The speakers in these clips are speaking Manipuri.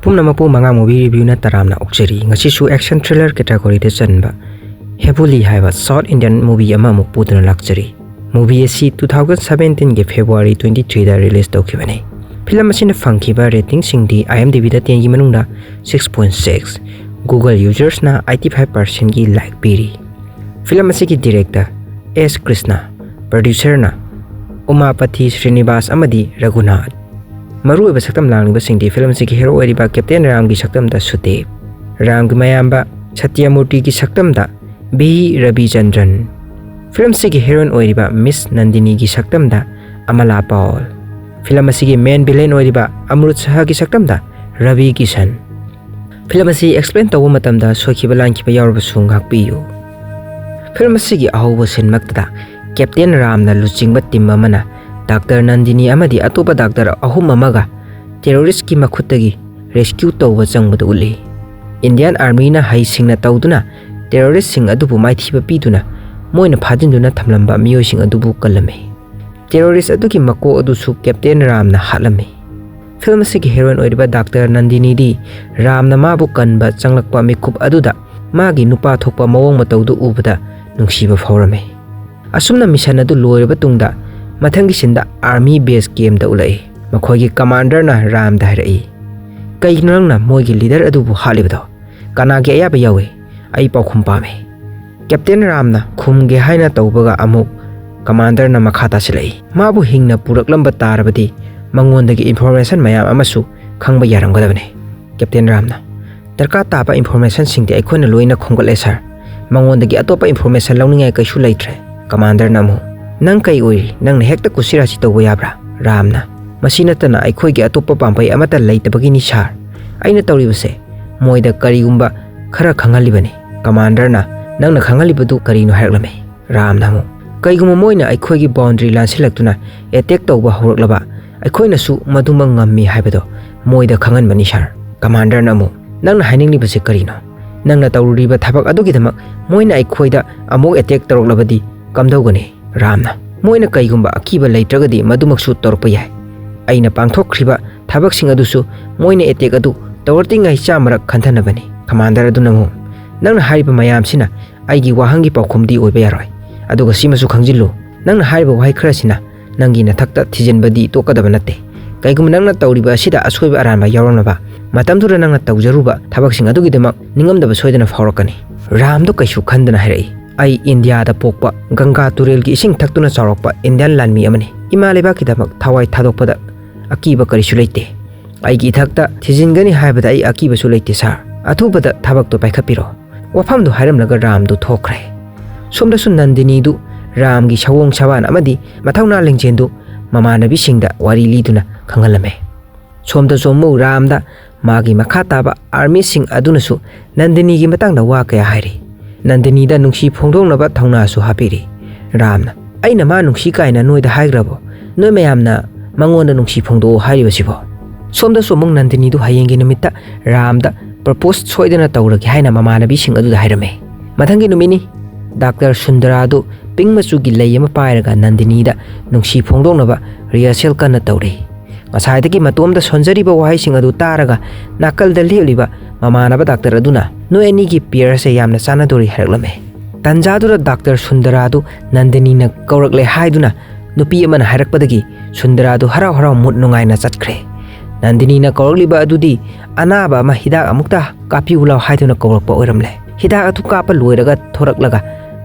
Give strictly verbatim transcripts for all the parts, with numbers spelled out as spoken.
ꯄꯨꯝꯅꯃꯛꯄꯨ ꯃꯉꯥ ꯃꯨꯚꯤ ꯔꯤꯚ꯭ꯌꯨꯅ ꯇꯔꯥꯝꯅ ꯑꯣꯛꯆꯔꯤ꯫ ꯉꯁꯤꯁꯨ ꯑꯦꯛꯁꯟ ꯊ꯭ꯔꯤꯂꯔ ꯀꯦꯇꯥꯒꯣꯔꯤꯗ ꯆꯟꯕ ꯍꯦꯕꯨꯂꯤ ꯍꯥꯏꯕ ꯁꯥꯎꯠ ꯏꯟꯗꯤꯌꯟ ꯃꯨꯚꯤ ꯑꯃꯃꯨꯛ ꯄꯨꯗꯨꯅ ꯂꯥꯛꯆꯔꯤ꯫ ꯃꯨꯚꯤ ꯑꯁꯤ ꯇꯨ ꯊꯥꯎꯖꯟ ꯁꯕꯦꯟꯇꯤꯟꯒꯤ ꯐꯦꯕ꯭ꯔꯨꯋꯥꯔꯤ ꯇ꯭ꯋꯦꯟꯇꯤ ꯊ꯭ꯔꯤꯗ ꯔꯤꯂꯤꯁ ꯇꯧꯈꯤꯕꯅꯤ꯫ ꯐꯤꯂꯝ ꯑꯁꯤꯅ ꯐꯪꯈꯤꯕ ꯔꯦꯇꯤꯡꯁꯤꯡꯗꯤ IMDbꯗ ꯇꯦꯟꯒꯤ ꯃꯅꯨꯡꯗ ꯁꯤꯛꯁ ꯄꯣꯏꯟꯠ ꯁꯤꯛꯁ, Google ꯌꯨꯖꯔꯁꯅ ꯑꯩꯠꯇꯤ ꯐꯥꯏꯚ ꯄꯥꯔꯁꯦꯟꯠꯀꯤ ꯂꯥꯏꯛ ꯄꯤꯔꯤ꯫ ꯐꯤꯂꯝ ꯑꯁꯤꯒꯤ ꯗꯤꯔꯦꯛꯇꯔ ꯑꯦꯁ ꯀ꯭ꯔꯤꯁꯅ, ꯄ꯭ꯔꯣꯗ꯭ꯌꯨꯁꯔꯅ ꯎꯃꯥꯄꯊꯤ ꯁ꯭ꯔꯤꯅꯤꯕꯥꯁ ꯑꯃꯗꯤ ꯔꯘꯨꯅꯥꯊ꯫ ꯃꯔꯨꯑꯣꯏꯕ ꯁꯛꯇꯝ ꯂꯥꯡꯂꯤꯕꯁꯤꯡꯗꯤ ꯐꯤꯂꯝ ꯑꯁꯤꯒꯤ ꯍꯦꯔꯣ ꯑꯣꯏꯔꯤꯕ ꯀꯦꯞꯇꯦꯟ ꯔꯥꯝꯒꯤ ꯁꯛꯇꯝꯗ ꯁꯨꯗꯦꯕ, ꯔꯥꯝꯒꯤ ꯃꯌꯥꯝꯕ ꯁꯇ꯭ꯌꯃꯨꯔꯇꯤꯒꯤ ꯁꯛꯇꯝꯗ ꯚꯤ ꯔꯕꯤꯆꯟꯗ꯭ꯔꯟ, ꯐꯤꯂꯝ ꯑꯁꯤꯒꯤ ꯍꯦꯔꯣꯏꯟ ꯑꯣꯏꯔꯤꯕ ꯃꯤꯁ ꯅꯟꯗꯤꯅꯤꯒꯤ ꯁꯛꯇꯝꯗ ꯑꯃꯂꯥ ꯄꯥꯎꯜ, ꯐꯤꯂꯝ ꯑꯁꯤꯒꯤ ꯃꯦꯟ ꯚꯤꯂꯦꯟ ꯑꯣꯏꯔꯤꯕ ꯑꯃ꯭ꯔꯨꯠ ꯁꯍꯥꯒꯤ ꯁꯛꯇꯝꯗ ꯔꯕꯤ ꯀꯤꯁꯟ꯫ ꯐꯤꯂꯝ ꯑꯁꯤ ꯑꯦꯛꯁꯄ꯭ꯂꯦꯟ ꯇꯧꯕ ꯃꯇꯝꯗ ꯁꯣꯏꯈꯤꯕ ꯂꯥꯟꯈꯤꯕ ꯌꯥꯎꯔꯕꯁꯨ ꯉꯥꯛꯄꯤꯌꯨ꯫ ꯐꯤꯂꯝ ꯑꯁꯤꯒꯤ ꯑꯍꯧꯕ ꯁꯤꯟꯃꯛꯇꯗ ꯀꯦꯞꯇꯦꯟ ꯔꯥꯝꯅ ꯂꯨꯆꯤꯡꯕ ꯇꯤꯝ ꯑꯃꯅ ꯗꯥꯛꯇꯔ ꯅꯟꯗꯤꯅꯤ ꯑꯃꯗꯤ ꯑꯇꯣꯞꯄ ꯗꯥꯛꯇꯔ ꯑꯍꯨꯝ ꯑꯃꯒ ꯇꯦꯔꯣꯔꯤꯁ꯭ꯠꯀꯤ ꯃꯈꯨꯠꯇꯒꯤ ꯔꯦꯁꯀ꯭ꯌꯨ ꯇꯧꯕ ꯆꯪꯕꯗꯨ ꯎꯠꯂꯤ꯫ ꯏꯟꯗꯤꯌꯥꯟ ꯑꯥꯔꯃꯤꯅ ꯍꯩꯁꯤꯡꯅ ꯇꯧꯗꯨꯅ ꯇꯦꯔꯣꯔꯤꯁ꯭ꯠꯁꯤꯡ ꯑꯗꯨꯕꯨ ꯃꯥꯏꯊꯤꯕ ꯄꯤꯗꯨꯅ ꯃꯣꯏꯅ ꯐꯥꯖꯤꯟꯗꯨꯅ ꯊꯝꯂꯝꯕ ꯃꯤꯑꯣꯏꯁꯤꯡ ꯑꯗꯨꯕꯨ ꯀꯜꯂꯝꯃꯤ꯫ ꯇꯦꯔꯣꯔꯤꯁ꯭ꯠ ꯑꯗꯨꯒꯤ ꯃꯀꯣꯛ ꯑꯗꯨꯁꯨ ꯀꯦꯞꯇꯦꯟ ꯔꯥꯝꯅ ꯍꯥꯠꯂꯝꯃꯤ꯫ ꯐꯤꯂꯝ ꯑꯁꯤꯒꯤ ꯍꯦꯔꯣꯏꯟ ꯑꯣꯏꯔꯤꯕ ꯗꯥꯛꯇꯔ ꯅꯟꯗꯤꯅꯤꯗꯤ ꯔꯥꯝꯅ ꯃꯥꯕꯨ ꯀꯟꯕ ꯆꯪꯂꯛꯄ ꯃꯤꯀꯨꯞ ꯑꯗꯨꯗ ꯃꯥꯒꯤ ꯅꯨꯄꯥ ꯊꯣꯛꯄ ꯃꯑꯣꯡ ꯃꯇꯧꯗꯨ ꯎꯕꯗ ꯅꯨꯡꯁꯤꯕ ꯐꯥꯎꯔꯝꯃꯤ꯫ ꯑꯁꯨꯝꯅ ꯃꯤꯁꯟ ꯑꯗꯨ ꯂꯣꯏꯔꯕ ꯇꯨꯡꯗ ꯃꯊꯪꯒꯤ ꯁꯤꯟꯗ ꯑꯥꯔꯃꯤ ꯕꯦꯁ ꯀꯦꯝꯞꯇ ꯎꯠꯂꯛꯏ꯫ ꯃꯈꯣꯏꯒꯤ ꯀꯃꯥꯟꯗꯔꯅ ꯔꯥꯝꯗ ꯍꯥꯏꯔꯛꯏ, "ꯀꯩꯒꯤꯅꯣ ꯅꯪꯅ ꯃꯣꯏꯒꯤ ꯂꯤꯗꯔ ꯑꯗꯨꯕꯨ ꯍꯥꯠꯂꯤꯕꯗꯣ? ꯀꯅꯥꯒꯤ ꯑꯌꯥꯕ ꯌꯥꯎꯏ? ꯑꯩ ꯄꯥꯎꯈꯨꯝ ꯄꯥꯝꯃꯤ꯫" ꯀꯦꯞꯇꯦꯟ ꯔꯥꯝꯅ ꯈꯨꯝꯒꯦ ꯍꯥꯏꯅ ꯇꯧꯕꯒ ꯑꯃꯨꯛ ꯀꯃꯥꯟꯗꯔꯅ ꯃꯈꯥ ꯇꯥꯁꯤꯜꯂꯛꯏ, "ꯃꯥꯕꯨ ꯍꯤꯡꯅ ꯄꯨꯔꯛꯂꯝꯕ ꯇꯥꯔꯕꯗꯤ ꯃꯉꯣꯟꯗꯒꯤ ꯏꯟꯐꯣꯔꯃꯦꯁꯟ ꯃꯌꯥꯝ ꯑꯃꯁꯨ ꯈꯪꯕ ꯌꯥꯔꯝꯒꯗꯕꯅꯤ꯫" ꯀꯦꯞꯇꯦꯟ ꯔꯥꯝꯅ, "ꯗꯔꯀꯥꯔ ꯇꯥꯕ ꯏꯟꯐꯣꯔꯃꯦꯁꯟꯁꯤꯡꯗꯤ ꯑꯩꯈꯣꯏꯅ ꯂꯣꯏꯅ ꯈꯣꯝꯒꯠꯂꯦ ꯁꯥꯔ꯫ ꯃꯉꯣꯟꯗꯒꯤ ꯑꯇꯣꯞꯄ ꯏꯟꯐꯣꯔꯃꯦꯁꯟ ꯂꯧꯅꯤꯡꯉꯥꯏ ꯀꯩꯁꯨ ꯂꯩꯇ꯭ꯔꯦ꯫" ꯀꯃꯥꯟꯗꯔꯅ ꯑꯃꯨꯛ, "ꯅꯪ ꯀꯩ ꯑꯣꯏꯔꯤ? ꯅꯪꯅ ꯍꯦꯛꯇ ꯀꯨꯁꯤꯔꯥꯁꯤ ꯇꯧꯕ ꯌꯥꯕ꯭ꯔꯥ?" ꯔꯥꯝꯅ, "ꯃꯁꯤ ꯅꯠꯇꯅ ꯑꯩꯈꯣꯏꯒꯤ ꯑꯇꯣꯞꯄ ꯄꯥꯝꯕꯩ ꯑꯃꯠꯇ ꯂꯩꯇꯕꯒꯤꯅꯤ ꯁꯥꯔ꯫ ꯑꯩꯅ ꯇꯧꯔꯤꯕꯁꯦ ꯃꯣꯏꯗ ꯀꯔꯤꯒꯨꯝꯕ ꯈꯔ ꯈꯪꯍꯜꯂꯤꯕꯅꯤ꯫" ꯀꯃꯥꯟꯗꯔꯅ, "ꯅꯪꯅ ꯈꯪꯍꯜꯂꯤꯕꯗꯨ ꯀꯔꯤꯅꯣ?" ꯍꯥꯏꯔꯛꯂꯝꯃꯤ꯫ ꯔꯥꯝꯅ ꯑꯃꯨꯛ, "ꯀꯩꯒꯨꯝꯕ ꯃꯣꯏꯅ ꯑꯩꯈꯣꯏꯒꯤ ꯕꯥꯎꯟꯗꯔꯤ ꯂꯥꯟꯁꯤꯜꯂꯛꯇꯨꯅ ꯑꯦꯇꯦꯛ ꯇꯧꯕ ꯍꯧꯔꯛꯂꯕ, ꯑꯩꯈꯣꯏꯅꯁꯨ ꯃꯗꯨꯃꯛ ꯉꯝꯃꯤ ꯍꯥꯏꯕꯗꯣ ꯃꯣꯏꯗ ꯈꯪꯍꯟꯕꯅꯤ ꯁꯥꯔ꯫" ꯀꯃꯥꯟꯗꯔꯅ ꯑꯃꯨꯛ, "ꯅꯪꯅ ꯍꯥꯏꯅꯤꯡꯂꯤꯕꯁꯤ ꯀꯔꯤꯅꯣ? ꯅꯪꯅ ꯇꯧꯔꯨꯔꯤꯕ ꯊꯕꯛ ꯑꯗꯨꯒꯤꯗꯃꯛ ꯃꯣꯏꯅ ꯑꯩꯈꯣꯏꯗ ꯑꯃꯨꯛ ꯑꯦꯇꯦꯛ ꯇꯧꯔꯛꯂꯕꯗꯤ ꯀꯝꯗꯧꯒꯅꯤ?" ꯔꯥꯝꯅ, "ꯃꯣꯏꯅ ꯀꯩꯒꯨꯝꯕ ꯑꯀꯤꯕ ꯂꯩꯇ꯭ꯔꯒꯗꯤ ꯃꯗꯨꯃꯛꯁꯨ ꯇꯧꯔꯛꯄ ꯌꯥꯏ꯫ ꯑꯩꯅ ꯄꯥꯡꯊꯣꯛꯈ꯭ꯔꯤꯕ ꯊꯕꯛꯁꯤꯡ ꯑꯗꯨꯁꯨ ꯃꯣꯏꯅ ꯑꯦꯇꯦꯛ ꯑꯗꯨ ꯇꯧꯔꯛꯇ꯭ꯔꯤꯉꯩ ꯆꯥꯝꯃꯔꯛ ꯈꯟꯊꯅꯕꯅꯤ꯫ ꯀꯃꯥꯟꯗꯔ ꯑꯗꯨꯅ ꯑꯃꯨꯛ, "ꯅꯪꯅ ꯍꯥꯏꯔꯤꯕ ꯃꯌꯥꯝꯁꯤꯅ ꯑꯩꯒꯤ ꯋꯥꯍꯪꯒꯤ ꯄꯥꯎꯈꯨꯝꯗꯤ ꯑꯣꯏꯕ ꯌꯥꯔꯣꯏ꯫ ꯑꯗꯨꯒ ꯁꯤꯃꯁꯨ ꯈꯪꯖꯤꯜꯂꯨ, ꯅꯪꯅ ꯍꯥꯏꯔꯤꯕ ꯋꯥꯍꯩ ꯈꯔꯁꯤꯅ ꯅꯪꯒꯤ ꯅꯊꯛꯇ ꯊꯤꯖꯤꯟꯕꯗꯤ ꯇꯣꯛꯀꯗꯕ ꯅꯠꯇꯦ꯫ ꯀꯩꯒꯨꯝꯕ ꯅꯪꯅ ꯇꯧꯔꯤꯕ ꯑꯁꯤꯗ ꯑꯁꯣꯏꯕ ꯑꯔꯥꯟꯕ ꯌꯥꯎꯔꯝꯂꯕ, ꯃꯇꯝꯗꯨꯗ ꯅꯪꯅ ꯇꯧꯖꯔꯨꯕ ꯊꯕꯛꯁꯤꯡ ꯑꯗꯨꯒꯤꯗꯃꯛ ꯅꯤꯡꯉꯝꯗꯕ ꯁꯣꯏꯗꯅ ꯐꯥꯎꯔꯛꯀꯅꯤ꯫" ꯔꯥꯝꯗꯣ ꯀꯩꯁꯨ ꯈꯟꯗꯅ ꯍꯥꯏꯔꯛꯏ, "ꯑꯩ ꯏꯟꯗꯤꯌꯥꯗ ꯄꯣꯛꯄ, ꯒꯪꯒꯥ ꯇꯨꯔꯦꯜꯒꯤ ꯏꯁꯤꯡ ꯊꯛꯇꯨꯅ ꯆꯥꯎꯔꯛꯄ ꯏꯟꯗꯤꯌꯥꯟ ꯂꯥꯟꯃꯤ ꯑꯃꯅꯤ꯫ ꯏꯃꯥ ꯂꯩꯕꯥꯛꯀꯤꯗꯃꯛ ꯊꯋꯥꯏ ꯊꯥꯗꯣꯛꯄꯗ ꯑꯀꯤꯕ ꯀꯔꯤꯁꯨ ꯂꯩꯇꯦ꯫ ꯑꯩꯒꯤ ꯏꯊꯛꯇ ꯊꯤꯖꯤꯟꯒꯅꯤ ꯍꯥꯏꯕꯗ ꯑꯩ ꯑꯀꯤꯕꯁꯨ ꯂꯩꯇꯦ, ꯁꯥꯔ꯫ ꯑꯊꯨꯕꯗ ꯊꯕꯛꯇꯣ ꯄꯥꯏꯈꯠꯄꯤꯔꯣ꯫" ꯋꯥꯐꯝꯗꯨ ꯍꯥꯏꯔꯝꯂꯒ ꯔꯥꯝꯗꯨ ꯊꯣꯛꯈ꯭ꯔꯦ꯫ ꯁꯣꯝꯗꯁꯨ ꯅꯟꯗꯤꯅꯤꯗꯨ ꯔꯥꯝꯒꯤ ꯁꯑꯣꯡ ꯁꯕꯥꯟ ꯑꯃꯗꯤ ꯃꯊꯧꯅꯥ ꯂꯤꯡꯖꯦꯜꯗꯨ ꯃꯃꯥꯟꯅꯕꯤꯁꯤꯡꯗ ꯋꯥꯔꯤ ꯂꯤꯗꯨꯅ ꯈꯪꯍꯜꯂꯝꯃꯦ꯫ ꯁꯣꯝꯗꯁꯨ ꯑꯃꯨꯛ ꯔꯥꯝꯗ ꯃꯥꯒꯤ ꯃꯈꯥ ꯇꯥꯕ ꯑꯥꯔꯃꯤꯁꯤꯡ ꯑꯗꯨꯅꯁꯨ ꯅꯟꯗꯤꯅꯤꯒꯤ ꯃꯇꯥꯡꯗ ꯋꯥ ꯀꯌꯥ ꯍꯥꯏꯔꯤ꯫ ꯅꯟꯗꯤꯅꯤꯗ ꯅꯨꯡꯁꯤ ꯐꯣꯡꯗꯣꯛꯅꯕ ꯊꯧꯅꯥꯁꯨ ꯍꯥꯞꯄꯤꯔꯤ꯫ ꯔꯥꯝꯅ, "ꯑꯩꯅ ꯃꯥ ꯅꯨꯡꯁꯤ ꯀꯥꯏꯅ ꯅꯣꯏꯗ ꯍꯥꯏꯈ꯭ꯔꯕꯣ? ꯅꯣꯏ ꯃꯌꯥꯝꯅ ꯃꯉꯣꯟꯗ ꯅꯨꯡꯁꯤ ꯐꯣꯡꯗꯣꯛꯑꯣ ꯍꯥꯏꯔꯤꯕꯁꯤꯕꯣ?" ꯁꯣꯝꯗꯁꯨ ꯑꯃꯨꯛ ꯅꯟꯗꯤꯅꯤꯗꯨ ꯍꯌꯦꯡꯒꯤ ꯅꯨꯃꯤꯠꯇ ꯔꯥꯝꯗ ꯄ꯭ꯔꯄꯣꯁ ꯁꯣꯏꯗꯅ ꯇꯧꯔꯒꯦ ꯍꯥꯏꯅ ꯃꯃꯥꯟꯅꯕꯤꯁꯤꯡ ꯑꯗꯨꯗ ꯍꯥꯏꯔꯝꯃꯦ꯫ ꯃꯊꯪꯒꯤ ꯅꯨꯃꯤꯠꯅꯤ꯫ ꯗꯥꯛꯇꯔ ꯁꯨꯟꯗꯔꯥꯗꯨ ꯄꯤꯡ ꯃꯆꯨꯒꯤ ꯂꯩ ꯑꯃ ꯄꯥꯏꯔꯒ ꯅꯟꯗꯤꯅꯤꯗ ꯅꯨꯡꯁꯤ ꯐꯣꯡꯗꯣꯛꯅꯕ ꯔꯤꯍꯔꯁꯦꯜ ꯀꯟꯅ ꯇꯧꯔꯤ꯫ ꯉꯁꯥꯏꯗꯒꯤ ꯃꯇꯣꯝꯇ ꯁꯣꯟꯖꯔꯤꯕ ꯋꯥꯍꯩꯁꯤꯡ ꯑꯗꯨ ꯇꯥꯔꯒ ꯅꯥꯀꯜꯗ ꯂꯦꯞꯂꯤꯕ ꯃꯃꯥꯟꯅꯕ ꯗꯥꯛꯇꯔ ꯑꯗꯨꯅ, "ꯅꯣꯏ ꯑꯅꯤꯒꯤ ꯄꯤꯌꯔꯁꯦ ꯌꯥꯝꯅ ꯆꯥꯟꯅꯗꯣꯔꯤ" ꯍꯥꯏꯔꯛꯂꯝꯃꯦ꯫ ꯇꯟꯖꯥꯗꯨꯗ ꯗꯥꯛꯇꯔ ꯁꯨꯟꯗꯔꯥꯗꯨ ꯅꯟꯗꯤꯅꯤꯅ ꯀꯧꯔꯛꯂꯦ ꯍꯥꯏꯗꯨꯅ ꯅꯨꯄꯤ ꯑꯃꯅ ꯍꯥꯏꯔꯛꯄꯗꯒꯤ ꯁꯨꯟꯗꯔꯥꯗꯨ ꯍꯔꯥꯎ ꯍꯔꯥꯎ ꯃꯨꯠ ꯅꯨꯡꯉꯥꯏꯅ ꯆꯠꯈ꯭ꯔꯦ꯫ ꯅꯟꯗꯤꯅꯤꯅ ꯀꯧꯔꯛꯂꯤꯕ ꯑꯗꯨꯗꯤ ꯑꯅꯥꯕ ꯑꯃ ꯍꯤꯗꯥꯛ ꯑꯃꯨꯛꯇ ꯀꯥꯞꯄꯤꯌꯨ ꯂꯥꯎ ꯍꯥꯏꯗꯨꯅ ꯀꯧꯔꯛꯄ ꯑꯣꯏꯔꯝꯂꯦ꯫ ꯍꯤꯗꯥꯛ ꯑꯗꯨ ꯀꯥꯞꯄ ꯂꯣꯏꯔꯒ ꯊꯣꯔꯛꯂꯒ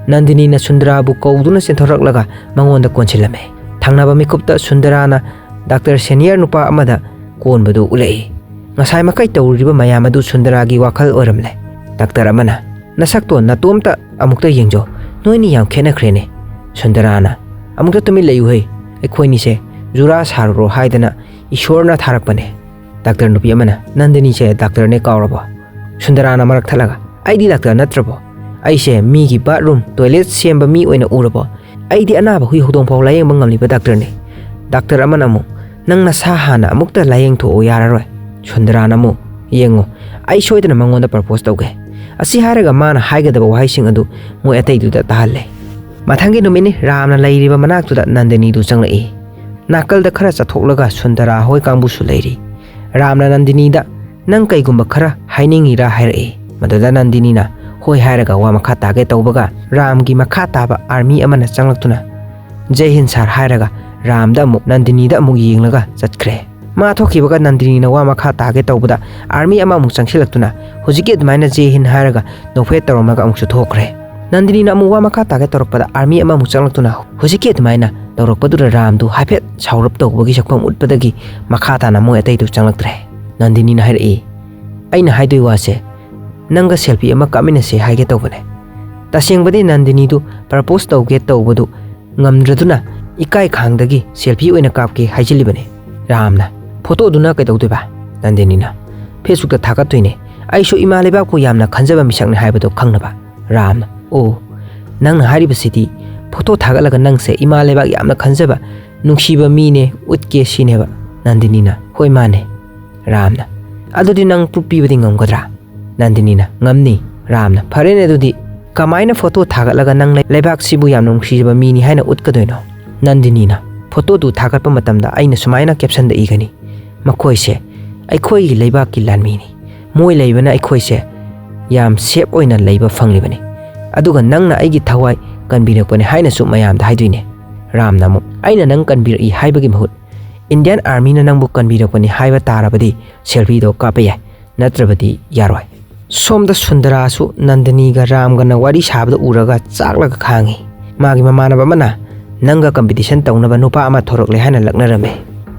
ꯅꯟꯗꯤꯅꯤꯅ ꯁꯨꯟꯗꯔꯥꯕꯨ ꯀꯧꯗꯨꯅ ꯆꯦꯟꯊꯣꯔꯛꯂꯒ ꯃꯉꯣꯟꯗ ꯀꯣꯟꯁꯤꯜꯂꯝꯃꯦ꯫ ꯊꯪꯅꯕ ꯃꯤꯀꯨꯞꯇ ꯁꯨꯟꯗꯔꯥꯅ ꯗꯥꯛꯇꯔ ꯁꯦꯅꯤꯌꯔ ꯅꯨꯄꯥ ꯑꯃꯗ ꯀꯣꯟꯕꯗꯨ ꯎꯠꯂꯛꯏ꯫ ꯉꯁꯥꯏ ꯃꯈꯩ ꯇꯧꯔꯨꯔꯤꯕ ꯃꯌꯥꯝ ꯑꯗꯨ ꯁꯨꯟꯗꯔꯥꯒꯤ ꯋꯥꯈꯜ ꯑꯣꯏꯔꯝꯂꯦ꯫ ꯗꯥꯛꯇꯔ ꯑꯃꯅ, "ꯅꯁꯛꯇꯣ ꯅꯇꯣꯝꯇ ꯑꯃꯨꯛꯇ ꯌꯦꯡꯖꯧ꯫ ꯅꯣꯏꯅꯤ ꯌꯥꯝ ꯈꯦꯠꯅꯈ꯭ꯔꯦꯅꯦ꯫" ꯁꯨꯟꯗꯔꯥꯅ, "ꯑꯃꯨꯛꯇ ꯇꯨꯃꯤꯟ ꯂꯩꯌꯨꯍꯦ꯫ ꯑꯩꯈꯣꯏꯅꯤꯁꯦ ꯖꯨꯔꯥ ꯁꯥꯔꯨꯔꯣ ꯍꯥꯏꯗꯅ ꯏꯁꯣꯔꯅ ꯊꯥꯔꯛꯄꯅꯦ꯫" ꯗꯥꯛꯇꯔ ꯅꯨꯄꯤ ꯑꯃꯅ, "ꯅꯟꯗꯤꯅꯤꯁꯦ ꯗꯥꯛꯇꯔꯅꯦ ꯀꯥꯎꯔꯕꯣ?" ꯁꯨꯟꯗꯔꯥꯅ ꯃꯔꯛ ꯊꯠꯂꯒ, "ꯑꯩꯗꯤ ꯗꯥꯛꯇꯔ ꯅꯠꯇ꯭ꯔꯕꯣ? ꯑꯩꯁꯦ ꯃꯤꯒꯤ ꯕꯥꯠꯔꯨꯝ, ꯇꯣꯏꯂꯦꯠ ꯁꯦꯝꯕ ꯃꯤ ꯑꯣꯏꯅ ꯎꯔꯕꯣ? ꯑꯩꯗꯤ ꯑꯅꯥꯕ ꯍꯨꯏ ꯍꯧꯗꯣꯡ ꯐꯥꯎ ꯂꯥꯌꯦꯡꯕ ꯉꯝꯂꯤꯕ ꯗꯥꯛꯇꯔꯅꯤ꯫" ꯗꯥꯛꯇꯔ ꯑꯃꯅ ꯑꯃꯨꯛ, "ꯅꯪ ꯅꯁꯥ ꯍꯥꯟꯅ ꯑꯃꯨꯛꯇ ꯂꯥꯌꯦꯡꯊꯣꯛꯑꯣ ꯌꯥꯔꯔꯣꯏ꯫" ꯁꯨꯟꯗꯔꯥꯅ ꯑꯃꯨꯛ, "ꯌꯦꯡꯉꯣ, ꯑꯩ ꯁꯣꯏꯗꯅ ꯃꯉꯣꯟꯗ ꯄ꯭ꯔꯄꯣꯁ ꯇꯧꯒꯦ꯫" ꯑꯁꯤ ꯍꯥꯏꯔꯒ ꯃꯥꯅ ꯍꯥꯏꯒꯗꯕ ꯋꯥꯍꯩꯁꯤꯡ ꯑꯗꯨ ꯃꯣꯏ ꯑꯇꯩꯗꯨꯗ ꯇꯥꯍꯜꯂꯦ꯫ ꯃꯊꯪꯒꯤ ꯅꯨꯃꯤꯠꯅꯤ꯫ ꯔꯥꯝꯅ ꯂꯩꯔꯤꯕ ꯃꯅꯥꯛꯇꯨꯗ ꯅꯟꯗꯤꯅꯤꯗꯨ ꯆꯪꯂꯛꯏ꯫ ꯅꯥꯀꯜꯗ ꯈꯔ ꯆꯠꯊꯣꯛꯂꯒ ꯁꯨꯟꯗꯔꯥ ꯍꯣꯏ ꯀꯥꯡꯕꯨꯁꯨ ꯂꯩꯔꯤ꯫ ꯔꯥꯝꯅ ꯅꯟꯗꯤꯅꯤꯗ, "ꯅꯪ ꯀꯩꯒꯨꯝꯕ ꯈꯔ ꯍꯥꯏꯅꯤꯡꯉꯤꯔꯥ?" ꯍꯥꯏꯔꯛꯏ꯫ ꯃꯗꯨꯗ ꯅꯟꯗꯤꯅꯤꯅ ꯍꯣꯏ ꯍꯥꯏꯔꯒ ꯋꯥ ꯃꯈꯥ ꯇꯥꯒꯦ ꯇꯧꯕꯒ, ꯔꯥꯝꯒꯤ ꯃꯈꯥ ꯇꯥꯕ ꯑꯥꯔꯃꯤ ꯑꯃꯅ ꯆꯪꯂꯛꯇꯨꯅ "ꯖꯩ ꯍꯤꯟ ꯁꯥꯔ" ꯍꯥꯏꯔꯒ ꯔꯥꯝꯗ ꯑꯃꯨꯛ, ꯅꯟꯗꯤꯅꯤꯗ ꯑꯃꯨꯛ ꯌꯦꯡꯂꯒ ꯆꯠꯈ꯭ꯔꯦ꯫ ꯃꯥ ꯊꯣꯛꯈꯤꯕꯒ ꯅꯟꯗꯤꯅꯤꯅ ꯋꯥ ꯃꯈꯥ ꯇꯥꯒꯦ ꯇꯧꯕꯗ, ꯑꯥꯔꯃꯤ ꯑꯃ ꯑꯃꯨꯛ ꯆꯪꯁꯤꯜꯂꯛꯇꯨꯅ ꯍꯧꯖꯤꯛꯀꯤ ꯑꯗꯨꯃꯥꯏꯅ "ꯖꯩ ꯍꯤꯟ" ꯍꯥꯏꯔꯒ ꯅꯣꯛꯐꯦꯠ ꯇꯧꯔꯝꯃꯒ ꯑꯃꯨꯛꯁꯨ ꯊꯣꯛꯈ꯭ꯔꯦ꯫ ꯅꯟꯗꯤꯅꯤꯅ ꯑꯃꯨꯛ ꯋꯥ ꯃꯈꯥ ꯇꯥꯒꯦ ꯇꯧꯔꯛꯄꯗ, ꯑꯥꯔꯃꯤ ꯑꯃ ꯑꯃꯨꯛ ꯆꯪꯂꯛꯇꯨꯅ ꯍꯧꯖꯤꯛꯀꯤ ꯑꯗꯨꯃꯥꯏꯅ ꯇꯧꯔꯛꯄꯗꯨꯗ ꯔꯥꯝꯗꯨ ꯍꯥꯏꯐꯦꯠ ꯁꯥꯎꯔꯞ ꯇꯧꯕꯒꯤ ꯁꯛꯐꯝ ꯎꯠꯄꯗꯒꯤ ꯃꯈꯥ ꯇꯥꯅ ꯃꯣꯏ ꯑꯇꯩꯗꯨ ꯆꯪꯂꯛꯇ꯭ꯔꯦ꯫ ꯅꯟꯗꯤꯅꯤꯅ ꯍꯥꯏꯔꯛꯏ, "ꯑꯩꯅ ꯍꯥꯏꯗꯣꯏ ꯋꯥꯁꯦ, ꯅꯪꯒ ꯁꯦꯜꯐꯤ ꯑꯃ ꯀꯥꯞꯃꯤꯟꯅꯁꯦ ꯍꯥꯏꯒꯦ ꯇꯧꯕꯅꯦ꯫ ꯇꯁꯦꯡꯕꯗꯤ ꯅꯟꯗꯤꯅꯤꯗꯨ ꯄ꯭ꯔꯄꯣꯁ ꯇꯧꯒꯦ ꯇꯧꯕꯗꯨ ꯉꯝꯗ꯭ꯔꯗꯨꯅ ꯏꯀꯥꯏ ꯈꯥꯡꯗꯒꯤ ꯁꯦꯜꯐꯤ ꯑꯣꯏꯅ ꯀꯥꯞꯀꯦ ꯍꯥꯏꯖꯤꯜꯂꯤꯕꯅꯦ"꯫ ꯔꯥꯝꯅ, "ꯐꯣꯇꯣꯗꯨꯅ ꯀꯩꯗꯧꯗꯣꯏꯕ?" ꯅꯟꯗꯤꯅꯤꯅ, "ꯐꯦꯁꯕꯨꯛꯇ ꯊꯥꯒꯠꯇꯣꯏꯅꯦ꯫ ꯑꯩꯁꯨ ꯏꯃꯥ ꯂꯩꯕꯥꯛꯄꯨ ꯌꯥꯝꯅ ꯈꯟꯖꯕ ꯃꯤꯁꯛꯅꯤ ꯍꯥꯏꯕꯗꯣ ꯈꯪꯅꯕ"꯫ ꯔꯥꯝꯅ, "ꯑꯣ, ꯅꯪꯅ ꯍꯥꯏꯔꯤꯕꯁꯤꯗꯤ ꯐꯣꯇꯣ ꯊꯥꯒꯠꯂꯒ ꯅꯪꯁꯦ ꯏꯃꯥ ꯂꯩꯕꯥꯛ ꯌꯥꯝꯅ ꯈꯟꯖꯕ, ꯅꯨꯡꯁꯤꯕ ꯃꯤꯅꯦ ꯎꯠꯀꯦ ꯁꯤꯅꯦꯕ"꯫ ꯅꯟꯗꯤꯅꯤꯅ, "ꯍꯣꯏ, ꯃꯥꯅꯦ"꯫ ꯔꯥꯝꯅ, "ꯑꯗꯨꯗꯤ ꯅꯪ ꯄ꯭ꯔꯨꯞ ꯄꯤꯕꯗꯤ ꯉꯝꯒꯗ꯭ꯔꯥ?" ꯅꯟꯗꯤꯅꯤꯅ, "ꯉꯝꯅꯤ"꯫ ꯔꯥꯝꯅ, "ꯐꯔꯦꯅꯦ, ꯑꯗꯨꯗꯤ ꯀꯃꯥꯏꯅ ꯐꯣꯇꯣ ꯊꯥꯒꯠꯂꯒ ꯅꯪ ꯂꯩ-, ꯂꯩꯕꯥꯛꯁꯤꯕꯨ ꯌꯥꯝꯅ ꯅꯨꯡꯁꯤꯖꯕ ꯃꯤꯅꯤ ꯍꯥꯏꯅ ꯎꯠꯀꯗꯣꯏꯅꯣ?" ꯅꯟꯗꯤꯅꯤꯅ, "ꯐꯣꯇꯣꯗꯨ ꯊꯥꯒꯠꯄ ꯃꯇꯝꯗ ꯑꯩꯅ ꯁꯨꯃꯥꯏꯅ ꯀꯦꯞꯁꯟꯗ ꯏꯒꯅꯤ, 'ꯃꯈꯣꯏꯁꯦ ꯑꯩꯈꯣꯏꯒꯤ ꯂꯩꯕꯥꯛꯀꯤ ꯂꯥꯟꯃꯤꯅꯤ꯫ ꯃꯣꯏ ꯂꯩꯕꯅ ꯑꯩꯈꯣꯏꯁꯦ ꯌꯥꯝ ꯁꯦꯞ ꯑꯣꯏꯅ ꯂꯩꯕ ꯐꯪꯂꯤꯕꯅꯤ꯫ ꯑꯗꯨꯒ ꯅꯪꯅ ꯑꯩꯒꯤ ꯊꯋꯥꯏ ꯀꯟꯕꯤꯔꯛꯄꯅꯤ' ꯍꯥꯏꯅꯁꯨ ꯃꯌꯥꯝꯗ ꯍꯥꯏꯗꯣꯏꯅꯦ"꯫ ꯔꯥꯝꯅ ꯑꯃꯨꯛ, "ꯑꯩꯅ ꯅꯪ ꯀꯟꯕꯤꯔꯛꯏ ꯍꯥꯏꯕꯒꯤ ꯃꯍꯨꯠ, ꯏꯟꯗꯤꯌꯥꯟ ꯑꯥꯔꯃꯤꯅ ꯅꯪꯕꯨ ꯀꯟꯕꯤꯔꯛꯄꯅꯤ ꯍꯥꯏꯕ ꯇꯥꯔꯕꯗꯤ ꯁꯦꯜꯐꯤꯗꯣ ꯀꯥꯞꯄ ꯌꯥꯏ, ꯅꯠꯇ꯭ꯔꯕꯗꯤ ꯌꯥꯔꯣꯏ"꯫ ꯁꯣꯝꯗ ꯁꯨꯟꯗꯔꯥꯁꯨ ꯅꯟꯗꯅꯤꯒ ꯔꯥꯝꯒꯅ ꯋꯥꯔꯤ ꯁꯥꯕꯗ ꯎꯔꯒ ꯆꯥꯛꯂꯒ ꯈꯥꯡꯉꯤ꯫ ꯃꯥꯒꯤ ꯃꯃꯥꯟꯅꯕ ꯑꯃꯅ ꯅꯪꯒ ꯀꯝꯄꯤꯇꯤꯁꯟ ꯇꯧꯅꯕ ꯅꯨꯄꯥ ꯑꯃ ꯊꯣꯔꯛꯂꯦ ꯍꯥꯏꯅ ꯂꯛꯅꯔꯝꯃꯤ꯫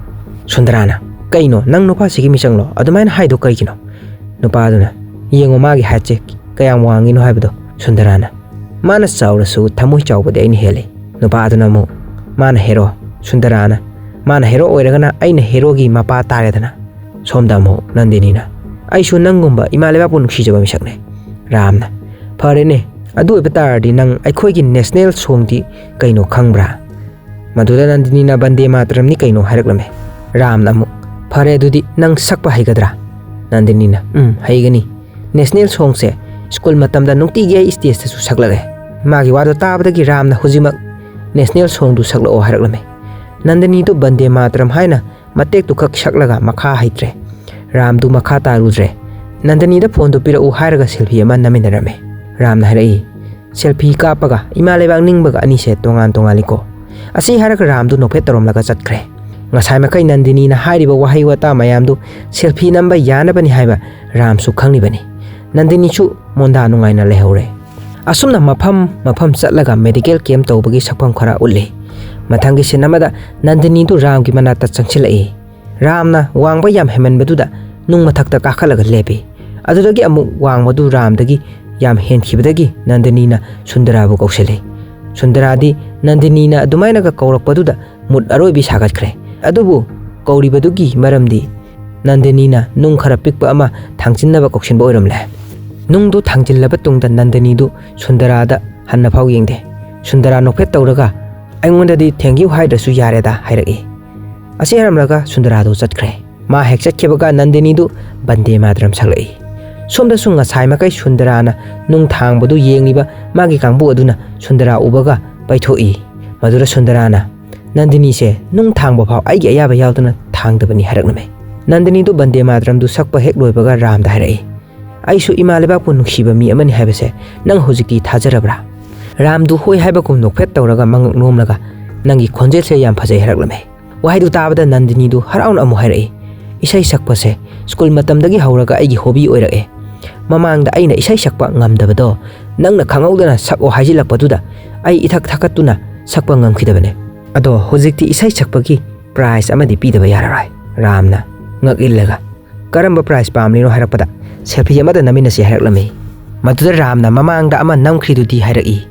ꯁꯨꯟꯗꯔꯥꯅ, "ꯀꯩꯅꯣ, ꯅꯪ ꯅꯨꯄꯥꯁꯤꯒꯤ ꯃꯤꯆꯪꯂꯣ? ꯑꯗꯨꯃꯥꯏꯅ ꯍꯥꯏꯗꯣ ꯀꯩꯒꯤꯅꯣ?" ꯅꯨꯄꯥꯗꯨꯅ, "ꯌꯦꯡꯉꯣ ꯃꯥꯒꯤ ꯍꯥꯏꯠꯁꯦ ꯀꯌꯥꯝ ꯋꯥꯡꯉꯤꯅꯣ ꯍꯥꯏꯕꯗꯣ"꯫ ꯁꯨꯟꯗꯔꯥꯅ, "ꯃꯥꯅ ꯆꯥꯎꯔꯁꯨ ꯊꯃꯣꯏ ꯆꯥꯎꯕꯗꯤ ꯑꯩꯅ ꯍꯦꯜꯂꯤ"꯫ ꯅꯨꯄꯥꯗꯨꯅ ꯑꯃꯨꯛ, "ꯃꯥꯅ ꯍꯦꯔꯣ"꯫ ꯁꯨꯟꯗꯔꯥꯅ, "ꯃꯥꯅ ꯍꯦꯔꯣ ꯑꯣꯏꯔꯒꯅ ꯑꯩꯅ ꯍꯦꯔꯣꯒꯤ ꯃꯄꯥ ꯇꯥꯔꯦꯗꯅ"꯫ ꯁꯣꯝꯗ ꯑꯃꯨꯛ ꯅꯟꯗꯤꯅꯤꯅ, "ꯑꯩꯁꯨ ꯅꯪꯒꯨꯝꯕ ꯏꯃꯥ ꯂꯩꯕꯥꯛꯄꯨ ꯅꯨꯡꯁꯤꯖꯕ ꯃꯤꯁꯛꯅꯦ"꯫ ꯔꯥꯝꯅ, "ꯐꯔꯦꯅꯦ, ꯑꯗꯨ ꯑꯣꯏꯕ ꯇꯥꯔꯗꯤ ꯅꯪ ꯑꯩꯈꯣꯏꯒꯤ ꯅꯦꯁꯅꯦꯜ ꯁꯣꯡꯗꯤ ꯀꯩꯅꯣ ꯈꯪꯕ꯭ꯔꯥ?" ꯃꯗꯨꯗ ꯅꯟꯗꯤꯅꯤꯅ "ꯕꯟꯗꯦ ꯃꯥꯇꯔꯝꯅꯤ ꯀꯩꯅꯣ" ꯍꯥꯏꯔꯛꯂꯝꯃꯦ꯫ ꯔꯥꯝꯅ ꯑꯃꯨꯛ, "ꯐꯔꯦ, ꯑꯗꯨꯗꯤ ꯅꯪ ꯁꯛꯄ ꯍꯩꯒꯗ꯭ꯔꯥ?" ꯅꯟꯗꯤꯅꯤꯅ, "ꯎꯝ, ꯍꯩꯒꯅꯤ꯫ ꯅꯦꯁꯅꯦꯜ ꯁꯣꯡꯁꯦ ꯁ꯭ꯀꯨꯜ ꯃꯇꯝꯗ ꯅꯨꯡꯇꯤꯒꯤ ꯑꯩ ꯁ꯭ꯇꯦꯖꯇꯁꯨ ꯁꯛꯂꯛꯑꯦ"꯫ ꯃꯥꯒꯤ ꯋꯥꯗꯣ ꯇꯥꯕꯗꯒꯤ ꯔꯥꯝꯅ ꯍꯧꯖꯤꯛꯃꯛ ꯅꯦꯁꯅꯦꯜ ꯁꯣꯡꯗꯨ ꯁꯛꯂꯛꯑꯣ ꯍꯥꯏꯔꯛꯂꯝꯃꯦ꯫ ꯅꯟꯗꯅꯤꯗꯨ ꯕꯟꯗꯦ ꯃꯥꯇꯔꯝ ꯍꯥꯏꯅ ꯃꯇꯦꯛꯇꯨꯈꯛ ꯁꯛꯂꯒ ꯃꯈꯥ ꯍꯩꯇ꯭ꯔꯦ꯫ ꯔꯥꯝꯗꯨ ꯃꯈꯥ ꯇꯥꯔꯨꯗ꯭ꯔꯦ꯫ ꯅꯟꯗꯅꯤꯗ ꯐꯣꯟꯗꯨ ꯄꯤꯔꯛꯎ ꯍꯥꯏꯔꯒ ꯁꯦꯜꯐꯤ ꯑꯃ ꯅꯝꯃꯤꯟꯅꯔꯝꯃꯦ꯫ ꯔꯥꯝꯅ ꯍꯥꯏꯔꯛꯏ, "ꯁꯦꯜꯐꯤ ꯀꯥꯞꯄꯒ ꯏꯃꯥ ꯂꯩꯕꯥꯛ ꯅꯤꯡꯕꯒ ꯑꯅꯤꯁꯦ ꯇꯣꯉꯥꯟ ꯇꯣꯉꯥꯜꯂꯤꯀꯣ?" ꯑꯁꯤ ꯍꯥꯏꯔꯒ ꯔꯥꯝꯗꯨ ꯅꯣꯛꯐꯦꯠ ꯇꯧꯔꯝꯂꯒ ꯆꯠꯈ꯭ꯔꯦ꯫ ꯉꯁꯥꯏ ꯃꯈꯩ ꯅꯟꯗꯤꯅꯤꯅ ꯍꯥꯏꯔꯤꯕ ꯋꯥꯍꯩ ꯋꯥꯇꯥ ꯃꯌꯥꯝꯗꯨ ꯁꯦꯜꯐꯤ ꯅꯝꯕ ꯌꯥꯅꯕꯅꯤ ꯍꯥꯏꯕ ꯔꯥꯝꯁꯨ ꯈꯪꯂꯤꯕꯅꯤ꯫ ꯅꯟꯗꯤꯅꯤꯁꯨ ꯃꯣꯟꯗꯥ ꯅꯨꯡꯉꯥꯏꯅ ꯂꯩꯍꯧꯔꯦ꯫ ꯑꯁꯨꯝꯅ ꯃꯐꯝ ꯃꯐꯝ ꯆꯠꯂꯒ ꯃꯦꯗꯤꯀꯦꯜ ꯀꯦꯝꯞ ꯇꯧꯕꯒꯤ ꯁꯛꯐꯝ ꯈꯔ ꯎꯠꯂꯤ꯫ ꯃꯊꯪꯒꯤ ꯁꯤꯟ ꯑꯃꯗ ꯅꯟꯗꯤꯅꯤꯗꯨ ꯔꯥꯝꯒꯤ ꯃꯅꯥꯛꯇ ꯆꯪꯁꯤꯜꯂꯛꯏ꯫ ꯔꯥꯝꯅ ꯋꯥꯡꯕ ꯌꯥꯝ ꯍꯦꯟꯃꯟꯕꯗꯨꯗ ꯅꯨꯡ ꯃꯊꯛꯇ ꯀꯥꯈꯠꯂꯒ ꯂꯦꯞꯄꯤ꯫ ꯑꯗꯨꯗꯒꯤ ꯑꯃꯨꯛ ꯋꯥꯡꯕꯗꯨ ꯔꯥꯝꯗꯒꯤ ꯌꯥꯝ ꯍꯦꯟꯈꯤꯕꯗꯒꯤ ꯅꯟꯗꯅꯤꯅ ꯁꯨꯟꯗꯔꯥꯕꯨ ꯀꯧꯁꯤꯜꯂꯤ꯫ ꯁꯨꯟꯗꯔꯥꯗꯤ ꯅꯟꯗꯅꯤꯅ ꯑꯗꯨꯃꯥꯏꯅꯒ ꯀꯧꯔꯛꯄꯗꯨꯗ ꯃꯨꯠ ꯑꯔꯣꯏꯕꯤ ꯁꯥꯒꯠꯈ꯭ꯔꯦ꯫ ꯑꯗꯨꯕꯨ ꯀꯧꯔꯤꯕꯗꯨꯒꯤ ꯃꯔꯝꯗꯤ ꯅꯟꯗꯅꯤꯅ ꯅꯨꯡ ꯈꯔ ꯄꯤꯛꯄ ꯑꯃ ꯊꯥꯡꯖꯤꯟꯅꯕ ꯀꯧꯁꯤꯟꯕ ꯑꯣꯏꯔꯝꯂꯦ꯫ ꯅꯨꯡꯗꯨ ꯊꯥꯡꯖꯤꯜꯂꯕ ꯇꯨꯡꯗ ꯅꯟꯗꯅꯤꯗꯨ ꯁꯨꯟꯗꯔꯥꯗ ꯍꯟꯅ ꯐꯥꯎ ꯌꯦꯡꯗꯦ꯫ ꯁꯨꯟꯗꯔꯥ ꯅꯣꯛꯐꯦꯠ ꯇꯧꯔꯒ, "ꯑꯩꯉꯣꯟꯗꯗꯤ thank you ꯍꯥꯏꯗ꯭ꯔꯁꯨ ꯌꯥꯔꯦꯗ" ꯍꯥꯏꯔꯛꯏ꯫ ꯑꯁꯤ ꯍꯥꯏꯔꯝꯂꯒ ꯁꯨꯟꯗꯔꯥꯗꯨ ꯆꯠꯈ꯭ꯔꯦ꯫ ꯃꯥ ꯍꯦꯛ ꯆꯠꯈꯤꯕꯒ ꯅꯟꯗꯅꯤꯗꯨ ꯕꯟꯗꯦ ꯃꯥꯇꯔꯝ ꯁꯛꯂꯛꯏ꯫ ꯁꯣꯝꯗꯁꯨ ꯉꯁꯥꯏ ꯃꯈꯩ ꯁꯨꯟꯗꯔꯥꯅ ꯅꯨꯡ ꯊꯥꯡꯕꯗꯨ ꯌꯦꯡꯂꯤꯕ ꯃꯥꯒꯤ ꯀꯥꯡꯕꯨ ꯑꯗꯨꯅ ꯁꯨꯟꯗꯔꯥ ꯎꯕꯒ ꯄꯩꯊꯣꯛꯏ꯫ ꯃꯗꯨꯗ ꯁꯨꯟꯗꯔꯥꯅ ꯅꯟꯗꯤꯅꯤꯁꯦ ꯅꯨꯡ ꯊꯥꯡꯕ ꯐꯥꯎ ꯑꯩꯒꯤ ꯑꯌꯥꯕ ꯌꯥꯎꯗꯅ ꯊꯥꯡꯗꯕꯅꯤ ꯍꯥꯏꯔꯛꯂꯝꯃꯤ꯫ ꯅꯟꯗꯤꯅꯤꯗꯨ ꯕꯟꯗꯦ ꯃꯥꯇꯔꯝꯗꯨ ꯁꯛꯄ ꯍꯦꯛ ꯂꯣꯏꯕꯒ ꯔꯥꯝꯗ ꯍꯥꯏꯔꯛꯏ, "ꯑꯩꯁꯨ ꯏꯃꯥ ꯂꯩꯕꯥꯛꯄꯨ ꯅꯨꯡꯁꯤꯕ ꯃꯤ ꯑꯃꯅꯤ ꯍꯥꯏꯕꯁꯦ ꯅꯪ ꯍꯧꯖꯤꯛꯇꯤ ꯊꯥꯖꯔꯕ꯭ꯔꯥ?" ꯔꯥꯝꯗꯨ ꯍꯣꯏ ꯍꯥꯏꯕꯒꯨꯝ ꯅꯣꯛꯐꯦꯠ ꯇꯧꯔꯒ ꯃꯉꯛ ꯅꯣꯝꯂꯒ, "ꯅꯪꯒꯤ ꯈꯣꯟꯖꯦꯜꯁꯦ ꯌꯥꯝ ꯐꯖꯩ" ꯍꯥꯏꯔꯛꯂꯝꯃꯤ꯫ ꯋꯥꯍꯩꯗꯨ ꯇꯥꯕꯗ ꯅꯟꯗꯤꯅꯤꯗꯨ ꯍꯔꯥꯎꯅ ꯑꯃꯨꯛ ꯍꯥꯏꯔꯛꯏ, "ꯏꯁꯩ ꯁꯛꯄꯁꯦ ꯁ꯭ꯀꯨꯜ ꯃꯇꯝꯗꯒꯤ ꯍꯧꯔꯒ ꯑꯩꯒꯤ ꯍꯣꯕꯤ ꯑꯣꯏꯔꯛꯑꯦ꯫ ꯃꯃꯥꯡꯗ ꯑꯩꯅ ꯏꯁꯩ ꯁꯛꯄ ꯉꯝꯗꯕꯗꯣ ꯅꯪꯅ ꯈꯪꯍꯧꯗꯅ ꯁꯛꯑꯣ ꯍꯥꯏꯖꯤꯜꯂꯛꯄꯗꯨꯗ ꯑꯩ ꯏꯊꯛ ꯊꯛꯀꯠꯇꯨꯅ ꯁꯛꯄ ꯉꯝꯈꯤꯗꯕꯅꯦ꯫ ꯑꯗꯣ ꯍꯧꯖꯤꯛꯇꯤ ꯏꯁꯩ ꯁꯛꯄꯒꯤ ꯄ꯭ꯔꯥꯏꯖ ꯑꯃꯗꯤ ꯄꯤꯗꯕ ꯌꯥꯔꯔꯣꯏ"꯫ ꯔꯥꯝꯅ ꯉꯛ ꯏꯜꯂꯒ, "ꯀꯔꯝꯕ ꯄ꯭ꯔꯥꯏꯖ ꯄꯥꯝꯂꯤꯅꯣ?" ꯍꯥꯏꯔꯛꯄꯗ, "ꯁꯦꯜꯐꯤ ꯑꯃꯗ ꯅꯝꯃꯤꯟꯅꯁꯤ" ꯍꯥꯏꯔꯛꯂꯝꯃꯤ꯫ ꯃꯗꯨꯗ ꯔꯥꯝꯅ ꯃꯃꯥꯡꯗ ꯑꯃ ꯅꯝꯈ꯭ꯔꯤꯗꯨꯗꯤ ꯍꯥꯏꯔꯛꯏ꯫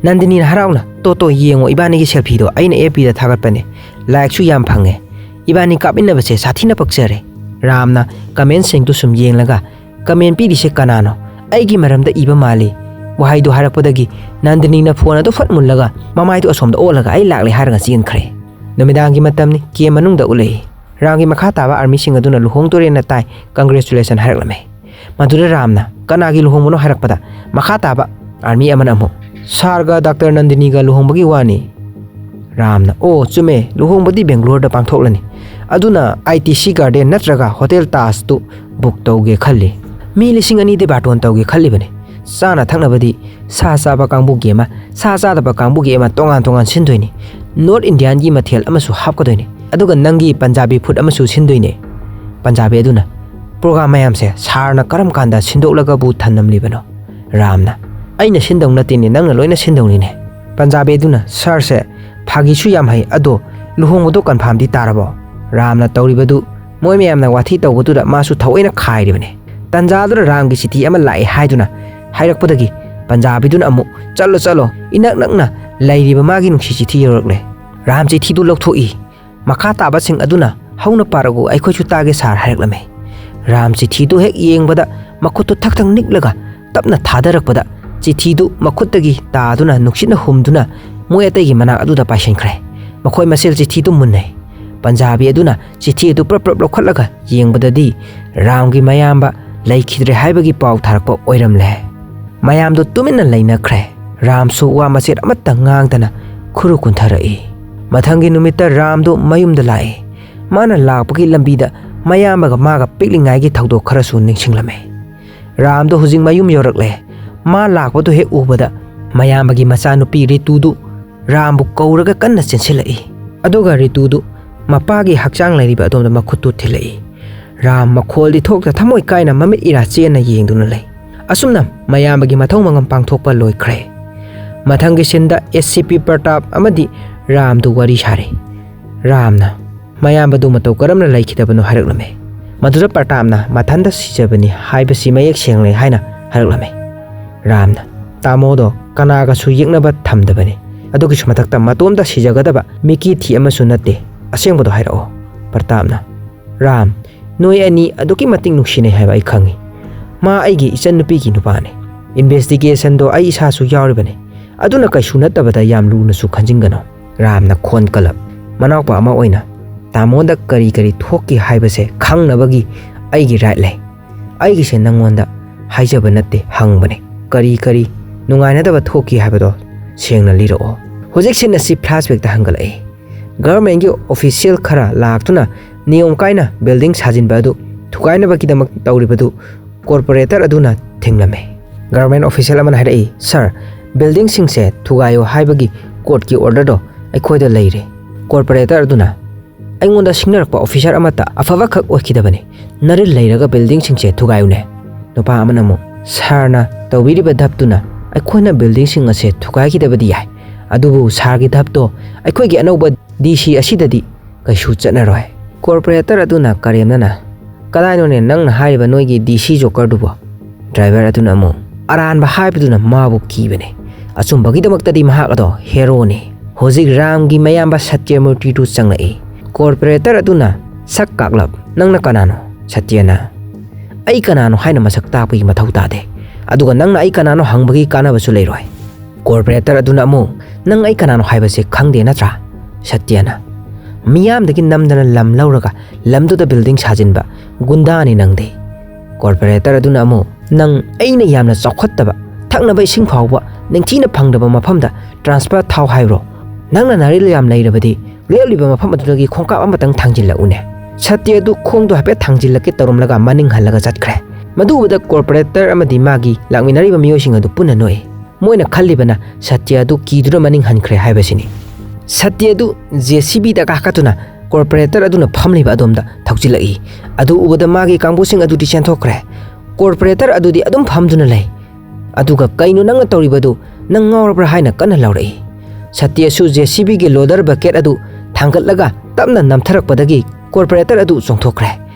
ꯅꯟꯗꯤꯅꯤꯅ ꯍꯔꯥꯎꯅ, "ꯇꯣ ꯇꯣ, ꯌꯦꯡꯉꯣ, ꯏꯕꯥꯅꯤꯒꯤ ꯁꯦꯜꯐꯤꯗꯣ ꯑꯩꯅ ꯑꯦꯐ ꯕꯤꯗ ꯊꯥꯒꯠꯄꯅꯦ, ꯂꯥꯏꯛꯁꯨ ꯌꯥꯝ ꯐꯪꯉꯦ, ꯏꯕꯥꯅꯤ ꯀꯥꯞꯃꯤꯟꯅꯕꯁꯦ ꯁꯥꯊꯤꯅ ꯄꯛꯆꯔꯦ"꯫ ꯔꯥꯝꯅ ꯀꯃꯦꯟꯁꯤꯡꯗꯨ ꯁꯨꯝ ꯌꯦꯡꯂꯒ, "ꯀꯃꯦꯟ ꯄꯤꯔꯤꯁꯦ ꯀꯅꯥꯅꯣ? ꯑꯩꯒꯤ ꯃꯔꯝꯗ ꯏꯕ ꯃꯥꯜꯂꯤ"꯫ ꯋꯥꯍꯩꯗꯨ ꯍꯥꯏꯔꯛꯄꯗꯒꯤ ꯅꯟꯗꯤꯅꯤꯅ ꯐꯣꯟ ꯑꯗꯨ ꯐꯠ ꯃꯨꯜꯂꯒ ꯃꯃꯥꯏꯗꯨ ꯑꯁꯣꯝꯗ ꯑꯣꯜꯂꯒ "ꯑꯩ ꯂꯥꯛꯂꯦ" ꯍꯥꯏꯔꯒ ꯆꯦꯟꯈ꯭ꯔꯦ꯫ ꯅꯨꯃꯤꯗꯥꯡꯒꯤ ꯃꯇꯝꯅꯤ, ꯀꯦꯝ ꯃꯅꯨꯡꯗ ꯎꯠꯂꯛꯏ꯫ ꯔꯥꯝꯒꯤ ꯃꯈꯥ ꯇꯥꯕ ꯑꯥꯔꯃꯤꯁꯤꯡ ꯑꯗꯨꯅ "ꯂꯨꯍꯣꯡꯗꯣꯔꯦꯅ ꯇꯥꯏ, congratulation" ꯍꯥꯏꯔꯛꯂꯝꯃꯤ꯫ ꯃꯗꯨꯗ ꯔꯥꯝꯅ "ꯀꯅꯥꯒꯤ ꯂꯨꯍꯣꯡꯕꯅꯣ?" ꯍꯥꯏꯔꯛꯄꯗ, ꯃꯈꯥ ꯇꯥꯕ ꯑꯥꯔꯃꯤ ꯑꯃꯅ ꯑꯃꯨꯛ, "ꯁꯥꯔꯒ ꯗꯥꯛꯇꯔ ꯅꯟꯗꯤꯅꯤꯒ ꯂꯨꯍꯣꯡꯕꯒꯤ ꯋꯥꯅꯤ"꯫ ꯔꯥꯝꯅ, "ꯑꯣ, ꯆꯨꯝꯃꯦ, ꯂꯨꯍꯣꯡꯕꯗꯤ ꯕꯦꯡꯒ꯭ꯂꯣꯔꯗ ꯄꯥꯡꯊꯣꯛꯂꯅꯤ꯫ ꯑꯗꯨꯅ ꯑꯥꯏ ꯇꯤ ꯁꯤ ꯒꯥꯔꯗꯦꯟ ꯅꯠꯇ꯭ꯔꯒ ꯍꯣꯇꯦꯜ ꯇꯥꯖꯇꯨ ꯕꯨꯛ ꯇꯧꯒꯦ ꯈꯜꯂꯤ꯫ ꯃꯤ ꯂꯤꯁꯤꯡ ꯑꯅꯤꯗꯤ ꯕꯥꯔꯇꯣꯟ ꯇꯧꯒꯦ ꯈꯜꯂꯤꯕꯅꯤ꯫ ꯆꯥꯅ ꯊꯛꯅꯕꯗꯤ ꯁꯥ ꯆꯥꯕ ꯀꯥꯡꯕꯨꯒꯤ ꯑꯃ, ꯁꯥ ꯆꯥꯗꯕ ꯀꯥꯡꯕꯨꯒꯤ ꯑꯃ ꯇꯣꯉꯥꯟ ꯇꯣꯉꯥꯟ ꯁꯤꯟꯗꯣꯏꯅꯤ꯫ ꯅꯣꯔꯠ ꯏꯟꯗꯤꯌꯥꯟꯒꯤ ꯃꯊꯦꯜ ꯑꯃꯁꯨ ꯍꯥꯞꯀꯗꯣꯏꯅꯤ꯫ ꯑꯗꯨꯒ ꯅꯪꯒꯤ ꯄꯟꯖꯥꯕꯤ ꯐꯨꯗ ꯑꯃꯁꯨ ꯁꯤꯟꯗꯣꯏꯅꯦ꯫ ꯄꯟꯖꯥꯕꯤ ꯑꯗꯨꯅ, "ꯄ꯭ꯔꯣꯒ꯭ꯔꯥꯝ ꯃꯌꯥꯝꯁꯦ ꯁꯥꯔꯅ ꯀꯔꯝ ꯀꯥꯟꯗ ꯁꯤꯟꯗꯣꯛꯂꯒꯕꯨ ꯊꯝꯂꯝꯂꯤꯕꯅꯣ?" ꯔꯥꯝꯅ, "ꯑꯩꯅ ꯁꯤꯟꯗꯧ ꯅꯠꯇꯦꯅꯦ, ꯅꯪꯅ ꯂꯣꯏꯅ ꯁꯤꯟꯗꯧꯅꯤꯅꯦ꯫" ꯄꯟꯖꯥꯕꯤ ꯑꯗꯨꯅ, "ꯁꯥꯔꯁꯦ ꯐꯥꯒꯤꯁꯨ ꯌꯥꯝ ꯍꯩ, ꯑꯗꯣ ꯂꯨꯍꯣꯡꯕꯗꯣ ꯀꯟꯐꯥꯝꯗꯤ ꯇꯥꯔꯕꯣ?" ꯔꯥꯝꯅ ꯇꯧꯔꯤꯕꯗꯨ ꯃꯣꯏ ꯃꯌꯥꯝꯅ ꯋꯥꯊꯤ ꯇꯧꯕꯗꯨꯗ ꯃꯥꯁꯨ ꯊꯑꯣꯏꯅ ꯈꯥꯏꯔꯤꯕꯅꯤ꯫ ꯇꯟꯖꯥꯗꯨꯗ ꯔꯥꯝꯒꯤ ꯆꯤꯊꯤ ꯑꯃ ꯂꯥꯛꯑꯦ ꯍꯥꯏꯗꯨꯅ ꯍꯥꯏꯔꯛꯄꯗꯒꯤ ꯄꯟꯖꯥꯕꯤꯗꯨꯅ ꯑꯃꯨꯛ, "ꯆꯠꯂꯣ, ꯆꯠꯂꯣ, ꯏꯅꯛ ꯅꯛꯅ ꯂꯩꯔꯤꯕ ꯃꯥꯒꯤ ꯅꯨꯡꯁꯤ ꯆꯤꯊꯤ ꯌꯧꯔꯛꯂꯦ꯫" ꯔꯥꯝ ꯆꯤꯊꯤꯗꯨ ꯂꯧꯊꯣꯛꯏ꯫ "ꯃꯈꯥ ꯇꯥꯕꯁꯤꯡ ꯑꯗꯨꯅ ꯍꯧꯅ ꯄꯥꯔꯛꯎ, ꯑꯩꯈꯣꯏꯁꯨ ꯇꯥꯒꯦ ꯁꯥꯔ" ꯍꯥꯏꯔꯛꯂꯝꯃꯤ꯫ ꯔꯥꯝ ꯆꯤꯊꯤꯗꯨ ꯍꯦꯛ ꯌꯦꯡꯕꯗ ꯃꯈꯨꯠꯇꯨ ꯊꯛ ꯊꯛ ꯅꯤꯛꯂꯒ ꯇꯞꯅ ꯊꯥꯗꯔꯛꯄꯗ ꯆꯤꯊꯤꯗꯨ ꯃꯈꯨꯠꯇꯒꯤ ꯇꯥꯗꯨꯅ ꯅꯨꯡꯁꯤꯠꯅ ꯍꯨꯝꯗꯨꯅ ꯃꯣꯏ ꯑꯇꯩꯒꯤ ꯃꯅꯥꯛ ꯑꯗꯨꯗ ꯄꯥꯏꯁꯤꯟꯈ꯭ꯔꯦ꯫ ꯃꯈꯣꯏ ꯃꯁꯦꯜ ꯆꯤꯊꯤꯗꯨ ꯃꯨꯟꯅꯩ꯫ ꯄꯟꯖꯥꯕꯤ ꯑꯗꯨꯅ ꯆꯤꯊꯤ ꯑꯗꯨ ꯄ꯭ꯔꯞ ꯄ꯭ꯔꯞ ꯂꯧꯈꯠꯂꯒ ꯌꯦꯡꯕꯗꯗꯤ ꯔꯥꯝꯒꯤ ꯃꯌꯥꯝꯕ ꯂꯩꯈꯤꯗ꯭ꯔꯦ ꯍꯥꯏꯕꯒꯤ ꯄꯥꯎ ꯊꯥꯔꯛꯄ ꯑꯣꯏꯔꯝꯂꯦ꯫ ꯃꯌꯥꯝꯗꯨ ꯇꯨꯃꯤꯟꯅ ꯂꯩꯅꯈ꯭ꯔꯦ꯫ ꯔꯥꯝꯁꯨ ꯋꯥ ꯃꯆꯦꯠ ꯑꯃꯠꯇ ꯉꯥꯡꯗꯅ ꯈꯨꯔꯨ ꯀꯨꯟꯊꯔꯛꯏ꯫ ꯃꯊꯪꯒꯤ ꯅꯨꯃꯤꯠꯇ ꯔꯥꯝꯗꯨ ꯃꯌꯨꯝꯗ ꯂꯥꯛꯏ꯫ ꯃꯥꯅ ꯂꯥꯛꯄꯒꯤ ꯂꯝꯕꯤꯗ ꯃꯌꯥꯝꯕꯒ ꯃꯥꯒ ꯄꯤꯛꯂꯤꯉꯥꯏꯒꯤ ꯊꯧꯗꯣꯛ ꯈꯔꯁꯨ ꯅꯤꯡꯁꯤꯡꯂꯝꯃꯤ꯫ ꯔꯥꯝꯗꯣ ꯍꯧꯖꯤꯛ ꯃꯌꯨꯝ ꯌꯧꯔꯛꯂꯦ꯫ ꯃꯥ ꯂꯥꯛꯄꯗꯨ ꯍꯦꯛ ꯎꯕꯗ ꯃꯌꯥꯝꯕꯒꯤ ꯃꯆꯥꯅꯨꯄꯤ ꯔꯤꯇꯨꯗꯨ ꯔꯥꯝꯕꯨ ꯀꯧꯔꯒ ꯀꯟꯅ ꯆꯦꯟꯁꯤꯜꯂꯛꯏ꯫ ꯑꯗꯨꯒ ꯔꯤꯇꯨꯗꯨ ꯃꯄꯥꯒꯤ ꯍꯛꯆꯥꯡ ꯂꯩꯔꯤꯕ ꯑꯗꯣꯝꯗ ꯃꯈꯨꯠꯇꯨ ꯊꯤꯜꯂꯛꯏ꯫ ꯔꯥꯝ ꯃꯈꯣꯜꯗꯤ ꯊꯣꯛꯇ ꯊꯃꯣꯏ ꯀꯥꯏꯅ ꯃꯃꯤꯠ ꯏꯔꯥ ꯆꯦꯟꯅ ꯌꯦꯡꯗꯨꯅ ꯂꯩ꯫ ꯑꯁꯨꯝꯅ ꯃꯌꯥꯝꯕꯒꯤ ꯃꯊꯧ ꯃꯉꯝ ꯄꯥꯡꯊꯣꯛꯄ ꯂꯣꯏꯈ꯭ꯔꯦ꯫ ꯃꯊꯪꯒꯤ ꯁꯤꯟꯗ ꯑꯦꯁ ꯁꯤ ꯄꯤ ꯄ꯭ꯔꯇꯥꯞ ꯑꯃꯗꯤ ꯔꯥꯝꯗꯨ ꯋꯥꯔꯤ ꯁꯥꯔꯤ꯫ ꯔꯥꯝꯅ ꯃꯌꯥꯝꯕꯗꯨ ꯃꯇꯧ ꯀꯔꯝꯅ ꯂꯩꯈꯤꯗꯕꯅꯣ ꯍꯥꯏꯔꯛꯂꯝꯃꯤ꯫ ꯃꯗꯨꯗ ꯄ꯭ꯔꯇꯥꯞꯅ ꯃꯊꯟꯇ ꯁꯤꯖꯕꯅꯤ ꯍꯥꯏꯕꯁꯤ ꯃꯌꯦꯛ ꯁꯦꯡꯂꯦ ꯍꯥꯏꯅ ꯍꯥꯏꯔꯛꯂꯝꯃꯤ꯫ ꯔꯥꯝꯅ, "ꯇꯥꯃꯣꯗꯣ ꯀꯅꯥꯒꯁꯨ ꯌꯦꯛꯅꯕ ꯊꯝꯗꯕꯅꯤ꯫ ꯑꯗꯨꯒꯤꯁꯨ ꯃꯊꯛꯇ ꯃꯇꯣꯝꯇ ꯁꯤꯖꯒꯗꯕ ꯃꯤꯀꯤ ꯊꯤ ꯑꯃꯁꯨ ꯅꯠꯇꯦ꯫ ꯑꯁꯦꯡꯕꯗꯣ ꯍꯥꯏꯔꯛꯑꯣ꯫" ꯄ꯭ꯔꯇꯥꯞꯅ, "ꯔꯥꯝ, ꯅꯣꯏ ꯑꯅꯤ ꯑꯗꯨꯛꯀꯤ ꯃꯇꯤꯛ ꯅꯨꯡꯁꯤꯅꯩ ꯍꯥꯏꯕ ꯑꯩ ꯈꯪꯉꯤ꯫ ꯃꯥ ꯑꯩꯒꯤ ꯏꯆꯟꯅꯨꯄꯤꯒꯤ ꯅꯨꯄꯥꯅꯤ꯫ ꯏꯟꯚꯦꯁꯇꯤꯒꯦꯁꯟꯗꯣ ꯑꯩ ꯏꯁꯥꯁꯨ ꯌꯥꯎꯔꯤꯕꯅꯤ꯫ ꯑꯗꯨꯅ ꯀꯩꯁꯨ ꯅꯠꯇꯕꯗ ꯌꯥꯝ ꯂꯨꯅꯁꯨ ꯈꯟꯖꯤꯟꯒꯅꯨ꯫" ꯔꯥꯝꯅ ꯈꯣꯟ ꯀꯜꯂꯞ, "ꯃꯅꯥꯎꯄꯥ ꯑꯃ ꯑꯣꯏꯅ ꯇꯥꯃꯣꯗ ꯀꯔꯤ ꯀꯔꯤ ꯊꯣꯛꯈꯤ ꯍꯥꯏꯕꯁꯦ ꯈꯪꯅꯕꯒꯤ ꯑꯩꯒꯤ ꯔꯥꯏꯠ ꯂꯩ꯫ ꯑꯩꯒꯤꯁꯦ ꯅꯪꯉꯣꯟꯗ ꯍꯥꯏꯖꯕ ꯅꯠꯇꯦ, ꯍꯪꯕꯅꯦ꯫ ꯀꯔꯤ ꯀꯔꯤ ꯅꯨꯡꯉꯥꯏꯅꯗꯕ ꯊꯣꯛꯈꯤ ꯍꯥꯏꯕꯗꯣ ꯁꯦꯡꯅ ꯂꯤꯔꯛꯑꯣ꯫" ꯍꯧꯖꯤꯛ ꯁꯤꯟ ꯑꯁꯤ flashbackꯇ ꯍꯟꯒꯠꯂꯛꯏ꯫ Governmentꯀꯤ official ꯈꯔ ꯂꯥꯛꯇꯨꯅ ꯅꯤꯌꯣꯝ ꯀꯥꯏꯅ building ꯁꯥꯖꯤꯟꯕ ꯑꯗꯨ ꯊꯨꯒꯥꯏꯅꯕꯒꯤꯗꯃꯛ ꯇꯧꯔꯤꯕꯗꯨ corporator ꯑꯗꯨꯅ ꯊꯤꯡꯂꯝꯃꯤ꯫ Government official ꯑꯃꯅ ꯍꯥꯏꯔꯛꯏ, "Sir, buildingꯁꯤꯡꯁꯦ ꯊꯨꯒꯥꯏꯌꯨ ꯍꯥꯏꯕꯒꯤ courtꯀꯤ orderꯗꯣ ꯑꯩꯈꯣꯏꯗ ꯂꯩꯔꯦ꯫" Corporator ꯑꯗꯨꯅ, "ꯑꯩꯉꯣꯟꯗ ꯁꯤꯡꯅꯔꯛꯄ officer ꯑꯃꯠꯇ ꯑꯐꯕꯈꯛ ꯑꯣꯏꯈꯤꯗꯕꯅꯤ꯫ ꯅꯔꯤꯜ ꯂꯩꯔꯒ buildingꯁꯤꯡꯁꯦ ꯊꯨꯒꯥꯏꯌꯨꯅꯦ꯫" ꯅꯨꯄꯥ ꯑꯃꯅ ꯑꯃꯨꯛ, "Sirꯅ ꯇꯧꯕꯤꯔꯤꯕ ꯙꯞꯇꯨꯅ ꯑꯩꯈꯣꯏꯅ buildingꯁꯤꯡ ꯑꯁꯦ ꯊꯨꯒꯥꯏꯈꯤꯗꯕꯗꯤ ꯌꯥꯏ, ꯑꯗꯨꯕꯨ sirꯒꯤ ꯙꯞꯇꯣ ꯑꯩꯈꯣꯏꯒꯤ ꯑꯅꯧꯕ DC ꯑꯁꯤꯗꯗꯤ ꯀꯩꯁꯨ ꯆꯠꯅꯔꯣꯏ꯫" Corporator ꯑꯗꯨꯅ ꯀꯔꯦꯝꯅꯅ, "ꯀꯗꯥꯏꯅꯣꯅꯦ ꯅꯪꯅ ꯍꯥꯏꯔꯤꯕ ꯅꯣꯏꯒꯤ DC jokerꯗꯨꯕꯣ?" Driver ꯑꯗꯨꯅ ꯑꯃꯨꯛ, "ꯑꯔꯥꯟꯕ ꯍꯥꯏꯕꯗꯨꯅ ꯃꯥꯕꯨ ꯀꯤꯕꯅꯦ꯫ ꯑꯆꯨꯝꯕꯒꯤꯗꯃꯛꯇꯗꯤ ꯃꯍꯥꯛ ꯑꯗꯣ heroꯅꯤ꯫" ꯍꯧꯖꯤꯛ ꯔꯥꯝꯒꯤ ꯃꯌꯥꯝꯕ ꯁꯇ꯭ꯌꯃꯨꯔꯇꯤꯗꯨ ꯆꯪꯂꯛꯏ꯫ Corporator ꯑꯗꯨꯅ ꯁꯛ ꯀꯥꯛꯂꯞ, "ꯅꯪꯅ ꯀꯅꯥꯅꯣ?" ꯁꯇ꯭ꯌꯅ, "ꯑꯩ ꯀꯅꯥꯅꯣ ꯍꯥꯏꯅ ꯃꯁꯛ ꯇꯥꯛꯄꯒꯤ ꯃꯊꯧ ꯇꯥꯗꯦ꯫ ꯑꯗꯨꯒ ꯅꯪꯅ ꯑꯩ ꯀꯅꯥꯅꯣ ꯍꯪꯕꯒꯤ ꯀꯥꯟꯅꯕꯁꯨ ꯂꯩꯔꯣꯏ꯫" Corporator ꯑꯗꯨꯅ ꯑꯃꯨꯛ, "ꯅꯪ ꯑꯩ ꯀꯅꯥꯅꯣ ꯍꯥꯏꯕꯁꯦ ꯈꯪꯗꯦ ꯅꯠꯇ꯭ꯔꯥ?" ꯁꯇ꯭ꯌꯅ, "ꯃꯤꯌꯥꯝꯗꯒꯤ ꯅꯝꯗꯅ ꯂꯝ ꯂꯧꯔꯒ ꯂꯝꯗꯨꯗ building ꯁꯥꯖꯤꯟꯕ ꯒꯨꯟꯗꯥꯅꯤ ꯅꯪꯗꯤ꯫" Corporator ꯑꯗꯨꯅ ꯑꯃꯨꯛ, "ꯅꯪ ꯑꯩꯅ ꯌꯥꯝꯅ ꯆꯥꯎꯈꯠꯇꯕ, ꯊꯛꯅꯕ ꯏꯁꯤꯡ ꯐꯥꯎꯕ ꯅꯤꯡꯊꯤꯅ ꯐꯪꯗꯕ ꯃꯐꯝꯗ transfer ꯊꯥꯎ ꯍꯥꯏꯕ꯭ꯔꯣ? ꯅꯪꯅ ꯅꯥꯔꯤꯜ ꯌꯥꯝ ꯂꯩꯔꯕꯗꯤ ꯂꯦꯞꯂꯤꯕ ꯃꯐꯝ ꯑꯗꯨꯗꯒꯤ ꯈꯣꯡꯀꯥꯞ ꯑꯃꯇꯪ ꯊꯥꯡꯖꯤꯜꯂꯛꯎꯅꯦ꯫" ꯁꯇ꯭ꯌ ꯑꯗꯨ ꯈꯣꯡꯗꯣ ꯍꯥꯏꯐꯦꯠ ꯊꯥꯡꯖꯤꯜꯂꯛꯀꯦ ꯇꯧꯔꯝꯂꯒ ꯃꯅꯤꯡ ꯍꯜꯂꯒ ꯆꯠꯈ꯭ꯔꯦ꯫ ꯃꯗꯨ ꯎꯕꯗ corporator ꯑꯃꯗꯤ ꯃꯥꯒꯤ ꯂꯥꯛꯃꯤꯟꯅꯔꯤꯕ ꯃꯤꯑꯣꯏꯁꯤꯡ ꯑꯗꯨ ꯄꯨꯟꯅ ꯅꯣꯛꯏ꯫ ꯃꯣꯏꯅ ꯈꯜꯂꯤꯕꯅ ꯁꯇ꯭ꯌ ꯑꯗꯨ ꯀꯤꯗꯨꯅ ꯃꯅꯤꯡ ꯍꯟꯈ꯭ꯔꯦ ꯍꯥꯏꯕꯁꯤꯅꯤ꯫ ꯁꯇ꯭ꯌ ꯑꯗꯨ JCBꯗ ꯀꯥꯈꯠꯇꯨꯅ corporator ꯑꯗꯨꯅ ꯐꯝꯂꯤꯕ ꯑꯗꯣꯝꯗ ꯊꯧꯖꯤꯜꯂꯛꯏ꯫ ꯑꯗꯨ ꯎꯕꯗ ꯃꯥꯒꯤ ꯀꯥꯡꯕꯨꯁꯤꯡ ꯑꯗꯨꯗꯤ ꯆꯦꯟꯊꯣꯛꯈ꯭ꯔꯦ꯫ Corporator ꯑꯗꯨꯗꯤ ꯑꯗꯨꯝ ꯐꯝꯗꯨꯅ ꯂꯩ꯫ ꯑꯗꯨꯒ "ꯀꯩꯅꯣ ꯅꯪꯅ ꯇꯧꯔꯤꯕꯗꯨ? ꯅꯪ ꯉꯥꯎꯔꯕ꯭ꯔꯥ?" ꯍꯥꯏꯅ ꯀꯟꯅ ꯂꯥꯎꯔꯛꯏ꯫ ꯁꯇ꯭ꯌꯁꯨ JCBꯒꯤ loader bucket ꯑꯗꯨ ꯊꯥꯡꯒꯠꯂꯒ ꯇꯞꯅ ꯅꯝꯊꯔꯛꯄꯗꯒꯤ corporator ꯑꯗꯨ ꯆꯣꯡꯊꯣꯛꯈ꯭ꯔꯦ꯫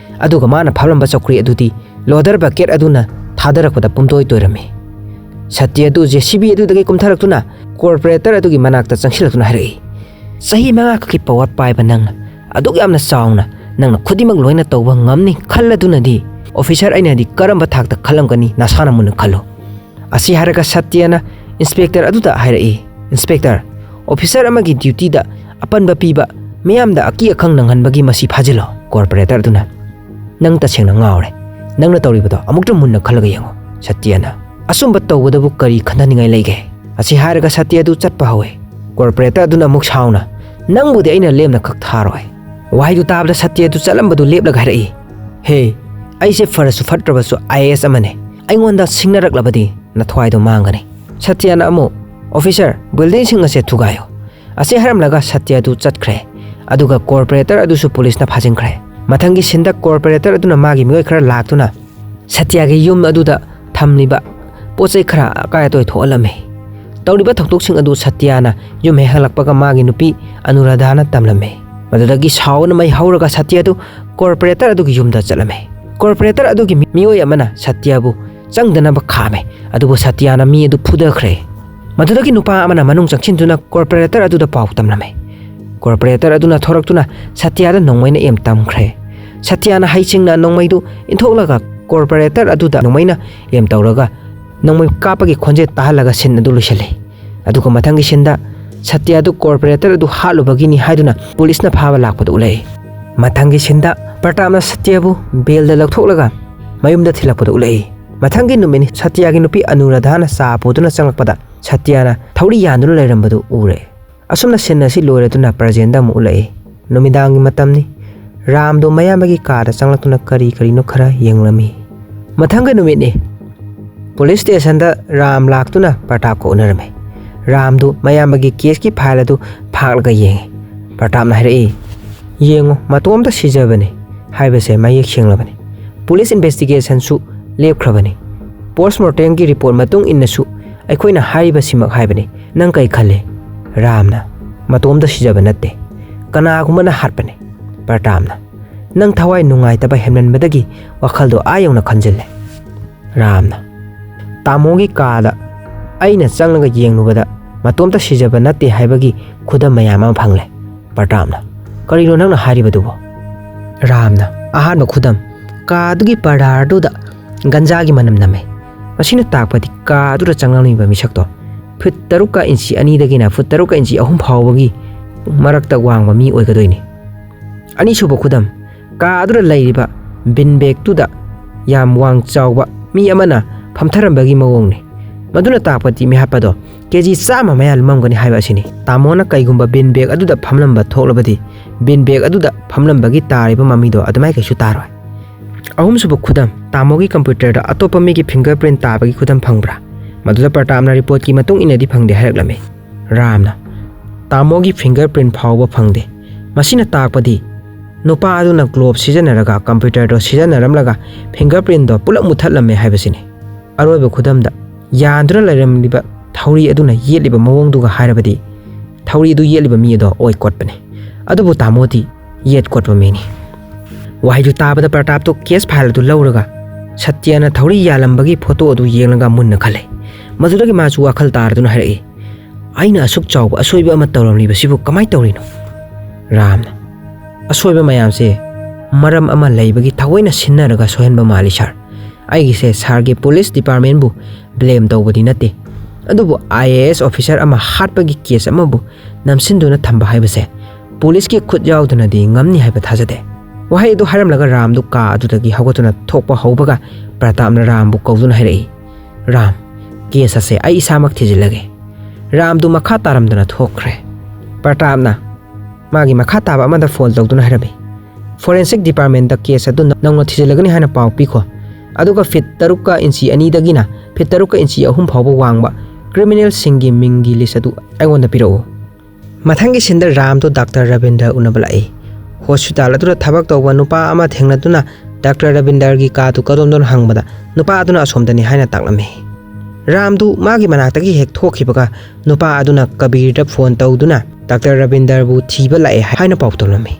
ꯑꯗꯨꯒ ꯃꯥꯅ ꯐꯝꯂꯝꯕ ꯆꯧꯀ꯭ꯔꯤ ꯑꯗꯨꯗꯤ loader bucket ꯑꯗꯨꯅ ꯊꯥꯗꯔꯛꯄꯗ ꯄꯨꯝꯇꯣꯏ ꯇꯣꯏꯔꯝꯃꯤ꯫ ꯁꯇ꯭ꯌ ꯑꯗꯨ JCB ꯑꯗꯨꯗꯒꯤ ꯀꯨꯝꯊꯔꯛꯇꯨꯅ corporator ꯑꯗꯨꯒꯤ ꯃꯅꯥꯛꯇ ꯆꯪꯁꯤꯜꯂꯛꯇꯨꯅ ꯍꯥꯏꯔꯛꯏ, "ꯆꯍꯤ ꯃꯉꯥ ꯈꯛꯀꯤ power ꯄꯥꯏꯕ ꯅꯪꯅ ꯑꯗꯨꯛ ꯌꯥꯝꯅ ꯆꯥꯎꯅ, ꯅꯪꯅ ꯈꯨꯗꯤꯡꯃꯛ ꯂꯣꯏꯅ ꯇꯧꯕ ꯉꯝꯅꯤ ꯈꯜꯂꯗꯨꯅꯗꯤ officer ꯑꯩꯅꯗꯤ ꯀꯔꯝꯕ ꯊꯥꯛꯇ ꯈꯜꯂꯝꯒꯅꯤ? ꯅꯁꯥꯅ ꯃꯨꯟꯅ ꯈꯜꯂꯨ꯫" ꯑꯁꯤ ꯍꯥꯏꯔꯒ ꯁꯇ꯭ꯌꯅ inspector ꯑꯗꯨꯗ ꯍꯥꯏꯔꯛꯏ, "Inspector, officer ꯑꯃꯒꯤ dutyꯗ ꯑꯄꯟꯕ ꯄꯤꯕ, ꯃꯤꯌꯥꯝꯗ ꯑꯀꯤ ꯑꯈꯪ ꯅꯪꯍꯟꯕꯒꯤ ꯃꯁꯤ ꯐꯥꯖꯤꯜꯂꯣ꯫" Corporator ꯑꯗꯨꯅ, "ꯅꯪ ꯇꯁꯦꯡꯅ ꯉꯥꯎꯔꯦ꯫ ꯅꯪꯅ ꯇꯧꯔꯤꯕꯗꯣ ꯑꯃꯨꯛꯇ ꯃꯨꯟꯅ ꯈꯜꯂꯒ ꯌꯦꯡꯉꯨ꯫" ꯁꯇ꯭ꯌꯅ, "ꯑꯆꯨꯝꯕ ꯇꯧꯕꯗꯕꯨ ꯀꯔꯤ ꯈꯟꯊꯅꯤꯡꯉꯥꯏ ꯂꯩꯒꯦ?" ꯑꯁꯤ ꯍꯥꯏꯔꯒ ꯁꯇ꯭ꯌ ꯑꯗꯨ ꯆꯠꯄ ꯍꯧꯋꯦ꯫ ꯀꯣꯔꯄꯣꯔꯦꯇꯔ ꯑꯗꯨꯅ ꯑꯃꯨꯛ ꯁꯥꯎꯅ, "ꯅꯪꯕꯨꯗꯤ ꯑꯩꯅ ꯂꯦꯝꯅ ꯈꯛ ꯊꯥꯔꯣꯏ"꯫ ꯋꯥꯍꯩꯗꯨ ꯇꯥꯕꯗ ꯁꯇ꯭ꯌꯗꯨ ꯆꯠꯂꯝꯕꯗꯨ ꯂꯦꯞꯂꯒ ꯍꯥꯏꯔꯛꯏ, "ꯍꯦ, ꯑꯩꯁꯦ ꯐꯔꯁꯨ ꯐꯠꯇ꯭ꯔꯕꯁꯨ ꯑꯥꯏ ꯑꯦ ꯑꯦꯁ ꯑꯃꯅꯦ꯫ ꯑꯩꯉꯣꯟꯗ ꯁꯤꯡꯅꯔꯛꯂꯕꯗꯤ ꯅꯊ꯭ꯋꯥꯏꯗꯣ ꯃꯥꯡꯒꯅꯤ"꯫ ꯁꯇ꯭ꯌꯅ ꯑꯃꯨꯛ, "ꯑꯣꯐꯤꯁꯔ, ꯕꯤꯜꯗꯤꯡꯁꯤꯡ ꯑꯁꯦ ꯊꯨꯒꯥꯏꯌꯨ"꯫ ꯑꯁꯤ ꯍꯥꯏꯔꯝꯂꯒ ꯁꯇ꯭ꯌꯗꯨ ꯆꯠꯈ꯭ꯔꯦ꯫ ꯑꯗꯨꯒ ꯀꯣꯔꯄꯣꯔꯦꯇꯔ ꯑꯗꯨꯁꯨ ꯄꯨꯂꯤꯁꯅ ꯐꯥꯖꯤꯟꯈ꯭ꯔꯦ꯫ ꯃꯊꯪꯒꯤ ꯁꯤꯟꯗ ꯀꯣꯔꯄꯣꯔꯦꯇꯔ ꯑꯗꯨꯅ ꯃꯥꯒꯤ ꯃꯤꯑꯣꯏ ꯈꯔ ꯂꯥꯛꯇꯨꯅ ꯁꯇ꯭ꯌꯒꯤ ꯌꯨꯝ ꯑꯗꯨꯗ ꯊꯝꯂꯤꯕ ꯄꯣꯠ ꯆꯩ ꯈꯔ ꯑꯀꯥꯏ ꯑꯇꯣꯏ ꯊꯣꯛꯍꯜꯂꯝꯃꯤ꯫ ꯇꯧꯔꯤꯕ ꯊꯧꯗꯣꯛꯁꯤꯡ ꯑꯗꯨ ꯁꯇ꯭ꯌꯅ ꯌꯨꯝ ꯍꯦꯛ ꯍꯜꯂꯛꯄꯒ ꯃꯥꯒꯤ ꯅꯨꯄꯤ ꯑꯅꯨꯔꯥꯙꯥꯅ ꯇꯝꯂꯝꯃꯤ꯫ ꯃꯗꯨꯗꯒꯤ ꯁꯥꯎꯅ ꯃꯩ ꯍꯧꯔꯒ ꯁꯇ꯭ꯌꯗꯨ ꯀꯣꯔꯄꯣꯔꯦꯇꯔ ꯑꯗꯨꯒꯤ ꯌꯨꯝꯗ ꯆꯠꯂꯝꯃꯤ꯫ ꯀꯣꯔꯄꯣꯔꯦꯇꯔ ꯑꯗꯨꯒꯤ ꯃꯤ-, ꯃꯤꯑꯣꯏ ꯑꯃꯅ ꯁꯇ꯭ꯌꯕꯨ ꯆꯪꯗꯅꯕ ꯈꯥꯝꯃꯦ, ꯑꯗꯨꯕꯨ ꯁꯇ꯭ꯌꯅ ꯃꯤ ꯑꯗꯨ ꯐꯨꯊꯈ꯭ꯔꯦ꯫ ꯃꯗꯨꯗꯒꯤ ꯅꯨꯄꯥ ꯑꯃꯅ ꯃꯅꯨꯡ ꯆꯪꯁꯤꯟꯗꯨꯅ ꯀꯣꯔꯄꯣꯔꯦꯇꯔ ꯑꯗꯨꯗ ꯄꯥꯎ ꯇꯝꯂꯝꯃꯤ꯫ ꯀꯣꯔꯄꯣꯔꯦꯇꯔ ꯑꯗꯨꯅ ꯊꯣꯔꯛꯇꯨꯅ ꯁꯇ꯭ꯌꯗ ꯅꯣꯡꯃꯩꯅ ꯑꯦꯝ ꯇꯝꯈ꯭ꯔꯦ꯫ ꯁꯇ꯭ꯌꯅ ꯍꯩꯁꯤꯡꯅ ꯅꯣꯡꯃꯩꯗꯨ ꯏꯟꯊꯣꯛꯂꯒ ꯀꯣꯔꯄꯣꯔꯦꯇꯔ ꯑꯗꯨꯗ ꯅꯣꯡꯃꯩꯅ ꯑꯦꯝ ꯇꯧꯔꯒ ꯅꯣꯡꯃꯩ ꯀꯥꯞꯄꯒꯤ ꯈꯣꯟꯖꯦꯜ ꯇꯥꯍꯜꯂꯒ ꯁꯤꯟ ꯑꯗꯨ ꯂꯣꯏꯁꯤꯜꯂꯤ꯫ ꯑꯗꯨꯒ ꯃꯊꯪꯒꯤ ꯁꯤꯟꯗ ꯁꯇ꯭ꯌ ꯑꯗꯨ ꯀꯣꯔꯄꯣꯔꯦꯇꯔ ꯑꯗꯨ ꯍꯥꯠꯂꯨꯕꯒꯤꯅꯤ ꯍꯥꯏꯗꯨꯅ ꯄꯨꯂꯤꯁꯅ ꯐꯥꯕ ꯂꯥꯛꯄꯗꯨ ꯎꯠꯂꯛꯏ꯫ ꯃꯊꯪꯒꯤ ꯁꯤꯟꯗ ꯄ꯭ꯔꯇꯥꯞꯅ ꯁꯇ꯭ꯌꯕꯨ ꯕꯦꯜꯗ ꯂꯧꯊꯣꯛꯂꯒ ꯃꯌꯨꯝꯗ ꯊꯤꯜꯂꯛꯄꯗꯨ ꯎꯠꯂꯛꯏ꯫ ꯃꯊꯪꯒꯤ ꯅꯨꯃꯤꯠꯅꯤ, ꯁꯇ꯭ꯌꯒꯤ ꯅꯨꯄꯤ ꯑꯅꯨꯔꯥꯙꯥꯅ ꯆꯥ ꯄꯨꯗꯨꯅ ꯆꯪꯂꯛꯄꯗ ꯁꯇ꯭ꯌꯅ ꯊꯧꯔꯤ ꯌꯥꯟꯗꯨꯅ ꯂꯩꯔꯝꯕꯗꯨ ꯎꯔꯦ꯫ ꯑꯁꯨꯝꯅ ꯁꯤꯟ ꯑꯁꯤ ꯂꯣꯏꯔꯗꯨꯅ ꯄ꯭ꯔꯖꯦꯟꯗ ꯑꯃꯨꯛ ꯎꯠꯂꯛꯏ꯫ ꯅꯨꯃꯤꯗꯥꯡꯒꯤ ꯃꯇꯝꯅꯤ꯫ ꯔꯥꯝꯗꯨ ꯃꯌꯥꯝꯕꯒꯤ ꯀꯥꯗ ꯆꯪꯂꯛꯇꯨꯅ ꯀꯔꯤ ꯀꯔꯤꯅꯣ ꯈꯔ ꯌꯦꯡꯂꯝꯃꯤ꯫ ꯃꯊꯪꯒꯤ ꯅꯨꯃꯤꯠꯅꯤ꯫ ꯄꯨꯂꯤꯁ ꯁ꯭ꯇꯦꯁꯟꯗ ꯔꯥꯝ ꯂꯥꯛꯇꯨꯅ ꯄ꯭ꯔꯇꯥꯞꯀ ꯎꯅꯔꯝꯃꯤ꯫ ꯔꯥꯝꯗꯨ ꯃꯌꯥꯝꯕꯒꯤ ꯀꯦꯁꯀꯤ ꯐꯥꯏꯜ ꯑꯗꯨ ꯐꯥꯛꯂꯒ ꯌꯦꯡꯉꯤ꯫ ꯄ꯭ꯔꯇꯥꯞꯅ ꯍꯥꯏꯔꯛꯏ, "ꯌꯦꯡꯉꯨ, ꯃꯇꯣꯝꯇ ꯁꯤꯖꯕꯅꯤ ꯍꯥꯏꯕꯁꯦ ꯃꯌꯦꯛ ꯁꯦꯡꯂꯕꯅꯤ꯫ ꯄꯨꯂꯤꯁ ꯏꯟꯚꯦꯁꯇꯤꯒꯦꯁꯟꯁꯨ ꯂꯦꯞꯈ꯭ꯔꯕꯅꯤ꯫ ꯄꯣꯁꯃꯣꯔꯇꯦꯝꯒꯤ ꯔꯤꯄꯣꯔꯠ ꯃꯇꯨꯡ ꯏꯟꯅꯁꯨ ꯑꯩꯈꯣꯏꯅ ꯍꯥꯏꯔꯤꯕꯁꯤꯃꯛ ꯍꯥꯏꯕꯅꯤ꯫ ꯅꯪ ꯀꯩ ꯈꯜꯂꯤ?" ꯔꯥꯝꯅ, "ꯃꯇꯣꯝꯇ ꯁꯤꯖꯕ ꯅꯠꯇꯦ, ꯀꯅꯥꯒꯨꯝꯕꯅ ꯍꯥꯠꯄꯅꯤ"꯫ ꯄ꯭ꯔꯇꯥꯞꯅ, "ꯅꯪ ꯊꯋꯥꯏ ꯅꯨꯡꯉꯥꯏꯇꯕ ꯍꯦꯟꯃꯟꯕꯗꯒꯤ ꯋꯥꯈꯜꯗꯣ ꯑꯥ ꯌꯧꯅ ꯈꯟꯖꯤꯜꯂꯦ"꯫ ꯔꯥꯝꯅ, "ꯇꯥꯃꯣꯒꯤ ꯀꯥꯗ ꯑꯩꯅ ꯆꯪꯂꯒ ꯌꯦꯡꯂꯨꯕꯗ ꯃꯇꯣꯝꯇ ꯁꯤꯖꯕ ꯅꯠꯇꯦ ꯍꯥꯏꯕꯒꯤ ꯈꯨꯗꯝ ꯃꯌꯥꯝ ꯑꯃ ꯐꯪꯂꯦ"꯫ ꯄ꯭ꯔꯇꯥꯞꯅ, "ꯀꯔꯤꯅꯣ ꯅꯪꯅ ꯍꯥꯏꯔꯤꯕꯗꯨꯕꯣ?" ꯔꯥꯝꯅ, "ꯑꯍꯥꯟꯕ ꯈꯨꯗꯝ, ꯀꯥ ꯑꯗꯨꯒꯤ ꯄꯔꯗꯥꯔꯗꯨꯗ ꯒꯟꯖꯥꯒꯤ ꯃꯅꯝ ꯅꯝꯃꯤ꯫ ꯃꯁꯤꯅ ꯇꯥꯛꯄꯗꯤ ꯀꯥ ꯑꯗꯨꯗ ꯆꯪꯂꯝꯂꯤꯕ ꯃꯤꯁꯛꯇꯣ ꯐꯤꯠ ꯇꯔꯨꯛꯀ ꯏꯟꯆꯤ ꯑꯅꯤꯗꯒꯤꯅ ꯐꯤꯠ ꯇꯔꯨꯛꯀ ꯏꯟꯆꯤ ꯑꯍꯨꯝ ꯐꯥꯎꯕꯒꯤ ꯃꯔꯛꯇ ꯋꯥꯡꯕ ꯃꯤ ꯑꯣꯏꯒꯗꯣꯏꯅꯤ"꯫ ꯑꯅꯤꯁꯨꯕ ꯈꯨꯗꯝ, ꯀꯥ ꯑꯗꯨꯗ ꯂꯩꯔꯤꯕ ꯕꯤꯟ ꯕꯦꯒꯇꯨꯗ ꯌꯥꯝ ꯋꯥꯡ ꯆꯥꯎꯕ ꯃꯤ ꯑꯃꯅ ꯐꯝꯊꯔꯝꯕꯒꯤ ꯃꯑꯣꯡꯅꯤ꯫ ꯃꯗꯨꯅ ꯇꯥꯛꯄꯗꯤ ꯃꯤꯍꯥꯠꯄꯗꯣ ꯀꯦ ꯖꯤ ꯆꯥꯝꯃ ꯃꯌꯥ ꯂꯨꯝꯃꯝꯒꯅꯤ ꯍꯥꯏꯕ ꯑꯁꯤꯅꯤ꯫ ꯇꯥꯃꯣꯅ ꯀꯩꯒꯨꯝꯕ ꯕꯤꯟ ꯕꯦꯒ ꯑꯗꯨꯗ ꯐꯝꯂꯝꯕ ꯊꯣꯛꯂꯕꯗꯤ, ꯕꯤꯟ ꯕꯦꯒ ꯑꯗꯨꯗ ꯐꯝꯂꯝꯕꯒꯤ ꯇꯥꯔꯤꯕ ꯃꯃꯤꯗꯣ ꯑꯗꯨꯃꯥꯏ ꯀꯩꯁꯨ ꯇꯥꯔꯣꯏ꯫ ꯑꯍꯨꯝꯁꯨꯕ ꯈꯨꯗꯝ, ꯇꯥꯃꯣꯒꯤ ꯀꯝꯄ꯭ꯌꯨꯇꯔꯗ ꯑꯇꯣꯞꯄ ꯃꯤꯒꯤ ꯐꯤꯡꯒꯔ ꯄ꯭ꯔꯤꯟ ꯇꯥꯕꯒꯤ ꯈꯨꯗꯝ ꯐꯪꯕ꯭ꯔꯥ? ꯃꯗꯨꯗ ꯄ꯭ꯔꯇꯥꯞꯅ ꯔꯤꯄꯣꯔꯠꯀꯤ ꯃꯇꯨꯡ ꯏꯟꯅꯗꯤ ꯐꯪꯗꯦ ꯍꯥꯏꯔꯛꯂꯝꯃꯤ꯫ ꯔꯥꯝꯅ, "ꯇꯥꯃꯣꯒꯤ ꯐꯤꯡꯒꯔ ꯄ꯭ꯔꯤꯟ ꯐꯥꯎꯕ ꯐꯪꯗꯦ꯫ ꯃꯁꯤꯅ ꯇꯥꯛꯄꯗꯤ ꯅꯨꯄꯥ ꯑꯗꯨꯅ ꯒ꯭ꯂꯣꯞ ꯁꯤꯖꯤꯟꯅꯔꯒ ꯀꯝꯄ꯭ꯌꯨꯇꯔꯗꯣ ꯁꯤꯖꯤꯟꯅꯔꯝꯂꯒ ꯐꯤꯡꯒꯔ ꯄ꯭ꯔꯤꯟꯗꯣ ꯄꯨꯂꯞ ꯃꯨꯠꯊꯠꯂꯝꯃꯦ ꯍꯥꯏꯕꯁꯤꯅꯤ꯫" ꯑꯔꯣꯏꯕ ꯈꯨꯗꯝꯗ, ꯌꯥꯟꯗꯨꯅ ꯂꯩꯔꯝꯂꯤꯕ ꯊꯧꯔꯤ ꯑꯗꯨꯅ ꯌꯦꯠꯂꯤꯕ ꯃꯑꯣꯡꯗꯨꯒ ꯍꯥꯏꯔꯕꯗꯤ, ꯊꯧꯔꯤ ꯑꯗꯨ ꯌꯦꯠꯂꯤꯕ ꯃꯤ ꯑꯗꯣ ꯑꯣꯏ ꯀꯣꯠꯄꯅꯤ꯫ ꯑꯗꯨꯕꯨ ꯇꯥꯃꯣꯗꯤ ꯌꯦꯠ ꯀꯣꯠꯄ ꯃꯤꯅꯤ꯫ ꯋꯥꯍꯩꯗꯨ ꯇꯥꯕꯗ ꯄ꯭ꯔꯇꯥꯞꯇꯨ ꯀꯦꯁ ꯐꯥꯏꯜ ꯑꯗꯨ ꯂꯧꯔꯒ ꯁꯇ꯭ꯌꯅ ꯊꯧꯔꯤ ꯌꯥꯜꯂꯝꯕꯒꯤ ꯐꯣꯇꯣ ꯑꯗꯨ ꯌꯦꯡꯂꯒ ꯃꯨꯟꯅ ꯈꯜꯂꯦ꯫ ꯃꯗꯨꯗꯒꯤ ꯃꯥꯁꯨ ꯋꯥꯈꯜ ꯇꯥꯔꯗꯨꯅ ꯍꯥꯏꯔꯛꯏ, "ꯑꯩꯅ ꯑꯁꯨꯛ ꯆꯥꯎꯕ ꯑꯁꯣꯏꯕ ꯑꯃ ꯇꯧꯔꯝꯂꯤꯕꯁꯤꯕꯨ ꯀꯃꯥꯏꯅ ꯇꯧꯔꯤꯅꯣ?" ꯔꯥꯝꯅ, "ꯑꯁꯣꯏꯕ ꯃꯌꯥꯝꯁꯦ ꯃꯔꯝ ꯑꯃ ꯂꯩꯕꯒꯤ ꯊꯑꯣꯏꯅ ꯁꯤꯟꯅꯔꯒ ꯁꯣꯏꯍꯟꯕ ꯃꯥꯜꯂꯤ ꯁꯥꯔ꯫ ꯑꯩꯒꯤꯁꯦ ꯁꯥꯔꯒꯤ ꯄꯨꯂꯤꯁ ꯗꯤꯄꯥꯔꯠꯃꯦꯟꯕꯨ ꯕ꯭ꯂꯦꯝ ꯇꯧꯕꯗꯤ ꯅꯠꯇꯦ, ꯑꯗꯨꯕꯨ ꯑꯥꯏ ꯑꯦ ꯑꯦꯁ ꯑꯣꯐꯤꯁꯔ ꯑꯃ ꯍꯥꯠꯄꯒꯤ ꯀꯦꯁ ꯑꯃꯕꯨ ꯅꯝꯁꯤꯟꯗꯨꯅ ꯊꯝꯕ ꯍꯥꯏꯕꯁꯦ ꯄꯨꯂꯤꯁꯀꯤ ꯈꯨꯠ ꯌꯥꯎꯗꯅꯗꯤ ꯉꯝꯅꯤ ꯍꯥꯏꯕ ꯊꯥꯖꯗꯦ꯫" ꯋꯥꯍꯩ ꯑꯗꯨ ꯍꯥꯏꯔꯝꯂꯒ ꯔꯥꯝꯗꯨ ꯀꯥ ꯑꯗꯨꯗꯒꯤ ꯍꯧꯒꯠꯇꯨꯅ ꯊꯣꯛꯄ ꯍꯧꯕꯒ ꯄ꯭ꯔꯇꯥꯞꯅ ꯔꯥꯝꯕꯨ ꯀꯧꯗꯨꯅ ꯍꯥꯏꯔꯛꯏ, "ꯔꯥꯝ, ꯀꯦꯁ ꯑꯁꯦ ꯑꯩ ꯏꯁꯥꯃꯛ ꯊꯤꯖꯤꯜꯂꯒꯦ꯫" ꯔꯥꯝꯗꯨ ꯃꯈꯥ ꯇꯥꯔꯝꯗꯅ ꯊꯣꯛꯈ꯭ꯔꯦ꯫ ꯄ꯭ꯔꯇꯥꯞꯅ ꯃꯥꯒꯤ ꯃꯈꯥ ꯇꯥꯕ ꯑꯃꯗ ꯐꯣꯟ ꯇꯧꯗꯨꯅ ꯍꯥꯏꯔꯝꯃꯤ, "ꯐꯣꯔꯦꯟꯁꯤꯛ ꯗꯤꯄꯥꯔꯠꯃꯦꯟꯇ ꯀꯦꯁ ꯑꯗꯨ ꯅꯧꯅ ꯊꯤꯖꯤꯜꯂꯒꯅꯤ ꯍꯥꯏꯅ ꯄꯥꯎ ꯄꯤꯈꯣ꯫ ꯑꯗꯨꯒ ꯐꯤꯠ ꯇꯔꯨꯛꯀ ꯏꯟꯆꯤ ꯑꯅꯤꯗꯒꯤꯅ ꯐꯤꯠ ꯇꯔꯨꯛꯀ ꯏꯟꯆꯤ ꯑꯍꯨꯝ ꯐꯥꯎꯕ ꯋꯥꯡꯕ ꯀ꯭ꯔꯤꯃꯤꯅꯦꯜꯁꯤꯡꯒꯤ ꯃꯤꯡꯒꯤ ꯂꯤꯁ ꯑꯗꯨ ꯑꯩꯉꯣꯟꯗ ꯄꯤꯔꯛꯎ꯫" ꯃꯊꯪꯒꯤ ꯁꯤꯟꯗ ꯔꯥꯝꯗꯨ ꯗꯥꯛꯇꯔ ꯔꯕꯤꯟꯗ꯭ꯔ ꯎꯅꯕ ꯂꯥꯛꯏ꯫ ꯍꯣꯁꯄꯤꯇꯥꯜ ꯑꯗꯨꯗ ꯊꯕꯛ ꯇꯧꯕ ꯅꯨꯄꯥ ꯑꯃ ꯊꯦꯡꯅꯗꯨꯅ ꯗꯥꯛꯇꯔ ꯔꯕꯤꯟꯗ꯭ꯔꯒꯤ ꯀꯥꯗꯨ ꯀꯗꯣꯝꯗꯅꯣ ꯍꯪꯕꯗ ꯅꯨꯄꯥ ꯑꯗꯨꯅ ꯑꯁꯣꯝꯗꯅꯤ ꯍꯥꯏꯅ ꯇꯥꯛꯂꯝꯃꯤ꯫ ꯔꯥꯝꯗꯨ ꯃꯥꯒꯤ ꯃꯅꯥꯛꯇꯒꯤ ꯍꯦꯛ ꯊꯣꯛꯈꯤꯕꯒ ꯅꯨꯄꯥ ꯑꯗꯨꯅ ꯀꯕꯤꯔꯗ ꯐꯣꯟ ꯇꯧꯗꯨꯅ ꯗꯥꯛꯇꯔ ꯔꯕꯤꯟꯗ꯭ꯔꯕꯨ ꯊꯤꯕ ꯂꯥꯛꯑꯦ ꯍꯥꯏꯅ ꯄꯥꯎ ꯇꯧꯂꯝꯃꯤ꯫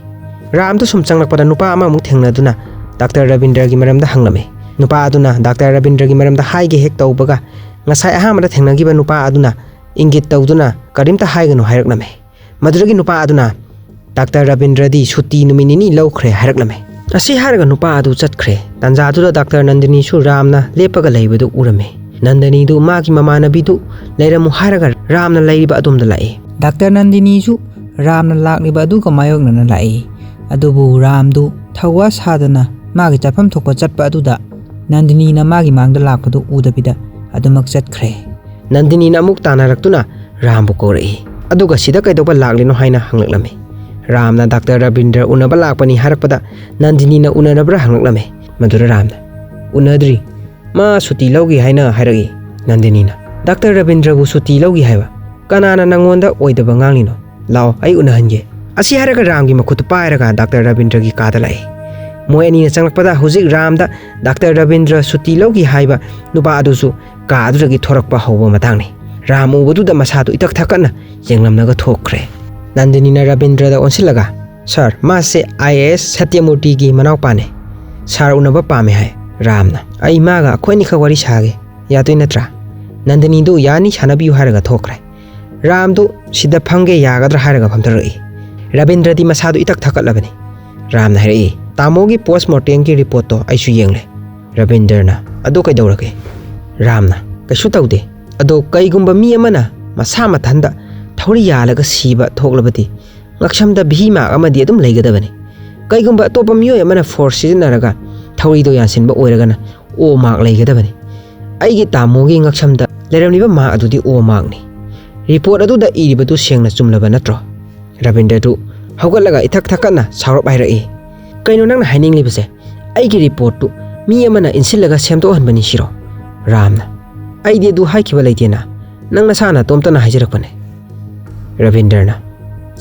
ꯔꯥꯝꯗꯨ ꯁꯨꯝ ꯆꯪꯂꯛꯄꯗ ꯅꯨꯄꯥ ꯑꯃꯃꯨꯛ ꯊꯦꯡꯅꯗꯨꯅ ꯗꯥꯛꯇꯔ ꯔꯕꯤꯟꯗ꯭ꯔꯒꯤ ꯃꯔꯝꯗ ꯍꯪꯂꯝꯃꯤ꯫ ꯅꯨꯄꯥ ꯑꯗꯨꯅ ꯗꯥꯛꯇꯔ ꯔꯕꯤꯟꯗ꯭ꯔꯒꯤ ꯃꯔꯝꯗ ꯍꯥꯏꯒꯦ ꯍꯦꯛ ꯇꯧꯕꯒ ꯉꯁꯥꯏ ꯑꯍꯥꯟꯕꯗ ꯊꯦꯡꯅꯈꯤꯕ ꯅꯨꯄꯥ ꯑꯗꯨꯅ ꯏꯪꯒꯤꯠ ꯇꯧꯗꯨꯅ ꯀꯔꯤꯝꯇ ꯍꯥꯏꯒꯅꯨ ꯍꯥꯏꯔꯛꯂꯝꯃꯤ꯫ ꯃꯗꯨꯗꯒꯤ ꯅꯨꯄꯥ ꯑꯗꯨꯅ ꯗꯥꯛꯇꯔ ꯔꯕꯤꯟꯗ꯭ꯔꯗꯤ ꯁꯨꯇꯤ ꯅꯨꯃꯤꯠ ꯅꯤꯅꯤ ꯂꯧꯈ꯭ꯔꯦ ꯍꯥꯏꯔꯛꯂꯝꯃꯤ꯫ ꯑꯁꯤ ꯍꯥꯏꯔꯒ ꯅꯨꯄꯥ ꯑꯗꯨ ꯆꯠꯈ꯭ꯔꯦ꯫ ꯇꯥꯟꯖꯥꯗꯨꯗ ꯗꯥꯛꯇꯔ ꯅꯟꯗꯤꯅꯤꯁꯨ ꯔꯥꯝꯅ ꯂꯦꯞꯄꯒ ꯂꯩꯕꯗꯨ ꯎꯔꯝꯃꯤ꯫ ꯅꯟꯗꯤꯅꯤꯗꯨ ꯃꯥꯒꯤ ꯃꯃꯥꯟꯅꯕꯤꯗꯨ ꯂꯩꯔꯝꯃꯨ ꯍꯥꯏꯔꯒ ꯔꯥꯝꯅ ꯂꯩꯔꯤꯕ ꯑꯗꯣꯝꯗ ꯂꯥꯛꯏ꯫ ꯗꯥꯛꯇꯔ ꯅꯟꯗꯤꯅꯤꯁꯨ ꯔꯥꯝꯅ ꯂꯥꯛꯂꯤꯕ ꯑꯗꯨꯒ ꯃꯥꯌꯣꯛꯅꯅ ꯂꯥꯛꯏ꯫ ꯑꯗꯨꯕꯨ ꯔꯥꯝꯗꯨ ꯊꯧꯋꯥ ꯁꯥꯗꯅ ꯃꯥꯒꯤ ꯆꯠꯐꯝ ꯊꯣꯛꯄ ꯆꯠꯄ ꯑꯗꯨꯗ ꯅꯟꯗꯤꯅꯤꯅ ꯃꯥꯒꯤ ꯃꯥꯡꯗ ꯂꯥꯛꯄꯗꯨ ꯎꯗꯕꯤꯗ ꯑꯗꯨꯃꯛ ꯆꯠꯈ꯭ꯔꯦ꯫ ꯅꯟꯗꯤꯅꯤꯅ ꯑꯃꯨꯛ ꯇꯥꯟꯅꯔꯛꯇꯨꯅ ꯔꯥꯝꯕꯨ ꯀꯧꯔꯛꯏ꯫ ꯑꯗꯨꯒ ꯁꯤꯗ ꯀꯩꯗꯧꯕ ꯂꯥꯛꯂꯤꯅꯣ ꯍꯥꯏꯅ ꯍꯪꯂꯛꯂꯝꯃꯤ꯫ ꯔꯥꯝꯅ ꯗꯥꯛꯇꯔ ꯔꯕꯤꯟꯗ꯭ꯔ ꯎꯅꯕ ꯂꯥꯛꯄꯅꯤ ꯍꯥꯏꯔꯛꯄꯗ ꯅꯟꯗꯤꯅꯤꯅ ꯎꯅꯔꯕ꯭ꯔꯥ ꯍꯪꯂꯛꯂꯝꯃꯤ꯫ ꯃꯗꯨꯗ ꯔꯥꯝꯅ, "ꯎꯅꯗ꯭ꯔꯤ, ꯃꯥ ꯁꯨꯇꯤ ꯂꯧꯈꯤ ꯍꯥꯏꯅ ꯍꯥꯏꯔꯛꯏ꯫" ꯅꯟꯗꯤꯅꯤꯅ, "ꯗꯥꯛꯇꯔ ꯔꯕꯤꯟꯗ꯭ꯔꯕꯨ ꯁꯨꯇꯤ ꯂꯧꯈꯤ ꯍꯥꯏꯕ? ꯀꯅꯥꯅ ꯅꯪꯉꯣꯟꯗ ꯑꯣꯏꯗꯕ ꯉꯥꯡꯂꯤꯅꯣ? ꯂꯥꯛꯑꯣ, ꯑꯩ ꯎꯅꯍꯟꯒꯦ꯫" ꯑꯁꯤ ꯍꯥꯏꯔꯒ ꯔꯥꯝꯒꯤ ꯃꯈꯨꯠꯇꯨ ꯄꯥꯏꯔꯒ ꯗꯥꯛꯇꯔ ꯔꯕꯤꯟꯗ꯭ꯔꯒꯤ ꯀꯥꯗ ꯂꯥꯛꯏ꯫ ꯃꯣꯏ ꯑꯅꯤꯅ ꯆꯪꯂꯛꯄꯗ ꯍꯧꯖꯤꯛ ꯔꯥꯝꯗ ꯗꯥꯛꯇꯔ ꯔꯕꯤꯟꯗ꯭ꯔ ꯁꯨꯇꯤ ꯂꯧꯈꯤ ꯍꯥꯏꯕ ꯅꯨꯄꯥ ꯑꯗꯨꯁꯨ ꯀꯥ ꯑꯗꯨꯗꯒꯤ ꯊꯣꯔꯛꯄ ꯍꯧꯕ ꯃꯇꯥꯡꯅꯤ꯫ ꯔꯥꯝ ꯎꯕꯗꯨꯗ ꯃꯁꯥꯗꯨ ꯏꯇꯛ ꯊꯛꯀꯠꯅ ꯌꯦꯡꯂꯝꯂꯒ ꯊꯣꯛꯈ꯭ꯔꯦ꯫ ꯅꯟꯗꯤꯅꯤꯅ ꯔꯕꯤꯟꯗ꯭ꯔꯗ ꯑꯣꯟꯁꯤꯜꯂꯒ, "ꯁꯥꯔ, ꯃꯥꯁꯦ ꯑꯥꯏ ꯑꯦ ꯑꯦꯁ ꯁꯇ꯭ꯌꯃꯨꯔꯇꯤꯒꯤ ꯃꯅꯥꯎꯄꯥꯅꯦ꯫ ꯁꯥꯔ ꯎꯅꯕ ꯄꯥꯝꯃꯦ ꯍꯥꯏ꯫" ꯔꯥꯝꯅ, "ꯑꯩ ꯃꯥꯒ ꯑꯩꯈꯣꯏ ꯑꯅꯤꯈꯛ ꯋꯥꯔꯤ ꯁꯥꯒꯦ, ꯌꯥꯗꯣꯏ ꯅꯠꯇ꯭ꯔꯥ?" ꯅꯟꯗꯤꯅꯤꯗꯨ ꯌꯥꯅꯤ, ꯁꯥꯟꯅꯕꯤꯌꯨ ꯍꯥꯏꯔꯒ ꯊꯣꯛꯈ꯭ꯔꯦ꯫ ꯔꯥꯝꯗꯨ ꯁꯤꯗ ꯐꯝꯒꯦ ꯌꯥꯒꯗ꯭ꯔꯥ ꯍꯥꯏꯔꯒ ꯐꯝꯊꯔꯛꯏ꯫ ꯔꯕꯤꯟꯗ꯭ꯔꯗꯤ ꯃꯁꯥꯗꯨ ꯏꯇꯛ ꯊꯛꯀꯠꯂꯕꯅꯤ꯫ ꯔꯥꯝꯅ ꯍꯥꯏꯔꯛꯏ, "ꯇꯥꯃꯣꯒꯤ ꯄꯣꯁ ꯃꯣꯔꯇꯦꯝꯒꯤ ꯔꯤꯄꯣꯔꯠꯇꯣ ꯑꯩꯁꯨ ꯌꯦꯡꯂꯦ꯫" ꯔꯕꯤꯟꯗ꯭ꯔꯅ, "ꯑꯗꯨ ꯀꯩꯗꯧꯔꯒꯦ?" ꯔꯥꯝꯅ, "ꯀꯩꯁꯨ ꯇꯧꯗꯦ꯫ ꯑꯗꯣ ꯀꯩꯒꯨꯝꯕ ꯃꯤ ꯑꯃꯅ ꯃꯁꯥ ꯃꯊꯟꯇ ꯊꯧꯔꯤ ꯌꯥꯜꯂꯒ ꯁꯤꯕ ꯊꯣꯛꯂꯕꯗꯤ ꯉꯛꯁꯝꯗ ꯚꯤ ꯃꯥꯔꯛ ꯑꯃꯗꯤ ꯑꯗꯨꯝ ꯂꯩꯒꯗꯕꯅꯤ꯫ ꯀꯩꯒꯨꯝꯕ ꯑꯇꯣꯞꯄ ꯃꯤꯑꯣꯏ ꯑꯃꯅ ꯐꯣꯔꯁ ꯁꯤꯖꯤꯟꯅꯔꯒ ꯊꯧꯔꯤꯗꯣ ꯌꯥꯟꯁꯤꯟꯕ ꯑꯣꯏꯔꯒꯅ ꯑꯣ ꯃꯥꯔꯛ ꯂꯩꯒꯗꯕꯅꯤ꯫ ꯑꯩꯒꯤ ꯇꯥꯃꯣꯒꯤ ꯉꯛꯁꯝꯗ ꯂꯩꯔꯝꯂꯤꯕ ꯃꯥꯔꯛ ꯑꯗꯨꯗꯤ ꯑꯣ ꯃꯥꯔꯛꯅꯤ꯫ ꯔꯤꯄꯣꯔꯠ ꯑꯗꯨꯗ ꯏꯔꯤꯕꯗꯨ ꯁꯦꯡꯅ ꯆꯨꯝꯂꯕ ꯅꯠꯇ꯭ꯔꯣ?" ꯔꯕꯤꯟꯗ꯭ꯔꯗꯨ ꯍꯧꯒꯠꯂꯒ ꯏꯊꯛ ꯊꯛꯀꯠꯅ ꯁꯥꯎꯔꯞ ꯍꯥꯏꯔꯛꯏ, "ꯀꯩꯅꯣ ꯅꯪꯅ ꯍꯥꯏꯅꯤꯡꯂꯤꯕꯁꯦ? ꯑꯩꯒꯤ ꯔꯤꯄꯣꯔꯠꯇꯨ ꯃꯤ ꯑꯃꯅ ꯏꯟꯁꯤꯜꯂꯒ ꯁꯦꯝꯗꯣꯛꯍꯟꯕꯅꯤ ꯁꯤꯔꯣ?" ꯔꯥꯝꯅ, "ꯑꯩꯗꯤ ꯑꯗꯨ ꯍꯥꯏꯈꯤꯕ ꯂꯩꯇꯦꯅ, ꯅꯪ ꯅꯁꯥ ꯅꯇꯣꯝꯇꯅ ꯍꯥꯏꯖꯔꯛꯄꯅꯦ꯫" ꯔꯕꯤꯟꯗ꯭ꯔꯅ,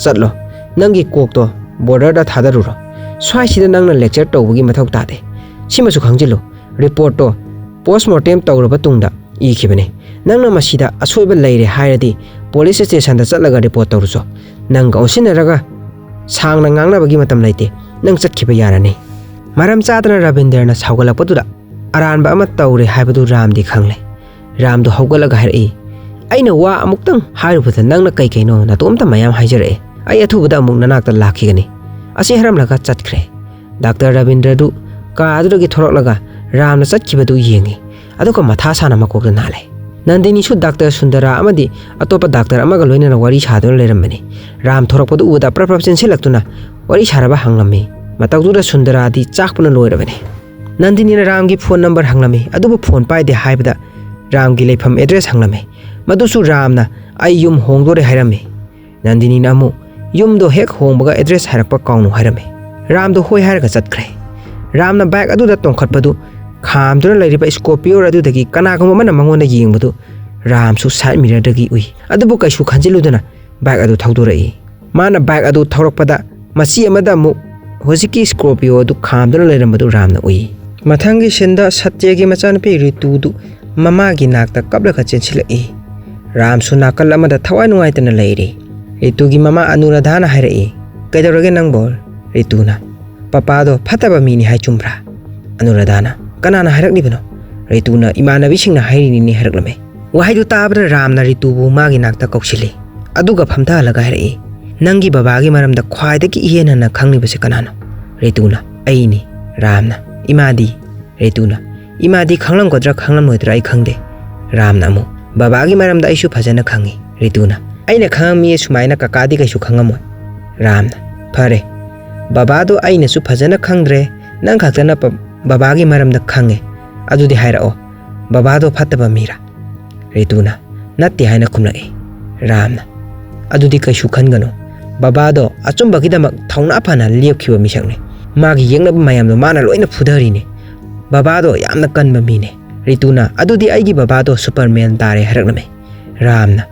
"ꯆꯠꯂꯣ, ꯅꯪꯒꯤ ꯀꯣꯛꯇꯣ ꯕꯣꯔꯗꯔꯗ ꯊꯥꯗꯔꯨꯔꯣ꯫ ꯁ꯭ꯋꯥꯏꯁꯤꯗ ꯅꯪꯅ ꯂꯦꯛꯆꯔ ꯇꯧꯕꯒꯤ ꯃꯊꯧ ꯇꯥꯗꯦ꯫ ꯁꯤꯃꯁꯨ ꯈꯪꯖꯤꯜꯂꯨ, ꯔꯤꯄꯣꯔꯠꯇꯣ ꯄꯣꯁ ꯃꯣꯔꯇꯦꯝ ꯇꯧꯔꯕ ꯇꯨꯡꯗ ꯏꯈꯤꯕꯅꯤ꯫ ꯅꯪꯅ ꯃꯁꯤꯗ ꯑꯁꯣꯏꯕ ꯂꯩꯔꯦ ꯍꯥꯏꯔꯗꯤ ꯄꯨꯂꯤꯁ ꯁ꯭ꯇꯦꯁꯟꯗ ꯆꯠꯂꯒ ꯔꯤꯄꯣꯔꯠ ꯇꯧꯔꯨꯆꯣ꯫ ꯅꯪꯒ ꯑꯣꯟꯁꯤꯟꯅꯔꯒ ꯁꯥꯡꯅ ꯉꯥꯡꯅꯕꯒꯤ ꯃꯇꯝ ꯂꯩꯇꯦ꯫ ꯅꯪ ꯆꯠꯈꯤꯕ ꯌꯥꯔꯅꯤ꯫" ꯃꯔꯝ ꯆꯥꯗꯅ ꯔꯕꯤꯟꯗ꯭ꯔꯅ ꯁꯥꯎꯒꯠꯂꯛꯄꯗꯨꯗ ꯑꯔꯥꯟꯕ ꯑꯃ ꯇꯧꯔꯦ ꯍꯥꯏꯕꯗꯨ ꯔꯥꯝꯗꯤ ꯈꯪꯂꯦ꯫ ꯔꯥꯝꯗꯣ ꯍꯧꯒꯠꯂꯒ ꯍꯥꯏꯔꯛꯏ, "ꯑꯩꯅ ꯋꯥ ꯑꯃꯨꯛꯇꯪ ꯍꯥꯏꯔꯨꯕꯗ ꯅꯪꯅ ꯀꯩ ꯀꯩꯅꯣ ꯅꯇꯣꯝꯇ ꯃꯌꯥꯝ ꯍꯥꯏꯖꯔꯛꯑꯦ꯫ ꯑꯩ ꯑꯊꯨꯕꯗ ꯑꯃꯨꯛ ꯅꯅꯥꯛꯇ ꯂꯥꯛꯈꯤꯒꯅꯤ꯫" ꯑꯁꯤ ꯍꯥꯏꯔꯝꯂꯒ ꯆꯠꯈ꯭ꯔꯦ꯫ ꯗꯥꯛꯇꯔ ꯔꯕꯤꯟꯗ꯭ꯔꯗꯨ ꯀꯥ ꯑꯗꯨꯗꯒꯤ ꯊꯣꯔꯛꯂꯒ ꯔꯥꯝꯅ ꯆꯠꯈꯤꯕꯗꯨ ꯌꯦꯡꯉꯤ꯫ ꯑꯗꯨꯒ ꯃꯊꯥ ꯁꯥꯅ ꯃꯀꯣꯛꯇ ꯅꯥꯜꯂꯦ꯫ ꯅꯟꯗꯤꯅꯤꯁꯨ ꯗꯥꯛꯇꯔ ꯁꯨꯟꯗꯔꯥ ꯑꯃꯗꯤ ꯑꯇꯣꯞꯄ ꯗꯥꯛꯇꯔ ꯑꯃꯒ ꯂꯣꯏꯅꯅ ꯋꯥꯔꯤ ꯁꯥꯗꯨꯅ ꯂꯩꯔꯝꯕꯅꯤ꯫ ꯔꯥꯝ ꯊꯣꯔꯛꯄꯗꯨ ꯎꯕꯗ ꯄ꯭ꯔꯞ ꯄ꯭ꯔꯞ ꯆꯦꯟꯁꯤꯜꯂꯛꯇꯨꯅ ꯋꯥꯔꯤ ꯁꯥꯔꯕ ꯍꯪꯂꯝꯃꯤ꯫ ꯃꯇꯧꯗꯨꯗ ꯁꯨꯟꯗꯔꯥꯗꯤ ꯆꯥꯛꯄꯅ ꯂꯣꯏꯔꯕꯅꯤ꯫ ꯅꯟꯗꯤꯅꯤꯅ ꯔꯥꯝꯒꯤ ꯐꯣꯟ ꯅꯝꯕꯔ ꯍꯪꯂꯝꯃꯤ, ꯑꯗꯨꯕꯨ ꯐꯣꯟ ꯄꯥꯏꯗꯦ ꯍꯥꯏꯕꯗ ꯔꯥꯝꯒꯤ ꯂꯩꯐꯝ ꯑꯦꯗ꯭ꯔꯦꯁ ꯍꯪꯂꯝꯃꯤ꯫ ꯃꯗꯨꯁꯨ ꯔꯥꯝꯅ "ꯑꯩ ꯌꯨꯝ ꯍꯣꯡꯗꯣꯔꯦ" ꯍꯥꯏꯔꯝꯃꯤ꯫ ꯅꯟꯗꯤꯅꯤꯅ ꯑꯃꯨꯛ "ꯌꯨꯝꯗꯣ ꯍꯦꯛ ꯍꯣꯡꯕꯒ ꯑꯦꯗ꯭ꯔꯦꯁ ꯍꯥꯏꯔꯛꯄ ꯀꯥꯎꯅꯨ" ꯍꯥꯏꯔꯝꯃꯤ꯫ ꯔꯥꯝꯗꯣ ꯍꯣꯏ ꯍꯥꯏꯔꯒ ꯆꯠꯈ꯭ꯔꯦ꯫ ꯔꯥꯝꯅ ꯕꯥꯏꯛ ꯑꯗꯨꯗ ꯇꯣꯡꯈꯠꯄꯗꯨ ꯈꯥꯝꯗꯨꯅ ꯂꯩꯔꯤꯕ ꯁ꯭ꯀꯣꯔꯄꯤꯌꯣ ꯑꯗꯨꯗꯒꯤ ꯀꯅꯥꯒꯨꯝꯕ ꯑꯃꯅ ꯃꯉꯣꯟꯗ ꯌꯦꯡꯕꯗꯨ ꯔꯥꯝꯁꯨ ꯁꯥꯏꯠ ꯃꯤꯔꯔꯗꯒꯤ ꯎꯏ꯫ ꯑꯗꯨꯕꯨ ꯀꯩꯁꯨ ꯈꯟꯖꯤꯜꯂꯨꯗꯅ ꯕꯥꯏꯛ ꯑꯗꯨ ꯊꯧꯗꯣꯔꯛꯏ꯫ ꯃꯥꯅ ꯕꯥꯏꯛ ꯑꯗꯨ ꯊꯧꯔꯛꯄꯗ ꯃꯆꯤ ꯑꯃꯗ ꯑꯃꯨꯛ ꯍꯧꯖꯤꯛꯀꯤ ꯁ꯭ꯀꯣꯔꯄꯤꯌꯣ ꯑꯗꯨ ꯈꯥꯝꯗꯨꯅ ꯂꯩꯔꯝꯕꯗꯨ ꯔꯥꯝꯅ ꯎꯏ꯫ ꯃꯊꯪꯒꯤ ꯁꯤꯟꯗ ꯁꯇ꯭ꯌꯒꯤ ꯃꯆꯥꯅꯨꯄꯤ ꯔꯤꯇꯨꯗꯨ ꯃꯃꯥꯒꯤ ꯅꯥꯛꯇ ꯀꯞꯂꯒ ꯆꯦꯟꯁꯤꯜꯂꯛꯏ꯫ ꯔꯥꯝꯁꯨ ꯅꯥꯀꯜ ꯑꯃꯗ ꯊꯋꯥꯏ ꯅꯨꯡꯉꯥꯏꯇꯅ ꯂꯩꯔꯤ꯫ ꯔꯤꯇꯨꯒꯤ ꯃꯃꯥ ꯑꯅꯨꯔꯥꯙꯥꯅ ꯍꯥꯏꯔꯛꯏ, "ꯀꯩꯗꯧꯔꯒꯦ ꯅꯪꯕꯣ?" ꯔꯤꯇꯨꯅ, "ꯄꯄꯥꯗꯣ ꯐꯠꯇꯕ ꯃꯤꯅꯤ ꯍꯥꯏ ꯆꯨꯝꯕ꯭ꯔꯥ?" ꯑꯅꯨꯔꯥꯙꯥꯅ, "ꯀꯅꯥꯅ ꯍꯥꯏꯔꯛꯂꯤꯕꯅꯣ?" ꯔꯤꯇꯨꯅ, "ꯏꯃꯥꯟꯅꯕꯤꯁꯤꯡꯅ ꯍꯥꯏꯔꯤꯅꯤꯅꯦ" ꯍꯥꯏꯔꯛꯂꯝꯃꯤ꯫ ꯋꯥꯍꯩꯗꯨ ꯇꯥꯕꯗ ꯔꯥꯝꯅ ꯔꯤꯇꯨꯕꯨ ꯃꯥꯒꯤ ꯅꯥꯛꯇ ꯀꯧꯁꯤꯜꯂꯤ꯫ ꯑꯗꯨꯒ ꯐꯝꯊꯍꯜꯂꯒ ꯍꯥꯏꯔꯛꯏ, "ꯅꯪꯒꯤ ꯕꯕꯥꯒꯤ ꯃꯔꯝꯗ ꯈ꯭ꯋꯥꯏꯗꯒꯤ ꯏꯍꯦꯟ ꯍꯦꯟꯅ ꯈꯪꯂꯤꯕꯁꯤ ꯀꯅꯥꯅꯣ?" ꯔꯤꯇꯨꯅ, "ꯑꯩꯅꯤ꯫" ꯔꯥꯝꯅ, "ꯏꯃꯥꯗꯤ?" ꯔꯤꯇꯨꯅ, "ꯏꯃꯥꯗꯤ ꯈꯪꯂꯝꯒꯗ꯭ꯔꯥ ꯈꯪꯂꯝꯂꯣꯏꯗ꯭ꯔꯥ ꯑꯩ ꯈꯪꯗꯦ꯫" ꯔꯥꯝꯅ ꯑꯃꯨꯛ, "ꯕꯕꯥꯒꯤ ꯃꯔꯝꯗ ꯑꯩꯁꯨ ꯐꯖꯅ ꯈꯪꯏ꯫" ꯔꯤꯇꯨꯅ, "ꯑꯩꯅ ꯈꯪꯉꯝꯃꯤ ꯁꯨꯃꯥꯏꯅ ꯀꯀꯥꯗꯤ ꯀꯩꯁꯨ ꯈꯪꯉꯝꯃꯣꯏ꯫" ꯔꯥꯝꯅ, "ꯐꯔꯦ, ꯕꯕꯥꯗꯣ ꯑꯩꯅꯁꯨ ꯐꯖꯅ ꯈꯪꯗ꯭ꯔꯦ, ꯅꯪ ꯈꯛꯇꯅ ꯄ-, ꯕꯕꯥꯒꯤ ꯃꯔꯝꯗ ꯈꯪꯉꯦ꯫ ꯑꯗꯨꯗꯤ ꯍꯥꯏꯔꯛꯑꯣ, ꯕꯕꯥꯗꯣ ꯐꯠꯇꯕ ꯃꯤꯔꯥ?" ꯔꯤꯇꯨꯅ, "ꯅꯠꯇꯦ" ꯍꯥꯏꯅ ꯈꯨꯝꯂꯛꯏ꯫ ꯔꯥꯝꯅ, "ꯑꯗꯨꯗꯤ ꯀꯩꯁꯨ ꯈꯟꯒꯅꯨ, ꯕꯕꯥꯗꯣ ꯑꯆꯨꯝꯕꯒꯤꯗꯃꯛ ꯊꯧꯅꯥ ꯐꯅ ꯂꯦꯞꯈꯤꯕ ꯃꯤꯁꯛꯅꯤ꯫ ꯃꯥꯒꯤ ꯌꯦꯛꯅꯕ ꯃꯌꯥꯝꯗꯣ ꯃꯥꯅ ꯂꯣꯏꯅ ꯐꯨꯊꯔꯤꯅꯦ꯫ ꯕꯕꯥꯗꯣ ꯌꯥꯝꯅ ꯀꯟꯕ ꯃꯤꯅꯦ꯫" ꯔꯤꯇꯨꯅ, "ꯑꯗꯨꯗꯤ ꯑꯩꯒꯤ ꯕꯕꯥꯗꯣ ꯁꯨꯄꯔꯃꯦꯟ ꯇꯥꯔꯦ" ꯍꯥꯏꯔꯛꯂꯝꯃꯤ꯫ ꯔꯥꯝꯅ,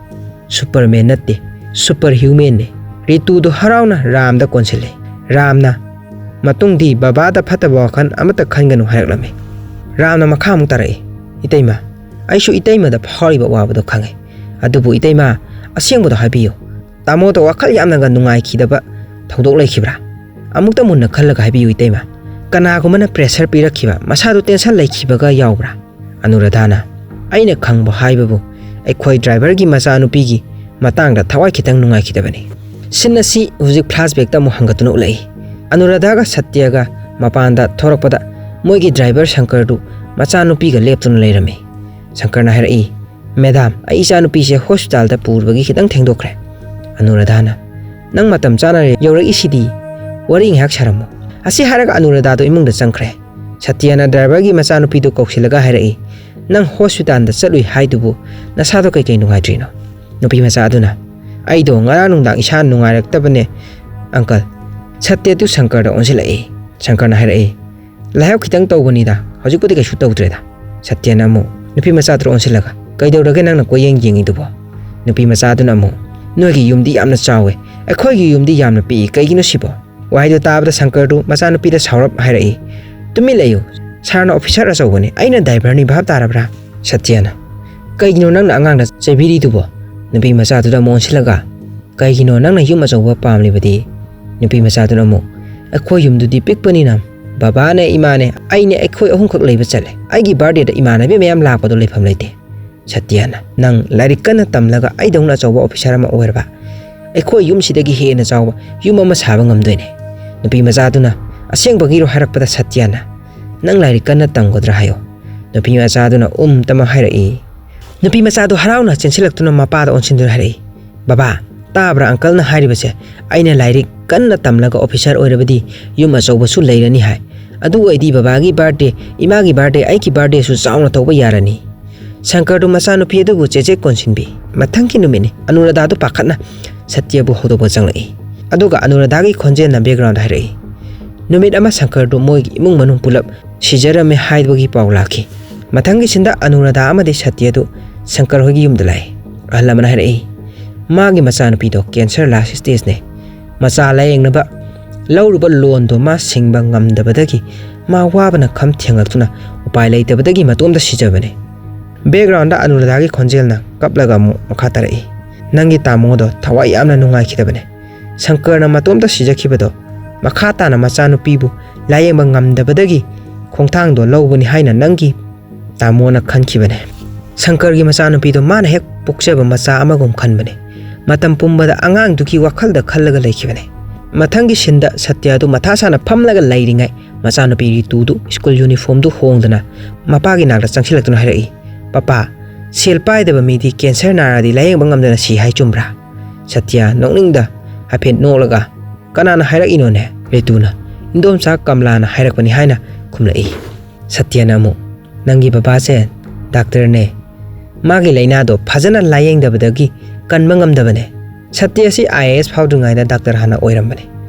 "ꯁꯨꯄꯔꯃꯦꯟ ꯅꯠꯇꯦ, ꯁꯨꯄꯔ ꯍ꯭ꯌꯨꯃꯦꯟꯅꯦ꯫" ꯔꯤꯇꯨꯗꯣ ꯍꯔꯥꯎꯅ ꯔꯥꯝꯗ ꯀꯣꯟꯁꯤꯜꯂꯤ꯫ ꯔꯥꯝꯅ, "ꯃꯇꯨꯡꯗꯤ ꯕꯕꯥꯗ ꯐꯠꯇꯕ ꯋꯥꯈꯜ ꯑꯃꯠꯇ ꯈꯟꯒꯅꯨ" ꯍꯥꯏꯔꯛꯂꯝꯃꯤ꯫ ꯔꯥꯝꯅ ꯃꯈꯥ ꯑꯃꯨꯛ ꯇꯥꯔꯛꯏ, "ꯏꯇꯩꯃ, ꯑꯩꯁꯨ ꯏꯇꯩꯃꯗ ꯐꯥꯎꯔꯤꯕ ꯑꯋꯥꯕꯗꯣ ꯈꯪꯉꯦ꯫ ꯑꯗꯨꯕꯨ ꯏꯇꯩꯃ, ꯑꯁꯦꯡꯕꯗꯣ ꯍꯥꯏꯕꯤꯌꯨ꯫ ꯇꯥꯃꯣꯗ ꯋꯥꯈꯜ ꯌꯥꯝꯅꯒ ꯅꯨꯡꯉꯥꯏꯈꯤꯗꯕ ꯊꯧꯗꯣꯛ ꯂꯩꯈꯤꯕ꯭ꯔꯥ? ꯑꯃꯨꯛꯇ ꯃꯨꯟꯅ ꯈꯜꯂꯒ ꯍꯥꯏꯕꯤꯌꯨ ꯏꯇꯩꯃ꯫ ꯀꯅꯥꯒꯨꯝꯕꯅ ꯄ꯭ꯔꯦꯁꯔ ꯄꯤꯔꯛꯈꯤꯕ, ꯃꯁꯥꯗꯨ ꯇꯦꯟꯁꯟ ꯂꯩꯈꯤꯕꯒ ꯌꯥꯎꯕ꯭ꯔꯥ?" ꯑꯅꯨꯔꯥꯙꯥꯅ, "ꯑꯩꯅ ꯈꯪꯕ ꯍꯥꯏꯕꯕꯨ ꯑꯩꯈꯣꯏ ꯗ꯭ꯔꯥꯏꯚꯔꯒꯤ ꯃꯆꯥꯅꯨꯄꯤꯒꯤ ꯃꯇꯥꯡꯗ ꯊꯋꯥꯏ ꯈꯤꯇꯪ ꯅꯨꯡꯉꯥꯏꯈꯤꯗꯕꯅꯤ꯫" ꯁꯤꯟ ꯑꯁꯤ ꯍꯧꯖꯤꯛ ꯐ꯭ꯂꯥꯁꯕꯦꯛꯇ ꯑꯃꯨꯛ ꯍꯟꯒꯠꯇꯨꯅ ꯎꯠꯂꯛꯏ꯫ ꯑꯅꯨꯔꯥꯙꯥꯒ ꯁꯇ꯭ꯌꯒ ꯃꯄꯥꯟꯗ ꯊꯣꯔꯛꯄꯗ ꯃꯣꯏꯒꯤ ꯗ꯭ꯔꯥꯏꯚꯔ ꯁꯪꯀꯔꯗꯨ ꯃꯆꯥꯅꯨꯄꯤꯒ ꯂꯦꯞꯇꯨꯅ ꯂꯩꯔꯝꯃꯤ꯫ ꯁꯪꯀꯔꯅ ꯍꯥꯏꯔꯛꯏ, "ꯃꯦꯗꯥꯝ, ꯑꯩ ꯏꯆꯥꯅꯨꯄꯤꯁꯦ ꯍꯣꯁꯄꯤꯇꯥꯜꯗ ꯄꯨꯔꯕꯒꯤ ꯈꯤꯇꯪ ꯊꯦꯡꯗꯣꯛꯈ꯭ꯔꯦ꯫" ꯑꯅꯨꯔꯥꯙꯥꯅ, "ꯅꯪ ꯃꯇꯝ ꯆꯥꯅ ꯌꯧꯔꯛꯏꯁꯤꯗꯤ, ꯋꯥꯔꯤ ꯉꯥꯏꯍꯥꯛ ꯁꯥꯔꯝꯃꯨ꯫" ꯑꯁꯤ ꯍꯥꯏꯔꯒ ꯑꯅꯨꯔꯥꯙꯥꯗꯣ ꯏꯃꯨꯡꯗ ꯆꯪꯈ꯭ꯔꯦ꯫ ꯁꯇ꯭ꯌꯅ ꯗ꯭ꯔꯥꯏꯚꯔꯒꯤ ꯃꯆꯥꯅꯨꯄꯤꯗꯨ ꯀꯧꯁꯤꯜꯂꯒ ꯍꯥꯏꯔꯛꯏ, "ꯅꯪ ꯍꯣꯁꯄꯤꯇꯥꯜꯗ ꯆꯠꯂꯨꯏ ꯍꯥꯏꯗꯨꯕꯨ ꯅꯁꯥꯗꯣ ꯀꯩꯀꯩ ꯅꯨꯡꯉꯥꯏꯇ꯭ꯔꯤꯅꯣ?" ꯅꯨꯄꯤ ꯃꯆꯥ ꯑꯗꯨꯅ, "ꯑꯩꯗꯣ ꯉꯔꯥꯡ ꯅꯨꯡꯗꯥꯡ ꯏꯁꯥ ꯅꯨꯡꯉꯥꯏꯔꯛꯇꯕꯅꯦ, ꯑꯪꯀꯜ꯫" ꯁꯇ꯭ꯌꯗꯨ ꯁꯪꯀꯔꯗ ꯑꯣꯟꯁꯤꯜꯂꯛꯏ꯫ ꯁꯪꯀꯔꯅ ꯍꯥꯏꯔꯛꯏ, "ꯂꯥꯏꯍꯧ ꯈꯤꯇꯪ ꯇꯧꯕꯅꯤꯗ, ꯍꯧꯖꯤꯛꯄꯨꯗꯤ ꯀꯩꯁꯨ ꯇꯧꯗ꯭ꯔꯦꯗ꯫" ꯁꯇ꯭ꯌꯅ ꯑꯃꯨꯛ ꯅꯨꯄꯤ ꯃꯆꯥꯗꯨꯗ ꯑꯣꯟꯁꯤꯜꯂꯒ, "ꯀꯩꯗꯧꯔꯒꯦ ꯅꯪꯅ ꯀꯣꯏꯌꯦꯡ ꯌꯦꯡꯉꯤꯗꯨꯕꯣ?" ꯅꯨꯄꯤ ꯃꯆꯥꯗꯨꯅ ꯑꯃꯨꯛ, "ꯅꯣꯏꯒꯤ ꯌꯨꯝꯗꯤ ꯌꯥꯝꯅ ꯆꯥꯎꯋꯦ, ꯑꯩꯈꯣꯏꯒꯤ ꯌꯨꯝꯗꯤ ꯌꯥꯝꯅ ꯄꯤꯛꯏ, ꯀꯩꯒꯤꯅꯣ ꯁꯤꯕꯣ?" ꯋꯥꯍꯩꯗꯣ ꯇꯥꯕꯗ ꯁꯪꯀꯔꯗꯨ ꯃꯆꯥꯅꯨꯄꯤꯗ ꯁꯥꯎꯔꯞ ꯍꯥꯏꯔꯛꯏ, "ꯇꯨꯃꯤꯟ ꯂꯩꯌꯨ, ꯁꯥꯔꯅ ꯑꯣꯐꯤꯁꯥꯔ ꯑꯆꯧꯕꯅꯤ, ꯑꯩꯅ ꯗ꯭ꯔꯥꯏꯚꯔꯅꯤ, ꯚꯥꯞ ꯇꯥꯔꯕ꯭ꯔꯥ?" ꯁꯇ꯭ꯌꯅ, "ꯀꯩꯒꯤꯅꯣ ꯅꯪꯅ ꯑꯉꯥꯡꯗ ꯆꯩꯕꯤꯔꯤꯗꯨꯕꯣ?" ꯅꯨꯄꯤ ꯃꯆꯥꯗꯨꯗ ꯑꯃꯨꯛ ꯑꯣꯟꯁꯤꯜꯂꯒ, "ꯀꯩꯒꯤꯅꯣ ꯅꯪꯅ ꯌꯨꯝ ꯑꯆꯧꯕ ꯄꯥꯝꯂꯤꯕꯗꯤ?" ꯅꯨꯄꯤ ꯃꯆꯥꯗꯨꯅ ꯑꯃꯨꯛ, "ꯑꯩꯈꯣꯏ ꯌꯨꯝꯗꯨꯗꯤ ꯄꯤꯛꯄꯅꯤꯅ ꯕꯕꯥꯅꯦ, ꯏꯃꯥꯅꯦ, ꯑꯩꯅꯦ, ꯑꯩꯈꯣꯏ ꯑꯍꯨꯝꯈꯛ ꯂꯩꯕ ꯆꯠꯂꯦ꯫ ꯑꯩꯒꯤ ꯕꯥꯔꯗꯦꯗ ꯏꯃꯥꯟꯅꯕꯤ ꯃꯌꯥꯝ ꯂꯥꯛꯄꯗꯣ ꯂꯩꯐꯝ ꯂꯩꯇꯦ꯫" ꯁꯇ꯭ꯌꯅ, "ꯅꯪ ꯂꯥꯏꯔꯤꯛ ꯀꯟꯅ ꯇꯝꯂꯒ ꯑꯩꯗꯧꯅ ꯑꯆꯧꯕ ꯑꯣꯐꯤꯁꯥꯔ ꯑꯃ ꯑꯣꯏꯔꯕ, ꯑꯩꯈꯣꯏ ꯌꯨꯝꯁꯤꯗꯒꯤ ꯍꯦꯟꯅ ꯆꯥꯎꯕ ꯌꯨꯝ ꯑꯃ ꯁꯥꯕ ꯉꯝꯗꯣꯏꯅꯦ꯫" ꯅꯨꯄꯤ ꯃꯆꯥꯗꯨꯅ, "ꯑꯁꯦꯡꯕꯒꯤꯔꯣ?" ꯍꯥꯏꯔꯛꯄꯗ ꯁꯇ꯭ꯌꯅ, "ꯅꯪ ꯂꯥꯏꯔꯤꯛ ꯀꯟꯅ ꯇꯝꯒꯗ꯭ꯔꯥ ꯍꯥꯏꯌꯣ?" ꯅꯨꯄꯤ ꯃꯆꯥꯗꯨꯅ ꯎꯝ ꯇꯃꯛ ꯍꯥꯏꯔꯛꯏ꯫ ꯅꯨꯄꯤ ꯃꯆꯥꯗꯨ ꯍꯔꯥꯎꯅ ꯆꯦꯟꯁꯤꯜꯂꯛꯇꯨꯅ ꯃꯄꯥꯗ ꯑꯣꯟꯁꯤꯟꯗꯨꯅ ꯍꯥꯏꯔꯛꯏ, "ꯕꯕꯥ, ꯇꯥꯕ꯭ꯔꯥ ꯑꯪꯀꯜꯅ ꯍꯥꯏꯔꯤꯕꯁꯦ? ꯑꯩꯅ ꯂꯥꯏꯔꯤꯛ ꯀꯟꯅ ꯇꯝꯂꯒ ꯑꯣꯐꯤꯁꯥꯔ ꯑꯣꯏꯔꯕꯗꯤ ꯌꯨꯝ ꯑꯆꯧꯕꯁꯨ ꯂꯩꯔꯅꯤ ꯍꯥꯏ꯫ ꯑꯗꯨ ꯑꯣꯏꯗꯤ ꯕꯕꯥꯒꯤ ꯕꯥꯔꯗꯦ, ꯏꯃꯥꯒꯤ ꯕꯥꯔꯗꯦ, ꯑꯩꯒꯤ ꯕꯥꯔꯗꯦꯁꯨ ꯆꯥꯎꯅ ꯇꯧꯕ ꯌꯥꯔꯅꯤ꯫" ꯁꯪꯀꯔꯗꯨ ꯃꯆꯥꯅꯨꯄꯤ ꯑꯗꯨꯕꯨ ꯆꯦꯆꯦꯠ ꯀꯣꯟꯁꯤꯟꯕꯤ꯫ ꯃꯊꯪꯒꯤ ꯅꯨꯃꯤꯠꯅꯤ꯫ ꯑꯅꯨꯔꯥꯙꯥꯗꯨ ꯄꯥꯈꯠꯅ ꯁꯇ꯭ꯌꯕꯨ ꯍꯧꯗꯣꯛꯄ ꯆꯪꯂꯛꯏ꯫ ꯑꯗꯨꯒ ꯑꯅꯨꯔꯥꯙꯥꯒꯤ ꯈꯣꯟꯖꯦꯜꯅ ꯕꯦꯛꯒ꯭ꯔꯥꯎꯟꯗ ꯍꯥꯏꯔꯛꯏ, "ꯅꯨꯃꯤꯠ ꯑꯃ ꯁꯪꯀꯔꯗꯨ ꯃꯣꯏꯒꯤ ꯏꯃꯨꯡ ꯃꯅꯨꯡ ꯄꯨꯂꯞ ꯁꯤꯖꯔꯝꯃꯦ ꯍꯥꯏꯕꯒꯤ ꯄꯥꯎ ꯂꯥꯛꯈꯤ꯫" ꯃꯊꯪꯒꯤ ꯁꯤꯟꯗ ꯑꯅꯨꯔꯥꯙꯥ ꯑꯃꯗꯤ ꯁꯇ꯭ꯌꯗꯨ ꯁꯪꯀꯔ ꯍꯣꯏꯒꯤ ꯌꯨꯝꯗ ꯂꯥꯛꯏ꯫ ꯑꯍꯜ ꯑꯃꯅ ꯍꯥꯏꯔꯛꯏ, "ꯃꯥꯒꯤ ꯃꯆꯥꯅꯨꯄꯤꯗꯣ ꯀꯦꯟꯁꯔ ꯂꯥꯁ ꯁ꯭ꯇꯦꯖꯅꯦ꯫ ꯃꯆꯥ ꯂꯥꯌꯦꯡꯅꯕ ꯂꯧꯔꯨꯕ ꯂꯣꯟꯗꯣ ꯃꯥ ꯁꯤꯡꯕ ꯉꯝꯗꯕꯗꯒꯤ ꯃꯥ ꯋꯥꯕꯅ ꯈꯝ ꯊꯦꯡꯂꯛꯇꯨꯅ ꯎꯄꯥꯏ ꯂꯩꯇꯕꯗꯒꯤ ꯃꯇꯣꯝꯇ ꯁꯤꯖꯕꯅꯦ꯫" ꯕꯦꯛꯒ꯭ꯔꯥꯎꯟꯗ ꯑꯅꯨꯔꯥꯙꯥꯒꯤ ꯈꯣꯟꯖꯦꯜꯅ ꯀꯞꯂꯒ ꯑꯃꯨꯛ ꯃꯈꯥ ꯇꯥꯔꯛꯏ, "ꯅꯪꯒꯤ ꯇꯥꯃꯣꯗꯣ ꯊꯋꯥꯏ ꯌꯥꯝꯅ ꯅꯨꯡꯉꯥꯏꯈꯤꯗꯕꯅꯦ꯫ ꯁꯪꯀꯔꯅ ꯃꯇꯣꯝꯇ ꯁꯤꯖꯈꯤꯕꯗꯣ ꯃꯈꯥ ꯇꯥꯅ ꯃꯆꯥꯅꯨꯄꯤꯕꯨ ꯂꯥꯌꯦꯡꯕ ꯉꯝꯗꯕꯗꯒꯤ ꯈꯣꯡꯊꯥꯡꯗꯣ ꯂꯧꯕꯅꯤ ꯍꯥꯏꯅ ꯅꯪꯒꯤ ꯇꯥꯃꯣꯅ ꯈꯟꯈꯤꯕꯅꯦ꯫ ꯁꯪꯀꯔꯒꯤ ꯃꯆꯥꯅꯨꯄꯤꯗꯣ ꯃꯥꯅ ꯍꯦꯛ ꯄꯣꯛꯆꯕ ꯃꯆꯥ ꯑꯃꯒꯨꯝ ꯈꯟꯕꯅꯦ꯫ ꯃꯇꯝ ꯄꯨꯝꯕꯗ ꯑꯉꯥꯡꯗꯨꯒꯤ ꯋꯥꯈꯜꯗ ꯈꯜꯂꯒ ꯂꯩꯈꯤꯕꯅꯦ꯫" ꯃꯊꯪꯒꯤ ꯁꯤꯟꯗ ꯁꯇ꯭ꯌꯗꯨ ꯃꯊꯥ ꯁꯥꯅ ꯐꯝꯂꯒ ꯂꯩꯔꯤꯉꯩ ꯃꯆꯥꯅꯨꯄꯤ ꯔꯤꯇꯨꯗꯨ ꯁ꯭ꯀꯨꯜ ꯌꯨꯅꯤꯐꯣꯔꯝꯗꯨ ꯍꯣꯡꯗꯅ ꯃꯄꯥꯒꯤ ꯅꯥꯛꯇ ꯆꯪꯁꯤꯜꯂꯛꯇꯨꯅ ꯍꯥꯏꯔꯛꯏ, "ꯄꯄꯥ, ꯁꯦꯜ ꯄꯥꯏꯗꯕ ꯃꯤꯗꯤ ꯀꯦꯟꯁꯔ ꯅꯥꯔꯗꯤ ꯂꯥꯌꯦꯡꯕ ꯉꯝꯗꯅ ꯁꯤ ꯍꯥꯏ ꯆꯨꯝꯕ꯭ꯔꯥ?" ꯁꯇ꯭ꯌ ꯅꯣꯛꯅꯤꯡꯗ ꯍꯥꯏꯐꯦꯠ ꯅꯣꯛꯂꯒ, "ꯀꯅꯥꯅ ꯍꯥꯏꯔꯛꯏꯅꯣꯅꯦ?" ꯔꯤꯇꯨꯅ, "ꯏꯟꯗꯣꯝꯆꯥ ꯀꯝꯂꯥꯅ ꯍꯥꯏꯔꯛꯄꯅꯤ" ꯍꯥꯏꯅ ꯈꯨꯝꯂꯛꯏ꯫ ꯁꯇ꯭ꯌꯅ ꯑꯃꯨꯛ, "ꯅꯪꯒꯤ ꯕꯕꯥꯁꯦ ꯗꯥꯛꯇꯔꯅꯦ꯫ ꯃꯥꯒꯤ ꯂꯥꯏꯅꯥꯗꯣ ꯐꯖꯅ ꯂꯥꯌꯦꯡꯗꯕꯗꯒꯤ ꯀꯟꯕ ꯉꯝꯗꯕꯅꯦ꯫ ꯁꯇ꯭ꯌ ꯑꯁꯤ ꯑꯥꯏ ꯑꯦ ꯑꯦꯁ ꯐꯥꯎꯗ꯭ꯔꯤꯉꯩꯗ ꯗꯥꯛꯇꯔ ꯍꯥꯟꯅ ꯑꯣꯏꯔꯝꯕꯅꯦ꯫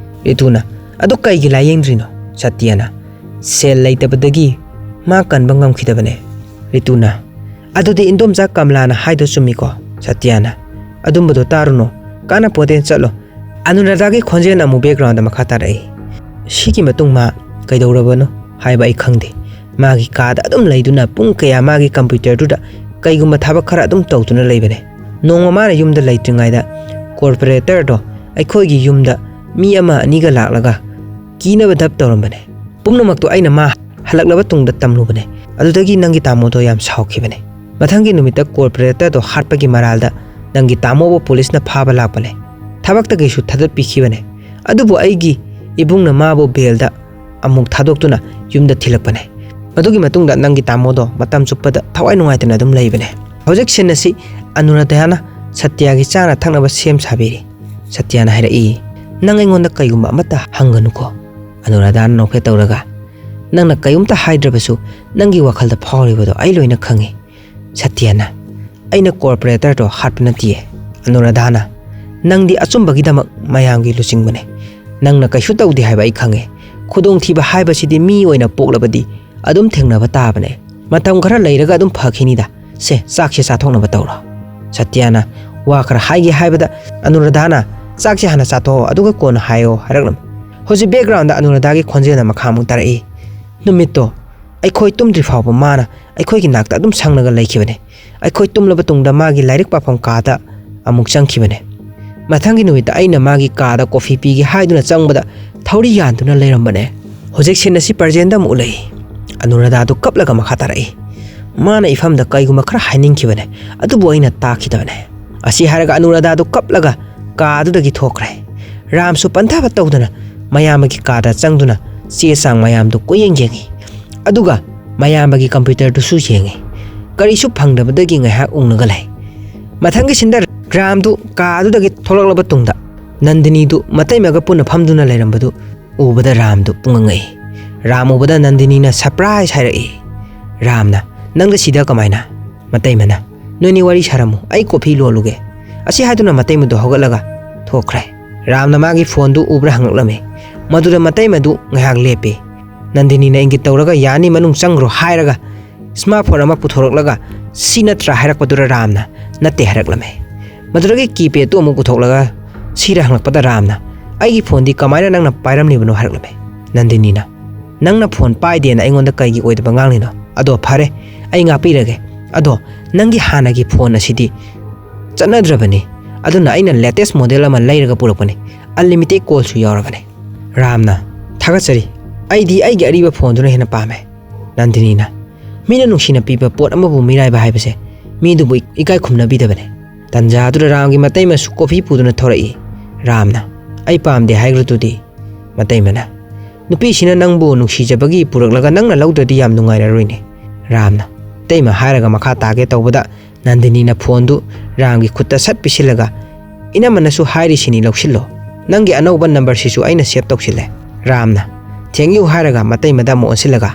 ꯔꯤꯇꯨꯅ, "ꯑꯗꯨ ꯀꯩꯒꯤ ꯂꯥꯌꯦꯡꯗ꯭ꯔꯤꯅꯣ?" ꯁꯇ꯭ꯌꯅ, "ꯁꯦꯜ ꯂꯩꯇꯕꯗꯒꯤ ꯃꯥ ꯀꯟꯕ ꯉꯝꯈꯤꯗꯕꯅꯦ꯫" ꯔꯤꯇꯨꯅ, "ꯑꯗꯨꯗꯤ ꯏꯟꯗꯣꯝꯆꯥ ꯀꯝꯂꯥꯅ ꯍꯥꯏꯗꯣ ꯆꯨꯝꯃꯤꯀꯣ?" ꯁꯇ꯭ꯌꯅ, "ꯑꯗꯨꯝꯕꯗꯣ ꯇꯥꯔꯨꯅꯣ, ꯀꯥꯟꯅꯄꯣꯠꯇꯦ, ꯆꯠꯂꯣ꯫" ꯑꯅꯨꯔꯥꯙꯥꯒꯤ ꯈꯣꯟꯖꯦꯜ ꯑꯃꯨꯛ ꯕꯦꯛꯒ꯭ꯔꯥꯎꯟꯗ ꯃꯈꯥ ꯇꯥꯔꯛꯏ꯫ "ꯁꯤꯒꯤ ꯃꯇꯨꯡ ꯃꯥ ꯀꯩꯗꯧꯔꯕꯅꯣ ꯍꯥꯏꯕ ꯑꯩ ꯈꯪꯗꯦ꯫ ꯃꯥꯒꯤ ꯀꯥꯗ ꯑꯗꯨꯝ ꯂꯩꯗꯨꯅ ꯄꯨꯡ ꯀꯌꯥ ꯃꯥꯒꯤ ꯀꯝꯄ꯭ꯌꯨꯇꯔꯗꯨꯗ ꯀꯩꯒꯨꯝꯕ ꯊꯕꯛ ꯈꯔ ꯑꯗꯨꯝ ꯇꯧꯗꯨꯅ ꯂꯩꯕꯅꯦ꯫ ꯅꯣꯡꯃ ꯃꯥꯅ ꯌꯨꯝꯗ ꯂꯩꯇ꯭ꯔꯤꯉꯩꯗ ꯀꯣꯔꯄꯣꯔꯦꯇꯔꯗꯣ ꯑꯩꯈꯣꯏꯒꯤ ꯌꯨꯝꯗ ꯃꯤ ꯑꯃ ꯑꯅꯤꯒ ꯂꯥꯛꯂꯒ ꯀꯤꯅꯕ ꯙꯞ ꯇꯧꯔꯝꯕꯅꯦ꯫ ꯄꯨꯝꯅꯃꯛꯇꯣ ꯑꯩꯅ ꯃꯥ ꯍꯜꯂꯛꯂꯕ ꯇꯨꯡꯗ ꯇꯝꯂꯨꯕꯅꯦ꯫ ꯑꯗꯨꯗꯒꯤ ꯅꯪꯒꯤ ꯇꯥꯃꯣꯗꯣ ꯌꯥꯝ ꯁꯥꯎꯈꯤꯕꯅꯦ꯫ ꯃꯊꯪꯒꯤ ꯅꯨꯃꯤꯠꯇ ꯀꯣꯔꯄꯣꯔꯦꯇꯔꯗꯣ ꯍꯥꯠꯄꯒꯤ ꯃꯔꯥꯜꯗ ꯅꯪꯒꯤ ꯇꯥꯃꯣꯕꯨ ꯄꯨꯂꯤꯁꯅ ꯐꯥꯕ ꯂꯥꯛꯄꯅꯦ꯫ ꯊꯕꯛꯇꯒꯤꯁꯨ ꯊꯥꯗꯠꯄꯤꯈꯤꯕꯅꯦ꯫ ꯑꯗꯨꯕꯨ ꯑꯩꯒꯤ ꯏꯕꯨꯡꯅ ꯃꯥꯕꯨ ꯕꯦꯜꯗ ꯑꯃꯨꯛ ꯊꯥꯗꯣꯛꯇꯨꯅ ꯌꯨꯝꯗ ꯊꯤꯜꯂꯛꯄꯅꯦ꯫ ꯃꯗꯨꯒꯤ ꯃꯇꯨꯡꯗ ꯅꯪꯒꯤ ꯇꯥꯃꯣꯗꯣ ꯃꯇꯝ ꯆꯨꯞꯄꯗ ꯊꯋꯥꯏ ꯅꯨꯡꯉꯥꯏꯇꯅ ꯑꯗꯨꯝ ꯂꯩꯕꯅꯦ꯫" ꯍꯧꯖꯤꯛ ꯁꯤꯟ ꯑꯁꯤ ꯑꯅꯨꯔꯥꯙꯥꯅ ꯁꯇ꯭ꯌꯒꯤ ꯆꯥꯅ ꯊꯛꯅꯕ ꯁꯦꯝ ꯁꯥꯕꯤꯔꯤ꯫ ꯁꯇ꯭ꯌꯅ ꯍꯥꯏꯔꯛꯏ, "ꯅꯪ ꯑꯩꯉꯣꯟꯗ ꯀꯩꯒꯨꯝꯕ ꯑꯃꯠꯇ ꯍꯪꯒꯅꯨꯀꯣ꯫" ꯑꯅꯨꯔꯥꯙꯥꯅ ꯅꯣꯛꯐꯦꯠ ꯇꯧꯔꯒ, "ꯅꯪꯅ ꯀꯩꯝꯇ ꯍꯥꯏꯗ꯭ꯔꯕꯁꯨ ꯅꯪꯒꯤ ꯋꯥꯈꯜꯗ ꯐꯥꯎꯔꯤꯕꯗꯣ ꯑꯩ ꯂꯣꯏꯅ ꯈꯪꯉꯤ꯫" ꯁꯇ꯭ꯌꯅ, "ꯑꯩꯅ ꯀꯣꯔꯄꯣꯔꯦꯇꯔꯗꯣ ꯍꯥꯠꯄ ꯅꯠꯇꯤꯌꯦ꯫" ꯑꯅꯨꯔꯥꯙꯥꯅ, "ꯅꯪꯗꯤ ꯑꯆꯨꯝꯕꯒꯤꯗꯃꯛ ꯃꯌꯥꯝꯒꯤ ꯂꯨꯆꯤꯡꯕꯅꯦ꯫ ꯅꯪꯅ ꯀꯩꯁꯨ ꯇꯧꯗꯦ ꯍꯥꯏꯕ ꯑꯩ ꯈꯪꯉꯦ꯫ ꯈꯨꯗꯣꯡꯊꯤꯕ ꯍꯥꯏꯕꯁꯤꯗꯤ ꯃꯤ ꯑꯣꯏꯅ ꯄꯣꯛꯂꯕꯗꯤ ꯑꯗꯨꯝ ꯊꯦꯡꯅꯕ ꯇꯥꯕꯅꯦ꯫ ꯃꯇꯝ ꯈꯔ ꯂꯩꯔꯒ ꯑꯗꯨꯝ ꯐꯈꯤꯅꯤꯗ꯫ ꯁꯦ, ꯆꯥꯛꯁꯦ ꯆꯥꯊꯣꯛꯅꯕ ꯇꯧꯔꯣ꯫" ꯁꯇ꯭ꯌꯅ ꯋꯥ ꯈꯔ ꯍꯥꯏꯒꯦ ꯍꯥꯏꯕꯗ ꯑꯅꯨꯔꯥꯙꯥꯅ, "ꯆꯥꯛꯁꯦ ꯍꯥꯟꯅ ꯆꯥꯊꯣꯛꯑꯣ, ꯑꯗꯨꯒ ꯀꯣꯟꯅ ꯍꯥꯏꯌꯣ" ꯍꯥꯏꯔꯛꯂꯝꯃꯤ꯫ ꯍꯧꯖꯤꯛ ꯕꯦꯛꯒ꯭ꯔꯥꯎꯟꯗ ꯑꯅꯨꯔꯥꯙꯥꯒꯤ ꯈꯣꯟꯖꯦꯜꯅ ꯃꯈꯥ ꯑꯃꯨꯛ ꯇꯥꯔꯛꯏ꯫ "ꯅꯨꯃꯤꯠꯇꯣ ꯑꯩꯈꯣꯏ ꯇꯨꯝꯗ꯭ꯔꯤ ꯐꯥꯎꯕ ꯃꯥꯅ ꯑꯩꯈꯣꯏꯒꯤ ꯅꯥꯛꯇ ꯑꯗꯨꯝ ꯁꯪꯂꯒ ꯂꯩꯈꯤꯕꯅꯦ꯫ ꯑꯩꯈꯣꯏ ꯇꯨꯝꯂꯕ ꯇꯨꯡꯗ ꯃꯥꯒꯤ ꯂꯥꯏꯔꯤꯛ ꯄꯥꯐꯝ ꯀꯥꯗ ꯑꯃꯨꯛ ꯆꯪꯈꯤꯕꯅꯦ꯫ ꯃꯊꯪꯒꯤ ꯅꯨꯃꯤꯠꯇ ꯑꯩꯅ ꯃꯥꯒꯤ ꯀꯥꯗ ꯀꯣꯐꯤ ꯄꯤꯒꯦ ꯍꯥꯏꯗꯨꯅ ꯆꯪꯕꯗ ꯊꯧꯔꯤ ꯌꯥꯟꯗꯨꯅ ꯂꯩꯔꯝꯕꯅꯦ꯫" ꯍꯧꯖꯤꯛ ꯁꯤꯟ ꯑꯁꯤ ꯄ꯭ꯔꯖꯦꯟꯗ ꯑꯃꯨꯛ ꯎꯠꯂꯛꯏ꯫ ꯑꯅꯨꯔꯥꯙꯥꯗꯨ ꯀꯞꯂꯒ ꯃꯈꯥ ꯇꯥꯔꯛꯏ꯫ "ꯃꯥꯅ ꯏꯐꯝꯗ ꯀꯩꯒꯨꯝꯕ ꯈꯔ ꯍꯥꯏꯅꯤꯡꯈꯤꯕꯅꯦ, ꯑꯗꯨꯕꯨ ꯑꯩꯅ ꯇꯥꯈꯤꯗꯕꯅꯦ꯫" ꯑꯁꯤ ꯍꯥꯏꯔꯒ ꯑꯅꯨꯔꯥꯙꯥꯗꯨ ꯀꯞꯂꯒ ꯀꯥꯗꯨꯗꯒꯤ ꯊꯣꯛꯈ꯭ꯔꯦ꯫ ꯔꯥꯝꯁꯨ ꯄꯟꯊꯕ ꯇꯧꯗꯅ ꯃꯌꯥꯝꯕꯒꯤ ꯀꯥꯗ ꯆꯪꯗꯨꯅ ꯆꯦ ꯆꯥꯡ ꯃꯌꯥꯝꯗꯨ ꯀꯣꯏꯌꯦꯡ ꯌꯦꯡꯉꯤ꯫ ꯑꯗꯨꯒ ꯃꯌꯥꯝꯕꯒꯤ ꯀꯝꯄ꯭ꯌꯨꯇꯔꯗꯨꯁꯨ ꯌꯦꯡꯉꯤ꯫ ꯀꯔꯤꯁꯨ ꯐꯪꯗꯕꯗꯒꯤ ꯉꯥꯏꯍꯥꯛ ꯎꯪꯂꯒ ꯂꯩ꯫ ꯃꯊꯪꯒꯤ ꯁꯤꯟꯗ ꯔꯥꯝꯗꯨ ꯀꯥꯗꯨꯗꯒꯤ ꯊꯣꯛꯂꯛꯂꯕ ꯇꯨꯡꯗ ꯅꯟꯗꯤꯅꯤꯗꯨ ꯃꯇꯩꯃꯒ ꯄꯨꯟꯅ ꯐꯝꯗꯨꯅ ꯂꯩꯔꯝꯕꯗꯨ ꯎꯕꯗ ꯔꯥꯝꯗꯨ ꯄꯨꯡꯉꯛ ꯉꯛꯏ꯫ ꯔꯥꯝ ꯎꯕꯗ ꯅꯟꯗꯤꯅꯤꯅ ꯁꯔꯄ꯭ꯔꯥꯏꯖ ꯍꯥꯏꯔꯛꯏ꯫ ꯔꯥꯝꯅ, "ꯅꯪꯗ ꯁꯤꯗ ꯀꯃꯥꯏꯅ?" ꯃꯇꯩꯃꯅ, "ꯅꯣꯏꯅꯤ ꯋꯥꯔꯤ ꯁꯥꯔꯝꯃꯨ, ꯑꯩ ꯀꯣꯐꯤ ꯂꯣꯜꯂꯨꯒꯦ"꯫ ꯑꯁꯤ ꯍꯥꯏꯗꯨꯅ ꯃꯇꯩꯃꯗꯨ ꯍꯧꯒꯠꯂꯒ ꯊꯣꯛꯈ꯭ꯔꯦ꯫ ꯔꯥꯝꯅ ꯃꯥꯒꯤ ꯐꯣꯟꯗꯨ ꯎꯕ꯭ꯔꯥ ꯍꯪꯂꯛꯂꯝꯃꯤ꯫ ꯃꯗꯨꯗ ꯃꯇꯩꯃꯗꯨ ꯉꯥꯏꯍꯥꯛ ꯂꯦꯞꯄꯤ꯫ ꯅꯟꯗꯤꯅꯤꯅ ꯏꯪꯒꯤꯠ ꯇꯧꯔꯒ "ꯌꯥꯅꯤ, ꯃꯅꯨꯡ ꯆꯪꯈ꯭ꯔꯣ" ꯍꯥꯏꯔꯒ ꯁ꯭ꯃꯥꯔꯠ ꯐꯣꯟ ꯑꯃ ꯄꯨꯊꯣꯔꯛꯂꯒ "ꯁꯤ ꯅꯠꯇ꯭ꯔꯥ?" ꯍꯥꯏꯔꯛꯄꯗꯨꯗ ꯔꯥꯝꯅ "ꯅꯠꯇꯦ" ꯍꯥꯏꯔꯛꯂꯝꯃꯤ꯫ ꯃꯗꯨꯗꯒꯤ ꯀꯤꯄꯦꯗꯇꯨ ꯑꯃꯨꯛ ꯄꯨꯊꯣꯛꯂꯒ "ꯁꯤꯔꯥ?" ꯍꯪꯂꯛꯄꯗ ꯔꯥꯝꯅ "ꯑꯩꯒꯤ ꯐꯣꯟꯗꯤ ꯀꯃꯥꯏꯅ ꯅꯪꯅ ꯄꯥꯏꯔꯝꯂꯤꯕꯅꯣ?" ꯍꯥꯏꯔꯛꯂꯝꯃꯤ꯫ ꯅꯟꯗꯤꯅꯤꯅ "ꯅꯪꯅ ꯐꯣꯟ ꯄꯥꯏꯗꯦꯅ ꯑꯩꯉꯣꯟꯗ ꯀꯩꯒꯤ ꯑꯣꯏꯗꯕ ꯉꯥꯡꯂꯤꯅꯣ? ꯑꯗꯣ ꯐꯔꯦ, ꯑꯩ ꯉꯥꯛꯄꯤꯔꯒꯦ꯫ ꯑꯗꯣ ꯅꯪꯒꯤ ꯍꯥꯟꯅꯒꯤ ꯐꯣꯟ ꯑꯁꯤꯗꯤ ꯆꯠꯅꯗ꯭ꯔꯕꯅꯤ, ꯑꯗꯨꯅ ꯑꯩꯅ ꯂꯦꯇꯦꯁ ꯃꯣꯗꯦꯜ ꯑꯃ ꯂꯩꯔꯒ ꯄꯨꯔꯛꯄꯅꯤ, ꯑꯟꯂꯤꯃꯤꯇꯦꯗ ꯀꯣꯜꯁꯨ ꯌꯥꯎꯔꯕꯅꯤ"꯫ ꯔꯥꯝꯅ "ꯊꯥꯒꯠꯆꯔꯤ, ꯑꯩꯗꯤ ꯑꯩꯒꯤ ꯑꯔꯤꯕ ꯐꯣꯟꯗꯨꯅ ꯍꯦꯟꯅ ꯄꯥꯝꯃꯦ"꯫ ꯅꯟꯗꯤꯅꯤꯅ "ꯃꯤꯅ ꯅꯨꯡꯁꯤꯅ ꯄꯤꯕ ꯄꯣꯠ ꯑꯃꯕꯨ ꯃꯤꯔꯥꯏꯕ ꯍꯥꯏꯕꯁꯦ ꯃꯤꯗꯨꯕꯨ ꯏꯀꯥꯏ ꯈꯨꯝꯅꯕꯤꯗꯕꯅꯦ"꯫ ꯇꯟꯖꯥꯗꯨꯗ ꯔꯥꯝꯒꯤ ꯃꯇꯩꯃꯁꯨ ꯀꯣꯐꯤ ꯄꯨꯗꯨꯅ ꯊꯣꯔꯛꯏ꯫ ꯔꯥꯝꯅ "ꯑꯩ ꯄꯥꯝꯗꯦ" ꯍꯥꯏꯈ꯭ꯔꯗꯨꯗꯤ꯫ ꯃꯇꯩꯃꯅ "ꯅꯨꯄꯤꯁꯤꯅ ꯅꯪꯕꯨ ꯅꯨꯡꯁꯤꯖꯕꯒꯤ ꯄꯨꯔꯛꯂꯒ ꯅꯪꯅ ꯂꯧꯗ꯭ꯔꯗꯤ ꯌꯥꯝ ꯅꯨꯡꯉꯥꯏꯔꯔꯣꯏꯅꯦ"꯫ ꯔꯥꯝꯅ "ꯏꯇꯩꯃ" ꯍꯥꯏꯔꯒ ꯃꯈꯥ ꯇꯥꯒꯦ ꯇꯧꯕꯗ ꯅꯟꯗꯤꯅꯤꯅ ꯐꯣꯟꯗꯨ ꯔꯥꯝꯒꯤ ꯈꯨꯠꯇ ꯁꯠ ꯄꯤꯁꯤꯜꯂꯒ "ꯏꯅꯝꯃꯅꯁꯨ ꯍꯥꯏꯔꯤꯁꯤꯅꯤ, ꯂꯧꯁꯤꯜꯂꯣ꯫ ꯅꯪꯒꯤ ꯑꯅꯧꯕ ꯅꯝꯕꯔꯁꯤꯁꯨ ꯑꯩꯅ ꯁꯦꯚ ꯇꯧꯁꯤꯜꯂꯦ"꯫ ꯔꯥꯝꯅ "ꯊꯦꯡ ꯌꯨ" ꯍꯥꯏꯔꯒ ꯃꯇꯩꯃꯗ ꯑꯃꯨꯛ ꯑꯣꯟꯁꯤꯜꯂꯒ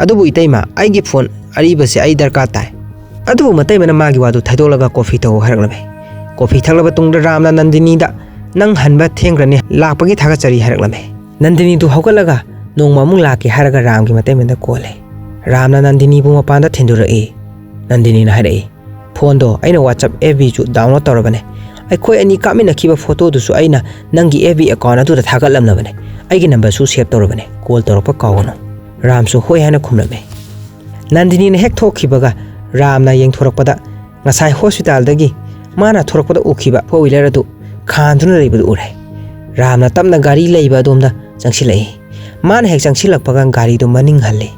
"ꯑꯗꯨꯕꯨ ꯏꯇꯩꯃ, ꯑꯩꯒꯤ ꯐꯣꯟ ꯑꯔꯤꯕꯁꯦ ꯑꯩ ꯗꯔꯀꯥꯔ ꯇꯥꯏ"꯫ ꯑꯗꯨꯕꯨ ꯃꯇꯩꯃꯅ ꯃꯥꯒꯤ ꯋꯥꯗꯨ ꯊꯩꯗꯣꯛꯂꯒ "ꯀꯣꯐꯤ ꯊꯛꯎ" ꯍꯥꯏꯔꯛꯂꯝꯃꯤ꯫ ꯀꯣꯐꯤ ꯊꯛꯂꯕ ꯇꯨꯡꯗ ꯔꯥꯝꯅ ꯅꯟꯗꯤꯅꯤꯗ "ꯅꯪ ꯍꯟꯕ ꯊꯦꯡꯈ꯭ꯔꯅꯤ, ꯂꯥꯛꯄꯒꯤ ꯊꯥꯒꯠꯆꯔꯤ" ꯍꯥꯏꯔꯛꯂꯝꯃꯤ꯫ ꯅꯟꯗꯤꯅꯤꯗꯨ ꯍꯧꯒꯠꯂꯒ "ꯅꯣꯡꯃ ꯑꯃꯨꯛ ꯂꯥꯛꯀꯦ" ꯍꯥꯏꯔꯒ ꯔꯥꯝꯒꯤ ꯃꯇꯩꯃꯗ ꯀꯣꯜꯂꯦ꯫ ꯔꯥꯝꯅ ꯅꯟꯗꯤꯅꯤꯕꯨ ꯃꯄꯥꯟꯗ ꯊꯤꯟꯗꯣꯔꯛꯏ꯫ ꯅꯟꯗꯤꯅꯤꯅ ꯍꯥꯏꯔꯛꯏ, "ꯐꯣꯟꯗꯣ ꯑꯩꯅ WhatsApp, FB ꯁꯨ download ꯇꯧꯔꯕꯅꯦ꯫ ꯑꯩꯈꯣꯏ ꯑꯅꯤ ꯀꯥꯞꯃꯤꯟꯅꯈꯤꯕ ꯐꯣꯇꯣꯗꯨꯁꯨ ꯑꯩꯅ ꯅꯪꯒꯤ FB account ꯑꯗꯨꯗ ꯊꯥꯒꯠꯂꯝꯂꯕꯅꯦ꯫ ꯑꯩꯒꯤ ꯅꯝꯕꯔꯁꯨ ꯁꯦꯚ ꯇꯧꯔꯕꯅꯦ꯫ ꯀꯣꯜ ꯇꯧꯔꯛꯄ ꯀꯥꯎꯒꯅꯨ"꯫ ꯔꯥꯝꯁꯨ "ꯍꯣꯏ" ꯍꯥꯏꯅ ꯈꯨꯝꯂꯝꯃꯤ꯫ ꯅꯟꯗꯤꯅꯤꯅ ꯍꯦꯛ ꯊꯣꯛꯈꯤꯕꯒ ꯔꯥꯝꯅ ꯌꯦꯡꯊꯣꯔꯛꯄꯗ ꯉꯁꯥꯏ ꯍꯣꯁꯄꯤꯇꯥꯜꯗꯒꯤ ꯃꯥꯅ ꯊꯣꯔꯛꯄꯗ ꯎꯈꯤꯕ four wheeler ꯑꯗꯨ ꯈꯥꯟꯗꯨꯅ ꯂꯩꯕꯗꯨ ꯎꯔꯦ꯫ ꯔꯥꯝꯅ ꯇꯞꯅ ꯒꯥꯔꯤ ꯂꯩꯕ ꯑꯗꯣꯝꯗ ꯆꯪꯁꯤꯜꯂꯛꯏ꯫ ꯃꯥꯅ ꯍꯦꯛ ꯆꯪꯁꯤꯜꯂꯛꯄꯒ ꯒꯥꯔꯤꯗꯨ ꯃꯅꯤꯡ ꯍꯜꯂꯤ꯫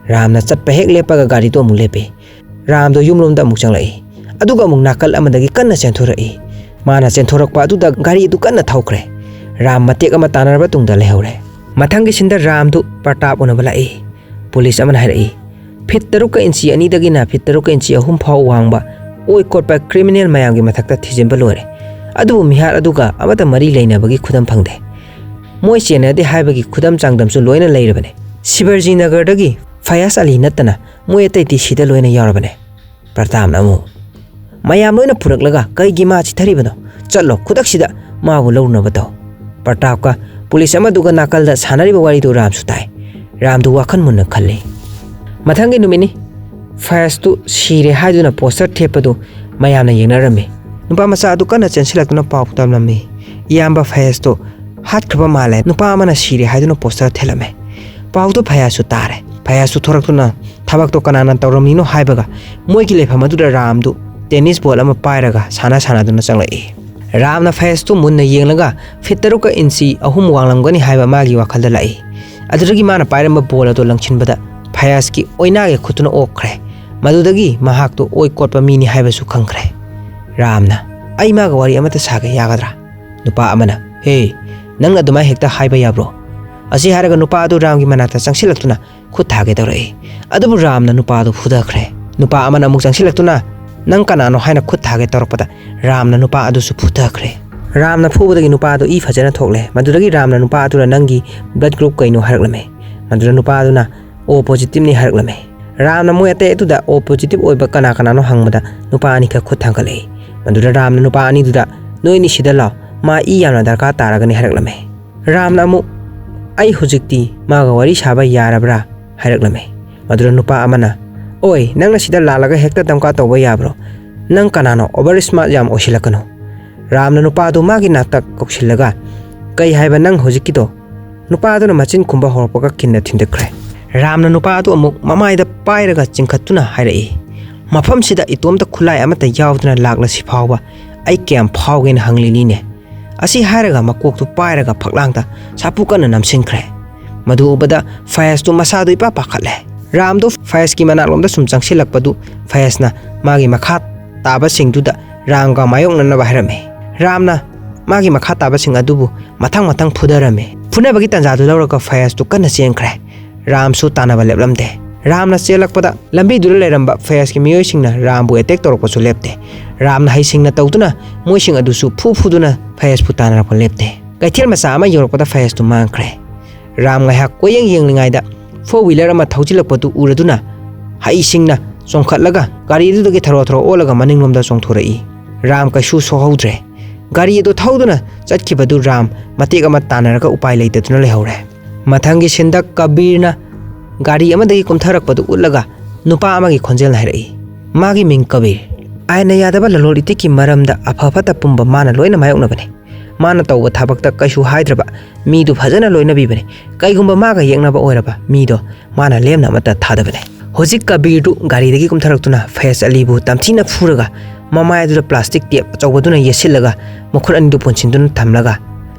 ꯔꯥꯝꯅ ꯆꯠꯄ ꯍꯦꯛ ꯂꯦꯞꯄꯒ ꯒꯥꯔꯤꯗꯨ ꯑꯃꯨꯛ ꯂꯦꯞꯄꯤ꯫ ꯔꯥꯝꯗꯣ ꯌꯨꯝꯂꯣꯝꯗ ꯑꯃꯨꯛ ꯆꯪꯂꯛꯏ꯫ ꯑꯗꯨꯒ ꯑꯃꯨꯛ ꯅꯥꯀꯜ ꯑꯃꯗꯒꯤ ꯀꯟꯅ ꯆꯦꯟꯊꯣꯔꯛꯏ꯫ ꯃꯥꯅ ꯆꯦꯟꯊꯣꯔꯛꯄ ꯑꯗꯨꯗ ꯒꯥꯔꯤ ꯑꯗꯨ ꯀꯟꯅ ꯊꯧꯈ꯭ꯔꯦ꯫ ꯔꯥꯝ ꯃꯇꯦꯛ ꯑꯃ ꯇꯥꯟꯅꯔꯕ ꯇꯨꯡꯗ ꯂꯩꯍꯧꯔꯦ꯫ ꯃꯊꯪꯒꯤ ꯁꯤꯟꯗ ꯔꯥꯝꯗꯨ ꯄ꯭ꯔꯇꯥꯞ ꯎꯅꯕ ꯂꯥꯛꯏ꯫ ꯄꯨꯂꯤꯁ ꯑꯃꯅ ꯍꯥꯏꯔꯛꯏ, "ꯐꯤꯠ ꯇꯔꯨꯛꯀ ꯏꯟꯆꯤ ꯑꯅꯤꯗꯒꯤꯅ ꯐꯤꯠ ꯇꯔꯨꯛꯀ ꯏꯟꯆꯤ ꯑꯍꯨꯝ ꯐꯥꯎ ꯋꯥꯡꯕ ꯑꯣꯏ ꯀꯣꯠꯄ ꯀ꯭ꯔꯤꯃꯤꯅꯦꯜ ꯃꯌꯥꯝꯒꯤ ꯃꯊꯛꯇ ꯊꯤꯖꯤꯟꯕ ꯂꯣꯏꯔꯦ꯫ ꯑꯗꯨꯕꯨ ꯃꯤꯍꯥꯠ ꯑꯗꯨꯒ ꯑꯃꯠꯇ ꯃꯔꯤ ꯂꯩꯅꯕꯒꯤ ꯈꯨꯗꯝ ꯐꯪꯗꯦ꯫ ꯃꯣꯏ ꯆꯦꯟꯅꯗꯦ ꯍꯥꯏꯕꯒꯤ ꯈꯨꯗꯝ ꯆꯥꯡꯗꯝꯁꯨ ꯂꯣꯏꯅ ꯂꯩꯔꯕꯅꯦ꯫ ꯁꯤꯕꯔꯖꯤ ꯅꯒꯔꯗꯒꯤ ꯐꯌꯥꯖ ꯑꯂꯤ ꯅꯠꯇꯅ ꯃꯣꯏ ꯑꯇꯩꯗꯤ ꯁꯤꯗ ꯂꯣꯏꯅ ꯌꯥꯎꯔꯕꯅꯦ꯫ ꯄ꯭ꯔꯇꯥꯞꯅ ꯑꯃꯨꯛ, "ꯃꯌꯥꯝ ꯂꯣꯏꯅ ꯐꯨꯔꯛꯂꯒ ꯀꯩꯒꯤ ꯃꯥ ꯆꯤꯊꯔꯤꯕꯅꯣ? ꯆꯠꯂꯣ, ꯈꯨꯗꯛꯁꯤꯗ ꯃꯥꯕꯨ ꯂꯧꯔꯨꯅꯕ ꯇꯧ꯫" ꯄ꯭ꯔꯇꯥꯞꯀ ꯄꯨꯂꯤꯁ ꯑꯃꯗꯨꯒ ꯅꯥꯀꯜꯗ ꯁꯥꯟꯅꯔꯤꯕ ꯋꯥꯔꯤꯗꯨ ꯔꯥꯝꯁꯨ ꯇꯥꯏ꯫ ꯔꯥꯝꯗꯨ ꯋꯥꯈꯜ ꯃꯨꯟꯅ ꯈꯜꯂꯤ꯫ ꯃꯊꯪꯒꯤ ꯅꯨꯃꯤꯠꯅꯤ꯫ ꯐꯌꯥꯖꯇꯨ ꯁꯤꯔꯦ ꯍꯥꯏꯗꯨꯅ ꯄꯣꯁꯇꯔ ꯊꯦꯠꯄꯗꯨ ꯃꯌꯥꯝꯅ ꯌꯦꯡꯅꯔꯝꯃꯤ꯫ ꯅꯨꯄꯥ ꯃꯆꯥ ꯑꯗꯨ ꯀꯟꯅ ꯆꯦꯟꯁꯤꯜꯂꯛꯇꯨꯅ ꯄꯥꯎ ꯇꯝꯂꯝꯃꯤ꯫ "ꯏꯌꯥꯝꯕ ꯐꯌꯥꯖꯇꯨ ꯍꯥꯠꯈ꯭ꯔꯕ ꯃꯥꯜꯂꯦ, ꯅꯨꯄꯥ ꯑꯃꯅ ꯁꯤꯔꯦ ꯍꯥꯏꯗꯨꯅ ꯄꯣꯁꯇꯔ ꯊꯦꯠꯂꯝꯃꯦ꯫" ꯄꯥꯎꯗꯨ ꯐꯌꯥꯖꯁꯨ ꯇꯥꯔꯦ꯫ ꯐꯌꯥꯖꯁꯨ ꯊꯣꯔꯛꯇꯨꯅ ꯊꯕꯛꯇꯣ ꯀꯅꯥꯅ ꯇꯧꯔꯝꯃꯤꯅꯣ ꯍꯥꯏꯕꯒ ꯃꯣꯏꯒꯤ ꯂꯩꯐꯝ ꯑꯗꯨꯗ ꯔꯥꯝꯗꯨ ꯇꯦꯅꯤꯁ ꯕꯣꯜ ꯑꯃ ꯄꯥꯏꯔꯒ ꯁꯥꯟꯅ ꯁꯥꯟꯅꯗꯨꯅ ꯆꯪꯂꯛꯏ꯫ ꯔꯥꯝꯅ ꯐꯌꯥꯖꯇꯨ ꯃꯨꯟꯅ ꯌꯦꯡꯂꯒ ꯐꯤꯠ ꯇꯔꯨꯛꯀ ꯏꯟꯆꯤ ꯑꯍꯨꯝ ꯋꯥꯡꯂꯝꯒꯅꯤ ꯍꯥꯏꯕ ꯃꯥꯒꯤ ꯋꯥꯈꯜꯗ ꯂꯥꯛꯏ꯫ ꯑꯗꯨꯗꯒꯤ ꯃꯥꯅ ꯄꯥꯏꯔꯝꯕ ꯕꯣꯜ ꯑꯗꯨ ꯂꯪꯁꯤꯟꯕꯗ ꯐꯌꯥꯖꯀꯤ ꯑꯣꯏꯅꯥꯒꯤ ꯈꯨꯠꯇꯨꯅ ꯑꯣꯛꯈ꯭ꯔꯦ꯫ ꯃꯗꯨꯗꯒꯤ ꯃꯍꯥꯛꯇꯨ ꯑꯣꯏ ꯀꯣꯠꯄ ꯃꯤꯅꯤ ꯍꯥꯏꯕꯁꯨ ꯈꯪꯈ꯭ꯔꯦ꯫ ꯔꯥꯝꯅ, "ꯑꯩ ꯃꯥꯒ ꯋꯥꯔꯤ ꯑꯃꯠꯇ ꯁꯥꯒꯦ, ꯌꯥꯒꯗ꯭ꯔꯥ?" ꯅꯨꯄꯥ ꯑꯃꯅ, "ꯍꯦ, ꯅꯪꯅ ꯑꯗꯨꯃꯥꯏ ꯍꯦꯛꯇ ꯍꯥꯏꯕ ꯌꯥꯕ꯭ꯔꯣ?" ꯑꯁꯤ ꯍꯥꯏꯔꯒ ꯅꯨꯄꯥ ꯑꯗꯨ ꯔꯥꯝꯒꯤ ꯃꯅꯥꯛꯇ ꯆꯪꯁꯤꯜꯂꯛꯇꯨꯅ ꯈꯨꯠ ꯊꯥꯒꯦ ꯇꯧꯔꯛꯏ꯫ ꯑꯗꯨꯕꯨ ꯔꯥꯝꯅ ꯅꯨꯄꯥ ꯑꯗꯨ ꯐꯨꯊꯈ꯭ꯔꯦ꯫ ꯅꯨꯄꯥ ꯑꯃꯅ ꯑꯃꯨꯛ ꯆꯪꯁꯤꯜꯂꯛꯇꯨꯅ, "ꯅꯪ ꯀꯅꯥꯅꯣ?" ꯍꯥꯏꯅ ꯈꯨꯠ ꯊꯥꯒꯦ ꯇꯧꯔꯛꯄꯗ ꯔꯥꯝꯅ ꯅꯨꯄꯥ ꯑꯗꯨꯁꯨ ꯐꯨꯊꯈ꯭ꯔꯦ꯫ ꯔꯥꯝꯅ ꯐꯨꯕꯗꯒꯤ ꯅꯨꯄꯥ ꯑꯗꯨ ꯏ ꯐꯖꯅ ꯊꯣꯛꯂꯦ꯫ ꯃꯗꯨꯗꯒꯤ ꯔꯥꯝꯅ ꯅꯨꯄꯥ ꯑꯗꯨꯗ, "ꯅꯪꯒꯤ ꯕ꯭ꯂꯗ ꯒ꯭ꯔꯨꯞ ꯀꯩꯅꯣ?" ꯍꯥꯏꯔꯛꯂꯝꯃꯤ꯫ ꯃꯗꯨꯗ ꯅꯨꯄꯥ ꯑꯗꯨꯅ, "ꯑꯣ ꯄꯣꯖꯤꯇꯤꯚꯅꯤ" ꯍꯥꯏꯔꯛꯂꯝꯃꯤ꯫ ꯔꯥꯝꯅ ꯃꯣꯏ ꯑꯇꯩ ꯑꯗꯨꯗ ꯑꯣ ꯄꯣꯖꯤꯇꯤꯚ ꯑꯣꯏꯕ ꯀꯅꯥ ꯀꯅꯥꯅꯣ ꯍꯪꯕꯗ ꯅꯨꯄꯥ ꯑꯅꯤꯈꯛ ꯈꯨꯠ ꯊꯥꯡꯒꯠꯂꯛꯏ꯫ ꯃꯗꯨꯗ ꯔꯥꯝꯅ ꯅꯨꯄꯥ ꯑꯅꯤꯗꯨꯗ, "ꯅꯣꯏꯅꯤ ꯁꯤꯗ ꯂꯥꯎ, ꯃꯥ ꯏ ꯌꯥꯝꯅ ꯗꯔꯀꯥꯔ ꯇꯥꯔꯒꯅꯤ" ꯍꯥꯏꯔꯛꯂꯝꯃꯤ꯫ ꯔꯥꯝꯅ ꯑꯃꯨꯛ, "ꯑꯩ ꯍꯧꯖꯤꯛꯇꯤ ꯃꯥꯒ ꯋꯥꯔꯤ ꯁꯥꯕ ꯌꯥꯔꯕ꯭ꯔꯥ?" ꯍꯥꯏꯔꯛꯂꯝꯃꯤ꯫ ꯃꯗꯨꯗ ꯅꯨꯄꯥ ꯑꯃꯅ, "ꯑꯣꯏ, ꯅꯪꯅ ꯁꯤꯗ ꯂꯥꯜꯂꯒ ꯍꯦꯛꯇ ꯗꯝꯀꯥ ꯇꯧꯕ ꯌꯥꯕ꯭ꯔꯣ? ꯅꯪ ꯀꯅꯥꯅꯣ? ꯑꯣꯚꯔ ꯁ꯭ꯃꯥꯔꯠ ꯌꯥꯝ ꯑꯣꯏꯁꯤꯜꯂꯛꯀꯅꯨ꯫" ꯔꯥꯝꯅ ꯅꯨꯄꯥ ꯑꯗꯨ ꯃꯥꯒꯤ ꯅꯥꯛꯇ ꯀꯧꯁꯤꯜꯂꯒ, "ꯀꯩ ꯍꯥꯏꯕ ꯅꯪ ꯍꯧꯖꯤꯛꯀꯤꯗꯣ?" ꯅꯨꯄꯥ ꯑꯗꯨꯅ ꯃꯆꯤꯟ ꯈꯨꯝꯕ ꯍꯧꯔꯛꯄꯒ ꯀꯤꯟꯅ ꯊꯤꯟꯗꯠꯈ꯭ꯔꯦ꯫ ꯔꯥꯝꯅ ꯅꯨꯄꯥ ꯑꯗꯨ ꯑꯃꯨꯛ ꯃꯃꯥꯏꯗ ꯄꯥꯏꯔꯒ ꯆꯤꯡꯈꯠꯇꯨꯅ ꯍꯥꯏꯔꯛꯏ, "ꯃꯐꯝꯁꯤꯗ ꯏꯇꯣꯝꯇ ꯈꯨꯠꯂꯥꯏ ꯑꯃꯠꯇ ꯌꯥꯎꯗꯅ ꯂꯥꯛꯂꯁꯤ ꯐꯥꯎꯕ ꯑꯩ ꯀꯌꯥꯝ ꯐꯥꯎꯒꯦꯅ ꯍꯪꯂꯤꯅꯤꯅꯦ?" ꯑꯁꯤ ꯍꯥꯏꯔꯒ ꯃꯀꯣꯛꯇꯨ ꯄꯥꯏꯔꯒ ꯐꯛꯂꯥꯡꯗ ꯁꯥꯄꯨ ꯀꯟꯅ ꯅꯝꯁꯤꯟꯈ꯭ꯔꯦ꯫ ꯃꯗꯨ ꯎꯕꯗ ꯐꯌꯥꯖꯇꯨ ꯃꯁꯥꯗꯨ ꯏꯄꯥ ꯄꯥꯈꯠꯂꯦ꯫ ꯔꯥꯝꯗꯨ ꯐꯌꯥꯖꯀꯤ ꯃꯅꯥꯛꯂꯣꯝꯗ ꯁꯨꯝ ꯆꯪꯁꯤꯜꯂꯛꯄꯗꯨ ꯐꯌꯥꯖꯅ ꯃꯥꯒꯤ ꯃꯈꯥ ꯇꯥꯕꯁꯤꯡꯗꯨꯗ ꯔꯥꯝꯒ ꯃꯥꯌꯣꯛꯅꯅꯕ ꯍꯥꯏꯔꯝꯃꯤ꯫ ꯔꯥꯝꯅ ꯃꯥꯒꯤ ꯃꯈꯥ ꯇꯥꯕꯁꯤꯡ ꯑꯗꯨꯕꯨ ꯃꯊꯪ ꯃꯊꯪ ꯐꯨꯗꯔꯝꯃꯤ꯫ ꯐꯨꯅꯕꯒꯤ ꯇꯥꯟꯖꯥꯗꯨ ꯂꯧꯔꯒ ꯐꯌꯥꯖꯇꯨ ꯀꯟꯅ ꯆꯦꯟꯈ꯭ꯔꯦ꯫ ꯔꯥꯝꯁꯨ ꯇꯥꯟꯅꯕ ꯂꯦꯞꯂꯝꯗꯦ꯫ ꯔꯥꯝꯅ ꯆꯦꯜꯂꯛꯄꯗ ꯂꯝꯕꯤꯗꯨꯗ ꯂꯩꯔꯝꯕ ꯐꯌꯥꯖꯀꯤ ꯃꯤꯑꯣꯏꯁꯤꯡꯅ ꯔꯥꯝꯕꯨ ꯑꯦꯇꯦꯛ ꯇꯧꯔꯛꯄꯁꯨ ꯂꯦꯞꯇꯦ꯫ ꯔꯥꯝꯅ ꯍꯩꯁꯤꯡꯅ ꯇꯧꯗꯨꯅ ꯃꯣꯏꯁꯤꯡ ꯑꯗꯨꯁꯨ ꯐꯨ ꯐꯨꯗꯨꯅ ꯐꯌꯥꯖꯄꯨ ꯇꯥꯟꯅꯔꯛꯄ ꯂꯦꯞꯇꯦ꯫ ꯀꯩꯊꯦꯜ ꯃꯆꯥ ꯑꯃ ꯌꯧꯔꯛꯄꯗ ꯐꯌꯥꯖꯇꯨ ꯃꯥꯡꯈ꯭ꯔꯦ꯫ ꯔꯥꯝ ꯉꯥꯏꯍꯥꯛ ꯀꯣꯏꯌꯦꯡ ꯌꯦꯡꯂꯤꯉꯩꯗ ꯐꯣꯔ ꯋꯤꯂꯔ ꯑꯃ ꯊꯧꯖꯤꯜꯂꯛꯄꯗꯨ ꯎꯔꯗꯨꯅ ꯍꯩꯁꯤꯡꯅ ꯆꯣꯡꯈꯠꯂꯒ ꯒꯥꯔꯤꯗꯨꯗꯒꯤ ꯊꯔꯣ ꯊꯔꯣ ꯑꯣꯜꯂꯒ ꯃꯅꯤꯡꯂꯣꯝꯗ ꯆꯣꯡꯊꯣꯔꯛꯏ꯫ ꯔꯥꯝ ꯀꯩꯁꯨ ꯁꯣꯛꯍꯧꯗ꯭ꯔꯦ꯫ ꯒꯥꯔꯤ ꯑꯗꯨ ꯊꯧꯗꯨꯅ ꯆꯠꯈꯤꯕꯗꯨ ꯔꯥꯝ ꯃꯇꯦꯛ ꯑꯃ ꯇꯥꯟꯅꯔꯒ ꯎꯄꯥꯏ ꯂꯩꯇꯗꯨꯅ ꯂꯩꯍꯧꯔꯦ꯫ ꯃꯊꯪꯒꯤ ꯁꯤꯟꯗ ꯀꯕꯤꯔꯅ ꯒꯥꯔꯤ ꯑꯃꯗꯒꯤ ꯀꯨꯝꯊꯔꯛꯄꯗꯨ ꯎꯠꯂꯒ ꯅꯨꯄꯥ ꯑꯃꯒꯤ ꯈꯣꯟꯖꯦꯜꯅ ꯍꯥꯏꯔꯛꯏ, "ꯃꯥꯒꯤ ꯃꯤꯡ ꯀꯕꯤꯔ꯫ ꯑꯥꯏꯟꯅ ꯌꯥꯗꯕ ꯂꯂꯣꯟ ꯏꯇꯤꯛꯀꯤ ꯃꯔꯝꯗ ꯑꯐ ꯐꯠꯇ ꯄꯨꯝꯕ ꯃꯥꯅ ꯂꯣꯏꯅ ꯃꯥꯌꯣꯛꯅꯕꯅꯤ꯫ ꯃꯥꯅ ꯇꯧꯕ ꯊꯕꯛꯇ ꯀꯩꯁꯨ ꯍꯥꯏꯗ꯭ꯔꯕ, ꯃꯤꯗꯨ ꯐꯖꯅ ꯂꯣꯏꯅꯕꯤꯕꯅꯤ꯫ ꯀꯩꯒꯨꯝꯕ ꯃꯥꯒ ꯌꯦꯛꯅꯕ ꯑꯣꯏꯔꯕ ꯃꯤꯗꯣ ꯃꯥꯅ ꯂꯦꯝꯅ ꯑꯃꯠꯇ ꯊꯥꯗꯕꯅꯤ"꯫ ꯍꯧꯖꯤꯛ ꯀꯕꯤꯔꯗꯨ ꯒꯥꯔꯤꯗꯒꯤ ꯀꯨꯝꯊꯔꯛꯇꯨꯅ ꯐꯌꯥꯖ ꯑꯂꯤꯕꯨ ꯇꯝꯊꯤꯅ ꯐꯨꯔꯒ ꯃꯃꯥꯏ ꯑꯗꯨꯗ ꯄ꯭ꯂꯥꯁꯇꯤꯛ ꯇꯦꯞ ꯑꯆꯧꯕꯗꯨꯅ ꯌꯦꯠꯁꯤꯜꯂꯒ ꯃꯈꯨꯠ ꯑꯅꯤꯗꯨ ꯄꯨꯟꯁꯤꯟꯗꯨꯅ ꯊꯝꯂꯒ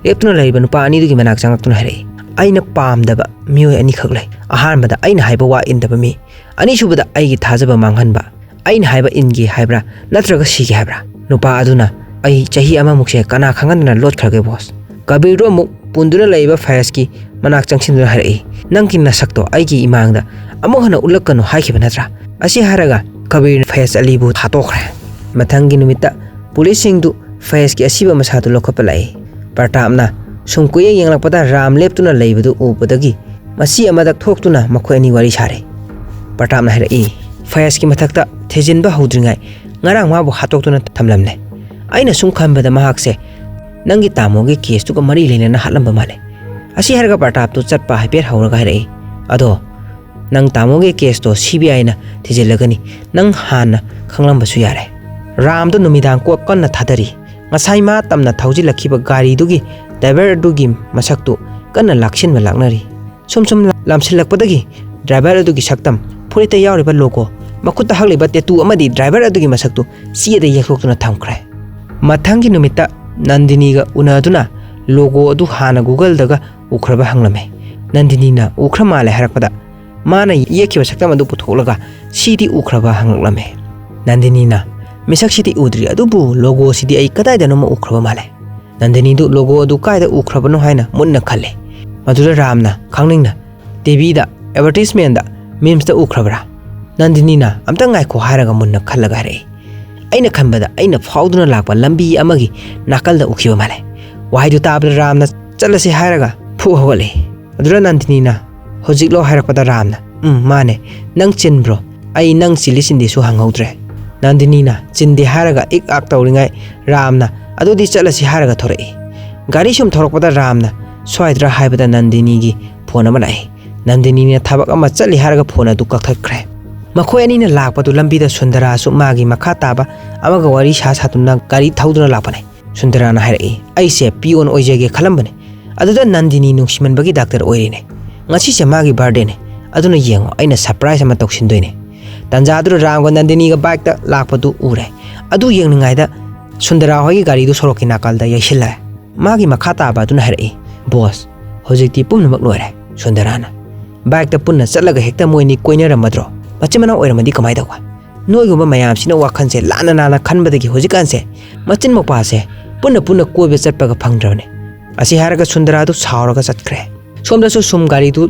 ꯂꯦꯞꯇꯨꯅ ꯂꯩꯔꯤꯕ ꯅꯨꯄꯥ ꯑꯅꯤꯗꯨꯒꯤ ꯃꯅꯥꯛ ꯆꯪꯂꯛꯇꯨꯅ ꯍꯥꯏꯔꯛꯏ, "ꯑꯩꯅ ꯄꯥꯝꯗꯕ ꯃꯤꯑꯣꯏ ꯑꯅꯤꯈꯛ ꯂꯩ꯫ ꯑꯍꯥꯟꯕꯗ ꯑꯩꯅ ꯍꯥꯏꯕ ꯋꯥ ꯏꯟꯗꯕ ꯃꯤ, ꯑꯅꯤꯁꯨꯕꯗ ꯑꯩꯒꯤ ꯊꯥꯖꯕ ꯃꯥꯡꯍꯟꯕ꯫ ꯑꯩꯅ ꯍꯥꯏꯕ ꯏꯟꯒꯦ ꯍꯥꯏꯕ꯭ꯔꯥ ꯅꯠꯇ꯭ꯔꯒ ꯁꯤꯒꯦ ꯍꯥꯏꯕ꯭ꯔꯥ?" ꯅꯨꯄꯥ ꯑꯗꯨꯅ, "ꯑꯩ ꯆꯍꯤ ꯑꯃꯃꯨꯛꯁꯦ ꯀꯅꯥ ꯈꯪꯍꯟꯗꯅ ꯂꯣꯠꯈ꯭ꯔꯒꯦ ꯕꯣꯁ"꯫ ꯀꯕꯤꯔꯗꯨ ꯑꯃꯨꯛ ꯄꯨꯟꯗꯨꯅ ꯂꯩꯔꯤꯕ ꯐꯌꯥꯖꯀꯤ ꯃꯅꯥꯛ ꯆꯪꯁꯤꯟꯗꯨꯅ ꯍꯥꯏꯔꯛꯏ, "ꯅꯪꯒꯤ ꯅꯁꯛꯇꯣ ꯑꯩꯒꯤ ꯏꯃꯥꯡꯗ ꯑꯃꯨꯛ ꯍꯟꯅ ꯎꯠꯂꯛꯀꯅꯨ ꯍꯥꯏꯈꯤꯕ ꯅꯠꯇ꯭ꯔꯥ?" ꯑꯁꯤ ꯍꯥꯏꯔꯒ ꯀꯕꯤꯔꯅ ꯐꯌꯥꯖ ꯑꯂꯤꯕꯨ ꯍꯥꯠꯇꯣꯛꯈ꯭ꯔꯦ꯫ ꯃꯊꯪꯒꯤ ꯅꯨꯃꯤꯠꯇ ꯄꯨꯂꯤꯁꯁꯤꯡꯗꯨ ꯐꯌꯥꯖꯀꯤ ꯑꯁꯤꯕ ꯃꯁꯥꯗꯨ ꯂꯧꯈꯠꯄ ꯂꯥꯛꯏ꯫ ꯄ꯭ꯔꯇꯥꯞꯅ ꯁꯨꯝ ꯀꯨꯌꯦꯡ ꯌꯦꯡꯂꯛꯄꯗ ꯔꯥꯝ ꯂꯦꯞꯇꯨꯅ ꯂꯩꯕꯗꯨ ꯎꯕꯗꯒꯤ ꯃꯁꯤ ꯑꯃꯗꯛ ꯊꯣꯛꯇꯨꯅ ꯃꯈꯣꯏ ꯑꯅꯤ ꯋꯥꯔꯤ ꯁꯥꯔꯦ꯫ ꯄ꯭ꯔꯇꯥꯞꯅ ꯍꯥꯏꯔꯛꯏ, "ꯐꯌꯥꯖꯀꯤ ꯃꯊꯛꯇ ꯊꯤꯖꯤꯟꯕ ꯍꯧꯗ꯭ꯔꯤꯉꯩ ꯉꯔꯥꯡ ꯃꯥꯕꯨ ꯍꯥꯠꯇꯣꯛꯇꯨꯅ ꯊꯝꯂꯝꯂꯦ꯫ ꯑꯩꯅ ꯁꯨꯝ ꯈꯟꯕꯗ ꯃꯍꯥꯛꯁꯦ ꯅꯪꯒꯤ ꯇꯥꯃꯣꯒꯤ ꯀꯦꯁꯇꯨꯒ ꯃꯔꯤ ꯂꯩꯅꯅ ꯍꯥꯠꯂꯝꯕ ꯃꯥꯜꯂꯦ"꯫ ꯑꯁꯤ ꯍꯥꯏꯔꯒ ꯄ꯭ꯔꯇꯥꯞꯇꯨ ꯆꯠꯄ ꯍꯥꯏꯐꯦꯠ ꯍꯧꯔꯒ ꯍꯥꯏꯔꯛꯏ, "ꯑꯗꯣ ꯅꯪ ꯇꯥꯃꯣꯒꯤ ꯀꯦꯁꯇꯣ ꯁꯤ ꯕꯤ ꯑꯥꯏꯅ ꯊꯤꯖꯤꯜꯂꯒꯅꯤ, ꯅꯪ ꯍꯥꯟꯅ ꯈꯪꯂꯝꯕꯁꯨ ꯌꯥꯔꯦ"꯫ ꯔꯥꯝꯗꯣ ꯅꯨꯃꯤꯗꯥꯡ ꯀꯣꯛ ꯀꯟꯅ ꯊꯥꯗꯔꯤ꯫ ꯉꯁꯥꯏ ꯃꯥ ꯇꯝꯅ ꯊꯧꯖꯤꯜꯂꯛꯈꯤꯕ ꯒꯥꯔꯤꯗꯨꯒꯤ ꯗ꯭ꯔꯥꯏꯚꯔ ꯑꯗꯨꯒꯤ ꯃꯁꯛꯇꯨ ꯀꯟꯅ ꯂꯥꯛꯁꯤꯟꯕ ꯂꯥꯛꯅꯔꯤ꯫ ꯁꯨꯝ ꯁꯨꯝ ꯂꯥꯝꯁꯤꯜꯂꯛꯄꯗꯒꯤ ꯗ꯭ꯔꯥꯏꯚꯔ ꯑꯗꯨꯒꯤ ꯁꯛꯇꯝ, ꯐꯨꯔꯤꯠꯇ ꯌꯥꯎꯔꯤꯕ ꯂꯣꯒꯣ, ꯃꯈꯨꯠꯇ ꯍꯛꯂꯤꯕ ꯇꯦꯇꯨ ꯑꯃꯗꯤ ꯗ꯭ꯔꯥꯏꯚꯔ ꯑꯗꯨꯒꯤ ꯃꯁꯛꯇꯨ ꯆꯦꯗ ꯌꯦꯛꯊꯣꯛꯇꯨꯅ ꯊꯝꯈ꯭ꯔꯦ꯫ ꯃꯊꯪꯒꯤ ꯅꯨꯃꯤꯠꯇ ꯅꯟꯗꯤꯅꯤꯒ ꯎꯅꯗꯨꯅ ꯂꯣꯒꯣ ꯑꯗꯨ ꯍꯥꯟꯅ ꯒꯨꯒꯜꯗꯒ ꯎꯈ꯭ꯔꯕ ꯍꯪꯂꯝꯃꯤ꯫ ꯅꯟꯗꯤꯅꯤꯅ ꯎꯈ꯭ꯔ ꯃꯥꯜꯂꯦ ꯍꯥꯏꯔꯛꯄꯗ ꯃꯥꯅ ꯌꯦꯛꯈꯤꯕ ꯁꯛꯇꯝ ꯑꯗꯨ ꯄꯨꯊꯣꯛꯂꯒ ꯁꯤꯗꯤ ꯎꯈ꯭ꯔꯕ ꯍꯪꯂꯛꯂꯝꯃꯤ꯫ ꯅꯟꯗꯤꯅꯤꯅ, "ꯃꯤꯁꯛꯁꯤꯗꯤ ꯎꯗ꯭ꯔꯤ, ꯑꯗꯨꯕꯨ ꯂꯣꯒꯣꯁꯤꯗꯤ ꯑꯩ ꯀꯗꯥꯏꯗꯅꯣꯃ ꯎꯈ꯭ꯔꯕ ꯃꯥꯜꯂꯦ"꯫ ꯅꯟꯗꯤꯅꯤꯗꯨ ꯂꯣꯒꯣ ꯑꯗꯨ ꯀꯥꯏꯗ ꯎꯈ꯭ꯔꯕꯅꯣ ꯍꯥꯏꯅ ꯃꯨꯟꯅ ꯈꯜꯂꯦ꯫ ꯃꯗꯨꯗ ꯔꯥꯝꯅ ꯈꯪꯅꯤꯡꯅ, "ꯇꯤ ꯚꯤꯗ, ꯑꯦꯗꯚꯔꯇꯤꯁꯃꯦꯟꯗ, ꯃꯤꯝꯁꯇ ꯎꯈ꯭ꯔꯕ꯭ꯔꯥ?" ꯅꯟꯗꯤꯅꯤꯅ, "ꯑꯝꯇ ꯉꯥꯏꯈꯣ" ꯍꯥꯏꯔꯒ ꯃꯨꯟꯅ ꯈꯜꯂꯒ ꯍꯥꯏꯔꯛꯏ, "ꯑꯩꯅ ꯈꯟꯕꯗ ꯑꯩꯅ ꯐꯥꯎꯗꯨꯅ ꯂꯥꯛꯄ ꯂꯝꯕꯤ ꯑꯃꯒꯤ ꯅꯥꯀꯜꯗ ꯎꯈꯤꯕ ꯃꯥꯜꯂꯦ"꯫ ꯋꯥꯍꯩꯗꯨ ꯇꯥꯕꯗ ꯔꯥꯝꯅ ꯆꯠꯂꯁꯤ ꯍꯥꯏꯔꯒ ꯐꯨꯛ ꯍꯧꯒꯠꯂꯤ꯫ ꯑꯗꯨꯗ ꯅꯟꯗꯤꯅꯤꯅ, ꯍꯧꯖꯤꯛꯂꯣ ꯍꯥꯏꯔꯛꯄꯗ ꯔꯥꯝꯅ, "ꯎꯝ, ꯃꯥꯅꯦ꯫ ꯅꯪ ꯆꯤꯟꯕ꯭ꯔꯣ?" ꯑꯩ ꯅꯪ ꯆꯤꯜꯂꯤ ꯆꯤꯟꯗꯦꯁꯨ ꯍꯪꯍꯧꯗ꯭ꯔꯦ꯫ ꯅꯟꯗꯤꯅꯤꯅ ꯆꯤꯟꯗꯦ ꯍꯥꯏꯔꯒ ꯏꯛ ꯑꯥꯛ ꯇꯧꯔꯤꯉꯩ ꯔꯥꯝꯅ, "ꯑꯗꯨꯗꯤ ꯆꯠꯂꯁꯤ" ꯍꯥꯏꯔꯒ ꯊꯣꯔꯛꯏ꯫ ꯒꯥꯔꯤ ꯁꯨꯝ ꯊꯧꯔꯛꯄꯗ ꯔꯥꯝꯅ ꯁ꯭ꯋꯥꯏꯗ꯭ꯔꯥ ꯍꯥꯏꯕꯗ ꯅꯟꯗꯤꯅꯤꯒꯤ ꯐꯣꯟ ꯑꯃ ꯂꯥꯛꯏ꯫ ꯅꯟꯗꯤꯅꯤꯅ ꯊꯕꯛ ꯑꯃ ꯆꯠꯂꯤ ꯍꯥꯏꯔꯒ ꯐꯣꯟ ꯑꯗꯨ ꯀꯛꯊꯠꯈ꯭ꯔꯦ꯫ ꯃꯈꯣꯏ ꯑꯅꯤꯅ ꯂꯥꯛꯄꯗꯨ ꯂꯝꯕꯤꯗ ꯁꯨꯟꯗꯔꯥꯁꯨ ꯃꯥꯒꯤ ꯃꯈꯥ ꯇꯥꯕ ꯑꯃꯒ ꯋꯥꯔꯤ ꯁꯥ ꯁꯥꯗꯨꯅ ꯒꯥꯔꯤ ꯊꯧꯗꯨꯅ ꯂꯥꯛꯄꯅꯦ꯫ ꯁꯨꯟꯗꯔꯥꯅ ꯍꯥꯏꯔꯛꯏ, "ꯑꯩꯁꯦ ꯄꯤꯌꯣꯟ ꯑꯣꯏꯖꯒꯦ ꯈꯜꯂꯝꯕꯅꯦ꯫ ꯑꯗꯨꯗ ꯅꯟꯗꯤꯅꯤ ꯅꯨꯡꯁꯤꯃꯟꯕꯒꯤ ꯗꯥꯛꯇꯔ ꯑꯣꯏꯔꯤꯅꯦ꯫ ꯉꯁꯤꯁꯦ ꯃꯥꯒꯤ ꯕꯥꯔꯗꯦꯅꯦ꯫ ꯑꯗꯨꯅ ꯌꯦꯡꯉꯣ, ꯑꯩꯅ ꯁꯔꯄ꯭ꯔꯥꯏꯖ ꯑꯃ ꯇꯧꯁꯤꯟꯗꯣꯏꯅꯦ꯫" ꯇꯥꯟꯖꯥꯗꯨꯗ ꯔꯥꯝꯒ ꯅꯟꯗꯤꯅꯤꯒ ꯕꯥꯏꯛꯇ ꯂꯥꯛꯄꯗꯨ ꯎꯔꯦ꯫ ꯑꯗꯨ ꯌꯦꯡꯅꯤꯡꯉꯥꯏꯗ ꯁꯨꯟꯗꯔꯥ ꯍꯣꯏꯒꯤ ꯒꯥꯔꯤꯗꯨ ꯁꯣꯔꯣꯛꯀꯤ ꯅꯥꯀꯜꯗ ꯌꯩꯁꯤꯜꯂꯦ꯫ ꯃꯥꯒꯤ ꯃꯈꯥ ꯇꯥꯕ ꯑꯗꯨꯅ ꯍꯥꯏꯔꯛꯏ, "ꯕꯣꯁ, ꯍꯧꯖꯤꯛꯇꯤ ꯄꯨꯝꯅꯃꯛ ꯂꯣꯏꯔꯦ꯫" ꯁꯨꯟꯗꯔꯥꯅ, "ꯕꯥꯏꯛꯇ ꯄꯨꯟꯅ ꯆꯠꯂꯒ ꯍꯦꯛꯇ ꯃꯣꯏ ꯑꯅꯤ ꯀꯣꯏꯅꯔꯝꯃꯗ꯭ꯔꯣ? ꯃꯆꯤꯟ ꯃꯅꯥꯎ ꯑꯣꯏꯔꯝꯃꯗꯤ ꯀꯃꯥꯏ ꯇꯧꯕ? ꯅꯣꯏꯒꯨꯝꯕ ꯃꯌꯥꯝꯁꯤꯅ ꯋꯥꯈꯜꯁꯦ ꯂꯥꯟꯅ ꯂꯥꯟꯅ ꯈꯟꯕꯗꯒꯤ ꯍꯧꯖꯤꯛꯀꯥꯟꯁꯦ ꯃꯆꯤꯟ ꯃꯧꯄꯥꯁꯦ ꯄꯨꯟꯅ ꯄꯨꯟꯅ ꯀꯣꯏꯕ ꯆꯠꯄꯒ ꯐꯪꯗ꯭ꯔꯕꯅꯦ꯫" ꯑꯁꯤ ꯍꯥꯏꯔꯒ ꯁꯨꯟꯗꯔꯥꯗꯨ ꯁꯥꯎꯔꯒ ꯆꯠꯈ꯭ꯔꯦ꯫ ꯁꯣꯝꯗꯁꯨ ꯁꯨꯝ ꯒꯥꯔꯤꯗꯨ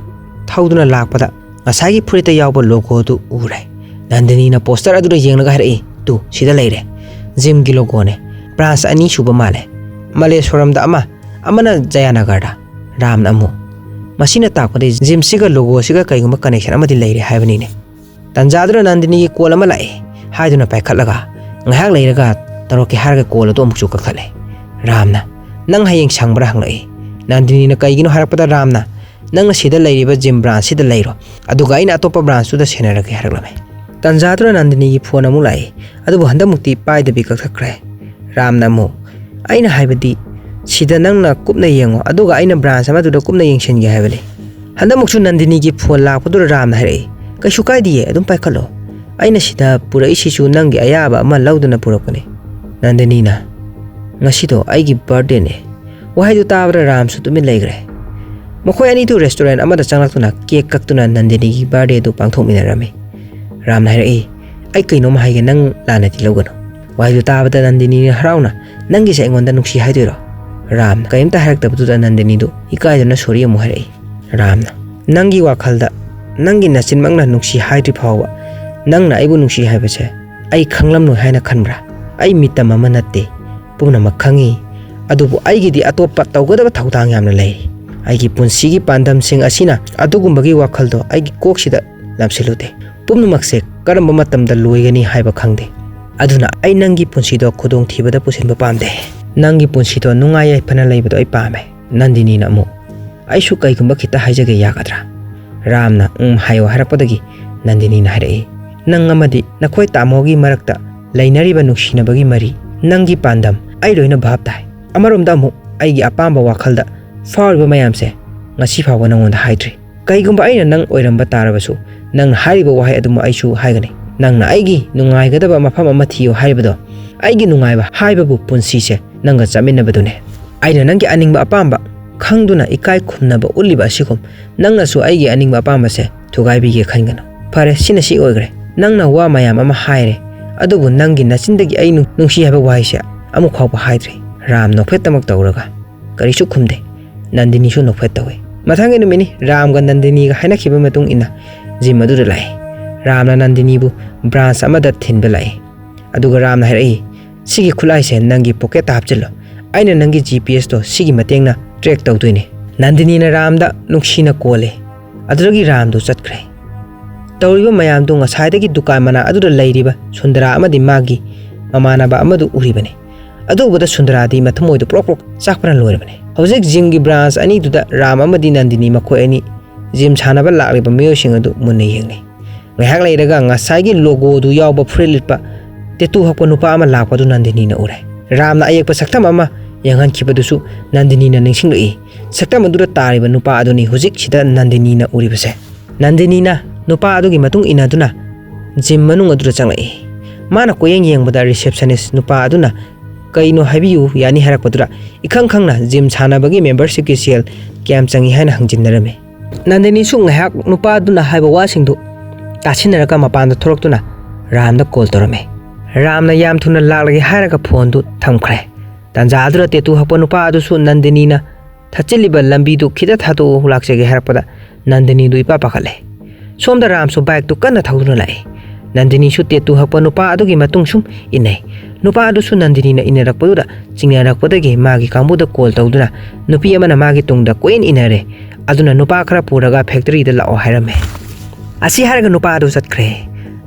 ꯊꯧꯗꯨꯅ ꯂꯥꯛꯄꯗ ꯉꯁꯥꯏꯒꯤ ꯐꯨꯔꯤꯠꯇ ꯌꯥꯎꯕ ꯂꯣꯒꯣꯗꯨ ꯎꯔꯦ꯫ ꯅꯟꯗꯤꯅꯤꯅ ꯄꯣꯁꯇꯔ ꯑꯗꯨꯗ ꯌꯦꯡꯂꯒ ꯍꯥꯏꯔꯛꯏ, "ꯇꯨ, ꯁꯤꯗ ꯂꯩꯔꯦ꯫ ꯖꯤꯝꯒꯤ ꯂꯣꯒꯣꯅꯦ꯫ ꯕ꯭ꯔꯥꯟꯁ ꯑꯅꯤ ꯁꯨꯕ ꯃꯥꯜꯂꯦ꯫ ꯃꯂꯦꯁꯣꯔꯝꯗ ꯑꯃ, ꯑꯃꯅ ꯖꯌꯥꯅꯒꯔꯗ꯫" ꯔꯥꯝꯅ ꯑꯃꯨꯛ, "ꯃꯁꯤꯅ ꯇꯥꯛꯄꯗꯤ ꯖꯤꯝꯁꯤꯒ ꯂꯣꯒꯣꯁꯤꯒ ꯀꯩꯒꯨꯝꯕ ꯀꯅꯦꯛꯁꯟ ꯑꯃꯗꯤ ꯂꯩꯔꯦ ꯍꯥꯏꯕꯅꯤꯅꯦ꯫" ꯇꯥꯟꯖꯥꯗꯨꯗ ꯅꯟꯗꯤꯅꯤꯒꯤ ꯀꯣꯜ ꯑꯃ ꯂꯥꯛꯑꯦ ꯍꯥꯏꯗꯨꯅ ꯄꯥꯏꯈꯠꯂꯒ, ꯉꯥꯏꯍꯥꯛ ꯂꯩꯔꯒ ꯇꯧꯔꯛꯀꯦ ꯍꯥꯏꯔꯒ ꯀꯣꯜ ꯑꯗꯨ ꯑꯃꯨꯛꯁꯨ ꯀꯛꯊꯠꯂꯦ꯫ ꯔꯥꯝꯅ, "ꯅꯪ ꯍꯌꯦꯡ ꯁꯪꯕ꯭ꯔꯥ?" ꯍꯪꯂꯛꯏ꯫ ꯅꯟꯗꯤꯅꯤꯅ ꯀꯩꯒꯤꯅꯣ ꯍꯥꯏꯔꯛꯄꯗ ꯔꯥꯝꯅ, "ꯅꯪꯅ ꯁꯤꯗ ꯂꯩꯔꯤꯕ ꯖꯤꯝ ꯕ꯭ꯔꯥꯟꯁꯁꯤꯗ ꯂꯩꯔꯣ, ꯑꯗꯨꯒ ꯑꯩꯅ ꯑꯇꯣꯞꯄ ꯕ꯭ꯔꯥꯟꯁꯇꯨꯗ ꯁꯦꯟꯅꯔꯒꯦ" ꯍꯥꯏꯔꯛꯂꯝꯃꯦ꯫ ꯇꯥꯟꯖꯥꯗꯨꯗ ꯅꯟꯗꯤꯅꯤꯒꯤ ꯐꯣꯟ ꯑꯃꯨꯛ ꯂꯥꯛꯏ, ꯑꯗꯨꯕꯨ ꯍꯟꯗꯛꯃꯨꯛꯇꯤ ꯄꯥꯏꯗꯕꯤ ꯀꯛꯊꯠꯈ꯭ꯔꯦ꯫ ꯔꯥꯝꯅ ꯑꯃꯨꯛ, "ꯑꯩꯅ ꯍꯥꯏꯕꯗꯤ, ꯁꯤꯗ ꯅꯪꯅ ꯀꯨꯞꯅ ꯌꯦꯡꯉꯣ, ꯑꯗꯨꯒ ꯑꯩꯅ ꯕ꯭ꯔꯥꯟꯁ ꯑꯃꯗꯨꯗ ꯀꯨꯞꯅ ꯌꯦꯡꯁꯤꯟꯒꯦ ꯍꯥꯏꯕꯅꯤ꯫" ꯍꯟꯗꯛꯃꯨꯛꯁꯨ ꯅꯟꯗꯤꯅꯤꯒꯤ ꯐꯣꯟ ꯂꯥꯛꯄꯗꯨꯗ ꯔꯥꯝꯅ ꯍꯥꯏꯔꯛꯏ, "ꯀꯩꯁꯨ ꯀꯥꯏꯗꯤꯌꯦ, ꯑꯗꯨꯝ ꯄꯥꯏꯈꯠꯂꯣ꯫ ꯑꯩꯅ ꯁꯤꯗ ꯄꯨꯔꯛꯏꯁꯤꯁꯨ ꯅꯪꯒꯤ ꯑꯌꯥꯕ ꯑꯃ ꯂꯧꯗꯨꯅ ꯄꯨꯔꯛꯄꯅꯤ꯫" ꯅꯟꯗꯤꯅꯤꯅ, "ꯉꯁꯤꯗꯣ ꯑꯩꯒꯤ ꯕꯥꯔꯗꯦꯅꯦ꯫" ꯋꯥꯍꯩꯗꯨ ꯇꯥꯕꯗ ꯔꯥꯝꯁꯨ ꯇꯨꯃꯤꯟ ꯂꯩꯈ꯭ꯔꯦ꯫ ꯃꯈꯣꯏ ꯑꯅꯤꯗꯨ ꯔꯦꯁꯇꯨꯔꯦꯟ ꯑꯃꯗ ꯆꯪꯂꯛꯇꯨꯅ ꯀꯦꯛ ꯀꯛꯇꯨꯅ ꯅꯟꯗꯤꯅꯤꯒꯤ ꯕꯥꯔꯗꯦꯗꯨ ꯄꯥꯡꯊꯣꯛꯃꯤꯟꯅꯔꯝꯃꯤ꯫ ꯔꯥꯝꯅ ꯍꯥꯏꯔꯛꯏ, "ꯑꯩ ꯀꯩꯅꯣꯝ ꯍꯥꯏꯒꯦ, ꯅꯪ ꯂꯥꯟꯅꯗꯤ ꯂꯧꯒꯅꯨ꯫" ꯋꯥꯍꯩꯗꯨ ꯇꯥꯕꯗ ꯅꯟꯗꯤꯅꯤꯅ ꯍꯔꯥꯎꯅ, "ꯅꯪꯒꯤꯁꯦ ꯑꯩꯉꯣꯟꯗ ꯅꯨꯡꯁꯤ ꯍꯥꯏꯗꯣꯏꯔꯣ?" ꯔꯥꯝꯅ ꯀꯔꯤꯝꯇ ꯍꯥꯏꯔꯛꯇꯕꯗꯨꯗ ꯅꯟꯗꯤꯅꯤꯗꯨ ꯏꯀꯥꯏꯗꯨꯅ ꯁꯣꯔꯤ ꯑꯃꯨꯛ ꯍꯥꯏꯔꯛꯏ꯫ ꯔꯥꯝꯅ, "ꯅꯪꯒꯤ ꯋꯥꯈꯜꯗ ꯅꯪꯒꯤ ꯅꯆꯤꯟꯃꯛꯅ ꯅꯨꯡꯁꯤ ꯍꯥꯏꯗ꯭ꯔꯤ ꯐꯥꯎꯕ ꯅꯪꯅ ꯑꯩꯕꯨ ꯅꯨꯡꯁꯤ ꯍꯥꯏꯕꯁꯦ ꯑꯩ ꯈꯪꯂꯝꯂꯣꯏ ꯍꯥꯏꯅ ꯈꯟꯕ꯭ꯔꯥ? ꯑꯩ ꯃꯤꯇꯝ ꯑꯃ ꯅꯠꯇꯦ, ꯄꯨꯝꯅꯃꯛ ꯈꯪꯉꯤ꯫ ꯑꯗꯨꯕꯨ ꯑꯩꯒꯤꯗꯤ ꯑꯇꯣꯞꯄ ꯇꯧꯒꯗꯕ ꯊꯧꯗꯥꯡ ꯌꯥꯝꯅ ꯂꯩꯔꯤ꯫ ꯑꯩꯒꯤ ꯄꯨꯟꯁꯤꯒꯤ ꯄꯥꯟꯗꯝꯁꯤꯡ ꯑꯁꯤꯅ ꯑꯗꯨꯒꯨꯝꯕꯒꯤ ꯋꯥꯈꯜꯗꯣ ꯑꯩꯒꯤ ꯀꯣꯛꯁꯤꯗ ꯂꯥꯝꯁꯤꯜꯂꯨꯗꯦ꯫ ꯄꯨꯝꯅꯃꯛꯁꯦ ꯀꯔꯝꯕ ꯃꯇꯝꯗ ꯂꯣꯏꯒꯅꯤ ꯍꯥꯏꯕ ꯈꯪꯗꯦ꯫ ꯑꯗꯨꯅ ꯑꯩ ꯅꯪꯒꯤ ꯄꯨꯟꯁꯤꯗꯣ ꯈꯨꯗꯣꯡꯊꯤꯕꯗ ꯄꯨꯁꯤꯟꯕ ꯄꯥꯝꯗꯦ꯫ ꯅꯪꯒꯤ ꯄꯨꯟꯁꯤꯗꯣ ꯅꯨꯡꯉꯥꯏ ꯌꯥꯏꯐꯅ ꯂꯩꯕꯗꯣ ꯑꯩ ꯄꯥꯝꯃꯦ꯫ ꯅꯟꯗꯤꯅꯤꯅ ꯑꯃꯨꯛ, "ꯑꯩꯁꯨ ꯀꯩꯒꯨꯝꯕ ꯈꯤꯇ ꯍꯥꯏꯖꯒꯦ, ꯌꯥꯒꯗ꯭ꯔꯥ?" ꯔꯥꯝꯅ "ꯎꯝ" ꯍꯥꯏꯌꯣ ꯍꯥꯏꯔꯛꯄꯗꯒꯤ ꯅꯟꯗꯤꯅꯤꯅ ꯍꯥꯏꯔꯛꯏ, "ꯅꯪ ꯑꯃꯗꯤ ꯅꯈꯣꯏ ꯇꯥꯃꯣꯒꯤ ꯃꯔꯛꯇ ꯂꯩꯅꯔꯤꯕ ꯅꯨꯡꯁꯤꯅꯕꯒꯤ ꯃꯔꯤ, ꯅꯪꯒꯤ ꯄꯥꯟꯗꯝ, ꯑꯩ ꯂꯣꯏꯅ ꯚꯥꯞ ꯇꯥꯏ꯫ ꯑꯃꯔꯣꯝꯗ ꯑꯃꯨꯛ ꯑꯩꯒꯤ ꯑꯄꯥꯝꯕ ꯋꯥꯈꯜꯗ ꯐꯥꯎꯔꯤꯕ ꯃꯌꯥꯝꯁꯦ ꯉꯁꯤ ꯐꯥꯎꯕ ꯅꯉꯣꯟꯗ ꯍꯥꯏꯗ꯭ꯔꯤ꯫ ꯀꯩꯒꯨꯝꯕ ꯑꯩꯅ ꯅꯪ ꯑꯣꯏꯔꯝꯕ ꯇꯥꯔꯕꯁꯨ, ꯅꯪꯅ ꯍꯥꯏꯔꯤꯕ ꯋꯥꯍꯩ ꯑꯗꯨꯃꯛ ꯑꯩꯁꯨ ꯍꯥꯏꯒꯅꯤ꯫ ꯅꯪꯅ ꯑꯩꯒꯤ ꯅꯨꯡꯉꯥꯏꯒꯗꯕ ꯃꯐꯝ ꯑꯃ ꯊꯤꯌꯨ ꯍꯥꯏꯔꯤꯕꯗꯣ, ꯑꯩꯒꯤ ꯅꯨꯡꯉꯥꯏꯕ ꯍꯥꯏꯕꯕꯨ ꯄꯨꯟꯁꯤꯁꯦ ꯅꯪꯒ ꯆꯠꯃꯤꯟꯅꯕꯗꯨꯅꯦ꯫ ꯑꯩꯅ ꯅꯪꯒꯤ ꯑꯅꯤꯡꯕ ꯑꯄꯥꯝꯕ ꯈꯪꯗꯨꯅ ꯏꯀꯥꯏ ꯈꯨꯝꯅꯕ ꯎꯠꯂꯤꯕ ꯑꯁꯤꯒꯨꯝ, ꯅꯪꯅꯁꯨ ꯑꯩꯒꯤ ꯑꯅꯤꯡꯕ ꯑꯄꯥꯝꯕꯁꯦ ꯊꯨꯒꯥꯏꯕꯤꯒꯦ ꯈꯟꯒꯅꯨ꯫ ꯐꯔꯦ, ꯁꯤꯅ ꯁꯤ ꯑꯣꯏꯈ꯭ꯔꯦ꯫ ꯅꯪꯅ ꯋꯥ ꯃꯌꯥꯝ ꯑꯃ ꯍꯥꯏꯔꯦ, ꯑꯗꯨꯕꯨ ꯅꯪꯒꯤ ꯅꯆꯤꯟꯗꯒꯤ ꯑꯩ ꯅꯨꯡ-, ꯅꯨꯡꯁꯤ ꯍꯥꯏꯕ ꯋꯥꯍꯩꯁꯦ ꯑꯃꯨꯛ ꯐꯥꯎꯕ ꯍꯥꯏꯗ꯭ꯔꯤ꯫" ꯔꯥꯝ ꯅꯣꯛꯐꯦꯠꯇꯃꯛ ꯇꯧꯔꯒ ꯀꯔꯤꯁꯨ ꯈꯨꯝꯗꯦ꯫ ꯅꯟꯗꯤꯅꯤꯁꯨ ꯅꯣꯛꯐꯦꯠ ꯇꯧꯏ꯫ ꯃꯊꯪꯒꯤ ꯅꯨꯃꯤꯠꯅꯤ, ꯔꯥꯝꯒ ꯅꯟꯗꯤꯅꯤꯒ ꯍꯥꯏꯅꯈꯤꯕ ꯃꯇꯨꯡ ꯏꯟꯅ ꯖꯤꯝ ꯑꯗꯨꯗ ꯂꯥꯛꯏ꯫ ꯔꯥꯝꯅ ꯅꯟꯗꯤꯅꯤꯕꯨ ꯕ꯭ꯔꯥꯟꯁ ꯑꯃꯗ ꯊꯤꯟꯕ ꯂꯥꯛꯏ꯫ ꯑꯗꯨꯒ ꯔꯥꯝꯅ ꯍꯥꯏꯔꯛꯏ, "ꯁꯤꯒꯤ ꯈꯨꯠꯂꯥꯏꯁꯦ ꯅꯪꯒꯤ ꯄꯣꯀꯦꯠꯇ ꯍꯥꯞꯆꯤꯜꯂꯣ꯫ ꯑꯩꯅ ꯅꯪꯒꯤ ꯖꯤ ꯄꯤ ꯑꯦꯁꯇꯣ ꯁꯤꯒꯤ ꯃꯇꯦꯡꯅ ꯇ꯭ꯔꯦꯛ ꯇꯧꯗꯣꯏꯅꯦ꯫" ꯅꯟꯗꯤꯅꯤꯅ ꯔꯥꯝꯗ ꯅꯨꯡꯁꯤꯅ ꯀꯣꯜꯂꯦ꯫ ꯑꯗꯨꯗꯒꯤ ꯔꯥꯝꯗꯨ ꯆꯠꯈ꯭ꯔꯦ꯫ ꯇꯧꯔꯤꯕ ꯃꯌꯥꯝꯗꯨ ꯉꯁꯥꯏꯗꯒꯤ ꯗꯨꯀꯥꯟ ꯃꯅꯥꯛ ꯑꯗꯨꯗ ꯂꯩꯔꯤꯕ ꯁꯨꯟꯗꯔꯥ ꯑꯃꯗꯤ ꯃꯥꯒꯤ ꯃꯃꯥꯟꯅꯕ ꯑꯃꯗꯨ ꯎꯔꯤꯕꯅꯤ꯫ ꯑꯗꯨ ꯎꯕꯗ ꯁꯨꯟꯗꯔꯥꯗꯤ ꯃꯊꯃꯣꯏꯗꯨ ꯄ꯭ꯔꯣꯛ ꯄ꯭ꯔꯣꯛ ꯆꯥꯛꯄꯅ ꯂꯣꯏꯔꯕꯅꯤ꯫ ꯍꯧꯖꯤꯛ ꯖꯤꯝꯒꯤ ꯕ꯭ꯔꯥꯟꯁ ꯑꯅꯤꯗꯨꯗ ꯔꯥꯝ ꯑꯃꯗꯤ ꯅꯟꯗꯤꯅꯤ ꯃꯈꯣꯏ ꯑꯅꯤ ꯖꯤꯝ ꯁꯥꯟꯅꯕ ꯂꯥꯛꯂꯤꯕ ꯃꯤꯑꯣꯏꯁꯤꯡ ꯑꯗꯨ ꯃꯨꯟꯅ ꯌꯦꯡꯂꯤ꯫ ꯉꯥꯏꯍꯥꯛ ꯂꯩꯔꯒ ꯉꯁꯥꯏꯒꯤ ꯂꯣꯒꯣꯗꯨ ꯌꯥꯎꯕ ꯐꯨꯔꯤꯠ ꯂꯤꯠꯄ, ꯇꯦꯇꯨ ꯍꯛꯄ ꯅꯨꯄꯥ ꯑꯃ ꯂꯥꯛꯄꯗꯨ ꯅꯟꯗꯤꯅꯤꯅ ꯎꯔꯦ꯫ ꯔꯥꯝꯅ ꯑꯌꯦꯛꯄ ꯁꯛꯇꯝ ꯑꯃ ꯌꯦꯡꯍꯟꯈꯤꯕꯗꯨꯁꯨ ꯅꯟꯗꯤꯅꯤꯅ ꯅꯤꯡꯁꯤꯡꯂꯛꯏ꯫ ꯁꯛꯇꯝ ꯑꯗꯨꯗ ꯇꯥꯔꯤꯕ ꯅꯨꯄꯥ ꯑꯗꯨꯅꯤ ꯍꯧꯖꯤꯛꯁꯤꯗ ꯅꯟꯗꯤꯅꯤꯅ ꯎꯔꯤꯕꯁꯦ꯫ ꯅꯟꯗꯤꯅꯤꯅ ꯅꯨꯄꯥ ꯑꯗꯨꯒꯤ ꯃꯇꯨꯡ ꯏꯟꯅꯗꯨꯅ ꯖꯤꯝ ꯃꯅꯨꯡ ꯑꯗꯨꯗ ꯆꯪꯂꯛꯏ꯫ ꯃꯥꯅ ꯀꯣꯏꯌꯦꯡ ꯌꯦꯡꯕꯗ ꯔꯤꯁꯦꯞꯁꯅꯤꯁ ꯅꯨꯄꯥ ꯑꯗꯨꯅ "ꯀꯩꯅꯣ ꯍꯥꯏꯕꯤꯌꯨ ꯌꯥꯅꯤ" ꯍꯥꯏꯔꯛꯄꯗꯨꯗ ꯏꯈꯪ ꯈꯪꯅ ꯖꯤꯝ ꯁꯥꯟꯅꯕꯒꯤ ꯃꯦꯝꯕꯔꯁꯤꯞꯀꯤ ꯁꯦꯜ ꯀꯌꯥꯝ ꯆꯪꯏ ꯍꯥꯏꯅ ꯍꯪꯖꯤꯟꯅꯔꯝꯃꯤ꯫ ꯅꯟꯗꯤꯅꯤꯁꯨ ꯉꯥꯏꯍꯥꯛ ꯅꯨꯄꯥ ꯑꯗꯨꯅ ꯍꯥꯏꯕ ꯋꯥꯁꯤꯡꯗꯨ ꯇꯥꯁꯤꯟꯅꯔꯒ ꯃꯄꯥꯟꯗ ꯊꯣꯔꯛꯇꯨꯅ ꯔꯥꯝꯗ ꯀꯣꯜ ꯇꯧꯔꯝꯃꯤ꯫ ꯔꯥꯝꯅ ꯌꯥꯝ ꯊꯨꯅ ꯂꯥꯛꯂꯒꯦ ꯍꯥꯏꯔꯒ ꯐꯣꯟꯗꯨ ꯊꯝꯈ꯭ꯔꯦ꯫ ꯇꯥꯟꯖꯥ ꯑꯗꯨꯗ ꯇꯦꯇꯨ ꯍꯛꯄ ꯅꯨꯄꯥ ꯑꯗꯨꯁꯨ ꯅꯟꯗꯤꯅꯤꯅ ꯊꯠꯆꯤꯜꯂꯤꯕ ꯂꯝꯕꯤꯗꯨ ꯈꯤꯇ ꯊꯥꯗꯣꯛꯑꯣ ꯂꯥꯛꯆꯒꯦ ꯍꯥꯏꯔꯛꯄꯗ ꯅꯟꯗꯤꯅꯤꯗꯨ ꯏꯄꯥ ꯄꯥꯈꯠꯂꯦ꯫ ꯁꯣꯝꯗ ꯔꯥꯝꯁꯨ ꯕꯥꯏꯛꯇꯨ ꯀꯟꯅ ꯊꯧꯗꯨꯅ ꯂꯥꯛꯏ꯫ ꯅꯟꯗꯤꯅꯤꯁꯨ ꯇꯦꯇꯨ ꯍꯛꯄ ꯅꯨꯄꯥ ꯑꯗꯨꯒꯤ ꯃꯇꯨꯡ ꯁꯨꯝ ꯏꯟꯅꯩ꯫ ꯅꯨꯄꯥ ꯑꯗꯨꯁꯨ ꯅꯟꯗꯤꯅꯤꯅ ꯏꯟꯅꯔꯛꯄꯗꯨꯗ ꯆꯤꯡꯅꯔꯛꯄꯗꯒꯤ ꯃꯥꯒꯤ ꯀꯥꯡꯕꯨꯗ ꯀꯣꯜ ꯇꯧꯗꯨꯅ ꯅꯨꯄꯤ ꯑꯃꯅ ꯃꯥꯒꯤ ꯇꯨꯡꯗ ꯀꯣꯏꯏꯟ ꯏꯟꯅꯔꯦ, ꯑꯗꯨꯅ ꯅꯨꯄꯥ ꯈꯔ ꯄꯨꯔꯒ ꯐꯦꯛꯇꯔꯤꯗ ꯂꯥꯛꯑꯣ ꯍꯥꯏꯔꯝꯃꯦ꯫ ꯑꯁꯤ ꯍꯥꯏꯔꯒ ꯅꯨꯄꯥ ꯑꯗꯨ ꯆꯠꯈ꯭ꯔꯦ꯫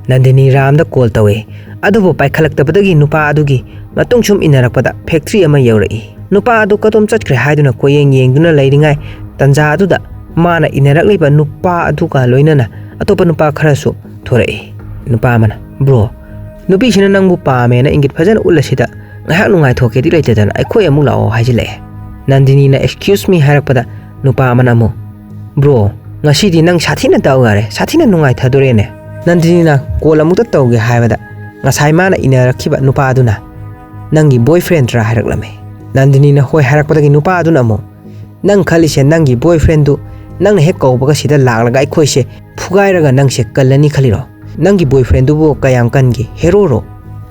ꯅꯟꯗꯤꯅꯤ ꯔꯥꯝꯗ ꯀꯣꯜ ꯇꯧꯏ, ꯑꯗꯨꯕꯨ ꯄꯥꯏꯈꯠꯂꯛꯇꯕꯗꯒꯤ ꯅꯨꯄꯥ ꯑꯗꯨꯒꯤ ꯃꯇꯨꯡ ꯁꯨꯝ ꯏꯟꯅꯔꯛꯄꯗ ꯐꯦꯛꯇ꯭ꯔꯤ ꯑꯃ ꯌꯧꯔꯛꯏ꯫ ꯅꯨꯄꯥ ꯑꯗꯨ ꯀꯗꯣꯝ ꯆꯠꯈ꯭ꯔꯦ ꯍꯥꯏꯗꯨꯅ ꯀꯣꯏꯌꯦꯡ ꯌꯦꯡꯗꯨꯅ ꯂꯩꯔꯤꯉꯥꯏ ꯇꯟꯖꯥ ꯑꯗꯨꯗ ꯃꯥꯅ ꯏꯟꯅꯔꯛꯂꯤꯕ ꯅꯨꯄꯥ ꯑꯗꯨꯒ ꯂꯣꯏꯅꯅ ꯑꯇꯣꯞꯄ ꯅꯨꯄꯥ ꯈꯔꯁꯨ ꯊꯣꯔꯛꯏ꯫ ꯅꯨꯄꯥ ꯑꯃꯅ, "ꯕ꯭ꯔꯣ, ꯅꯨꯄꯤꯁꯤꯅ ꯅꯪꯕꯨ ꯄꯥꯝꯃꯦꯅ ꯏꯪꯒꯤꯠ ꯐꯖꯅ ꯎꯠꯂꯁꯤꯗ ꯉꯥꯏꯍꯥꯛ ꯅꯨꯡꯉꯥꯏꯊꯣꯛꯀꯦꯗꯤ ꯂꯩꯇꯗꯅ ꯑꯩꯈꯣꯏ ꯑꯃꯨꯛ ꯂꯥꯛꯑꯣ" ꯍꯥꯏꯖꯤꯜꯂꯛꯑꯦ꯫ ꯅꯟꯗꯤꯅꯤꯅ "Excuse me" ꯍꯥꯏꯔꯛꯄꯗ ꯅꯨꯄꯥ ꯑꯃꯅ ꯑꯃꯨꯛ, "ꯕ꯭ꯔꯣ, ꯉꯁꯤꯗꯤ ꯅꯪ ꯁꯥꯊꯤꯅ ꯗꯥꯎ ꯌꯥꯔꯦ, ꯁꯥꯊꯤꯅ ꯅꯨꯡꯉꯥꯏꯊꯗꯣꯔꯦꯅꯦ"꯫ ꯅꯟꯗꯤꯅꯤꯅ ꯀꯣꯜ ꯑꯃꯨꯛꯇ ꯇꯧꯒꯦ ꯍꯥꯏꯕꯗ ꯉꯁꯥꯏ ꯃꯥꯅ ꯏꯟꯅꯔꯛꯈꯤꯕ ꯅꯨꯄꯥ ꯑꯗꯨꯅ, "ꯅꯪꯒꯤ ꯕꯣꯏꯐ꯭ꯔꯦꯟꯗ꯭ꯔꯥ?" ꯍꯥꯏꯔꯛꯂꯝꯃꯤ꯫ ꯅꯟꯗꯤꯅꯤꯅ ꯍꯣꯏ ꯍꯥꯏꯔꯛꯄꯗꯒꯤ ꯅꯨꯄꯥ ꯑꯗꯨꯅ ꯑꯃꯨꯛ, "ꯅꯪ ꯈꯜꯂꯤꯁꯦ ꯅꯪꯒꯤ ꯕꯣꯏꯐ꯭ꯔꯦꯟꯗꯨ ꯅꯪꯅ ꯍꯦꯛ ꯀꯧꯕꯒ ꯁꯤꯗ ꯂꯥꯛꯂꯒ ꯑꯩꯈꯣꯏꯁꯦ ꯐꯨꯒꯥꯏꯔꯒ ꯅꯪꯁꯦ ꯀꯜꯂꯅꯤ ꯈꯜꯂꯤꯔꯣ? ꯅꯪꯒꯤ ꯕꯣꯏꯐ꯭ꯔꯦꯟꯗꯨꯕꯨ ꯀꯌꯥꯝ ꯀꯟꯒꯦ, ꯍꯦꯔꯣꯔꯣ?"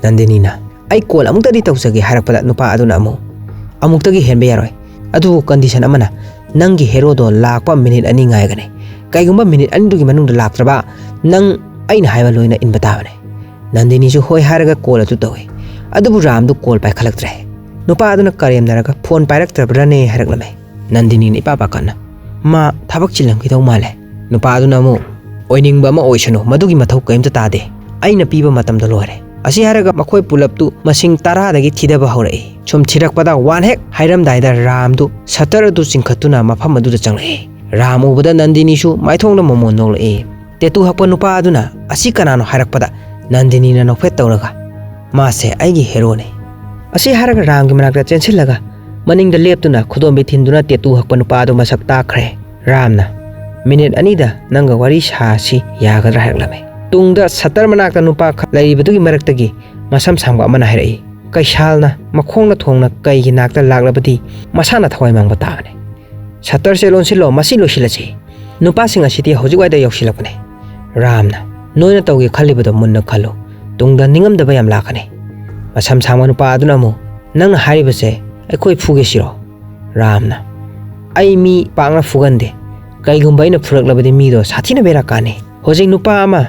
ꯅꯟꯗꯤꯅꯤꯅ, "ꯑꯩ ꯀꯣꯜ ꯑꯃꯨꯛꯇꯗꯤ ꯇꯧꯖꯒꯦ" ꯍꯥꯏꯔꯛꯄꯗ ꯅꯨꯄꯥ ꯑꯗꯨꯅ ꯑꯃꯨꯛ, "ꯑꯃꯨꯛꯇꯒꯤ ꯍꯦꯟꯕ ꯌꯥꯔꯣꯏ, ꯑꯗꯨꯕꯨ ꯀꯟꯗꯤꯁꯟ ꯑꯃꯅ, ꯅꯪꯒꯤ ꯍꯦꯔꯣꯗꯣ ꯂꯥꯛꯄ ꯃꯤꯅꯤꯠ ꯑꯅꯤ ꯉꯥꯏꯒꯅꯤ꯫ ꯀꯩꯒꯨꯝꯕ ꯃꯤꯅꯤꯠ ꯑꯅꯤꯗꯨꯒꯤ ꯃꯅꯨꯡꯗ ꯂꯥꯛꯇ꯭ꯔꯕ, ꯅꯪ ꯑꯩꯅ ꯍꯥꯏꯕ ꯂꯣꯏꯅ ꯏꯟꯕ ꯇꯥꯕꯅꯤ"꯫ ꯅꯟꯗꯤꯅꯤꯁꯨ ꯍꯣꯏ ꯍꯥꯏꯔꯒ ꯀꯣꯜ ꯑꯗꯨ ꯇꯧꯏ, ꯑꯗꯨꯕꯨ ꯔꯥꯝꯗꯨ ꯀꯣꯜ ꯄꯥꯏꯈꯠꯂꯛꯇ꯭ꯔꯦ꯫ ꯅꯨꯄꯥ ꯑꯗꯨꯅ ꯀꯔꯦꯝꯅꯔꯒ, "ꯐꯣꯟ ꯄꯥꯏꯔꯛꯇ꯭ꯔꯕ꯭ꯔꯥꯅꯦ?" ꯍꯥꯏꯔꯛꯂꯝꯃꯤ꯫ ꯅꯟꯗꯤꯅꯤꯅ ꯏꯄꯥ ꯄꯥꯈꯠꯅ, "ꯃꯥ ꯊꯕꯛ ꯆꯤꯜꯂꯝꯈꯤꯗꯧ ꯃꯥꯜꯂꯦ"꯫ ꯅꯨꯄꯥ ꯑꯗꯨꯅ ꯑꯃꯨꯛ, "ꯑꯣꯏꯅꯤꯡꯕ ꯑꯃ ꯑꯣꯏꯁꯅꯨ, ꯃꯗꯨꯒꯤ ꯃꯊꯧ ꯀꯔꯤꯝꯇ ꯇꯥꯗꯦ, ꯑꯩꯅ ꯄꯤꯕ ꯃꯇꯝꯗ ꯂꯣꯏꯔꯦ"꯫ ꯑꯁꯤ ꯍꯥꯏꯔꯒ ꯃꯈꯣꯏ ꯄꯨꯂꯞꯇꯨ ꯃꯁꯤꯡ ꯇꯔꯥꯗꯒꯤ ꯊꯤꯗꯕ ꯍꯧꯔꯛꯏ꯫ ꯁꯨꯝ ꯊꯤꯔꯛꯄꯗ ꯋꯥꯟ ꯍꯦꯛ ꯍꯥꯏꯔꯝꯗꯥꯏꯗ ꯔꯥꯝꯗꯨ ꯁꯇꯔ ꯑꯗꯨ ꯆꯤꯡꯈꯠꯇꯨꯅ ꯃꯐꯝ ꯑꯗꯨꯗ ꯆꯪꯂꯛꯏ꯫ ꯔꯥꯝ ꯎꯕꯗ ꯅꯟꯗꯤꯅꯤꯁꯨ ꯃꯥꯏꯊꯣꯡꯗ ꯃꯣꯃꯣꯟ ꯅꯣꯛꯂꯛꯏ꯫ ꯇꯦꯇꯨ ꯍꯛꯄ ꯅꯨꯄꯥ ꯑꯗꯨꯅ ꯑꯁꯤ ꯀꯅꯥꯅꯣ ꯍꯥꯏꯔꯛꯄꯗ ꯅꯟꯗꯤꯅꯤꯅ ꯅꯣꯛꯐꯦꯠ ꯇꯧꯔꯒ, "ꯃꯥꯁꯦ ꯑꯩꯒꯤ ꯍꯦꯔꯣꯅꯤ"꯫ ꯑꯁꯤ ꯍꯥꯏꯔꯒ ꯔꯥꯝꯒꯤ ꯃꯅꯥꯛꯇ ꯆꯦꯟꯁꯤꯜꯂꯒ ꯃꯅꯤꯡꯗ ꯂꯦꯞꯇꯨꯅ ꯈꯨꯗꯣꯝꯕꯤ ꯊꯤꯟꯗꯨꯅ ꯇꯦꯇꯨ ꯍꯛꯄ ꯅꯨꯄꯥ ꯑꯗꯨ ꯃꯁꯛ ꯇꯥꯛꯈ꯭ꯔꯦ꯫ ꯔꯥꯝꯅ, "ꯃꯤꯅꯤꯠ ꯑꯅꯤꯗ ꯅꯪꯒ ꯋꯥꯔꯤ ꯁꯥꯁꯤ ꯌꯥꯒꯗ꯭ꯔꯥ?" ꯍꯥꯏꯔꯛꯂꯝꯃꯤ꯫ ꯇꯨꯡꯗ ꯁꯇꯔ ꯃꯅꯥꯛꯇ ꯅꯨꯄꯥ ꯈꯔ ꯂꯩꯔꯤꯕꯗꯨꯒꯤ ꯃꯔꯛꯇꯒꯤ ꯃꯁꯝ ꯁꯥꯡꯕ ꯑꯃꯅ ꯍꯥꯏꯔꯛꯏ, "ꯀꯩꯁꯥꯜꯅ ꯃꯈꯣꯡꯅ ꯊꯣꯡꯅ ꯀꯩꯒꯤ ꯅꯥꯛꯇ ꯂꯥꯛꯂꯕꯗꯤ ꯃꯁꯥꯅ ꯊꯋꯥꯏ ꯃꯥꯡꯕ ꯇꯥꯕꯅꯤ꯫ ꯁꯇꯔꯁꯦ ꯂꯣꯟꯁꯤꯜꯂꯣ, ꯃꯁꯤ ꯂꯣꯏꯁꯤꯜꯂꯁꯤ꯫ ꯅꯨꯄꯥꯁꯤꯡ ꯑꯁꯤꯗꯤ ꯍꯧꯖꯤꯛꯋꯥꯏꯗ ꯌꯧꯁꯤꯜꯂꯛꯄꯅꯤ"꯫ ꯔꯥꯝꯅ, "ꯅꯣꯏꯅ ꯇꯧꯒꯦ ꯈꯜꯂꯤꯕꯗꯣ ꯃꯨꯟꯅ ꯈꯜꯂꯨ, ꯇꯨꯡꯗ ꯅꯤꯡꯉꯝꯗꯕ ꯌꯥꯝ ꯂꯥꯛꯀꯅꯤ"꯫ ꯃꯁꯝ ꯁꯥꯡꯕ ꯅꯨꯄꯥ ꯑꯗꯨꯅ ꯑꯃꯨꯛ, "ꯅꯪꯅ ꯍꯥꯏꯔꯤꯕꯁꯦ ꯑꯩꯈꯣꯏ ꯐꯨꯒꯦ ꯁꯤꯔꯣ?" ꯔꯥꯝꯅ, "ꯑꯩ ꯃꯤ ꯄꯥꯛꯅ ꯐꯨꯒꯟꯗꯦ, ꯀꯩꯒꯨꯝꯕ ꯑꯩꯅ ꯐꯨꯔꯛꯂꯕꯗꯤ ꯃꯤꯗꯣ ꯁꯥꯊꯤꯅ ꯕꯦꯔꯥ ꯀꯥꯅꯤ"꯫ ꯍꯧꯖꯤꯛ ꯅꯨꯄꯥ ꯑꯃ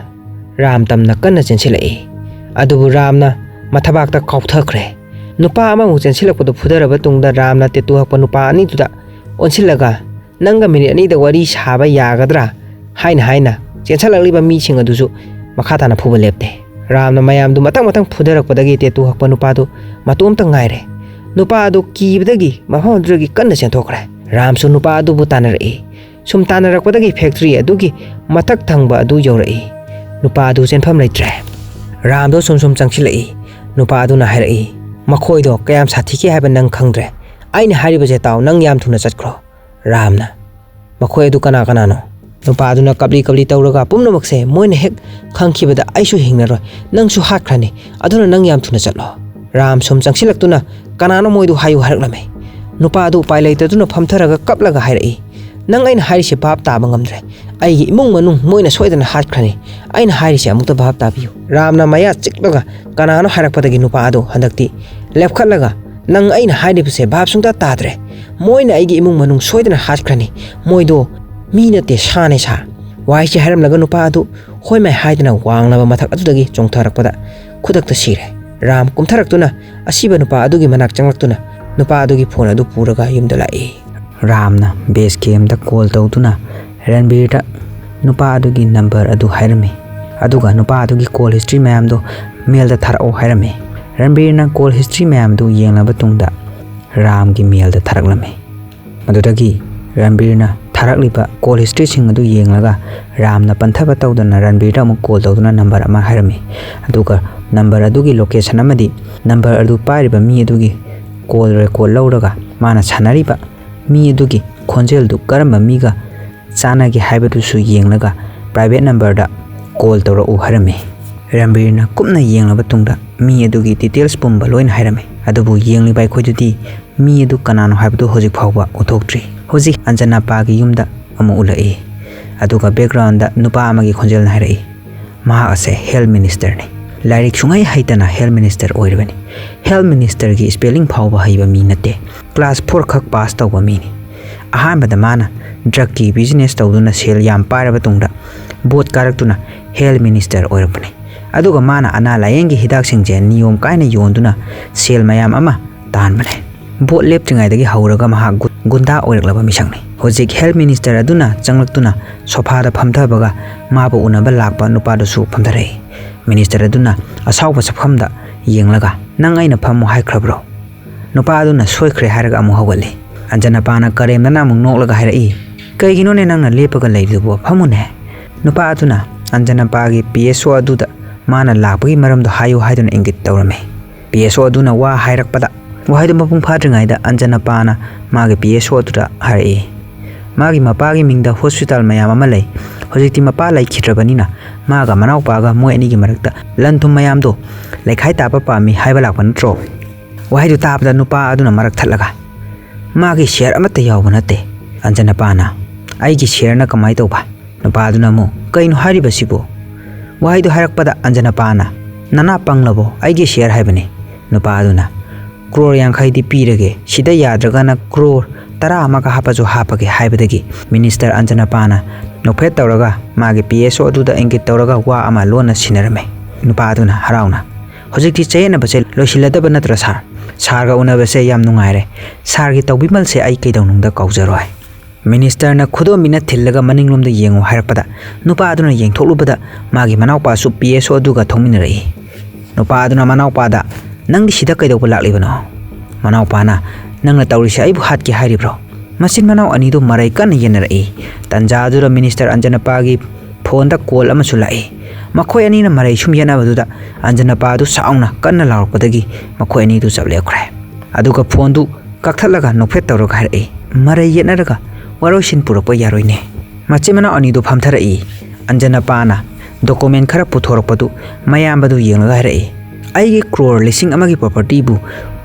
ꯔꯥꯝ ꯇꯝꯅ ꯀꯟꯅ ꯆꯦꯟꯁꯤꯜꯂꯛꯏ, ꯑꯗꯨꯕꯨ ꯔꯥꯝꯅ ꯃꯊꯕꯥꯛꯇ ꯀꯥꯎꯊꯈ꯭ꯔꯦ꯫ ꯅꯨꯄꯥ ꯑꯃꯃꯨꯛ ꯆꯦꯟꯁꯤꯜꯂꯛꯄꯗꯨ ꯐꯨꯊꯔꯕ ꯇꯨꯡꯗ ꯔꯥꯝꯅ ꯇꯦꯇꯨ ꯍꯛꯄ ꯅꯨꯄꯥ ꯑꯅꯤꯗꯨꯗ ꯑꯣꯟꯁꯤꯜꯂꯒ, "ꯅꯪꯒ ꯃꯤꯅꯤꯠ ꯑꯅꯤꯗ ꯋꯥꯔꯤ ꯁꯥꯕ ꯌꯥꯒꯗ꯭ꯔꯥ?" ꯍꯥꯏꯅ ꯍꯥꯏꯅ ꯆꯦꯟꯁꯤꯜꯂꯛꯂꯤꯕ ꯃꯤꯁꯤꯡ ꯑꯗꯨꯁꯨ ꯃꯈꯥ ꯇꯥꯅ ꯐꯨꯕ ꯂꯦꯞꯇꯦ꯫ ꯔꯥꯝꯅ ꯃꯌꯥꯝꯗꯨ ꯃꯊꯪ ꯃꯊꯪ ꯐꯨꯊꯔꯛꯄꯗꯒꯤ ꯇꯦꯇꯨ ꯍꯛꯄ ꯅꯨꯄꯥꯗꯨ ꯃꯇꯣꯝꯇ ꯉꯥꯏꯔꯦ꯫ ꯅꯨꯄꯥ ꯑꯗꯨ ꯀꯤꯕꯗꯒꯤ ꯃꯐꯝ ꯑꯗꯨꯗꯒꯤ ꯀꯟꯅ ꯆꯦꯟꯊꯣꯛꯈ꯭ꯔꯦ꯫ ꯔꯥꯝꯁꯨ ꯅꯨꯄꯥ ꯑꯗꯨꯕꯨ ꯇꯥꯟꯅꯔꯛꯏ꯫ ꯁꯨꯝ ꯇꯥꯟꯅꯔꯛꯄꯗꯒꯤ ꯐꯦꯛꯇ꯭ꯔꯤ ꯑꯗꯨꯒꯤ ꯃꯊꯛ ꯊꯪꯕ ꯑꯗꯨ ꯌꯧꯔꯛꯏ꯫ ꯅꯨꯄꯥ ꯑꯗꯨ ꯆꯦꯟꯐꯝ ꯂꯩꯇ꯭ꯔꯦ꯫ ꯔꯥꯝꯗꯣ ꯁꯨꯝ ꯁꯨꯝ ꯆꯪꯁꯤꯜꯂꯛꯏ꯫ ꯅꯨꯄꯥ ꯑꯗꯨꯅ ꯍꯥꯏꯔꯛꯏ, "ꯃꯈꯣꯏꯗꯣ ꯀꯌꯥꯝ ꯁꯥꯊꯤꯒꯦ ꯍꯥꯏꯕ ꯅꯪ ꯈꯪꯗ꯭ꯔꯦ꯫ ꯑꯩꯅ ꯍꯥꯏꯔꯤꯕꯁꯦ ꯇꯥꯎ, ꯅꯪ ꯌꯥꯝ ꯊꯨꯅ ꯆꯠꯈ꯭ꯔꯣ꯫" ꯔꯥꯝꯅ, "ꯃꯈꯣꯏ ꯑꯗꯨ ꯀꯅꯥ ꯀꯅꯥꯅꯣ?" ꯅꯨꯄꯥ ꯑꯗꯨꯅ ꯀꯞꯂꯤ ꯀꯞꯂꯤ ꯇꯧꯔꯒ, "ꯄꯨꯝꯅꯃꯛꯁꯦ ꯃꯣꯏꯅ ꯍꯦꯛ ꯈꯪꯈꯤꯕꯗ ꯑꯩꯁꯨ ꯍꯤꯡꯂꯔꯣꯏ, ꯅꯪꯁꯨ ꯍꯥꯠꯈ꯭ꯔꯅꯤ, ꯑꯗꯨꯅ ꯅꯪ ꯌꯥꯝ ꯊꯨꯅ ꯆꯠꯂꯣ꯫" ꯔꯥꯝ ꯁꯨꯝ ꯆꯪꯁꯤꯜꯂꯛꯇꯨꯅ, "ꯀꯅꯥꯅꯣ ꯃꯣꯏꯗꯨ ꯍꯥꯏꯌꯨ" ꯍꯥꯏꯔꯛꯂꯝꯃꯤ꯫ ꯅꯨꯄꯥ ꯑꯗꯨ ꯎꯄꯥꯏ ꯂꯩꯇꯗꯨꯅ ꯐꯝꯊꯔꯒ ꯀꯞꯂꯒ ꯍꯥꯏꯔꯛꯏ, "ꯅꯪ ꯑꯩꯅ ꯍꯥꯏꯔꯤꯁꯦ ꯚꯥꯞ ꯇꯥꯕ ꯉꯝꯗ꯭ꯔꯦ꯫ ꯑꯩꯒꯤ ꯏꯃꯨꯡ ꯃꯅꯨꯡ ꯃꯣꯏꯅ ꯁꯣꯏꯗꯅ ꯍꯥꯠꯈ꯭ꯔꯅꯤ꯫ ꯑꯩꯅ ꯍꯥꯏꯔꯤꯁꯦ ꯑꯃꯨꯛꯇ ꯚꯥꯞ ꯇꯥꯕꯤꯌꯨ꯫" ꯔꯥꯝꯅ ꯃꯌꯥ ꯆꯤꯛꯂꯒ ꯀꯅꯥꯅꯣ ꯍꯥꯏꯔꯛꯄꯗꯒꯤ ꯅꯨꯄꯥ ꯑꯗꯨ ꯍꯟꯗꯛꯇꯤ ꯂꯦꯞꯈꯠꯂꯒ, "ꯅꯪ ꯑꯩꯅ ꯍꯥꯏꯔꯤꯕꯁꯦ ꯚꯥꯞ ꯁꯨꯡꯇꯥ ꯇꯥꯗ꯭ꯔꯦ꯫ ꯃꯣꯏꯅ ꯑꯩꯒꯤ ꯏꯃꯨꯡ ꯃꯅꯨꯡ ꯁꯣꯏꯗꯅ ꯍꯥꯠꯈ꯭ꯔꯅꯤ꯫ ꯃꯣꯏꯗꯣ ꯃꯤ ꯅꯠꯇꯦ, ꯁꯥꯅꯦ, ꯁꯥ꯫" ꯋꯥꯍꯩꯁꯤ ꯍꯥꯏꯔꯝꯂꯒ ꯅꯨꯄꯥ ꯑꯗꯨ ꯍꯣꯏ ꯃꯥꯏ ꯍꯥꯏꯗꯅ ꯋꯥꯡꯂꯕ ꯃꯊꯛ ꯑꯗꯨꯗꯒꯤ ꯆꯣꯡꯊꯔꯛꯄꯗ ꯈꯨꯗꯛꯇ ꯁꯤꯔꯦ꯫ ꯔꯥꯝ ꯀꯨꯝꯊꯔꯛꯇꯨꯅ ꯑꯁꯤꯕ ꯅꯨꯄꯥ ꯑꯗꯨꯒꯤ ꯃꯅꯥꯛ ꯆꯪꯂꯛꯇꯨꯅ ꯅꯨꯄꯥ ꯑꯗꯨꯒꯤ ꯐꯣꯟ ꯑꯗꯨ ꯄꯨꯔꯒ ꯌꯨꯝꯗ ꯂꯥꯛꯏ꯫ ꯔꯥꯝꯅ ꯕꯦꯁ ꯀꯦꯝꯗ ꯀꯣꯜ ꯇꯧꯗꯨꯅ ꯔꯟꯕꯤꯔꯗ ꯅꯨꯄꯥ ꯑꯗꯨꯒꯤ ꯅꯝꯕꯔ ꯑꯗꯨ ꯍꯥꯏꯔꯝꯃꯤ꯫ ꯑꯗꯨꯒ ꯅꯨꯄꯥ ꯑꯗꯨꯒꯤ ꯀꯣꯜ ꯍꯤꯁꯇ꯭ꯔꯤ ꯃꯌꯥꯝꯗꯣ ꯃꯦꯜꯗ ꯊꯥꯔꯛꯑꯣ ꯍꯥꯏꯔꯝꯃꯤ꯫ ꯔꯟꯕꯤꯔꯅ ꯀꯣꯜ ꯍꯤꯁꯇ꯭ꯔꯤ ꯃꯌꯥꯝꯗꯨ ꯌꯦꯡꯂꯕ ꯇꯨꯡꯗ ꯔꯥꯝꯒꯤ ꯃꯦꯜꯗ ꯊꯥꯔꯛꯂꯝꯃꯤ꯫ ꯃꯗꯨꯗꯒꯤ ꯔꯟꯕꯤꯔꯅ ꯊꯥꯔꯛꯂꯤꯕ ꯀꯣꯜ ꯍꯤꯁꯇ꯭ꯔꯤꯁꯤꯡ ꯑꯗꯨ ꯌꯦꯡꯂꯒ ꯔꯥꯝꯅ ꯄꯟꯊꯕ ꯇꯧꯗꯅ ꯔꯟꯕꯤꯔꯗ ꯑꯃꯨꯛ ꯀꯣꯜ ꯇꯧꯗꯨꯅ ꯅꯝꯕꯔ ꯑꯃ ꯍꯥꯏꯔꯝꯃꯤ꯫ ꯑꯗꯨꯒ ꯅꯝꯕꯔ ꯑꯗꯨꯒꯤ ꯂꯣꯀꯦꯁꯟ ꯑꯃꯗꯤ ꯅꯝꯕꯔ ꯑꯗꯨ ꯄꯥꯏꯔꯤꯕ ꯃꯤ ꯑꯗꯨꯒꯤ ꯀꯣꯜ ꯔꯦꯀꯣꯔꯠ ꯂꯧꯔꯒ ꯃꯥꯅ ꯁꯥꯟꯅꯔꯤꯕ ꯃꯤ ꯑꯗꯨꯒꯤ ꯈꯣꯟꯖꯦꯜꯗꯨ ꯀꯔꯝꯕ ꯃꯤꯒ ꯆꯥꯟꯅꯒꯦ ꯍꯥꯏꯕꯗꯨꯁꯨ ꯌꯦꯡꯂꯒ ꯄ꯭ꯔꯥꯏꯚꯦꯠ ꯅꯝꯕꯔꯗ ꯀꯣꯜ ꯇꯧꯔꯛꯎ ꯍꯥꯏꯔꯝꯃꯤ꯫ ꯔꯟꯕꯤꯔꯅ ꯀꯨꯞꯅ ꯌꯦꯡꯂꯕ ꯇꯨꯡꯗ ꯃꯤ ꯑꯗꯨꯒꯤ ꯗꯤꯇꯦꯜꯁ ꯄꯨꯝꯕ ꯂꯣꯏꯅ ꯍꯥꯏꯔꯝꯃꯤ꯫ ꯑꯗꯨꯕꯨ ꯌꯦꯡꯂꯤꯕ ꯑꯩꯈꯣꯏꯗꯗꯤ ꯃꯤ ꯑꯗꯨ ꯀꯅꯥꯅꯣ ꯍꯥꯏꯕꯗꯨ ꯍꯧꯖꯤꯛ ꯐꯥꯎꯕ ꯎꯊꯣꯛꯇ꯭ꯔꯤ꯫ ꯍꯧꯖꯤꯛ ꯑꯟꯖꯅꯥꯄꯥꯒꯤ ꯌꯨꯝꯗ ꯑꯃꯨꯛ ꯎꯠꯂꯛꯏ꯫ ꯑꯗꯨꯒ ꯕꯦꯛꯒ꯭ꯔꯥꯎꯟꯗ ꯅꯨꯄꯥ ꯑꯃꯒꯤ ꯈꯣꯟꯖꯦꯜꯅ ꯍꯥꯏꯔꯛꯏ, "ꯃꯍꯥꯛ ꯑꯁꯦ ꯍꯦꯜꯊ ꯃꯤꯅꯤꯁꯇꯔꯅꯤ꯫ ꯂꯥꯏꯔꯤꯛ ꯁꯨꯡꯍꯩ ꯍꯩꯇꯅ ꯍꯦꯜꯊ ꯃꯤꯅꯤꯁꯇꯔ ꯑꯣꯏꯔꯤꯕꯅꯤ꯫ ꯍꯦꯜꯊ ꯃꯤꯅꯤꯁꯇꯔꯒꯤ ꯁ꯭ꯄꯦꯂꯤꯡ ꯐꯥꯎꯕ ꯍꯩꯕ ꯃꯤ ꯅꯠꯇꯦ꯫ ꯀ꯭ꯂꯥꯁ ꯐꯣꯔ ꯈꯛ ꯄꯥꯁ ꯇꯧꯕ ꯃꯤꯅꯤ꯫ ꯑꯍꯥꯟꯕꯗ ꯃꯥꯅ ꯗ꯭ꯔꯒꯀꯤ ꯕꯤꯖꯤꯅꯦꯁ ꯇꯧꯗꯨꯅ ꯁꯦꯜ ꯌꯥꯝ ꯄꯥꯏꯔꯕ ꯇꯨꯡꯗ ꯚꯣꯠ ꯀꯥꯔꯛꯇꯨꯅ ꯍꯦꯜꯊ ꯃꯤꯅꯤꯁꯇꯔ ꯑꯣꯏꯔꯛꯄꯅꯤ꯫ ꯑꯗꯨꯒ ꯃꯥꯅ ꯑꯅꯥ ꯂꯥꯌꯦꯡꯒꯤ ꯍꯤꯗꯥꯛꯁꯤꯡꯁꯦ ꯅꯤꯌꯣꯝ ꯀꯥꯏꯅ ꯌꯣꯟꯗꯨꯅ ꯁꯦꯜ ꯃꯌꯥꯝ ꯑꯃ ꯇꯥꯟꯕꯅꯦ꯫ ꯚꯣꯠ ꯂꯦꯞꯇ꯭ꯔꯤꯉꯩꯗꯒꯤ ꯍꯧꯔꯒ ꯃꯍꯥꯛ ꯒꯨ- ꯒꯨꯟꯗꯥ ꯑꯣꯏꯔꯛꯂꯕ ꯃꯤꯁꯛꯅꯤ꯫ ꯍꯧꯖꯤꯛ ꯍꯦꯜꯊ ꯃꯤꯅꯤꯁꯇꯔ ꯑꯗꯨꯅ ꯆꯪꯂꯛꯇꯨꯅ ꯁꯣꯐꯥꯗ ꯐꯝꯊꯕꯒ ꯃꯥꯕꯨ ꯎꯅꯕ ꯂꯥꯛꯄ ꯅꯨꯄꯥꯗꯨꯁꯨ ꯐꯝꯊꯔꯛꯏ꯫ ꯃꯤꯅꯤꯁꯇꯔ ꯑꯗꯨꯅ ꯑꯁꯥꯎꯕ ꯁꯛꯐꯝꯗ ꯌꯦꯡꯂꯒ, "ꯅꯪ ꯑꯩꯅ ꯐꯝꯃꯨ ꯍꯥꯏꯈ꯭ꯔꯕ꯭ꯔꯣ?" ꯅꯨꯄꯥ ꯑꯗꯨꯅ ꯁꯣꯏꯈ꯭ꯔꯦ ꯍꯥꯏꯔꯒ ꯑꯃꯨꯛ ꯍꯧꯒꯠꯂꯤ꯫ ꯑꯟꯖꯅꯄꯥꯅ ꯀꯔꯦꯝꯅꯅ ꯑꯃꯨꯛ ꯅꯣꯛꯂꯒ ꯍꯥꯏꯔꯛꯏ, "ꯀꯩꯒꯤꯅꯣꯅꯦ ꯅꯪꯅ ꯂꯦꯞꯄꯒ ꯂꯩꯕꯗꯨꯕꯨ? ꯐꯝꯃꯨꯅꯦ!" ꯅꯨꯄꯥ ꯑꯗꯨꯅ ꯑꯟꯖꯅꯄꯥꯒꯤ ꯄꯤ ꯑꯦꯁ ꯑꯣ ꯑꯗꯨꯗ ꯃꯥꯅ ꯂꯥꯛꯄꯒꯤ ꯃꯔꯝꯗꯣ ꯍꯥꯏꯌꯨ ꯍꯥꯏꯗꯨꯅ ꯏꯪꯒꯤꯠ ꯇꯧꯔꯝꯃꯤ꯫ ꯄꯤ ꯑꯦꯁ ꯑꯣ ꯑꯗꯨꯅ ꯋꯥ ꯍꯥꯏꯔꯛꯄꯗ, ꯋꯥꯍꯩꯗꯨ ꯃꯄꯨꯡ ꯐꯥꯗ꯭ꯔꯤꯉꯩꯗ ꯑꯟꯖꯅꯄꯥꯅ ꯃꯥꯒꯤ ꯄꯤ ꯑꯦꯁ ꯑꯣ ꯑꯗꯨꯗ ꯍꯥꯏꯔꯛꯏ, "ꯃꯥꯒꯤ ꯃꯄꯥꯒꯤ ꯃꯤꯡꯗ ꯍꯣꯁꯄꯤꯇꯥꯜ ꯃꯌꯥꯝ ꯑꯃ ꯂꯩ꯫ ꯍꯧꯖꯤꯛꯇꯤ ꯃꯄꯥ ꯂꯩꯈꯤꯗ꯭ꯔꯕꯅꯤꯅ ꯃꯥꯒ ꯃꯅꯥꯎꯄꯥꯒ ꯃꯣꯏ ꯑꯅꯤꯒꯤ ꯃꯔꯛꯇ ꯂꯟ ꯊꯨꯝ ꯃꯌꯥꯝꯗꯣ ꯂꯩꯈꯥꯏ ꯇꯥꯕ ꯄꯥꯝꯃꯤ ꯍꯥꯏꯕ ꯂꯥꯛꯄ ꯅꯠꯇ꯭ꯔꯣ?" ꯋꯥꯍꯩꯗꯨ ꯇꯥꯕꯗ ꯅꯨꯄꯥ ꯑꯗꯨꯅ ꯃꯔꯛ ꯊꯠꯂꯒ, "ꯃꯥꯒꯤ ꯁꯤꯌꯔ ꯑꯃꯠꯇ ꯌꯥꯎꯕ ꯅꯠꯇꯦ!" ꯑꯟꯖꯅꯄꯥꯅ, "ꯑꯩꯒꯤ ꯁꯤꯌꯔꯅ ꯀꯃꯥꯏꯅ ꯇꯧꯕ?" ꯅꯨꯄꯥ ꯑꯗꯨꯅ ꯑꯃꯨꯛ, "ꯀꯩꯅꯣ ꯍꯥꯏꯔꯤꯕꯁꯤꯕꯨ?" ꯋꯥꯍꯩꯗꯨ ꯍꯥꯏꯔꯛꯄꯗ ꯑꯟꯖꯅꯄꯥꯅ, "ꯅꯅꯥ ꯄꯪꯂꯕꯣ? ꯑꯩꯒꯤ ꯁꯤꯌꯔ ꯍꯥꯏꯕꯅꯤ!" ꯅꯨꯄꯥ ꯑꯗꯨꯅ, "ꯀ꯭ꯔꯣꯔ ꯌꯥꯡꯈꯩꯗꯤ ꯄꯤꯔꯒꯦ, ꯁꯤꯗ ꯌꯥꯗ꯭ꯔꯒꯅ ꯀ꯭ꯔꯣꯔ ꯇꯔꯥ ꯑꯃꯒ ꯍꯥꯞꯄꯁꯨ ꯍꯥꯞꯄꯒꯦ" ꯍꯥꯏꯕꯗꯒꯤ ꯃꯤꯅꯤꯁꯇꯔ ꯑꯟꯖꯅꯄꯥꯅ ꯅꯣꯛꯐꯦꯠ ꯇꯧꯔꯒ ꯃꯥꯒꯤ ꯄꯤ ꯑꯦꯁ ꯑꯣ ꯑꯗꯨꯗ ꯏꯪꯒꯤꯠ ꯇꯧꯔꯒ ꯋꯥ ꯑꯃ ꯂꯣꯟꯅ ꯁꯤꯟꯅꯔꯝꯃꯤ꯫ ꯅꯨꯄꯥ ꯑꯗꯨꯅ ꯍꯔꯥꯎꯅ, "ꯍꯧꯖꯤꯛꯇꯤ ꯆꯌꯦꯠꯅꯕꯁꯦ ꯂꯣꯏꯁꯤꯜꯂꯗꯕ ꯅꯠꯇ꯭ꯔꯥ ꯁꯥꯔ? ꯁꯥꯔꯒ ꯎꯅꯕꯁꯦ ꯌꯥꯝ ꯅꯨꯡꯉꯥꯏꯔꯦ꯫ ꯁꯥꯔꯒꯤ ꯇꯧꯕꯤꯃꯜꯁꯦ ꯑꯩ ꯀꯩꯗꯧꯅꯨꯡꯗ ꯀꯥꯎꯖꯔꯣꯏ"꯫ ꯃꯤꯅꯤꯁꯇꯔꯅ ꯈꯨꯗꯣꯝꯕꯤꯅ ꯊꯤꯜꯂꯒ ꯃꯅꯤꯡꯂꯣꯝꯗ ꯌꯦꯡꯉꯨ ꯍꯥꯏꯔꯛꯄꯗ ꯅꯨꯄꯥ ꯑꯗꯨꯅ ꯌꯦꯡꯊꯣꯛꯂꯨꯕꯗ ꯃꯥꯒꯤ ꯃꯅꯥꯎꯄꯥꯁꯨ ꯄꯤ ꯑꯦꯁ ꯑꯣ ꯑꯗꯨꯒ ꯊꯣꯛꯃꯤꯟꯅꯔꯛꯏ꯫ ꯅꯨꯄꯥ ꯑꯗꯨꯅ ꯃꯅꯥꯎꯄꯥꯗ, "ꯅꯪꯗꯤ ꯁꯤꯗ ꯀꯩꯗꯧꯕ ꯂꯥꯛꯂꯤꯕꯅꯣ?" ꯃꯅꯥꯎꯄꯥꯅ, "ꯅꯪꯅ ꯇꯧꯔꯤꯁꯦ ꯑꯩꯕꯨ ꯍꯥꯠꯀꯦ ꯍꯥꯏꯔꯤꯕ꯭ꯔꯣ?" ꯃꯆꯤꯟ ꯃꯅꯥꯎ ꯑꯅꯤꯗꯨ ꯃꯔꯩ ꯀꯟꯅ ꯌꯦꯠꯅꯔꯛꯏ꯫ ꯇꯟꯖꯥ ꯑꯗꯨꯗ ꯃꯤꯅꯤꯁꯇꯔ ꯑꯟꯖꯅꯄꯥꯒꯤ ꯐꯣꯟꯗ ꯀꯣꯜ ꯑꯃꯁꯨ ꯂꯥꯛꯏ꯫ ꯃꯈꯣꯏ ꯑꯅꯤꯅ ꯃꯔꯩ ꯁꯨꯝ ꯌꯦꯠꯅꯕꯗꯨꯗ ꯑꯟꯖꯅꯄꯥ ꯑꯗꯨ ꯁꯥꯎꯅ ꯀꯟꯅ ꯂꯥꯎꯔꯛꯄꯗꯒꯤ ꯃꯈꯣꯏ ꯑꯅꯤꯗꯨ ꯆꯞ ꯂꯦꯞꯈ꯭ꯔꯦ꯫ ꯑꯗꯨꯒ ꯐꯣꯟꯗꯨ ꯀꯛꯊꯠꯂꯒ ꯅꯣꯛꯐꯦꯠ ꯇꯧꯔꯒ ꯍꯥꯏꯔꯛꯏ, "ꯃꯔꯩ ꯌꯦꯠꯅꯔꯒ ꯋꯥꯔꯣꯏꯁꯤꯟ ꯄꯨꯔꯛꯄ ꯌꯥꯔꯣꯏꯅꯦ"꯫ ꯃꯆꯤꯟ ꯃꯅꯥꯎ ꯑꯅꯤꯗꯨ ꯐꯝꯊꯔꯛꯏ꯫ ꯑꯟꯖꯅꯄꯥꯅ ꯗꯣꯀꯨꯃꯦꯟ ꯈꯔ ꯄꯨꯊꯣꯔꯛꯄꯗꯨ ꯃꯌꯥꯝꯕꯗꯨ ꯌꯦꯡꯂꯒ ꯍꯥꯏꯔꯛꯏ, "ꯑꯩꯒꯤ ꯀ꯭ꯔꯣꯔ ꯂꯤꯁꯤꯡ ꯑꯃꯒꯤ ꯄ꯭ꯔꯣꯄꯔꯇꯤꯕꯨ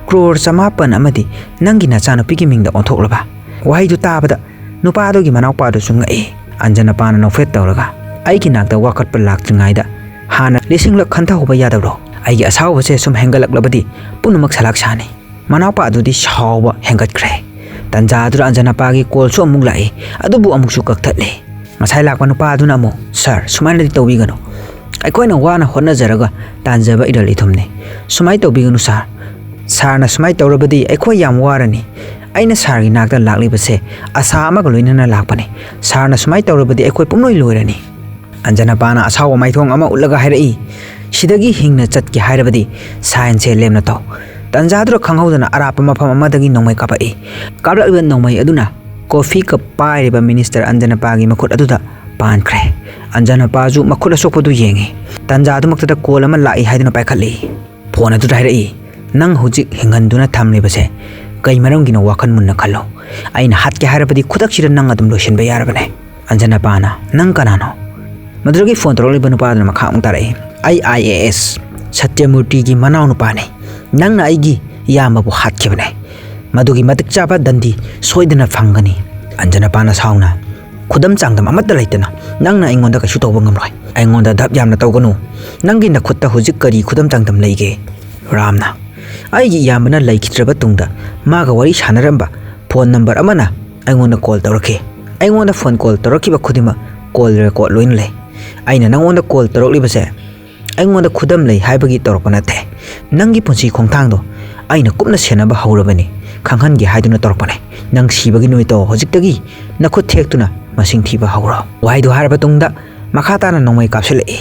ꯀ꯭ꯔꯣꯔ ꯆꯃꯥꯄꯟ ꯑꯃꯗꯤ ꯅꯪꯒꯤ ꯅꯆꯥꯅꯨꯄꯤꯒꯤ ꯃꯤꯡꯗ ꯑꯣꯟꯊꯣꯛꯂꯕ?" ꯋꯥꯍꯩꯗꯨ ꯇꯥꯕꯗ ꯅꯨꯄꯥ ꯑꯗꯨꯒꯤ ꯃꯅꯥꯎꯄꯥꯗꯨꯁꯨ ꯉꯛꯏ꯫ ꯑꯟꯖꯅꯄꯥꯅ ꯅꯣꯛꯐꯦꯠ ꯇꯧꯔꯒ, "ꯑꯩꯒꯤ ꯅꯥꯛꯇ ꯋꯥꯀꯠꯄ ꯂꯥꯛꯇ꯭ꯔꯤꯉꯩꯗ ꯍꯥꯟꯅ ꯂꯤꯁꯤꯡꯂꯛ ꯈꯟꯊꯍꯧꯕ ꯌꯥꯗꯕ꯭ꯔꯣ? ꯑꯩꯒꯤ ꯑꯁꯥꯎꯕꯁꯦ ꯁꯨꯝ ꯍꯦꯟꯒꯠꯂꯛꯂꯕꯗꯤ ꯄꯨꯝꯅꯃꯛ ꯁꯂꯥꯛ ꯁꯥꯅꯤ"꯫ ꯃꯅꯥꯎꯄꯥ ꯑꯗꯨꯗꯤ ꯁꯥꯎꯕ ꯍꯦꯟꯒꯠꯈ꯭ꯔꯦ꯫ ꯇꯟꯖꯥ ꯑꯗꯨꯗ ꯑꯟꯖꯅꯄꯥꯒꯤ ꯀꯣꯜꯁꯨ ꯑꯃꯨꯛ ꯂꯥꯛꯏ, ꯑꯗꯨꯕꯨ ꯑꯃꯨꯛꯁꯨ ꯀꯛꯊꯠꯂꯦ꯫ ꯉꯁꯥꯏ ꯂꯥꯛꯄ ꯅꯨꯄꯥ ꯑꯗꯨꯅ ꯑꯃꯨꯛ, "ꯁꯥꯔ, ꯁꯨꯃꯥꯏꯅꯗꯤ ꯇꯧꯕꯤꯒꯅꯨ꯫ ꯑꯩꯈꯣꯏꯅ ꯋꯥꯅ ꯍꯣꯠꯅꯖꯔꯒ ꯇꯥꯟꯖꯕ ꯏꯔꯜ ꯏꯊꯨꯝꯅꯤ꯫ ꯁꯨꯃꯥꯏꯅ ꯇꯧꯕꯤꯒꯅꯨ ꯁꯥꯔ꯫ ꯁꯥꯔꯅ ꯁꯨꯃꯥꯏꯅ ꯇꯧꯔꯕꯗꯤ ꯑꯩꯈꯣꯏ ꯌꯥꯝ ꯋꯥꯔꯅꯤ꯫ ꯑꯩꯅ ꯁꯥꯔꯒꯤ ꯅꯥꯛꯇ ꯂꯥꯛꯂꯤꯕꯁꯦ ꯑꯁꯥ ꯑꯃꯒ ꯂꯣꯏꯅꯅ ꯂꯥꯛꯄꯅꯤ꯫ ꯁꯥꯔꯅ ꯁꯨꯃꯥꯏꯅ ꯇꯧꯔꯕꯗꯤ ꯑꯩꯈꯣꯏ ꯄꯨꯝꯂꯣꯏ ꯂꯣꯏꯔꯅꯤ꯫ ꯑꯟꯖꯅꯄꯥꯅ ꯑꯁꯥꯎꯕ ꯃꯥꯏꯊꯣꯡ ꯑꯃ ꯎꯠꯂꯒ ꯍꯥꯏꯔꯛꯏ, "ꯁꯤꯗꯒꯤ ꯍꯤꯡꯅ ꯆꯠꯀꯦ ꯍꯥꯏꯔꯕꯗꯤ ꯁꯥꯏꯟꯁꯁꯦ ꯂꯦꯝꯅ ꯇꯧ꯫" ꯇꯟꯖꯥꯗꯨꯗ ꯈꯪꯍꯧꯗꯅ ꯑꯔꯥꯞꯄ ꯃꯐꯝ ꯑꯃꯗꯒꯤ ꯅꯣꯡꯃꯩ ꯀꯥꯞꯂꯛꯏ꯫ ꯀꯥꯞꯂꯛꯂꯤꯕ ꯅꯣꯡꯃꯩ ꯑꯗꯨꯅ ꯀꯣꯐꯤ ꯀꯞ ꯄꯥꯏꯔꯤꯕ ꯃꯤꯅꯤꯁꯇꯔ ꯑꯟꯖꯅꯄꯥꯒꯤ ꯃꯈꯨꯠ ꯑꯗꯨꯗ ꯄꯥꯟꯈ꯭ꯔꯦ꯫ ꯑꯟꯖꯅꯄꯥꯁꯨ ꯃꯈꯨꯠ ꯑꯁꯣꯛꯄꯗꯨ ꯌꯦꯡꯉꯤ꯫ ꯇꯟꯖꯥꯗꯨꯃꯛꯇꯗ ꯀꯣꯜ ꯑꯃ ꯂꯥꯛꯏ ꯍꯥꯏꯗꯨꯅ ꯄꯥꯏꯈꯠꯂꯤ꯫ ꯐꯣꯟ ꯑꯗꯨꯗ ꯍꯥꯏꯔꯛꯏ, "ꯅꯪ ꯍꯧꯖꯤꯛ ꯍꯤꯡꯍꯟꯗꯨꯅ ꯊꯝꯂꯤꯕꯁꯦ ꯀꯩ ꯃꯔꯝꯒꯤꯅꯣ? ꯋꯥꯈꯜ ꯃꯨꯟꯅ ꯈꯜꯂꯣ꯫ ꯑꯩꯅ ꯍꯥꯠꯀꯦ ꯍꯥꯏꯔꯕꯗꯤ ꯈꯨꯗꯛꯁꯤꯗ ꯅꯪ ꯑꯗꯨꯝ ꯂꯣꯏꯁꯤꯟꯕ ꯌꯥꯔꯕꯅꯦ꯫" ꯑꯟꯖꯅꯄꯥꯅ, "ꯅꯪ ꯀꯅꯥꯅꯣ?" ꯃꯗꯨꯗꯒꯤ ꯐꯣꯟ ꯇꯧꯔꯛꯂꯤꯕ ꯅꯨꯄꯥꯗꯨꯅ ꯃꯈꯥ ꯑꯃꯨꯛ ꯇꯥꯔꯛꯏ, "ꯑꯩ ꯑꯥꯏ ꯑꯦ ꯑꯦꯁ ꯁꯇ꯭ꯌꯃꯨꯔꯇꯤꯒꯤ ꯃꯅꯥꯎꯅꯨꯄꯥꯅꯤ꯫ ꯅꯪꯅ ꯑꯩꯒꯤ ꯏꯌꯥꯝꯕꯕꯨ ꯍꯥꯠꯈꯤꯕꯅꯦ꯫ ꯃꯗꯨꯒꯤ ꯃꯇꯤꯛ ꯆꯥꯕ ꯗꯟꯗꯤ ꯁꯣꯏꯗꯅ ꯐꯪꯒꯅꯤ꯫" ꯑꯟꯖꯅꯄꯥꯅ ꯁꯥꯎꯅ, "ꯈꯨꯗꯝ ꯆꯥꯡꯗꯝ ꯑꯃꯠꯇ ꯂꯩꯇꯅ ꯅꯪꯅ ꯑꯩꯉꯣꯟꯗ ꯀꯩꯁꯨ ꯇꯧꯕ ꯉꯝꯂꯣꯏ꯫ ꯑꯩꯉꯣꯟꯗ ꯙꯞ ꯌꯥꯝꯅ ꯇꯧꯒꯅꯨ꯫ ꯅꯪꯒꯤ ꯅꯈꯨꯠꯇ ꯍꯧꯖꯤꯛ ꯀꯔꯤ ꯈꯨꯗꯝ ꯆꯥꯡꯗꯝ ꯂꯩꯒꯦ?" ꯔꯥꯝꯅ, "ꯑꯩꯒꯤ ꯏꯌꯥꯝꯕꯅ ꯂꯩꯈꯤꯗ꯭ꯔꯕ ꯇꯨꯡꯗ ꯃꯥꯒ ꯋꯥꯔꯤ ꯁꯥꯟꯅꯔꯝꯕ ꯐꯣꯟ ꯅꯝꯕꯔ ꯑꯃꯅ ꯑꯩꯉꯣꯟꯗ ꯀꯣꯜ ꯇꯧꯔꯛꯈꯤ꯫ ꯑꯩꯉꯣꯟꯗ ꯐꯣꯟ ꯀꯣꯜ ꯇꯧꯔꯛꯈꯤꯕ ꯈꯨꯗꯤꯡꯃꯛ ꯀꯣꯜ ꯔꯦꯀꯣꯔꯠ ꯂꯣꯏꯅ ꯂꯩ꯫ ꯑꯩꯅ ꯅꯪꯉꯣꯟꯗ ꯀꯣꯜ ꯇꯧꯔꯛꯂꯤꯕꯁꯦ ꯑꯩꯉꯣꯟꯗ ꯈꯨꯗꯝ ꯂꯩ ꯍꯥꯏꯕꯒꯤ ꯇꯧꯔꯛꯄ ꯅꯠꯇꯦ꯫ ꯅꯪꯒꯤ ꯄꯨꯟꯁꯤ ꯈꯣꯡꯊꯥꯡꯗꯣ ꯑꯩꯅ ꯀꯨꯞꯅ ꯁꯦꯟꯅꯕ ꯍꯧꯔꯕꯅꯤ, ꯈꯪꯍꯟꯒꯦ ꯍꯥꯏꯗꯨꯅ ꯇꯧꯔꯛꯄꯅꯦ꯫ ꯅꯪ ꯁꯤꯕꯒꯤ ꯅꯨꯃꯤꯠꯇꯣ ꯍꯧꯖꯤꯛꯇꯒꯤ ꯅꯈꯨꯠ ꯊꯦꯛꯇꯨꯅ ꯃꯁꯤꯡ ꯊꯤꯕ ꯍꯧꯔꯣ꯫" ꯋꯥꯍꯩꯗꯨ ꯍꯥꯏꯔꯕ ꯇꯨꯡꯗ ꯃꯈꯥ ꯇꯥꯅ ꯅꯣꯡꯃꯩ ꯀꯥꯞꯁꯤꯜꯂꯛꯏ꯫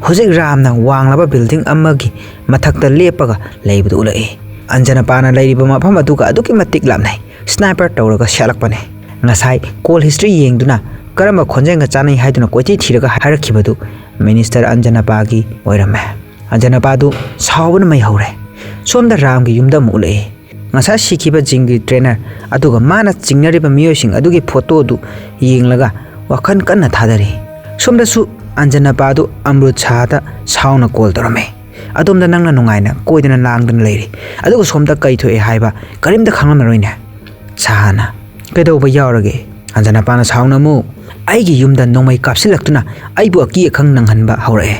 ꯍꯧꯖꯤꯛ ꯔꯥꯝꯅ ꯋꯥꯡꯂꯕ ꯕꯤꯜꯗꯤꯡ ꯑꯃꯒꯤ ꯃꯊꯛꯇ ꯂꯦꯞꯄꯒ ꯂꯩꯕꯗꯨ ꯎꯠꯂꯛꯏ꯫ ꯑꯟꯖꯅꯄꯥꯅ ꯂꯩꯔꯤꯕ ꯃꯐꯝ ꯑꯗꯨꯒ ꯑꯗꯨꯛꯀꯤ ꯃꯇꯤꯛ ꯂꯥꯞꯅꯩ꯫ ꯁ꯭ꯅꯥꯏꯄꯔ ꯇꯧꯔꯒ ꯁꯦꯠꯂꯛꯄꯅꯦ꯫ ꯉꯁꯥꯏ ꯀꯣꯜ ꯍꯤꯁꯇ꯭ꯔꯤ ꯌꯦꯡꯗꯨꯅ ꯀꯔꯝꯕ ꯈꯣꯟꯖꯦꯜꯒ ꯆꯥꯟꯅꯩ ꯍꯥꯏꯗꯨꯅ ꯀꯣꯏꯊꯤ ꯊꯤꯔꯒ ꯍꯥꯏꯔꯛꯈꯤꯕꯗꯨ ꯃꯤꯅꯤꯁꯇꯔ ꯑꯟꯖꯅꯄꯥꯒꯤ ꯑꯣꯏꯔꯝꯃꯦ꯫ ꯑꯟꯖꯅꯄꯥꯗꯨ ꯁꯥꯎꯕꯅ ꯃꯩ ꯍꯧꯔꯦ꯫ ꯁꯣꯝꯗ ꯔꯥꯝꯒꯤ ꯌꯨꯝꯗ ꯑꯃꯨꯛ ꯎꯠꯂꯛꯏ꯫ ꯉꯁꯥꯏ ꯁꯤꯈꯤꯕ ꯖꯤꯝꯒꯤ ꯇ꯭ꯔꯦꯅꯔ ꯑꯗꯨꯒ ꯃꯥꯅ ꯆꯤꯡꯅꯔꯤꯕ ꯃꯤꯑꯣꯏꯁꯤꯡ ꯑꯗꯨꯒꯤ ꯐꯣꯇꯣꯗꯨ ꯌꯦꯡꯂꯒ ꯋꯥꯈꯜ ꯀꯟꯅ ꯊꯥꯗꯔꯤ꯫ ꯁꯣꯝꯗꯁꯨ ꯑꯟꯖꯅꯄꯥꯗꯨ ꯑꯃ꯭ꯔꯨꯠ ꯁꯥꯍꯗ ꯁꯥꯎꯅ ꯀꯣꯜ ꯇꯧꯔꯝꯃꯤ꯫ "ꯑꯗꯣꯝꯗ ꯅꯪꯅ ꯅꯨꯡꯉꯥꯏꯅ ꯀꯣꯏꯗꯅ ꯂꯥꯡꯗꯅ ꯂꯩꯔꯤ, ꯑꯗꯨꯒ ꯁꯣꯝꯗ ꯀꯩ ꯊꯣꯛꯑꯦ ꯍꯥꯏꯕ ꯀꯔꯤꯝꯇ ꯈꯪꯂꯝꯃꯔꯣꯏꯅꯦ?" ꯁꯥꯍꯅ, "ꯀꯩꯗꯧꯕ ꯌꯥꯎꯔꯒꯦ?" ꯑꯟꯖꯅꯄꯥꯅ ꯁꯥꯎꯅ ꯑꯃꯨꯛ, "ꯑꯩꯒꯤ ꯌꯨꯝꯗ ꯅꯣꯡꯃꯩ ꯀꯥꯞꯁꯤꯜꯂꯛꯇꯨꯅ ꯑꯩꯕꯨ ꯑꯀꯤ ꯑꯈꯪ ꯅꯪꯍꯟꯕ ꯍꯧꯔꯛꯑꯦ꯫"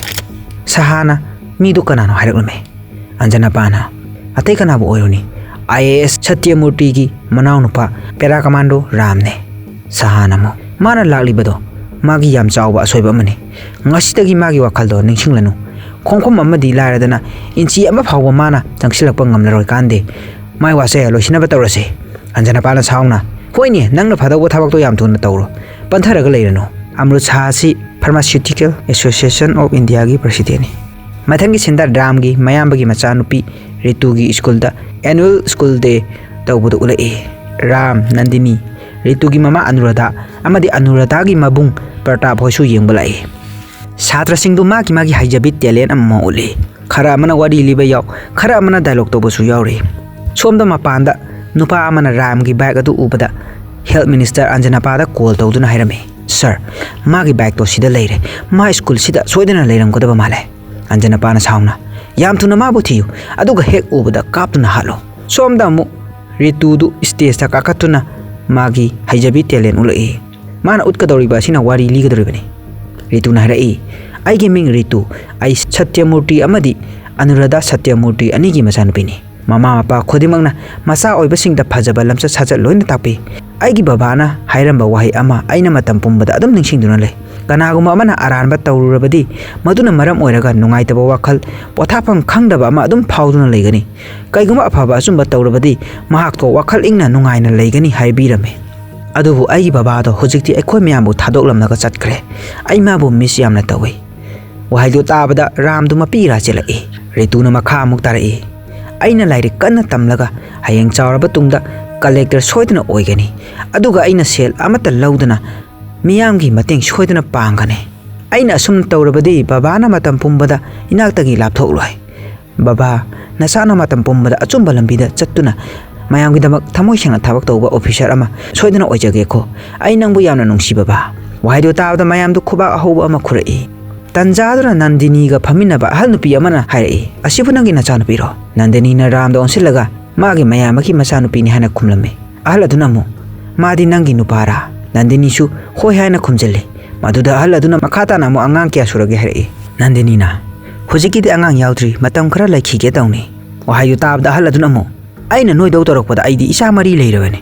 ꯁꯥꯍꯅ, "ꯃꯤꯗꯨ ꯀꯅꯥꯅꯣ?" ꯍꯥꯏꯔꯛꯂꯝꯃꯤ꯫ ꯑꯟꯖꯅꯄꯥꯅ, "ꯑꯇꯩ ꯀꯅꯥꯕꯨ ꯑꯣꯏꯔꯨꯅꯤ? ꯑꯥꯏ ꯑꯦ ꯑꯦꯁ ꯁꯇ꯭ꯌꯃꯨꯔꯇꯤꯒꯤ ꯃꯅꯥꯎꯅꯨꯄꯥ ꯄꯦꯔꯥ ꯀꯃꯥꯟꯗꯣ ꯔꯥꯝꯅꯦ꯫" ꯁꯥꯍꯅ ꯑꯃꯨꯛ, "ꯃꯥꯅ ꯂꯥꯛꯂꯤꯕꯗꯣ ꯃꯥꯒꯤ ꯌꯥꯝ ꯆꯥꯎꯕ ꯑꯁꯣꯏꯕ ꯑꯃꯅꯤ꯫ ꯉꯁꯤꯗꯒꯤ ꯃꯥꯒꯤ ꯋꯥꯈꯜꯗꯣ ꯅꯤꯡꯁꯤꯡꯂꯅꯨ꯫ ꯈꯣꯡꯐꯝ ꯑꯃꯗꯤ ꯂꯥꯏꯔꯗꯅ ꯏꯟꯆꯤ ꯑꯃ ꯐꯥꯎꯕ ꯃꯥꯅ ꯆꯪꯁꯤꯜꯂꯛꯄ ꯉꯝꯂꯔꯣꯏ ꯀꯥꯟꯗꯦ꯫ ꯃꯥꯏ ꯋꯥꯁꯦ ꯂꯣꯏꯁꯤꯟꯅꯕ ꯇꯧꯔꯁꯦ꯫ ꯑꯟꯖꯅꯄꯥꯅ ꯁꯥꯎꯅ, "ꯍꯣꯏꯅꯦ, ꯅꯪꯅ ꯐꯗꯧꯕ ꯊꯕꯛꯇꯣ ꯌꯥꯝ ꯊꯨꯅ ꯇꯧꯔꯣ꯫ ꯄꯟꯊꯔꯒ ꯂꯩꯔꯅꯨ꯫" ꯑꯃ꯭ꯔꯨꯠ ꯁꯥ ꯑꯁꯤ Pharmaceutical Association of Indiaꯒꯤ presidentꯅꯤ꯫ ꯃꯊꯪꯒꯤ ꯁꯤꯟꯗ ꯔꯥꯝꯒꯤ ꯃꯌꯥꯝꯕꯒꯤ ꯃꯆꯥꯅꯨꯄꯤ ꯔꯤꯇꯨꯒꯤ ꯁ꯭ꯀꯨꯜꯗ annual school day ꯇꯧꯕꯗꯨ ꯎꯠꯂꯛꯏ꯫ ꯔꯥꯝ, ꯅꯟꯗꯤꯅꯤ, ꯔꯤꯇꯨꯒꯤ ꯃꯃꯥ ꯑꯅꯨꯔꯥꯙꯥ ꯑꯃꯗꯤ ꯑꯅꯨꯔꯥꯙꯥꯒꯤ ꯃꯕꯨꯡ ꯄ꯭ꯔꯇꯥꯞ ꯍꯣꯏꯁꯨ ꯌꯦꯡꯕ ꯂꯥꯛꯏ꯫ ꯁꯥꯇ꯭ꯔꯁꯤꯡꯗꯨ ꯃꯥꯒꯤ ꯃꯥꯒꯤ ꯍꯩꯖꯕꯤ talent ꯑꯃꯃꯝ ꯎꯠꯂꯤ꯫ ꯈꯔ ꯑꯃꯅ ꯋꯥꯔꯤ ꯂꯤꯕ ꯌꯥꯎ, ꯈꯔ ꯑꯃꯅ dialogue ꯇꯧꯕꯁꯨ ꯌꯥꯎꯔꯤ꯫ ꯁꯣꯝꯗ ꯃꯄꯥꯟꯗ ꯅꯨꯄꯥ ꯑꯃꯅ ꯔꯥꯝꯒꯤ bike ꯑꯗꯨ ꯎꯕꯗ health minister ꯑꯟꯖꯅꯄꯥꯗ call ꯇꯧꯗꯨꯅ ꯍꯥꯏꯔꯝꯃꯤ, "Sir, ꯃꯥꯒꯤ bikeꯇꯣ ꯁꯤꯗ ꯂꯩꯔꯦ꯫ ꯃꯥ ꯁ꯭ꯀꯨꯜꯁꯤꯗ ꯁꯣꯏꯗꯅ ꯂꯩꯔꯝꯒꯗꯕ ꯃꯥꯜꯂꯦ꯫" ꯑꯟꯖꯅꯄꯥꯅ ꯁꯥꯎꯅ, "ꯌꯥꯝ ꯊꯨꯅ ꯃꯥꯕꯨ ꯊꯤꯌꯨ, ꯑꯗꯨꯒ ꯍꯦꯛ ꯎꯕꯗ ꯀꯥꯞꯇꯨꯅ ꯍꯥꯠꯂꯨ꯫" ꯁꯣꯝꯗ ꯑꯃꯨꯛ ꯔꯤꯇꯨꯗꯨ stageꯇ ꯀꯥꯈꯠꯇꯨꯅ ꯃꯥꯒꯤ ꯍꯩꯖꯕꯤ talent ꯎꯠꯂꯛꯏ꯫ ꯃꯥꯅ ꯎꯠꯀꯗꯧꯔꯤꯕ ꯑꯁꯤꯅ ꯋꯥꯔꯤ ꯂꯤꯒꯗꯧꯔꯤꯕꯅꯤ꯫ ꯔꯤꯇꯨꯅ ꯍꯥꯏꯔꯛꯏ, "ꯑꯩꯒꯤ ꯃꯤꯡ ꯔꯤꯇꯨ꯫ ꯑꯩ ꯁꯇ꯭ꯌꯃꯨꯔꯇꯤ ꯑꯃꯗꯤ ꯑꯅꯨꯔꯥꯙꯥ ꯁꯇ꯭ꯌꯃꯨꯔꯇꯤ ꯑꯅꯤꯒꯤ ꯃꯆꯥꯅꯨꯄꯤꯅꯤ꯫ ꯃꯃꯥ ꯃꯄꯥ ꯈꯨꯗꯤꯡꯃꯛꯅ ꯃꯆꯥ ꯑꯣꯏꯕꯁꯤꯡꯗ ꯐꯖꯕ ꯂꯝꯆꯠ ꯁꯥꯖꯠ ꯂꯣꯏꯅ ꯇꯥꯛꯄꯤ꯫ ꯑꯩꯒꯤ ꯕꯕꯥꯅ ꯍꯥꯏꯔꯝꯕ ꯋꯥꯍꯩ ꯑꯃ ꯑꯩꯅ ꯃꯇꯝ ꯄꯨꯝꯕꯗ ꯑꯗꯨꯝ ꯅꯤꯡꯁꯤꯡꯗꯨꯅ ꯂꯩ꯫ ꯀꯅꯥꯒꯨꯝꯕ ꯑꯃꯅ ꯑꯔꯥꯟꯕ ꯇꯧꯔꯨꯔꯕꯗꯤ ꯃꯗꯨꯅ ꯃꯔꯝ ꯑꯣꯏꯔꯒ ꯅꯨꯡꯉꯥꯏꯇꯕ ꯋꯥꯈꯜ, ꯄꯣꯊꯥꯐꯝ ꯈꯪꯗꯕ ꯑꯃ ꯑꯗꯨꯝ ꯐꯥꯎꯗꯨꯅ ꯂꯩꯒꯅꯤ꯫ ꯀꯩꯒꯨꯝꯕ ꯑꯐꯕ ꯑꯆꯨꯝꯕ ꯇꯧꯔꯕꯗꯤ ꯃꯍꯥꯛꯇꯣ ꯋꯥꯈꯜ ꯏꯪꯅ ꯅꯨꯡꯉꯥꯏꯅ ꯂꯩꯒꯅꯤ" ꯍꯥꯏꯕꯤꯔꯝꯃꯤ꯫ ꯑꯗꯨꯕꯨ ꯑꯩꯒꯤ ꯕꯕꯥꯗꯣ ꯍꯧꯖꯤꯛꯇꯤ ꯑꯩꯈꯣꯏ ꯃꯌꯥꯝꯕꯨ ꯊꯥꯗꯣꯛꯂꯝꯂꯒ ꯆꯠꯈ꯭ꯔꯦ꯫ ꯑꯩ ꯃꯥꯕꯨ miss ꯌꯥꯝꯅ ꯇꯧꯏ꯫ ꯋꯥꯍꯩꯗꯨ ꯇꯥꯕꯗ ꯔꯥꯝꯗꯨ ꯃꯄꯤ ꯏꯔꯥ ꯆꯦꯜꯂꯛꯏ꯫ ꯔꯤꯇꯨꯅ ꯃꯈꯥ ꯑꯃꯨꯛ ꯇꯥꯔꯛꯏ, "ꯑꯩꯅ ꯂꯥꯏꯔꯤꯛ ꯀꯟꯅ ꯇꯝꯂꯒ ꯍꯌꯦꯡ ꯆꯥꯎꯔꯕ ꯇꯨꯡꯗ collector ꯁꯣꯏꯗꯅ ꯑꯣꯏꯒꯅꯤ꯫ ꯑꯗꯨꯒ ꯑꯩꯅ ꯁꯦꯜ ꯑꯃꯠꯇ ꯂꯧꯗꯅ ꯃꯤꯌꯥꯝꯒꯤ ꯃꯇꯦꯡ ꯁꯣꯏꯗꯅ ꯄꯥꯡꯒꯅꯤ꯫ ꯑꯩꯅ ꯑꯁꯨꯝ ꯇꯧꯔꯕꯗꯤ ꯕꯕꯥꯅ ꯃꯇꯝ ꯄꯨꯝꯕꯗ ꯏꯅꯥꯛꯇꯒꯤ ꯂꯥꯞꯊꯣꯛꯂꯣꯏ꯫ ꯕꯕꯥ, ꯅꯆꯥꯅ ꯃꯇꯝ ꯄꯨꯝꯕꯗ ꯑꯆꯨꯝꯕ ꯂꯝꯕꯤꯗ ꯆꯠꯇꯨꯅ ꯃꯌꯥꯝꯒꯤꯗꯃꯛ ꯊꯃꯣꯏ ꯁꯦꯡꯅ ꯊꯕꯛ ꯇꯧꯕ officer ꯑꯃ ꯁꯣꯏꯗꯅ ꯑꯣꯏꯖꯒꯦꯀꯣ꯫ ꯑꯩ ꯅꯪꯕꯨ ꯌꯥꯝꯅ ꯅꯨꯡꯁꯤ ꯕꯕꯥ꯫" ꯋꯥꯍꯩꯗꯨ ꯇꯥꯕꯗ ꯃꯌꯥꯝꯗꯨ ꯈꯨꯕꯥꯛ ꯑꯍꯧꯕ ꯑꯃ ꯈꯨꯔꯛꯏ꯫ ꯇꯟꯖꯥꯗꯨꯅ ꯅꯟꯗꯤꯅꯤꯒ ꯐꯝꯃꯤꯟꯅꯕ ꯑꯍꯜ ꯅꯨꯄꯤ ꯑꯃꯅ ꯍꯥꯏꯔꯛꯏ, "ꯑꯁꯤꯕꯨ ꯅꯪꯒꯤ ꯅꯆꯥꯅꯨꯄꯤꯔꯣ?" ꯅꯟꯗꯤꯅꯤꯅ ꯔꯥꯝꯗ ꯑꯣꯟꯁꯤꯜꯂꯒ, "ꯃꯥꯒꯤ ꯃꯌꯥꯝꯕꯒꯤ ꯃꯆꯥꯅꯨꯄꯤꯅꯤ" ꯍꯥꯏꯅ ꯈꯨꯝꯂꯝꯃꯤ꯫ ꯑꯍꯜ ꯑꯗꯨꯅ ꯑꯃꯨꯛ, "ꯃꯥꯗꯤ ꯅꯪꯒꯤ ꯅꯨꯄꯥꯔꯥ?" ꯅꯟꯗꯤꯅꯤꯁꯨ ꯍꯣꯏ ꯍꯥꯏꯅ ꯈꯨꯝꯖꯤꯜꯂꯤ꯫ ꯃꯗꯨꯗ ꯑꯍꯜ ꯑꯗꯨꯅ ꯃꯈꯥ ꯇꯥꯅ ꯑꯃꯨꯛ ꯑꯉꯥꯡ ꯀꯌꯥ ꯁꯨꯔꯒꯦ ꯍꯥꯏꯔꯛꯏ꯫ ꯅꯟꯗꯤꯅꯤꯅ, "ꯍꯧꯖꯤꯛꯀꯤꯗꯤ ꯑꯉꯥꯡ ꯌꯥꯎꯗ꯭ꯔꯤ, ꯃꯇꯝ ꯈꯔ ꯂꯩꯈꯤꯒꯦ ꯇꯧꯅꯤ꯫" ꯋꯥꯍꯩꯗꯨ ꯇꯥꯕꯗ ꯑꯍꯜ ꯑꯗꯨꯅ ꯑꯃꯨꯛ, "ꯑꯩꯅ ꯅꯣꯏꯗꯧ ꯇꯧꯔꯛꯄꯗ ꯑꯩꯗꯤ ꯏꯆꯥ ꯃꯔꯤ ꯂꯩꯔꯕꯅꯤ꯫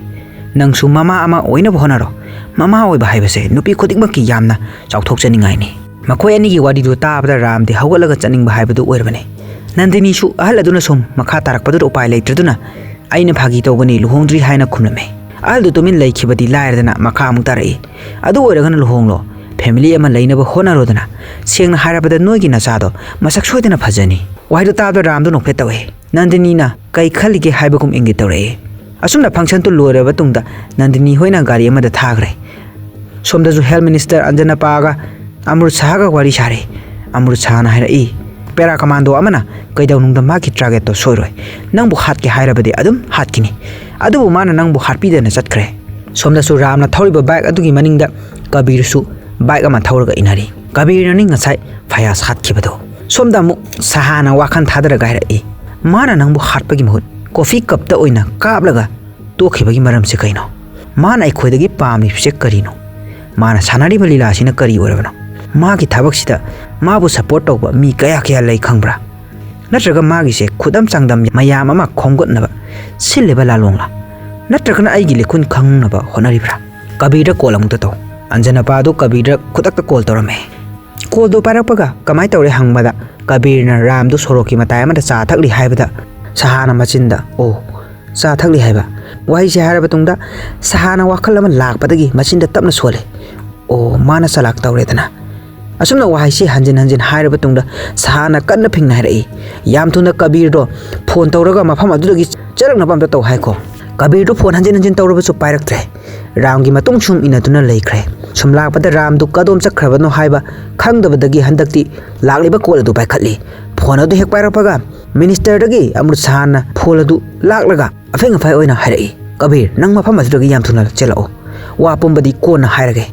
ꯅꯪꯁꯨ ꯃꯃꯥ ꯑꯃ ꯑꯣꯏꯅꯕ ꯍꯣꯠꯅꯔꯣ꯫ ꯃꯃꯥ ꯑꯣꯏꯕ ꯍꯥꯏꯕꯁꯦ ꯅꯨꯄꯤ ꯈꯨꯗꯤꯡꯃꯛꯀꯤ ꯌꯥꯝꯅ ꯆꯥꯎꯊꯣꯛꯆꯅꯤꯡꯉꯥꯏꯅꯤ꯫ ꯃꯈꯣꯏ ꯑꯅꯤꯒꯤ ꯋꯥꯔꯤꯗꯨ ꯇꯥꯕꯗ ꯔꯥꯝꯗꯤ ꯍꯧꯒꯠꯂꯒ ꯆꯠꯅꯤꯡꯕ ꯍꯥꯏꯕꯗꯨ ꯑꯣꯏꯔꯕꯅꯤ꯫ ꯅꯟꯗꯤꯅꯤꯁꯨ ꯑꯍꯜ ꯑꯗꯨꯅ ꯁꯨꯝ ꯃꯈꯥ ꯇꯥꯔꯛꯄꯗꯨꯗ ꯎꯄꯥꯏ ꯂꯩꯇ꯭ꯔꯗꯨꯅ, "ꯑꯩꯅ ꯐꯥꯒꯤ ꯇꯧꯕꯅꯤ, ꯂꯨꯍꯣꯡꯗ꯭ꯔꯤ" ꯍꯥꯏꯅ ꯈꯨꯝꯂꯝꯃꯤ꯫ ꯑꯍꯜꯗꯨ ꯇꯨꯃꯤꯟ ꯂꯩꯈꯤꯕꯗꯤ ꯂꯥꯏꯔꯗꯅ ꯃꯈꯥ ꯑꯃꯨꯛ ꯇꯥꯔꯛꯏ, "ꯑꯗꯨ ꯑꯣꯏꯔꯒꯅ ꯂꯨꯍꯣꯡꯂꯣ, ꯐꯦꯃꯤꯂꯤ ꯑꯃ ꯂꯩꯅꯕ ꯍꯣꯠꯅꯔꯣꯗꯅ꯫ ꯁꯦꯡꯅ ꯍꯥꯏꯔꯕꯗ ꯅꯣꯏꯒꯤ ꯅꯆꯥꯗꯣ ꯃꯁꯛ ꯁꯣꯏꯗꯅ ꯐꯖꯅꯤ"꯫ ꯋꯥꯍꯩꯗꯣ ꯇꯥꯕꯗ ꯔꯥꯝꯗꯣ ꯅꯣꯛꯐꯦꯠ ꯇꯧꯏ꯫ ꯅꯟꯗꯤꯅꯤꯅ ꯀꯩ ꯈꯜꯂꯤꯒꯦ ꯍꯥꯏꯕꯒꯨꯝ ꯏꯪꯒꯤꯠ ꯇꯧꯔꯛꯏ꯫ ꯑꯁꯨꯝꯅ ꯐꯪꯁꯟꯗꯨ ꯂꯣꯏꯔꯕ ꯇꯨꯡꯗ ꯅꯟꯗꯤꯅꯤ ꯍꯣꯏꯅ ꯒꯥꯔꯤ ꯑꯃꯗ ꯊꯥꯈ꯭ꯔꯦ꯫ ꯁꯣꯝꯗꯁꯨ ꯍꯦꯜꯊ ꯃꯤꯅꯤꯁꯇꯔ ꯑꯟꯖꯅꯄꯥꯒ ꯑꯃ꯭ꯔꯨꯠ ꯁꯍꯥꯒ ꯋꯥꯔꯤ ꯁꯥꯔꯤ꯫ ꯑꯃ꯭ꯔꯨꯠ ꯁꯍꯥꯅ ꯍꯥꯏꯔꯛꯏ, "ꯄꯦꯔꯥ ꯀꯃꯥꯟꯗꯣ ꯑꯃꯅ ꯀꯩꯗꯧꯅꯨꯡꯗ ꯃꯥꯒꯤ ꯇꯥꯔꯒꯦꯠꯇꯣ ꯁꯣꯏꯔꯣꯏ꯫ ꯅꯪꯕꯨ ꯍꯥꯠꯀꯦ ꯍꯥꯏꯔꯕꯗꯤ ꯑꯗꯨꯝ ꯍꯥꯠꯈꯤꯅꯤ꯫ ꯑꯗꯨꯕꯨ ꯃꯥꯅ ꯅꯪꯕꯨ ꯍꯥꯠꯄꯤꯗꯅ ꯆꯠꯈ꯭ꯔꯦ"꯫ ꯁꯣꯝꯗꯁꯨ ꯔꯥꯝꯅ ꯊꯧꯔꯤꯕ ꯕꯥꯏꯛ ꯑꯗꯨꯒꯤ ꯃꯅꯤꯡꯗ ꯀꯕꯤꯔꯁꯨ ꯕꯥꯏꯛ ꯑꯃ ꯊꯧꯔꯒ ꯏꯟꯅꯔꯤ꯫ ꯀꯕꯤꯔꯅꯅꯤ ꯉꯁꯥꯏ ꯐꯌꯥꯖ ꯍꯥꯠꯈꯤꯕꯗꯣ꯫ ꯁꯣꯝꯗ ꯑꯃꯨꯛ ꯁꯍꯥꯅ ꯋꯥꯈꯜ ꯊꯥꯗꯔꯒ ꯍꯥꯏꯔꯛꯏ, "ꯃꯥꯅ ꯅꯪꯕꯨ ꯍꯥꯠꯄꯒꯤ ꯃꯍꯨꯠ ꯀꯣꯐꯤ ꯀꯞꯇ ꯑꯣꯏꯅ ꯀꯥꯞꯂꯒ ꯇꯣꯛꯈꯤꯕꯒꯤ ꯃꯔꯝꯁꯦ ꯀꯩꯅꯣ? ꯃꯥꯅ ꯑꯩꯈꯣꯏꯗꯒꯤ ꯄꯥꯝꯂꯤꯕꯁꯦ ꯀꯔꯤꯅꯣ? ꯃꯥꯅ ꯁꯥꯟꯅꯔꯤꯕ ꯂꯤꯂꯥꯁꯤꯅ ꯀꯔꯤ ꯑꯣꯏꯔꯕꯅꯣ? ꯃꯥꯒꯤ ꯊꯕꯛꯁꯤꯗ ꯃꯥꯕꯨ ꯁꯄꯣꯔꯠ ꯇꯧꯕ ꯃꯤ ꯀꯌꯥ ꯀꯌꯥ ꯂꯩ ꯈꯪꯕ꯭ꯔꯥ? ꯅꯠꯇ꯭ꯔꯒ ꯃꯥꯒꯤꯁꯦ ꯈꯨꯗꯝ ꯆꯥꯡꯗꯝ ꯃꯌꯥꯝ ꯑꯃ ꯈꯣꯝꯒꯠꯅꯕ ꯁꯤꯜꯂꯤꯕ ꯂꯥꯂꯣꯡꯂꯥ? ꯅꯠꯇ꯭ꯔꯒꯅ ꯑꯩꯒꯤ ꯂꯤꯈꯨꯟ ꯈꯪꯅꯕ ꯍꯣꯠꯅꯔꯤꯕ꯭ꯔꯥ?" ꯀꯕꯤꯔꯗ ꯀꯣꯜ ꯑꯃꯨꯛꯇ ꯇꯧ꯫ ꯑꯟꯖꯅꯄꯥꯗꯨ ꯀꯕꯤꯔꯗ ꯈꯨꯗꯛꯇ ꯀꯣꯜ ꯇꯧꯔꯝꯃꯦ꯫ ꯀꯣꯜꯗꯨ ꯄꯥꯏꯔꯛꯄꯒ ꯀꯃꯥꯏ ꯇꯧꯔꯦ ꯍꯪꯕꯗ, ꯀꯕꯤꯔꯅ ꯔꯥꯝꯗꯨ ꯁꯣꯔꯣꯛꯀꯤ ꯃꯇꯥꯏ ꯑꯃꯗ ꯆꯥ ꯊꯛꯂꯤ ꯍꯥꯏꯕꯗ, ꯁꯍꯥꯅ ꯃꯆꯤꯟꯗ, "ꯑꯣ, ꯆꯥ ꯊꯛꯂꯤ" ꯍꯥꯏꯕ꯫ ꯋꯥꯍꯩꯁꯦ ꯍꯥꯏꯔꯕ ꯇꯨꯡꯗ ꯁꯍꯥꯅ ꯋꯥꯈꯜ ꯑꯃ ꯂꯥꯛꯄꯗꯒꯤ ꯃꯆꯤꯟꯗ ꯇꯞꯅ ꯁꯣꯜꯂꯦ, "ꯑꯣ, ꯃꯥꯅ ꯆꯂꯥꯛ ꯇꯧꯔꯦꯗꯅ"꯫ ꯑꯁꯨꯝꯅ ꯋꯥꯍꯩꯁꯦ ꯍꯟꯖꯤꯟ ꯍꯟꯖꯤꯟ ꯍꯥꯏꯔꯕ ꯇꯨꯡꯗ ꯁꯍꯥꯅ ꯀꯟꯅ ꯐꯤꯡꯅ ꯍꯥꯏꯔꯛꯏ, "ꯌꯥꯝ ꯊꯨꯅ ꯀꯕꯤꯔꯗꯣ ꯐꯣꯟ ꯇꯧꯔꯒ ꯃꯐꯝ ꯑꯗꯨꯗꯒꯤ ꯆꯠꯂꯛꯅꯕ ꯑꯝꯇ ꯇꯧ ꯍꯥꯏꯈꯣ"꯫ ꯀꯕꯤꯔꯗꯨ ꯐꯣꯟ ꯍꯟꯖꯤꯟ ꯍꯟꯖꯤꯟ ꯇꯧꯔꯕꯁꯨ ꯄꯥꯏꯔꯛꯇ꯭ꯔꯦ꯫ ꯔꯥꯝꯒꯤ ꯃꯇꯨꯡ ꯁꯨꯝ ꯏꯟꯅꯗꯨꯅ ꯂꯩꯈ꯭ꯔꯦ꯫ ꯁꯨꯝ ꯂꯥꯛꯄꯗ ꯔꯥꯝꯗꯨ ꯀꯗꯣꯝ ꯆꯠꯈ꯭ꯔꯕꯅꯣ ꯍꯥꯏꯕ ꯈꯪꯗꯕꯗꯒꯤ ꯍꯟꯗꯛꯇꯤ ꯂꯥꯛꯂꯤꯕ ꯀꯣꯜ ꯑꯗꯨ ꯄꯥꯏꯈꯠꯂꯤ꯫ ꯐꯣꯟ ꯑꯗꯨ ꯍꯦꯛ ꯄꯥꯏꯔꯛꯄꯒ ꯃꯤꯅꯤꯁꯇꯔꯗꯒꯤ ꯑꯃ꯭ꯔꯨꯠ ꯁꯍꯥꯟꯅ ꯐꯣꯟ ꯑꯗꯨ ꯂꯥꯛꯂꯒ ꯑꯐꯦꯡ ꯑꯐꯥꯏ ꯑꯣꯏꯅ ꯍꯥꯏꯔꯛꯏ, "ꯀꯕꯤꯔ, ꯅꯪ ꯃꯐꯝ ꯑꯗꯨꯗꯒꯤ ꯌꯥꯝ ꯊꯨꯅ ꯆꯦꯜꯂꯛꯑꯣ꯫ ꯋꯥ ꯄꯨꯝꯕꯗꯤ ꯀꯣꯟꯅ ꯍꯥꯏꯔꯒꯦ"꯫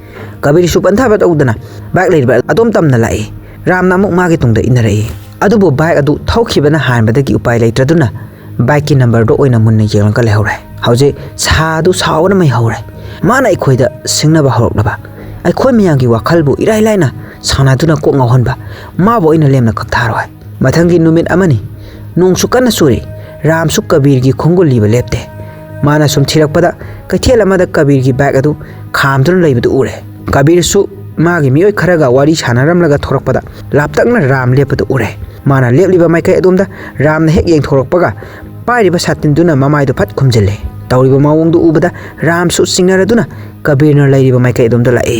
ꯀꯕꯤꯔꯁꯨ ꯄꯟꯊꯕ ꯇꯧꯗꯅ ꯕꯥꯏꯛ ꯂꯩꯔꯤꯕ ꯑꯗꯣꯝ ꯇꯝꯅ ꯂꯥꯛꯏ꯫ ꯔꯥꯝꯅ ꯑꯃꯨꯛ ꯃꯥꯒꯤ ꯇꯨꯡꯗ ꯏꯟꯅꯔꯛꯏ꯫ ꯑꯗꯨꯕꯨ ꯕꯥꯏꯛ ꯑꯗꯨ ꯊꯧꯈꯤꯕꯅ ꯍꯥꯟꯕꯗꯒꯤ ꯎꯄꯥꯏ ꯂꯩꯇ꯭ꯔꯗꯨꯅ ꯕꯥꯏꯛꯀꯤ ꯅꯝꯕꯔꯗꯣ ꯑꯣꯏꯅ ꯃꯨꯟꯅ ꯌꯦꯡꯂꯒ ꯂꯩꯍꯧꯔꯦ꯫ ꯍꯧꯖꯤꯛ ꯁꯥꯗꯨ ꯁꯥꯎꯕꯅ ꯃꯩ ꯍꯧꯔꯦ꯫ ꯃꯥꯅ ꯑꯩꯈꯣꯏꯗ ꯁꯤꯡꯅꯕ ꯍꯧꯔꯛꯂꯕ, ꯑꯩꯈꯣꯏ ꯃꯌꯥꯝꯒꯤ ꯋꯥꯈꯜꯕꯨ ꯏꯔꯥꯏ ꯂꯥꯏꯅ ꯁꯥꯟꯅꯗꯨꯅ ꯀꯣꯛ ꯉꯥꯎꯍꯟꯕ, ꯃꯥꯕꯨ ꯑꯩꯅ ꯂꯦꯝꯅ ꯀꯛꯊꯥꯔꯣꯏ꯫ ꯃꯊꯪꯒꯤ ꯅꯨꯃꯤꯠ ꯑꯃꯅꯤ꯫ ꯅꯣꯡꯁꯨ ꯀꯟꯅ ꯆꯨꯔꯤ꯫ ꯔꯥꯝꯁꯨ ꯀꯕꯤꯔꯒꯤ ꯈꯣꯡꯒꯨꯜ ꯂꯤꯕ ꯂꯦꯞꯇꯦ꯫ ꯃꯥꯅ ꯁꯨꯝ ꯊꯤꯔꯛꯄꯗ ꯀꯩꯊꯦꯜ ꯑꯃꯗ ꯀꯕꯤꯔꯒꯤ ꯕꯥꯏꯛ ꯑꯗꯨ ꯈꯥꯝꯗꯨꯅ ꯂꯩꯕꯗꯨ ꯎꯔꯦ꯫ ꯀꯕꯤꯔꯁꯨ ꯃꯥꯒꯤ ꯃꯤꯑꯣꯏ ꯈꯔꯒ ꯋꯥꯔꯤ ꯁꯥꯟꯅꯔꯝꯂꯒ ꯊꯣꯔꯛꯄꯗ ꯂꯥꯞꯇꯛꯅ ꯔꯥꯝ ꯂꯦꯞꯄꯗꯨ ꯎꯔꯦ꯫ ꯃꯥꯅ ꯂꯦꯞꯂꯤꯕ ꯃꯥꯏꯀꯩ ꯑꯗꯣꯝꯗ ꯔꯥꯝꯅ ꯍꯦꯛ ꯌꯦꯡꯊꯣꯔꯛꯄꯒ ꯄꯥꯏꯔꯤꯕ ꯁꯥꯇꯤꯟꯗꯨꯅ ꯃꯃꯥꯏꯗꯨ ꯐꯠ ꯈꯨꯝꯖꯤꯜꯂꯦ꯫ ꯇꯧꯔꯤꯕ ꯃꯑꯣꯡꯗꯨ ꯎꯕꯗ ꯔꯥꯝꯁꯨ ꯆꯤꯡꯅꯔꯗꯨꯅ ꯀꯕꯤꯔꯅ ꯂꯩꯔꯤꯕ ꯃꯥꯏꯀꯩ ꯑꯗꯣꯝꯗ ꯂꯥꯛꯏ꯫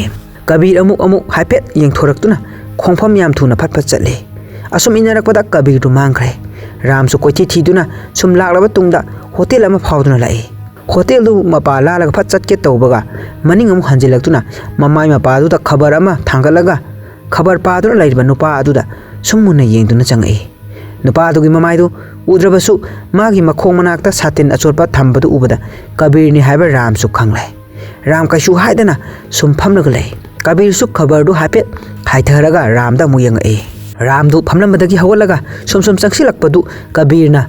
ꯀꯕꯤꯔ ꯑꯃꯨꯛ ꯑꯃꯨꯛ ꯍꯥꯏꯐꯦꯠ ꯌꯦꯡꯊꯣꯔꯛꯇꯨꯅ ꯈꯣꯡꯐꯝ ꯌꯥꯝ ꯊꯨꯅ ꯐꯠ ꯐꯠ ꯆꯠꯂꯤ꯫ ꯑꯁꯨꯝ ꯏꯟꯅꯔꯛꯄꯗ ꯀꯕꯤꯔꯗꯨ ꯃꯥꯡꯈ꯭ꯔꯦ꯫ ꯔꯥꯝꯁꯨ ꯀꯣꯏꯊꯤ ꯊꯤꯗꯨꯅ ꯁꯨꯝ ꯂꯥꯛꯂꯕ ꯇꯨꯡꯗ ꯍꯣꯇꯦꯜ ꯑꯃ ꯐꯥꯎꯗꯨꯅ ꯂꯥꯛꯏ꯫ ꯍꯣꯇꯦꯜꯗꯨ ꯃꯄꯥ ꯂꯥꯜꯂꯒ ꯐꯠ ꯆꯠꯀꯦ ꯇꯧꯕꯒ ꯃꯅꯤꯡ ꯑꯃꯨꯛ ꯍꯟꯖꯤꯜꯂꯛꯇꯨꯅ ꯃꯃꯥꯏ ꯃꯄꯥꯗꯨꯗ ꯈꯕꯔ ꯑꯃ ꯊꯥꯡꯒꯠꯂꯒ ꯈꯕꯔ ꯄꯥꯗꯨꯅ ꯂꯩꯔꯤꯕ ꯅꯨꯄꯥ ꯑꯗꯨꯗ ꯁꯨꯝ ꯃꯨꯟꯅ ꯌꯦꯡꯗꯨꯅ ꯆꯪꯉꯛꯏ꯫ ꯅꯨꯄꯥ ꯑꯗꯨꯒꯤ ꯃꯃꯥꯏꯗꯨ ꯎꯗ꯭ꯔꯕꯁꯨ ꯃꯥꯒꯤ ꯃꯈꯣꯡ ꯃꯅꯥꯛꯇ ꯁꯥꯇꯤꯟ ꯑꯆꯣꯠꯄ ꯊꯝꯕꯗꯨ ꯎꯕꯗ ꯀꯕꯤꯔꯅꯤ ꯍꯥꯏꯕ ꯔꯥꯝꯁꯨ ꯈꯪꯂꯦ꯫ ꯔꯥꯝ ꯀꯩꯁꯨ ꯍꯥꯏꯗꯅ ꯁꯨꯝ ꯐꯝꯂꯒ ꯂꯩ꯫ ꯀꯕꯤꯔꯁꯨ ꯈꯕꯔꯗꯨ ꯍꯥꯏꯐꯦꯠ ꯍꯥꯏꯊꯔꯒ ꯔꯥꯝꯗ ꯑꯃꯨꯛ ꯌꯦꯡꯉꯛꯏ꯫ ꯔꯥꯝꯗꯨ ꯐꯝꯂꯝꯕꯗꯒꯤ ꯍꯧꯒꯠꯂꯒ ꯁꯨꯝ ꯁꯨꯝ ꯆꯪꯁꯤꯜꯂꯛꯄꯗꯨ ꯀꯕꯤꯔꯅ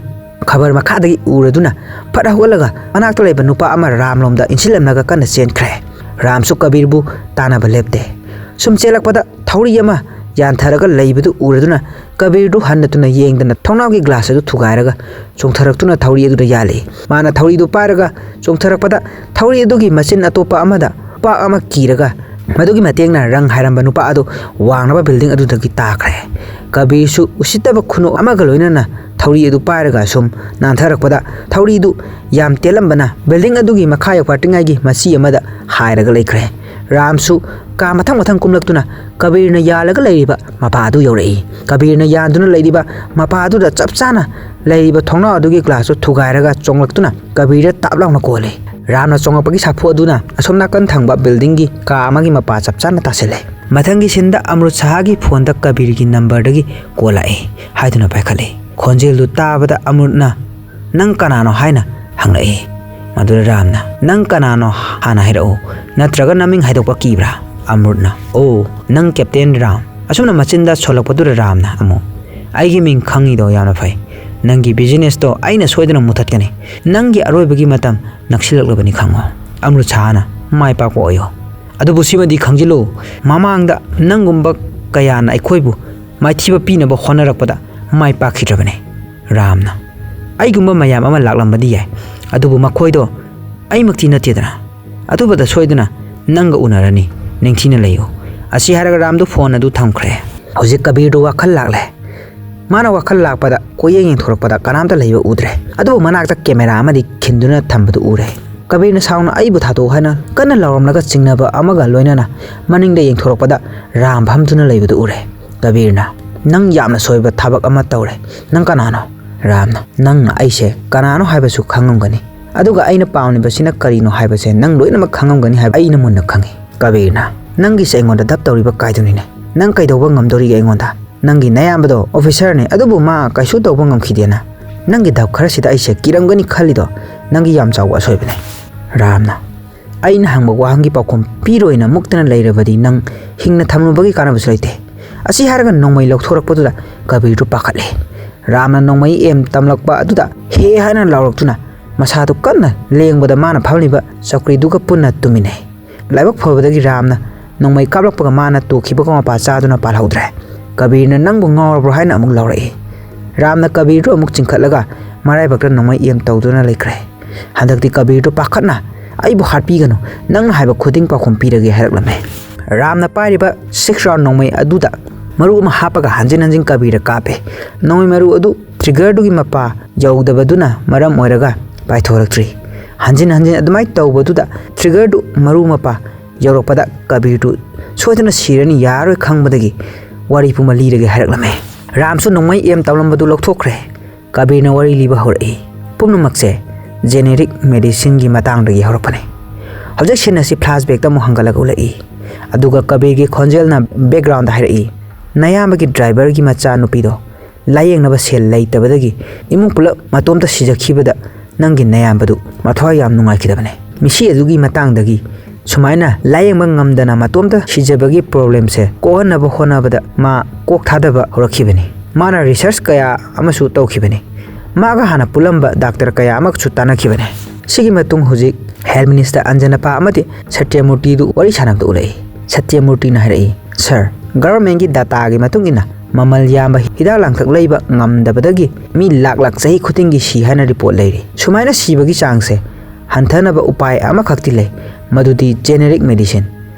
ꯈꯕꯔ ꯃꯈꯥꯗꯒꯤ ꯎꯔꯗꯨꯅ ꯐꯠ ꯍꯧꯒꯠꯂꯒ ꯃꯅꯥꯛꯇ ꯂꯩꯕ ꯅꯨꯄꯥ ꯑꯃ ꯔꯥꯝꯂꯣꯝꯗ ꯏꯟꯁꯤꯜꯂꯝꯂꯒ ꯀꯟꯅ ꯆꯦꯟꯈ꯭ꯔꯦ꯫ ꯔꯥꯝꯁꯨ ꯀꯕꯤꯔꯕꯨ ꯇꯥꯟꯅꯕ ꯂꯦꯞꯇꯦ꯫ ꯁꯨꯝ ꯆꯦꯜꯂꯛꯄꯗ ꯊꯧꯔꯤ ꯑꯃ ꯌꯥꯟꯊꯔꯒ ꯂꯩꯕꯗꯨ ꯎꯔꯗꯨꯅ ꯀꯕꯤꯔꯗꯨ ꯍꯟꯅ ꯇꯨꯅ ꯌꯦꯡꯗꯅ ꯊꯣꯡꯅꯥꯎꯒꯤ ꯒ꯭ꯂꯥꯁ ꯑꯗꯨ ꯊꯨꯒꯥꯏꯔꯒ ꯆꯣꯡꯊꯔꯛꯇꯨꯅ ꯊꯧꯔꯤ ꯑꯗꯨꯗ ꯌꯥꯜꯂꯤ꯫ ꯃꯥꯅ ꯊꯧꯔꯤꯗꯨ ꯄꯥꯏꯔꯒ ꯆꯣꯡꯊꯔꯛꯄꯗ ꯊꯧꯔꯤ ꯑꯗꯨꯒꯤ ꯃꯆꯤꯟ ꯑꯇꯣꯞꯄ ꯑꯃꯗ ꯈꯨꯄꯥꯛ ꯑꯃ ꯀꯤꯔꯒ ꯃꯗꯨꯒꯤ ꯃꯇꯦꯡꯅ ꯔꯪ ꯍꯥꯏꯔꯝꯕ ꯅꯨꯄꯥ ꯑꯗꯨ ꯋꯥꯡꯂꯕ ꯕꯤꯜꯗꯤꯡ ꯑꯗꯨꯗꯒꯤ ꯇꯥꯈ꯭ꯔꯦ꯫ ꯀꯕꯤꯔꯁꯨ ꯎꯁꯤꯠꯇꯕ ꯈꯨꯅꯣꯛ ꯑꯃꯒ ꯂꯣꯏꯅꯅ ꯊꯧꯔꯤ ꯑꯗꯨ ꯄꯥꯏꯔꯒ ꯁꯨꯝ ꯅꯥꯟꯊꯔꯛꯄꯗ ꯊꯧꯔꯤꯗꯨ ꯌꯥꯝ ꯇꯦꯜꯂꯝꯕꯅ ꯕꯤꯜꯗꯤꯡ ꯑꯗꯨꯒꯤ ꯃꯈꯥ ꯌꯧꯐꯥꯠꯇ꯭ꯔꯤꯉꯩꯒꯤ ꯃꯆꯤ ꯑꯃꯗ ꯍꯥꯏꯔꯒ ꯂꯩꯈ꯭ꯔꯦ꯫ ꯔꯥꯝꯁꯨ ꯀꯥ ꯃꯊꯪ ꯃꯊꯪ ꯀꯨꯝꯂꯛꯇꯨꯅ ꯀꯕꯤꯔꯅ ꯌꯥꯜꯂꯒ ꯂꯩꯔꯤꯕ ꯃꯄꯥ ꯑꯗꯨ ꯌꯧꯔꯛꯏ꯫ ꯀꯕꯤꯔꯅ ꯌꯥꯟꯗꯨꯅ ꯂꯩꯔꯤꯕ ꯃꯄꯥ ꯑꯗꯨꯗ ꯆꯞ ꯆꯥꯅ ꯂꯩꯔꯤꯕ ꯊꯣꯡꯅꯥꯎ ꯑꯗꯨꯒꯤ ꯒ꯭ꯂꯥꯁꯇꯨ ꯊꯨꯒꯥꯏꯔꯒ ꯆꯣꯡꯂꯛꯇꯨꯅ ꯀꯕꯤꯔꯗ ꯇꯥꯞ ꯂꯥꯎꯅ ꯀꯣꯜꯂꯤ꯫ ꯔꯥꯝꯅ ꯆꯣꯡꯂꯛꯄꯒꯤ ꯁꯥꯐꯨ ꯑꯗꯨꯅ ꯑꯁꯣꯝ ꯅꯥꯀꯟ ꯊꯪꯕ ꯕꯤꯜꯗꯤꯡꯒꯤ ꯀꯥ ꯑꯃꯒꯤ ꯃꯄꯥ ꯆꯞ ꯆꯥꯅ ꯇꯥꯁꯤꯜꯂꯦ꯫ ꯃꯊꯪꯒꯤ ꯁꯤꯟꯗ ꯑꯃ꯭ꯔꯨꯠ ꯁꯍꯥꯒꯤ ꯐꯣꯟꯗ ꯀꯕꯤꯔꯒꯤ ꯅꯝꯕꯔꯗꯒꯤ ꯀꯣꯜ ꯂꯥꯛꯏ ꯍꯥꯏꯗꯨꯅ ꯄꯥꯏꯈꯠꯂꯤ꯫ ꯈꯣꯟꯖꯦꯜꯗꯨ ꯇꯥꯕꯗ ꯑꯃ꯭ꯔꯨꯠꯅ "ꯅꯪ ꯀꯅꯥꯅꯣ?" ꯍꯥꯏꯅ ꯍꯪꯂꯛꯏ꯫ ꯃꯗꯨꯗ ꯔꯥꯝꯅ "ꯅꯪ ꯀꯅꯥꯅꯣ ꯍꯥꯟꯅ ꯍꯥꯏꯔꯛꯎ, ꯅꯠꯇ꯭ꯔꯒ ꯅꯃꯤꯡ ꯍꯥꯏꯗꯣꯛꯄ ꯀꯤꯕ꯭ꯔꯥ?" ꯑꯃ꯭ꯔꯨꯠꯅ "ꯑꯣ, ꯅꯪ ꯀꯦꯞꯇꯦꯟ ꯔꯥꯝ?" ꯑꯁꯨꯝꯅ ꯃꯆꯤꯟꯗ ꯁꯣꯜꯂꯛꯄꯗꯨꯗ ꯔꯥꯝꯅ ꯑꯃꯨꯛ "ꯑꯩꯒꯤ ꯃꯤꯡ ꯈꯪꯉꯤꯗꯣ ꯌꯥꯝꯅ ꯐꯩ꯫ ꯅꯪꯒꯤ ꯕꯤꯖꯤꯅꯦꯁꯇꯣ ꯑꯩꯅ ꯁꯣꯏꯗꯅ ꯃꯨꯊꯠꯀꯅꯤ꯫ ꯅꯪꯒꯤ ꯑꯔꯣꯏꯕꯒꯤ ꯃꯇꯝ ꯅꯛꯁꯤꯜꯂꯛꯂꯕꯅꯤ ꯈꯪꯉꯣ꯫ ꯑꯃ꯭ꯔꯨꯠ ꯁꯍꯥꯅ ꯃꯥꯏ ꯄꯥꯛꯄ ꯑꯣꯏꯌꯣ꯫ ꯑꯗꯨꯕꯨ ꯁꯤꯃꯗꯤ ꯈꯪꯖꯤꯜꯂꯨ, ꯃꯃꯥꯡꯗ ꯅꯪꯒꯨꯝꯕ ꯀꯌꯥꯅ ꯑꯩꯈꯣꯏꯕꯨ ꯃꯥꯏꯊꯤꯕ ꯄꯤꯅꯕ ꯍꯣꯠꯅꯔꯛꯄꯗ ꯃꯥꯏ ꯄꯥꯛꯈꯤꯗ꯭ꯔꯕꯅꯤ꯫" ꯔꯥꯝꯅ "ꯑꯩꯒꯨꯝꯕ ꯃꯌꯥꯝ ꯑꯃ ꯂꯥꯛꯂꯝꯕꯗꯤ ꯌꯥꯏ, ꯑꯗꯨꯕꯨ ꯃꯈꯣꯏꯗꯣ ꯑꯩꯃꯛꯇꯤ ꯅꯠꯇꯦꯗꯅ꯫ ꯑꯗꯨꯕꯨꯗ ꯁꯣꯏꯗꯅ ꯅꯪꯒ ꯎꯅꯔꯅꯤ, ꯅꯤꯡꯊꯤꯅ ꯂꯩꯌꯨ꯫ ꯑꯁꯤ ꯍꯥꯏꯔꯒ ꯔꯥꯝꯗꯨ ꯐꯣꯟ ꯑꯗꯨ ꯊꯝꯈ꯭ꯔꯦ꯫ ꯍꯧꯖꯤꯛ ꯀꯕꯤꯔꯗꯨ ꯋꯥꯈꯜ ꯂꯥꯛꯂꯦ꯫ ꯃꯥꯅ ꯋꯥꯈꯜ ꯂꯥꯛꯄꯗ ꯀꯣꯏꯌꯦꯡ ꯌꯦꯡꯊꯣꯔꯛꯄꯗ ꯀꯅꯥꯝꯇ ꯂꯩꯕ ꯎꯗ꯭ꯔꯦ꯫ ꯑꯗꯨꯕꯨ ꯃꯅꯥꯛꯇ ꯀꯦꯃꯦꯔꯥ ꯑꯃꯗꯤ ꯈꯤꯟꯗꯨꯅ ꯊꯝꯕꯗꯨ ꯎꯔꯦ꯫ ꯀꯕꯤꯔꯅ ꯁꯥꯎꯅ "ꯑꯩꯕꯨ ꯊꯥꯗꯣꯛꯎ" ꯍꯥꯏꯅ ꯀꯟꯅ ꯂꯥꯎꯔꯝꯂꯒ ꯆꯤꯡꯅꯕ ꯑꯃꯒ ꯂꯣꯏꯅꯅ ꯃꯅꯤꯡꯗ ꯌꯦꯡꯊꯣꯔꯛꯄꯗ ꯔꯥꯝ ꯐꯝꯗꯨꯅ ꯂꯩꯕꯗꯨ ꯎꯔꯦ꯫ ꯀꯕꯤꯔꯅ, "ꯅꯪ ꯌꯥꯝꯅ ꯁꯣꯏꯕ ꯊꯕꯛ ꯑꯃ ꯇꯧꯔꯦ꯫ ꯅꯪ ꯀꯅꯥꯅꯣ?" ꯔꯥꯝꯅ, "ꯅꯪꯅ ꯑꯩꯁꯦ ꯀꯅꯥꯅꯣ ꯍꯥꯏꯕꯁꯨ ꯈꯪꯉꯝꯒꯅꯤ, ꯑꯗꯨꯒ ꯑꯩꯅ ꯄꯥꯝꯂꯤꯕꯁꯤꯅ ꯀꯔꯤꯅꯣ ꯍꯥꯏꯕꯁꯦ ꯅꯪ ꯂꯣꯏꯅꯃꯛ ꯈꯪꯉꯝꯒꯅꯤ ꯍꯥꯏꯕ ꯑꯩꯅ ꯃꯨꯟꯅ ꯈꯪꯉꯤ꯫" ꯀꯕꯤꯔꯅ, "ꯅꯪꯒꯤꯁꯦ ꯑꯩꯉꯣꯟꯗ ꯙꯞ ꯇꯧꯔꯤꯕ ꯀꯥꯏꯗꯨꯅꯤꯅꯦ꯫ ꯅꯪ ꯀꯩꯗꯧꯕ ꯉꯝꯗꯣꯔꯤꯒꯦ ꯑꯩꯉꯣꯟꯗ? ꯅꯪꯒꯤ ꯅꯌꯥꯝꯕꯗꯣ ꯑꯣꯐꯤꯁꯔꯅꯤ, ꯑꯗꯨꯕꯨ ꯃꯥ ꯀꯩꯁꯨ ꯇꯧꯕ ꯉꯝꯈꯤꯗꯦꯅ꯫ ꯅꯪꯒꯤ ꯙꯞ ꯈꯔꯁꯤꯗ ꯑꯩꯁꯦ ꯀꯤꯔꯝꯒꯅꯤ ꯈꯜꯂꯤꯗꯣ ꯅꯪꯒꯤ ꯌꯥꯝ ꯆꯥꯎꯕ ꯑꯁꯣꯏꯕꯅꯦ꯫" ꯔꯥꯝꯅ, "ꯑꯩꯅ ꯍꯪꯕ ꯋꯥꯍꯪꯒꯤ ꯄꯥꯎꯈꯨꯝ ꯄꯤꯔꯣꯏꯅ ꯃꯨꯛꯇꯅ ꯂꯩꯔꯕꯗꯤ ꯅꯪ ꯍꯤꯡꯅ ꯊꯝꯂꯨꯕꯒꯤ ꯀꯥꯟꯅꯕꯁꯨ ꯂꯩꯇꯦ꯫" ꯑꯁꯤ ꯍꯥꯏꯔꯒ ꯅꯣꯡꯃꯩ ꯂꯧꯊꯣꯔꯛꯄꯗꯨꯗ ꯀꯕꯤꯔꯗꯨ ꯄꯥꯈꯠꯂꯦ꯫ ꯔꯥꯝꯅ ꯅꯣꯡꯃꯩ ꯑꯦꯝ ꯇꯝꯂꯛꯄ ꯑꯗꯨꯗ "ꯍꯦ" ꯍꯥꯏꯅ ꯂꯥꯎꯔꯛꯇꯨꯅ ꯃꯁꯥꯗꯨ ꯀꯟꯅ ꯂꯦꯡꯕꯗ ꯃꯥꯅ ꯐꯝꯂꯤꯕ ꯆꯧꯀ꯭ꯔꯤꯗꯨꯒ ꯄꯨꯟꯅ ꯇꯨꯃꯤꯟꯅꯩ꯫ ꯂꯥꯏꯕꯛ ꯐꯕꯗꯒꯤ ꯔꯥꯝꯅ ꯅꯣꯡꯃꯩ ꯀꯥꯞꯂꯛꯄꯒ ꯃꯥꯅ ꯇꯨꯈꯤꯕꯒ ꯃꯄꯥ ꯆꯥꯗꯨꯅ ꯄꯥꯜꯍꯧꯗ꯭ꯔꯦ꯫ ꯀꯕꯤꯔꯅ "ꯅꯪꯕꯨ ꯉꯥꯎꯔꯕ꯭ꯔꯣ?" ꯍꯥꯏꯅ ꯑꯃꯨꯛ ꯂꯥꯎꯔꯛꯏ꯫ ꯔꯥꯝꯅ ꯀꯕꯤꯔꯗꯨ ꯑꯃꯨꯛ ꯆꯤꯡꯈꯠꯂꯒ ꯃꯔꯥꯏꯕꯛꯇ ꯅꯣꯡꯃꯩ ꯑꯦꯝ ꯇꯧꯗꯨꯅ ꯂꯩꯈ꯭ꯔꯦ꯫ ꯍꯟꯗꯛꯇꯤ ꯀꯕꯤꯔꯗꯨ ꯄꯥꯈꯠꯅ "ꯑꯩꯕꯨ ꯍꯥꯠꯄꯤꯒꯅꯨ, ꯅꯪꯅ ꯍꯥꯏꯕ ꯈꯨꯗꯤꯡ ꯄꯥꯎꯈꯨꯝ ꯄꯤꯔꯒꯦ" ꯍꯥꯏꯔꯛꯂꯝꯃꯦ꯫ ꯔꯥꯝꯅ ꯄꯥꯏꯔꯤꯕ ꯁꯤꯛꯁ ꯔꯥꯎꯟ ꯅꯣꯡꯃꯩ ꯑꯗꯨꯗ ꯃꯔꯨ ꯑꯃ ꯍꯥꯞꯄꯒ ꯍꯟꯖꯤꯟ ꯍꯟꯖꯤꯟ ꯀꯕꯤꯔꯗ ꯀꯥꯞꯄꯦ꯫ ꯅꯣꯡꯃꯩ ꯃꯔꯨ ꯑꯗꯨ ꯇ꯭ꯔꯤꯒꯔꯗꯨꯒꯤ ꯃꯄꯥ ꯌꯧꯗꯕꯗꯨꯅ ꯃꯔꯝ ꯑꯣꯏꯔꯒ ꯄꯥꯏꯊꯣꯔꯛꯇ꯭ꯔꯤ꯫ ꯍꯟꯖꯤꯟ ꯍꯟꯖꯤꯟ ꯑꯗꯨꯃꯥꯏꯅ ꯇꯧꯕꯗꯨꯗ ꯇ꯭ꯔꯤꯒꯔꯗꯨ ꯃꯔꯨ ꯃꯄꯥ ꯌꯧꯔꯛꯄꯗ ꯀꯕꯤꯔꯗꯨ ꯁꯣꯏꯗꯅ ꯁꯤꯔꯅꯤ, ꯌꯥꯔꯔꯣꯏ ꯈꯪꯕꯗꯒꯤ ꯋꯥꯔꯤ ꯄꯨꯝꯕ ꯂꯤꯔꯒꯦ ꯍꯥꯏꯔꯛꯂꯝꯃꯦ꯫ ꯔꯥꯝꯁꯨ ꯅꯣꯡꯃꯩ ꯑꯦꯝ ꯇꯧꯂꯝꯕꯗꯨ ꯂꯧꯊꯣꯛꯈ꯭ꯔꯦ꯫ ꯀꯕꯤꯔꯅ ꯋꯥꯔꯤ ꯂꯤꯕ ꯍꯧꯔꯛꯏ꯫ ꯄꯨꯝꯅꯃꯛꯁꯦ ꯖꯦꯅꯦꯔꯤꯛ ꯃꯦꯗꯤꯁꯤꯟꯒꯤ ꯃꯇꯥꯡꯗꯒꯤ ꯍꯧꯔꯛꯄꯅꯤ꯫ ꯍꯧꯖꯤꯛ ꯁꯤꯟ ꯑꯁꯤ ꯐ꯭ꯂꯥꯁꯕꯦꯛꯇ ꯑꯃꯨꯛ ꯍꯟꯒꯠꯂꯒ ꯎꯠꯂꯛꯏ꯫ ꯑꯗꯨꯒ ꯀꯕꯤꯔꯒꯤ ꯈꯣꯟꯖꯦꯜꯅ ꯕꯦꯛꯒ꯭ꯔꯥꯎꯟꯗ ꯍꯥꯏꯔꯛꯏ, "ꯅꯌꯥꯝꯕꯒꯤ ꯗ꯭ꯔꯥꯏꯚꯔꯒꯤ ꯃꯆꯥ ꯅꯨꯄꯤꯗꯣ ꯂꯥꯌꯦꯡꯅꯕ ꯁꯦꯜ ꯂꯩꯇꯕꯗꯒꯤ ꯏꯃꯨꯡ ꯄꯨꯂꯞ ꯃꯇꯣꯝꯇ ꯁꯤꯖꯈꯤꯕꯗ ꯅꯪꯒꯤ ꯅꯌꯥꯝꯕꯗꯨ ꯃꯊ꯭ꯋꯥꯏ ꯌꯥꯝ ꯅꯨꯡꯉꯥꯏꯈꯤꯗꯕꯅꯦ꯫ ꯃꯤꯁꯤ ꯑꯗꯨꯒꯤ ꯃꯇꯥꯡꯗꯒꯤ ꯁꯨꯃꯥꯏꯅ ꯂꯥꯌꯦꯡꯕ ꯉꯝꯗꯅ ꯃꯇꯣꯝꯇ ꯁꯤꯖꯕꯒꯤ ꯄ꯭ꯔꯣꯕ꯭ꯂꯦꯝꯁꯦ ꯀꯣꯛꯍꯟꯅꯕ ꯍꯣꯠꯅꯕꯗ ꯃꯥ ꯀꯣꯛ ꯊꯥꯗꯕ ꯍꯧꯔꯛꯈꯤꯕꯅꯤ꯫ ꯃꯥꯅ ꯔꯤꯁꯔꯆ ꯀꯌꯥ ꯑꯃꯁꯨ ꯇꯧꯈꯤꯕꯅꯤ꯫ ꯃꯥꯒ ꯍꯥꯟꯅ ꯄꯨꯜꯂꯝꯕ ꯗꯥꯛꯇꯔ ꯀꯌꯥ ꯑꯃꯒꯁꯨ ꯇꯥꯟꯅꯈꯤꯕꯅꯤ꯫" ꯁꯤꯒꯤ ꯃꯇꯨꯡ ꯍꯧꯖꯤꯛ ꯍꯦꯜꯊ ꯃꯤꯅꯤꯁꯇꯔ ꯑꯟꯖꯅꯄꯥ ꯑꯃꯗꯤ ꯁꯇ꯭ꯌꯃꯨꯔꯇꯤꯗꯨ ꯋꯥꯔꯤ ꯁꯥꯟꯅꯕꯗ ꯎꯠꯂꯛꯏ꯫ ꯁꯇ꯭ꯌꯃꯨꯔꯇꯤꯅ ꯍꯥꯏꯔꯛꯏ, "ꯁꯥꯔ, ꯒꯚꯔꯟꯃꯦꯟꯒꯤ ꯗꯥꯇꯥꯒꯤ ꯃꯇꯨꯡ ꯏꯟꯅ ꯃꯃꯜ ꯌꯥꯝꯕ ꯍꯤꯗꯥꯛ ꯂꯥꯡꯊꯛ ꯂꯩꯕ ꯉꯝꯗꯕꯗꯒꯤ ꯃꯤ ꯂꯥꯛ ꯂꯥꯛ ꯆꯍꯤ ꯈꯨꯗꯤꯡꯒꯤ ꯁꯤ ꯍꯥꯏꯅ ꯔꯤꯄꯣꯔꯠ ꯂꯩꯔꯤ꯫ ꯁꯨꯃꯥꯏꯅ ꯁꯤꯕꯒꯤ ꯆꯥꯡꯁꯦ ꯍꯟꯊꯅꯕ ꯎꯄꯥꯏ ꯑꯃꯈꯛꯇꯤ ꯂꯩ꯫ ꯃꯗꯨꯗꯤ generic medicine꯫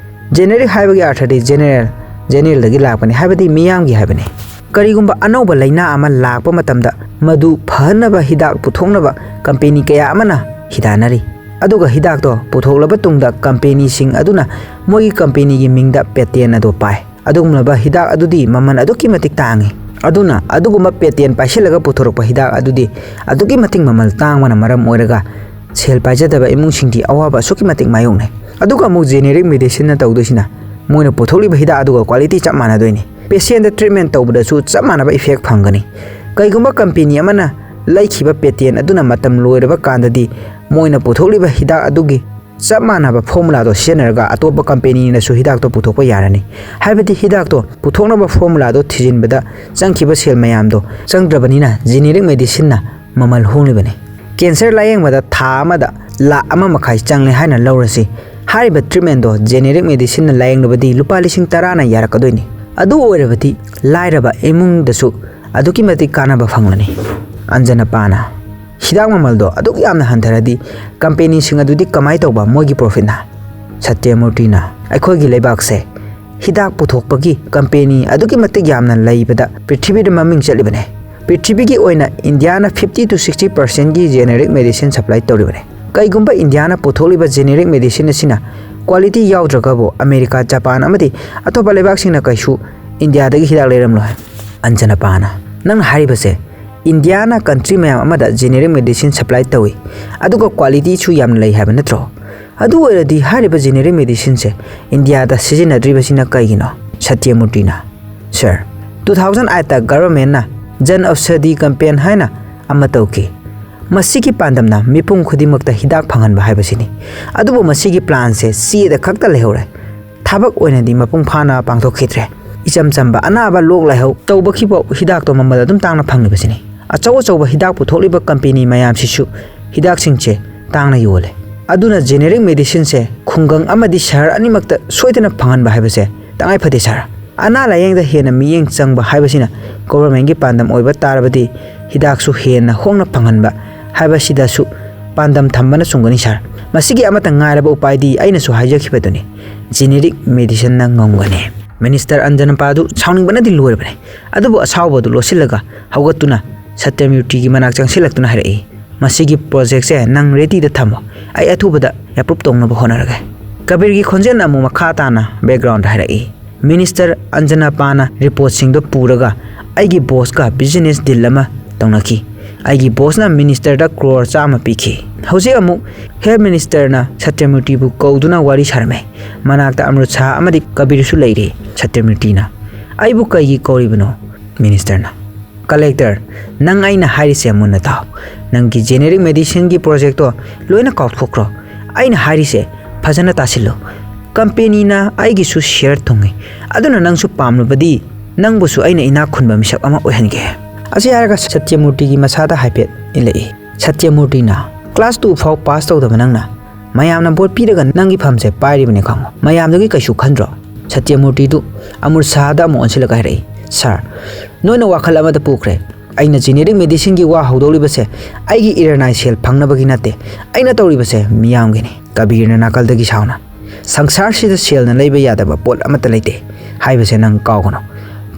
Generic ꯍꯥꯏꯕꯒꯤ ꯑꯔꯊꯗꯤ general, generalꯗꯒꯤ ꯂꯥꯛꯄꯅꯤ, ꯍꯥꯏꯕꯗꯤ ꯃꯤꯌꯥꯝꯒꯤ ꯍꯥꯏꯕꯅꯤ꯫ ꯀꯔꯤꯒꯨꯝꯕ ꯑꯅꯧꯕ ꯂꯥꯏꯅꯥ ꯑꯃ ꯂꯥꯛꯄ ꯃꯇꯝꯗ ꯃꯗꯨ ꯐꯍꯟꯅꯕ ꯍꯤꯗꯥꯛ ꯄꯨꯊꯣꯛꯅꯕ ꯀꯝꯄꯦꯅꯤ ꯀꯌꯥ ꯑꯃꯅ ꯍꯤꯗꯥꯟꯅꯔꯤ꯫ ꯑꯗꯨꯒ ꯍꯤꯗꯥꯛꯇꯣ ꯄꯨꯊꯣꯛꯂꯕ ꯇꯨꯡꯗ ꯀꯝꯄꯦꯅꯤꯁꯤꯡ ꯑꯗꯨꯅ ꯃꯣꯏꯒꯤ ꯀꯝꯄꯦꯅꯤꯒꯤ ꯃꯤꯡꯗ patent ꯑꯗꯨ ꯄꯥꯏ꯫ ꯑꯗꯨꯒꯨꯝꯂꯕ ꯍꯤꯗꯥꯛ ꯑꯗꯨꯗꯤ ꯃꯃꯜ ꯑꯗꯨꯛꯀꯤ ꯃꯇꯤꯛ ꯇꯥꯡꯏ꯫ ꯑꯗꯨꯅ ꯑꯗꯨꯒꯨꯝꯕ patent ꯄꯥꯏꯁꯤꯜꯂꯒ ꯄꯨꯊꯣꯔꯛꯄ ꯍꯤꯗꯥꯛ ꯑꯗꯨꯗꯤ ꯑꯗꯨꯛꯀꯤ ꯃꯇꯤꯛ ꯃꯃꯜ ꯇꯥꯡꯕꯅ ꯃꯔꯝ ꯑꯣꯏꯔꯒ ꯁꯦꯜ ꯄꯥꯏꯖꯗꯕ ꯏꯃꯨꯡꯁꯤꯡꯗꯤ ꯑꯋꯥꯕ ꯑꯁꯨꯛꯀꯤ ꯃꯇꯤꯛ ꯃꯥꯌꯣꯛꯅꯩ꯫ ꯑꯗꯨꯒ ꯑꯃꯨꯛ generic medicineꯅ ꯇꯧꯗꯣꯏꯁꯤꯅ ꯃꯣꯏꯅ ꯄꯨꯊꯣꯛꯂꯤꯕ ꯍꯤꯗꯥꯛ ꯑꯗꯨꯒ quality ꯆꯞ ꯃꯥꯟꯅꯗꯣꯏꯅꯤ꯫ Patientꯇ treatment ꯇꯧꯕꯗꯁꯨ ꯆꯞ ꯃꯥꯟꯅꯕ effect ꯐꯪꯒꯅꯤ꯫ ꯀꯩꯒꯨꯝꯕ ꯀꯝꯄꯦꯅꯤ ꯑꯃꯅ ꯂꯩꯈꯤꯕ patent ꯑꯗꯨꯅ ꯃꯇꯝ ꯂꯣꯏꯔꯕ ꯀꯥꯟꯗꯗꯤ ꯃꯣꯏꯅ ꯄꯨꯊꯣꯛꯂꯤꯕ ꯍꯤꯗꯥꯛ ꯑꯗꯨꯒꯤ ꯆꯞ ꯃꯥꯟꯅꯕ formulaꯗꯣ ꯁꯤꯖꯤꯟꯅꯔꯒ ꯑꯇꯣꯞꯄ ꯀꯝꯄꯦꯅꯤꯅꯁꯨ ꯍꯤꯗꯥꯛꯇꯣ ꯄꯨꯊꯣꯛꯄ ꯌꯥꯔꯅꯤ꯫ ꯍꯥꯏꯕꯗꯤ ꯍꯤꯗꯥꯛꯇꯣ ꯄꯨꯊꯣꯛꯅꯕ formulaꯗꯣ ꯊꯤꯖꯤꯟꯕꯗ ꯆꯪꯈꯤꯕ ꯁꯦꯜ ꯃꯌꯥꯝꯗꯣ ꯆꯪꯗ꯭ꯔꯕꯅꯤꯅ generic medicineꯅ ꯃꯃꯜ ꯍꯣꯡꯂꯤꯕꯅꯤ꯫ Cancer ꯂꯥꯌꯦꯡꯕꯗ ꯊꯥ ꯑꯃꯗ ꯂꯥꯈ ꯑꯃ ꯃꯈꯥꯏ ꯆꯪꯂꯦ ꯍꯥꯏꯅ ꯂꯧꯔꯁꯤ꯫ ꯍꯥꯏꯔꯤꯕ treatmentꯗꯣ generic medicineꯅ ꯂꯥꯌꯦꯡꯂꯕꯗꯤ ꯂꯨꯄꯥ ꯂꯤꯁꯤꯡ ꯇꯔꯥꯅ ꯌꯥꯔꯛꯀꯗꯣꯏꯅꯤ꯫ ꯑꯗꯨ ꯑꯣꯏꯔꯕꯗꯤ ꯂꯥꯏꯔꯕ ꯏꯃꯨꯡꯗꯁꯨ ꯑꯗꯨꯛꯀꯤ ꯃꯇꯤꯛ ꯀꯥꯟꯅꯕ ꯐꯪꯂꯅꯤ꯫ ꯑꯟꯖꯅꯄꯥꯅ, ꯍꯤꯗꯥꯛ ꯃꯃꯜꯗꯣ ꯑꯗꯨꯛ ꯌꯥꯝꯅ ꯍꯟꯊꯔꯗꯤ ꯀꯝꯄꯦꯅꯤꯁꯤꯡ ꯑꯗꯨꯗꯤ ꯀꯃꯥꯏ ꯇꯧꯕ ꯃꯣꯏꯒꯤ profitꯅ? ꯁꯇ꯭ꯌꯃꯨꯔꯇꯤꯅ, ꯑꯩꯈꯣꯏꯒꯤ ꯂꯩꯕꯥꯛꯁꯦ ꯍꯤꯗꯥꯛ ꯄꯨꯊꯣꯛꯄꯒꯤ ꯀꯝꯄꯦꯅꯤ ꯑꯗꯨꯛꯀꯤ ꯃꯇꯤꯛ ꯌꯥꯝꯅ ꯂꯩꯕꯗ ꯄ꯭ꯔꯤꯊꯤꯕꯤꯗ ꯃꯃꯤꯡ ꯆꯠꯂꯤꯕꯅꯦ꯫ ꯄ꯭ꯔꯤꯊꯤꯕꯤꯒꯤ ꯑꯣꯏꯅ ꯏꯟꯗꯤꯌꯥꯅ fifty to sixty percentꯀꯤ generic medicine supply ꯇꯧꯔꯤꯕꯅꯦ꯫ ꯀꯩꯒꯨꯝꯕ ꯏꯟꯗꯤꯌꯥꯅ ꯄꯨꯊꯣꯛꯂꯤꯕ generic medicine ꯑꯁꯤꯅ quality ꯌꯥꯎꯗ꯭ꯔꯒꯕꯨ ꯑꯃꯦꯔꯤꯀꯥ, ꯖꯄꯥꯟ ꯑꯃꯗꯤ ꯑꯇꯣꯞꯄ ꯂꯩꯕꯥꯛꯁꯤꯡꯅ ꯀꯩꯁꯨ ꯏꯟꯗꯤꯌꯥꯗꯒꯤ ꯍꯤꯗꯥꯛ ꯂꯩꯔꯝꯂꯣꯏ꯫ ꯑꯟꯖꯅꯄꯥꯅ, ꯅꯪꯅ ꯍꯥꯏꯔꯤꯕꯁꯦ ꯏꯟꯗꯤꯌꯥꯅ country ꯃꯌꯥꯝ ꯑꯃꯗ generic medicine supply ꯇꯧꯏ, ꯑꯗꯨꯒ qualityꯁꯨ ꯌꯥꯝꯅ ꯂꯩ ꯍꯥꯏꯕ ꯅꯠꯇ꯭ꯔꯣ? ꯑꯗꯨ ꯑꯣꯏꯔꯗꯤ ꯍꯥꯏꯔꯤꯕ generic medicineꯁꯦ ꯏꯟꯗꯤꯌꯥꯗ ꯁꯤꯖꯤꯟꯅꯗ꯭ꯔꯤꯕꯁꯤꯅ ꯀꯩꯒꯤꯅꯣ? ꯁꯇ꯭ꯌꯃꯨꯔꯇꯤꯅ, Sir, two thousand eightꯇ governmentꯅ Jan Aushadhi campaign ꯍꯥꯏꯅ ꯑꯃ ꯇꯧꯈꯤ꯫ ꯃꯁꯤꯒꯤ ꯄꯥꯟꯗꯝꯅ ꯃꯤꯄꯨꯝ ꯈꯨꯗꯤꯡꯃꯛꯇ ꯍꯤꯗꯥꯛ ꯐꯪꯍꯟꯕ ꯍꯥꯏꯕꯁꯤꯅꯤ꯫ ꯑꯗꯨꯕꯨ ꯃꯁꯤꯒꯤ planꯁꯦ ꯆꯦꯗ ꯈꯛꯇ ꯂꯩꯍꯧꯔꯦ꯫ ꯊꯕꯛ ꯑꯣꯏꯅꯗꯤ ꯃꯄꯨꯡ ꯐꯥꯅ ꯄꯥꯡꯊꯣꯛꯈꯤꯗ꯭ꯔꯦ꯫ ꯏꯆꯝ ꯆꯝꯕ ꯑꯅꯥꯕ ꯂꯣꯛ ꯂꯥꯏꯍꯧ ꯇꯧꯕꯒꯤꯐꯥꯎ ꯍꯤꯗꯥꯛꯇꯣ ꯃꯃꯜ ꯑꯗꯨꯝ ꯇꯥꯡꯅ ꯐꯪꯂꯤꯕꯁꯤꯅꯤ꯫ ꯑꯆꯧ ꯑꯆꯧꯕ ꯍꯤꯗꯥꯛ ꯄꯨꯊꯣꯛꯂꯤꯕ ꯀꯝꯄꯦꯅꯤ ꯃꯌꯥꯝꯁꯤꯁꯨ ꯍꯤꯗꯥꯛꯁꯤꯡꯁꯦ ꯇꯥꯡꯅ ꯌꯣꯜꯂꯦ꯫ ꯑꯗꯨꯅ generic medicineꯁꯦ ꯈꯨꯡꯒꯪ ꯑꯃꯗꯤ ꯁꯍꯔ ꯑꯅꯤꯃꯛꯇ ꯁꯣꯏꯗꯅ ꯐꯪꯍꯟꯕ ꯍꯥꯏꯕꯁꯦ ꯇꯉꯥꯏ ꯐꯗꯦ, Sir꯫ ꯑꯅꯥ ꯂꯥꯌꯦꯡꯗ ꯍꯦꯟꯅ ꯃꯤꯠꯌꯦꯡ ꯆꯪꯕ ꯍꯥꯏꯕꯁꯤꯅ governmentꯀꯤ ꯄꯥꯟꯗꯝ ꯑꯣꯏꯕ ꯇꯥꯔꯕꯗꯤ ꯍꯤꯗꯥꯛꯁꯨ ꯍꯦꯟꯅ ꯍꯣꯡꯅ ꯐꯪꯍꯟꯕ ꯍꯥꯏꯕꯁꯤꯗꯁꯨ ꯄꯥꯟꯗꯝ ꯊꯝꯕꯅ ꯆꯨꯝꯒꯅꯤ ꯁꯥꯔ꯫ ꯃꯁꯤꯒꯤ ꯑꯃꯠꯇ ꯉꯥꯏꯔꯕ ꯎꯄꯥꯏꯗꯤ ꯑꯩꯅꯁꯨ ꯍꯥꯏꯖꯈꯤꯕꯗꯨꯅꯤ, generic medicineꯅ ꯉꯝꯒꯅꯤ꯫ ꯃꯤꯅꯤꯁꯇꯔ ꯑꯟꯖꯅꯄꯥꯗꯨ ꯁꯥꯎꯅꯤꯡꯕꯅꯗꯤ ꯂꯣꯏꯔꯕꯅꯤ꯫ ꯑꯗꯨꯕꯨ ꯑꯁꯥꯎꯕꯗꯨ ꯂꯣꯠꯁꯤꯜꯂꯒ ꯍꯧꯒꯠꯇꯨꯅ ꯁꯇ꯭ꯌꯃꯨꯔꯇꯤꯒꯤ ꯃꯅꯥꯛ ꯆꯪꯁꯤꯜꯂꯛꯇꯨꯅ ꯍꯥꯏꯔꯛꯏ, "ꯃꯁꯤꯒꯤ projectꯁꯦ ꯅꯪ readyꯗ ꯊꯝꯃꯣ, ꯑꯩ ꯑꯊꯨꯕꯗ approve ꯇꯧꯅꯕ ꯍꯣꯠꯅꯔꯒꯦ"꯫ ꯀꯕꯤꯔꯒꯤ ꯈꯣꯟꯖꯦꯜꯅ ꯑꯃꯨꯛ ꯃꯈꯥ ꯇꯥꯅ backgroundꯗ ꯍꯥꯏꯔꯛꯏ, "ꯃꯤꯅꯤꯁꯇꯔ ꯑꯟꯖꯅꯥꯄꯥꯅ reportꯁꯤꯡꯗꯣ ꯄꯨꯔꯒ ꯑꯩꯒꯤ bossꯀ business deal ꯑꯃ ꯇꯧꯅꯈꯤ꯫ ꯑꯩꯒꯤ bossꯅ ꯃꯤꯅꯤꯁꯇꯔꯗ ꯀ꯭ꯔꯣꯔ ꯆꯥꯝꯃ ꯄꯤꯈꯤ꯫ ꯍꯧꯖꯤꯛ ꯑꯃꯨꯛ health ministerꯅ ꯁꯇ꯭ꯌꯃꯨꯔꯇꯤꯕꯨ ꯀꯧꯗꯨꯅ ꯋꯥꯔꯤ ꯁꯥꯔꯝꯃꯦ꯫ ꯃꯅꯥꯛꯇ ꯑꯃ꯭ꯔꯨꯠ ꯁꯥꯍ ꯑꯃꯗꯤ ꯀꯕꯤꯔꯁꯨ ꯂꯩꯔꯤ꯫ ꯁꯇ꯭ꯌꯃꯨꯔꯇꯤꯅ, "ꯑꯩꯕꯨ ꯀꯩꯒꯤ ꯀꯧꯔꯤꯕꯅꯣ?" ꯃꯤꯅꯤꯁꯇꯔꯅ, "ꯀꯂꯦꯛꯇꯔ, ꯅꯪ ꯑꯩꯅ ꯍꯥꯏꯔꯤꯁꯦ ꯃꯨꯟꯅ ꯇꯥꯎ꯫ ꯅꯪꯒꯤ generic medicineꯒꯤ projectꯇꯣ ꯂꯣꯏꯅ ꯀꯥꯎꯊꯣꯛꯈ꯭ꯔꯣ꯫ ꯑꯩꯅ ꯍꯥꯏꯔꯤꯁꯦ ꯐꯖꯅ ꯇꯥꯁꯤꯜꯂꯨ꯫ ꯀꯝꯄꯦꯅꯤꯅ ꯑꯩꯒꯤꯁꯨ share ꯊꯨꯡꯉꯤ꯫ ꯑꯗꯨꯅ ꯅꯪꯁꯨ ꯄꯥꯝꯂꯕꯗꯤ ꯅꯪꯕꯨꯁꯨ ꯑꯩꯅ ꯏꯅꯥꯛ ꯈꯨꯟꯕ ꯃꯤꯁꯛ ꯑꯃ ꯑꯣꯏꯍꯟꯒꯦ"꯫ ꯑꯁꯤ ꯍꯥꯏꯔꯒ ꯁꯇ꯭ꯌꯃꯨꯔꯇꯤꯒꯤ ꯃꯁꯥꯗ ꯍꯥꯏꯐꯦꯠ ꯏꯜꯂꯛꯏ꯫ ꯁꯇ꯭ꯌꯃꯨꯔꯇꯤꯅ, "Class two ꯐꯥꯎ pass ꯇꯧꯗꯕ ꯅꯪꯅ ꯃꯌꯥꯝꯅ vote ꯄꯤꯔꯒ ꯅꯪꯒꯤ ꯐꯝꯁꯦ ꯄꯥꯏꯔꯤꯕꯅꯤ ꯈꯪꯉꯣ꯫ ꯃꯌꯥꯝꯗꯨꯒꯤ ꯀꯩꯁꯨ ꯈꯟꯗ꯭ꯔꯣ?" ꯁꯇ꯭ꯌꯃꯨꯔꯇꯤꯗꯨ ꯑꯃ꯭ꯔꯨꯠ ꯁꯥꯍꯗ ꯑꯃꯨꯛ ꯑꯣꯟꯁꯤꯜꯂꯒ ꯍꯥꯏꯔꯛꯏ, "ꯁꯥꯔ, ꯅꯣꯏꯅ ꯋꯥꯈꯜ ꯑꯃꯗ ꯄꯨꯈ꯭ꯔꯦ꯫ ꯑꯩꯅ generic medicineꯒꯤ ꯋꯥ ꯍꯧꯗꯣꯛꯂꯤꯕꯁꯦ ꯑꯩꯒꯤ ꯏꯔꯅꯥꯏ ꯁꯦꯜ ꯐꯪꯅꯕꯒꯤ ꯅꯠꯇꯦ꯫ ꯑꯩꯅ ꯇꯧꯔꯤꯕꯁꯦ ꯃꯤꯌꯥꯝꯒꯤꯅꯤ"꯫ ꯀꯕꯤꯔꯅ ꯅꯥꯀꯜꯗꯒꯤ ꯁꯥꯎꯅ, "ꯁꯪꯁꯥꯔꯁꯤꯗ ꯁꯦꯜꯅ ꯂꯩꯕ ꯌꯥꯗꯕ ꯄꯣꯠ ꯑꯃꯠꯇ ꯂꯩꯇꯦ ꯍꯥꯏꯕꯁꯦ ꯅꯪ ꯀꯥꯎꯒꯅꯨ꯫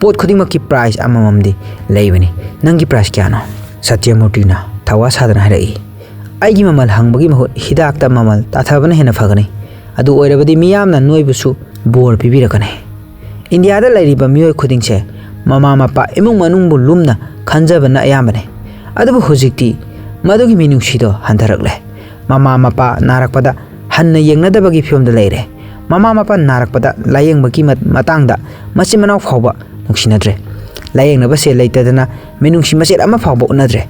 ꯄꯣꯠ ꯈꯨꯗꯤꯡꯃꯛꯀꯤ price ꯑꯃꯃꯝꯗꯤ ꯂꯩꯕꯅꯤ꯫ ꯅꯪꯒꯤ price ꯀꯌꯥꯅꯣ?" ꯁꯇ꯭ꯌꯃꯨꯔꯇꯤꯅ ꯊꯧꯋꯥ ꯁꯥꯗꯅ ꯍꯥꯏꯔꯛꯏ, "ꯑꯩꯒꯤ ꯃꯃꯜ ꯍꯪꯕꯒꯤ ꯃꯍꯨꯠ ꯍꯤꯗꯥꯛꯇ ꯃꯃꯜ ꯇꯥꯊꯕꯅ ꯍꯦꯟꯅ ꯐꯒꯅꯤ꯫ ꯑꯗꯨ ꯑꯣꯏꯔꯕꯗꯤ ꯃꯤꯌꯥꯝꯅ ꯅꯣꯏꯕꯨꯁꯨ ꯕꯣꯔ ꯄꯤꯕꯤꯔꯛꯀꯅꯤ꯫ ꯏꯟꯗꯤꯌꯥꯗ ꯂꯩꯔꯤꯕ ꯃꯤꯑꯣꯏ ꯈꯨꯗꯤꯡꯁꯦ ꯃꯃꯥ ꯃꯄꯥ, ꯏꯃꯨꯡ ꯃꯅꯨꯡꯕꯨ ꯂꯨꯝꯅ ꯈꯟꯖꯕꯅ ꯑꯌꯥꯝꯕꯅꯤ꯫ ꯑꯗꯨꯕꯨ ꯍꯧꯖꯤꯛꯇꯤ ꯃꯗꯨꯒꯤ ꯃꯤꯅꯨꯡꯁꯤꯗꯣ ꯍꯟꯊꯔꯛꯂꯦ꯫ ꯃꯃꯥ ꯃꯄꯥ ꯅꯥꯔꯛꯄꯗ ꯍꯟꯅ ꯌꯦꯡꯅꯗꯕꯒꯤ ꯐꯤꯕꯝꯗ ꯂꯩꯔꯦ꯫ ꯃꯃꯥ ꯃꯄꯥ ꯅꯥꯔꯛꯄꯗ ꯂꯥꯌꯦꯡꯕꯒꯤ ꯃ-, ꯃꯇꯥꯡꯗ ꯃꯆꯤꯟ ꯃꯅꯥꯎ ꯐꯥꯎꯕ ꯅꯨꯡꯁꯤꯅꯗ꯭ꯔꯦ꯫ ꯂꯥꯌꯦꯡꯅꯕ ꯁꯦꯜ ꯂꯩꯇꯗꯅ ꯃꯤꯅꯨꯡꯁꯤ ꯃꯆꯦꯠ ꯑꯃ ꯐꯥꯎꯕ ꯎꯠꯅꯗ꯭ꯔꯦ꯫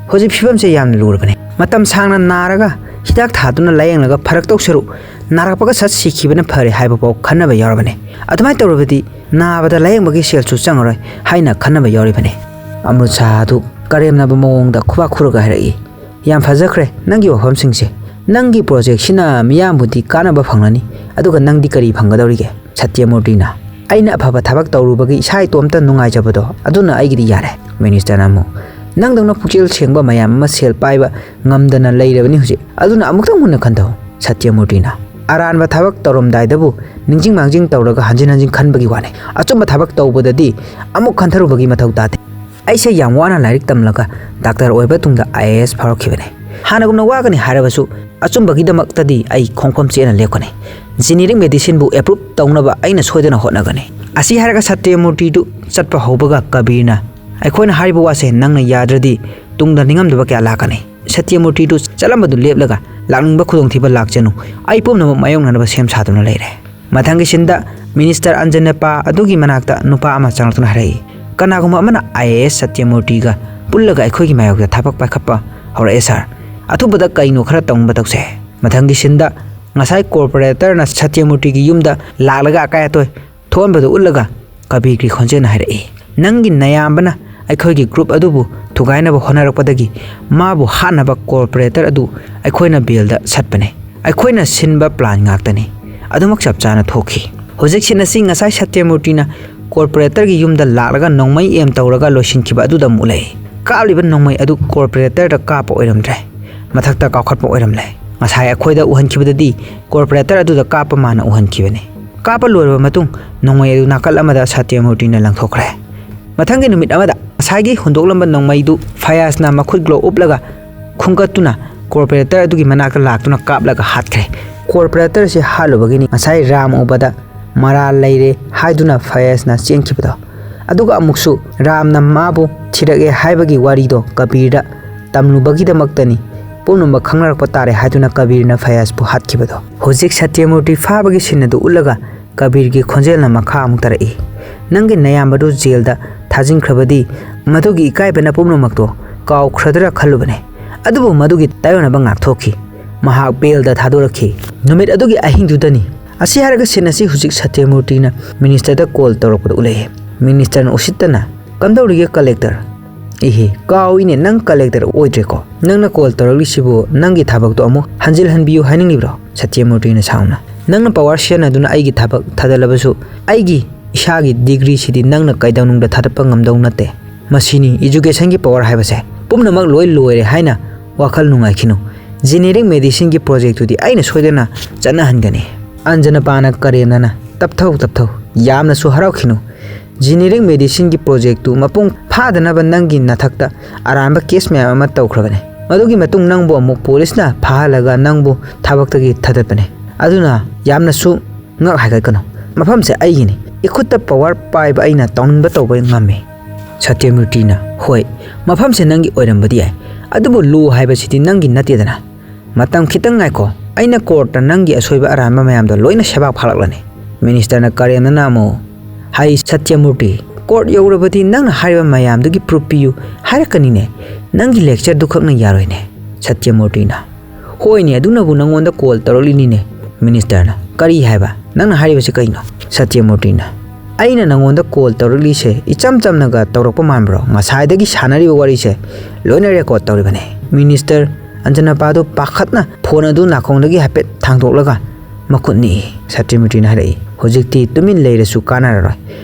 ꯍꯧꯖꯤꯛ ꯐꯤꯕꯝꯁꯦ ꯌꯥꯝꯅ ꯂꯨꯔꯕꯅꯤ꯫ ꯃꯇꯝ ꯁꯥꯡꯅ ꯅꯥꯔꯒ ꯍꯤꯗꯥꯛ ꯊꯥꯗꯨꯅ ꯂꯥꯌꯦꯡꯂꯒ ꯐꯔꯛꯇꯧ ꯁꯔꯨꯛ ꯅꯥꯔꯛꯄꯒ ꯁꯠ ꯁꯤꯈꯤꯕꯅ ꯐꯔꯦ ꯍꯥꯏꯕ ꯐꯥꯎ ꯈꯟꯅꯕ ꯌꯥꯎꯔꯕꯅꯤ꯫ ꯑꯗꯨꯃꯥꯏꯅ ꯇꯧꯔꯕꯗꯤ ꯅꯥꯕꯗ ꯂꯥꯌꯦꯡꯕꯒꯤ ꯁꯦꯜꯁꯨ ꯆꯪꯉꯔꯣꯏ ꯍꯥꯏꯅ ꯈꯟꯅꯕ ꯌꯥꯎꯔꯤꯕꯅꯤ꯫ ꯑꯃ꯭ꯔꯨꯠ ꯁꯥꯍ ꯑꯗꯨ ꯀꯔꯦꯝꯅꯕ ꯃꯑꯣꯡꯗ ꯈꯨꯕꯥꯛ ꯈꯨꯔꯒ ꯍꯥꯏꯔꯛꯏ, "ꯌꯥꯝ ꯐꯖꯈ꯭ꯔꯦ ꯅꯪꯒꯤ ꯋꯥꯐꯝꯁꯤꯡꯁꯦ꯫ ꯅꯪꯒꯤ projectꯁꯤꯅ ꯃꯤꯌꯥꯝꯕꯨꯗꯤ ꯀꯥꯟꯅꯕ ꯐꯪꯂꯅꯤ, ꯑꯗꯨꯒ ꯅꯪꯗꯤ ꯀꯔꯤ ꯐꯪꯒꯗꯧꯔꯤꯒꯦ?" ꯁꯇ꯭ꯌꯃꯨꯔꯇꯤꯅ, "ꯑꯩꯅ ꯑꯐꯕ ꯊꯕꯛ ꯇꯧꯔꯨꯕꯒꯤ ꯏꯁꯥ ꯏꯇꯣꯝꯇ ꯅꯨꯡꯉꯥꯏꯖꯕꯗꯣ ꯑꯗꯨꯅ ꯑꯩꯒꯤꯗꯤ ꯌꯥꯔꯦ"꯫ ꯃꯤꯅꯤꯁꯇꯔꯅ ꯑꯃꯨꯛ, ꯅꯪꯗꯧꯅ ꯄꯨꯛꯆꯦꯜ ꯁꯦꯡꯕ ꯃꯌꯥꯝ ꯑꯃ ꯁꯦꯜ ꯄꯥꯏꯕ ꯉꯝꯗꯅ ꯂꯩꯔꯕꯅꯤ ꯍꯧꯖꯤꯛ꯫ ꯑꯗꯨꯅ ꯑꯃꯨꯛꯇꯪ ꯃꯨꯟꯅ ꯈꯟꯊꯧ, ꯁꯇ꯭ꯌꯃꯨꯔꯇꯤꯅ꯫ ꯑꯔꯥꯟꯕ ꯊꯕꯛ ꯇꯧꯔꯝꯗꯥꯏꯗꯕꯨ ꯅꯤꯡꯁꯤꯡ ꯃꯥꯡꯖꯤꯡ ꯇꯧꯔꯒ ꯍꯟꯖꯤꯟ ꯍꯟꯖꯤꯟ ꯈꯟꯕꯒꯤ ꯋꯥꯅꯤ꯫ ꯑꯆꯨꯝꯕ ꯊꯕꯛ ꯇꯧꯕꯗꯗꯤ ꯑꯃꯨꯛ ꯈꯟꯊꯔꯨꯕꯒꯤ ꯃꯊꯧ ꯇꯥꯗꯦ꯫ ꯑꯩꯁꯦ ꯌꯥꯝ ꯋꯥꯅ ꯂꯥꯏꯔꯤꯛ ꯇꯝꯂꯒ ꯗꯥꯛꯇꯔ ꯑꯣꯏꯕ ꯇꯨꯡꯗ ꯑꯥꯏ ꯑꯦ ꯑꯦꯁ ꯐꯥꯎꯔꯛꯈꯤꯕꯅꯤ꯫ ꯍꯥꯟꯅꯒꯨꯝꯅ ꯋꯥꯒꯅꯤ ꯍꯥꯏꯔꯕꯁꯨ ꯑꯆꯨꯝꯕꯒꯤꯗꯃꯛꯇꯗꯤ ꯑꯩ ꯈꯣꯡꯐꯝ ꯆꯦꯠꯅ ꯂꯦꯞꯀꯅꯤ꯫ ꯖꯤꯅꯤꯔꯤꯡ ꯃꯦꯗꯤꯁꯤꯟꯕꯨ ꯑꯦꯄ꯭ꯔꯨꯞ ꯇꯧꯅꯕ ꯑꯩꯅ ꯁꯣꯏꯗꯅ ꯍꯣꯠꯅꯒꯅꯤ꯫ ꯑꯁꯤ ꯍꯥꯏꯔꯒ ꯁꯇ꯭ꯌꯃꯨꯔꯇꯤꯗꯨ ꯆꯠꯄ ꯍꯧꯕꯒ ꯀꯕꯤꯔꯅ, "ꯑꯩꯈꯣꯏꯅ ꯍꯥꯏꯔꯤꯕ ꯋꯥꯁꯦ ꯅꯪꯅ ꯌꯥꯗ꯭ꯔꯗꯤ ꯇꯨꯡꯗ ꯅꯤꯡꯉꯝꯗꯕ ꯀꯌꯥ ꯂꯥꯛꯀꯅꯤ꯫ ꯁꯇ꯭ꯌꯃꯨꯔꯇꯤꯗꯨ ꯆꯠꯂꯝꯕꯗꯨ ꯂꯦꯞꯂꯒ ꯂꯥꯛꯅꯤꯡꯕ ꯈꯨꯗꯣꯡꯊꯤꯕ ꯂꯥꯛꯆꯅꯨ, ꯑꯩ ꯄꯨꯝꯅꯃꯛ ꯃꯥꯌꯣꯛꯅꯅꯕ ꯁꯦꯝ ꯁꯥꯗꯨꯅ ꯂꯩꯔꯦ"꯫ ꯃꯊꯪꯒꯤ ꯁꯤꯟꯗ ꯃꯤꯅꯤꯁꯇꯔ ꯑꯟꯖꯅꯦꯄꯥ ꯑꯗꯨꯒꯤ ꯃꯅꯥꯛꯇ ꯅꯨꯄꯥ ꯑꯃ ꯆꯪꯂꯛꯇꯨꯅ ꯍꯥꯏꯔꯛꯏ, "ꯀꯅꯥꯒꯨꯝꯕ ꯑꯃꯅ ꯑꯥꯏ ꯑꯦ ꯑꯦꯁ ꯁꯇ꯭ꯌꯃꯨꯔꯇꯤꯒ ꯄꯨꯜꯂꯒ ꯑꯩꯈꯣꯏꯒꯤ ꯃꯥꯌꯣꯛꯇ ꯊꯕꯛ ꯄꯥꯏꯈꯠꯄ ꯍꯧꯔꯛꯑꯦ ꯁꯥꯔ꯫ ꯑꯊꯨꯕꯗ ꯀꯩꯅꯣ ꯈꯔ ꯇꯧꯅꯕ ꯇꯧꯁꯦ"꯫ ꯃꯊꯪꯒꯤ ꯁꯤꯟꯗ ꯉꯁꯥꯏ ꯀꯣꯔꯄꯣꯔꯦꯇꯔꯅ ꯁꯇ꯭ꯌꯃꯨꯔꯇꯤꯒꯤ ꯌꯨꯝꯗ ꯂꯥꯛꯂꯒ ꯑꯀꯥꯏ ꯑꯇꯣꯏ ꯊꯣꯛꯍꯟꯕꯗꯨ ꯎꯠꯂꯒ ꯀꯕꯤꯔꯒꯤ ꯈꯣꯟꯖꯦꯜꯅ ꯍꯥꯏꯔꯛꯏ, "ꯅꯪꯒꯤ ꯅꯌꯥꯝꯕꯅ ꯑꯩꯈꯣꯏꯒꯤ ꯒ꯭ꯔꯨꯞ ꯑꯗꯨꯕꯨ ꯊꯨꯒꯥꯏꯅꯕ ꯍꯣꯠꯅꯔꯛꯄꯗꯒꯤ ꯃꯥꯕꯨ ꯍꯥꯠꯅꯕ ꯀꯣꯔꯄꯣꯔꯦꯇꯔ ꯑꯗꯨ ꯑꯩꯈꯣꯏꯅ ꯕꯦꯜꯗ ꯁꯠꯄꯅꯦ꯫ ꯑꯩꯈꯣꯏꯅ ꯁꯤꯟꯕ ꯄ꯭ꯂꯥꯟ ꯉꯥꯛꯇꯅꯤ꯫ ꯑꯗꯨꯃꯛ ꯆꯞ ꯆꯥꯅ ꯊꯣꯛꯈꯤ"꯫ ꯍꯧꯖꯤꯛ ꯁꯤꯟ ꯑꯁꯤ ꯉꯁꯥꯏ ꯁꯇ꯭ꯌꯃꯨꯔꯇꯤꯅ ꯀꯣꯔꯄꯣꯔꯦꯇꯔꯒꯤ ꯌꯨꯝꯗ ꯂꯥꯛꯂꯒ ꯅꯣꯡꯃꯩ ꯑꯦꯝ ꯇꯧꯔꯒ ꯂꯣꯏꯁꯤꯟꯈꯤꯕ ꯑꯗꯨꯗ ꯑꯃꯨꯛ ꯂꯩ꯫ ꯀꯥꯞꯂꯤꯕ ꯅꯣꯡꯃꯩ ꯑꯗꯨ ꯀꯣꯔꯄꯣꯔꯦꯇꯔꯗ ꯀꯥꯞꯄ ꯑꯣꯏꯔꯝꯗ꯭ꯔꯦ, ꯃꯊꯛꯇ ꯀꯥꯎꯈꯠꯄ ꯑꯣꯏꯔꯝꯂꯦ꯫ ꯉꯁꯥꯏ ꯑꯩꯈꯣꯏꯗ ꯎꯍꯟꯈꯤꯕꯗꯗꯤ ꯀꯣꯔꯄꯣꯔꯦꯇꯔ ꯑꯗꯨꯗ ꯀꯥꯞꯄ ꯃꯥꯅ ꯎꯍꯟꯈꯤꯕꯅꯤ꯫ ꯀꯥꯞꯄ ꯂꯣꯏꯔꯕ ꯃꯇꯨꯡ ꯅꯣꯡꯃꯩ ꯑꯗꯨ ꯅꯥꯀꯜ ꯑꯃꯗ ꯁꯇ꯭ꯌꯃꯨꯔꯇꯤꯅ ꯂꯪꯊꯣꯛꯈ꯭ꯔꯦ꯫ ꯃꯊꯪꯒꯤ ꯅꯨꯃꯤꯠ ꯑꯃꯗ ꯉꯁꯥꯏꯒꯤ ꯍꯨꯟꯗꯣꯛꯂꯝꯕ ꯅꯣꯡꯃꯩꯗꯨ ꯐꯌꯥꯖꯅ ꯃꯈꯨꯠ ꯒ꯭ꯂꯣ ꯎꯞꯂꯒ ꯈꯨꯟꯒꯠꯇꯨꯅ ꯀꯣꯔꯄꯣꯔꯦꯇꯔ ꯑꯗꯨꯒꯤ ꯃꯅꯥꯛꯇ ꯂꯥꯛꯇꯨꯅ ꯀꯥꯞꯂꯒ ꯍꯥꯠꯈ꯭ꯔꯦ꯫ ꯀꯣꯔꯄꯣꯔꯦꯇꯔꯁꯤ ꯍꯥꯠꯂꯨꯕꯒꯤꯅꯤ ꯉꯁꯥꯏ ꯔꯥꯝ ꯎꯕꯗ ꯃꯔꯥꯜ ꯂꯩꯔꯦ ꯍꯥꯏꯗꯨꯅ ꯐꯌꯥꯖꯅ ꯆꯦꯟꯈꯤꯕꯗꯣ꯫ ꯑꯗꯨꯒ ꯑꯃꯨꯛꯁꯨ ꯔꯥꯝꯅ ꯃꯥꯕꯨ ꯊꯤꯔꯛꯑꯦ ꯍꯥꯏꯕꯒꯤ ꯋꯥꯔꯤꯗꯣ ꯀꯕꯤꯔꯗ ꯇꯝꯂꯨꯕꯒꯤꯗꯃꯛꯇꯅꯤ꯫ ꯄꯨꯝꯅꯃꯛ ꯈꯪꯅꯔꯛꯄ ꯇꯥꯔꯦ ꯍꯥꯏꯗꯨꯅ ꯀꯕꯤꯔꯅ ꯐꯌꯥꯖꯄꯨ ꯍꯥꯠꯈꯤꯕꯗꯣ꯫ ꯍꯧꯖꯤꯛ ꯁꯇ꯭ꯌꯃꯨꯔꯇꯤ ꯐꯥꯕꯒꯤ ꯁꯤꯟ ꯑꯗꯨ ꯎꯠꯂꯒ ꯀꯕꯤꯔꯒꯤ ꯈꯣꯟꯖꯦꯜꯅ ꯃꯈꯥ ꯑꯃꯨꯛ ꯇꯥꯔꯛꯏ, "ꯅꯪꯒꯤ ꯅꯌꯥꯝꯕꯗꯨ ꯖꯦꯜꯗ ꯊꯥꯖꯤꯟꯈ꯭ꯔꯕꯗꯤ ꯃꯗꯨꯒꯤ ꯏꯀꯥꯏꯕꯅ ꯄꯨꯝꯅꯃꯛꯇꯣ ꯀꯥꯎꯈ꯭ꯔꯗ꯭ꯔꯥ ꯈꯜꯂꯨꯕꯅꯦ꯫ ꯑꯗꯨꯕꯨ ꯃꯗꯨꯒꯤ ꯇꯥꯏꯌꯣꯟꯅꯕ ꯉꯥꯛꯊꯣꯛꯈꯤ꯫ ꯃꯍꯥꯛ ꯕꯦꯜꯗ ꯊꯥꯗꯣꯔꯛꯈꯤ꯫ ꯅꯨꯃꯤꯠ ꯑꯗꯨꯒꯤ ꯑꯍꯤꯡꯗꯨꯗꯅꯤ"꯫ ꯑꯁꯤ ꯍꯥꯏꯔꯒ ꯁꯤꯟ ꯑꯁꯤ ꯍꯧꯖꯤꯛ ꯁꯇ꯭ꯌꯃꯨꯔꯇꯤꯅ ꯃꯤꯅꯤꯁꯇꯔꯗ ꯀꯣꯜ ꯇꯧꯔꯛꯄꯗ ꯎꯠꯂꯛꯏ꯫ ꯃꯤꯅꯤꯁꯇꯔꯅ ꯎꯁꯤꯠꯇꯅ, "ꯀꯝꯗꯧꯔꯤꯒꯦ ꯀꯂꯦꯛꯇꯔ?" "ꯏꯍꯦ, ꯀꯥꯎꯏꯅꯦ, ꯅꯪ ꯀꯂꯦꯛꯇꯔ ꯑꯣꯏꯗ꯭ꯔꯦꯀꯣ꯫ ꯅꯪꯅ ꯀꯣꯜ ꯇꯧꯔꯛꯂꯤꯁꯤꯕꯨ ꯅꯪꯒꯤ ꯊꯕꯛꯇꯣ ꯑꯃꯨꯛ ꯍꯟꯖꯤꯜꯍꯟꯕꯤꯌꯨ ꯍꯥꯏꯅꯤꯡꯂꯤꯕ꯭ꯔꯣ?" ꯁꯇ꯭ꯌꯃꯨꯔꯇꯤꯅ ꯁꯥꯎꯅ, "ꯅꯪꯅ ꯄꯋꯥꯔ ꯁꯤꯖꯤꯟꯅꯗꯨꯅ ꯑꯩꯒꯤ ꯊꯕꯛ ꯊꯥꯗꯜꯂꯕꯁꯨ ꯑꯩꯒꯤ ꯏꯁꯥꯒꯤ ꯗꯤꯒ꯭ꯔꯤꯁꯤꯗꯤ ꯅꯪꯅ ꯀꯩꯗꯧꯅꯨꯡꯗ ꯊꯥꯗꯠꯄ ꯉꯝꯗꯧ ꯅꯠꯇꯦ꯫ ꯃꯁꯤꯅꯤ educationꯒꯤ power ꯍꯥꯏꯕꯁꯦ꯫ ꯄꯨꯝꯅꯃꯛ ꯂꯣꯏ ꯂꯣꯏꯔꯦ ꯍꯥꯏꯅ ꯋꯥꯈꯜ ꯅꯨꯡꯉꯥꯏꯈꯤꯅꯨ꯫ Generic medicineꯒꯤ projectꯇꯨꯗꯤ ꯑꯩꯅ ꯁꯣꯏꯗꯅ ꯆꯠꯅꯍꯟꯒꯅꯤ꯫ ꯑꯟꯖꯅꯄꯥꯅ ꯀꯔꯦꯝꯅꯅ, "ꯇꯞꯊꯧ, ꯇꯞꯊꯧ, ꯌꯥꯝꯅꯁꯨ ꯍꯔꯥꯎꯈꯤꯅꯨ꯫ Generic medicineꯒꯤ projectꯇꯨ ꯃꯄꯨꯡ ꯐꯥꯗꯅꯕ ꯅꯪꯒꯤ ꯅꯊꯛꯇ ꯑꯔꯥꯟꯕ case ꯃꯌꯥꯝ ꯑꯃ ꯇꯧꯈ꯭ꯔꯕꯅꯤ꯫ ꯃꯗꯨꯒꯤ ꯃꯇꯨꯡ ꯅꯪꯕꯨ ꯑꯃꯨꯛ ꯄꯨꯂꯤꯁꯅ ꯐꯥꯍꯜꯂꯒ ꯅꯪꯕꯨ ꯊꯕꯛꯇꯒꯤ ꯊꯥꯗꯠꯄꯅꯤ꯫ ꯑꯗꯨꯅ ꯌꯥꯝꯅꯁꯨ ꯉꯛ ꯍꯥꯏꯒꯠꯀꯅꯨ꯫ ꯃꯐꯝꯁꯦ ꯑꯩꯒꯤꯅꯤ꯫ ꯏꯈꯨꯠꯇ power ꯄꯥꯏꯕ ꯑꯩꯅ ꯇꯧꯅꯤꯡꯕ ꯇꯧꯕ ꯉꯝꯃꯤ꯫" ꯁꯇ꯭ꯌꯃꯨꯔꯇꯤꯅ, "ꯍꯣꯏ, ꯃꯐꯝꯁꯦ ꯅꯪꯒꯤ ꯑꯣꯏꯔꯝꯕꯗꯤ ꯌꯥꯏ, ꯑꯗꯨꯕꯨ law ꯍꯥꯏꯕꯁꯤꯗꯤ ꯅꯪꯒꯤ ꯅꯠꯇꯦꯗꯅ꯫ ꯃꯇꯝ ꯈꯤꯇꯪ ꯉꯥꯏꯈꯣ, ꯑꯩꯅ courtꯇ ꯅꯪꯒꯤ ꯑꯁꯣꯏꯕ ꯑꯔꯥꯟꯕ ꯃꯌꯥꯝꯗꯣ ꯂꯣꯏꯅ ꯁꯦꯕꯥꯛ ꯐꯥꯛꯂꯛꯂꯅꯤ꯫" Ministerꯅ ꯀꯔꯦꯝꯅꯅ ꯑꯃꯨꯛ, "ꯍꯩ ꯁꯇ꯭ꯌꯃꯨꯔꯇꯤ, court ꯌꯧꯔꯕꯗꯤ ꯅꯪꯅ ꯍꯥꯏꯔꯤꯕ ꯃꯌꯥꯝꯗꯨꯒꯤ proof ꯄꯤꯌꯨ ꯍꯥꯏꯔꯛꯀꯅꯤꯅꯦ꯫ ꯅꯪꯒꯤ lectureꯗꯨ ꯈꯛꯅ ꯌꯥꯔꯣꯏꯅꯦ꯫" ꯁꯇ꯭ꯌꯃꯨꯔꯇꯤꯅ, "ꯍꯣꯏꯅꯦ, ꯑꯗꯨꯅꯕꯨ ꯅꯪꯉꯣꯟꯗ call ꯇꯧꯔꯛꯂꯤꯅꯤꯅꯦ꯫" Ministerꯅ, "ꯀꯔꯤ ꯍꯥꯏꯕ? ꯅꯪꯅ ꯍꯥꯏꯔꯤꯕꯁꯤ ꯀꯩꯅꯣ?" ꯁꯇ꯭ꯌꯃꯨꯔꯇꯤꯅ, "ꯑꯩꯅ ꯅꯪꯉꯣꯟꯗ call ꯇꯧꯔꯛꯂꯤꯁꯦ ꯏꯆꯝ ꯆꯝꯅꯒ ꯇꯧꯔꯛꯄ ꯃꯥꯟꯕ꯭ꯔꯣ? ꯉꯁꯥꯏꯗꯒꯤ ꯁꯥꯟꯅꯔꯤꯕ ꯋꯥꯔꯤꯁꯦ ꯂꯣꯏꯅ record ꯇꯧꯔꯤꯕꯅꯦ꯫" Minister ꯑꯟꯖꯅꯄꯥꯗꯨ ꯄꯥꯈꯠꯅ phone ꯑꯗꯨ ꯅꯥꯀꯣꯡꯗꯒꯤ ꯍꯥꯏꯐꯦꯠ ꯊꯥꯡꯗꯣꯛꯂꯒ ꯃꯈꯨꯠ ꯅꯤꯛꯏ꯫ ꯁꯇ꯭ꯌꯃꯨꯔꯇꯤꯅ ꯍꯥꯏꯔꯛꯏ, "ꯍꯧꯖꯤꯛꯇꯤ ꯇꯨꯃꯤꯟ ꯂꯩꯔꯁꯨ ꯀꯥꯟꯅꯔꯔꯣꯏ꯫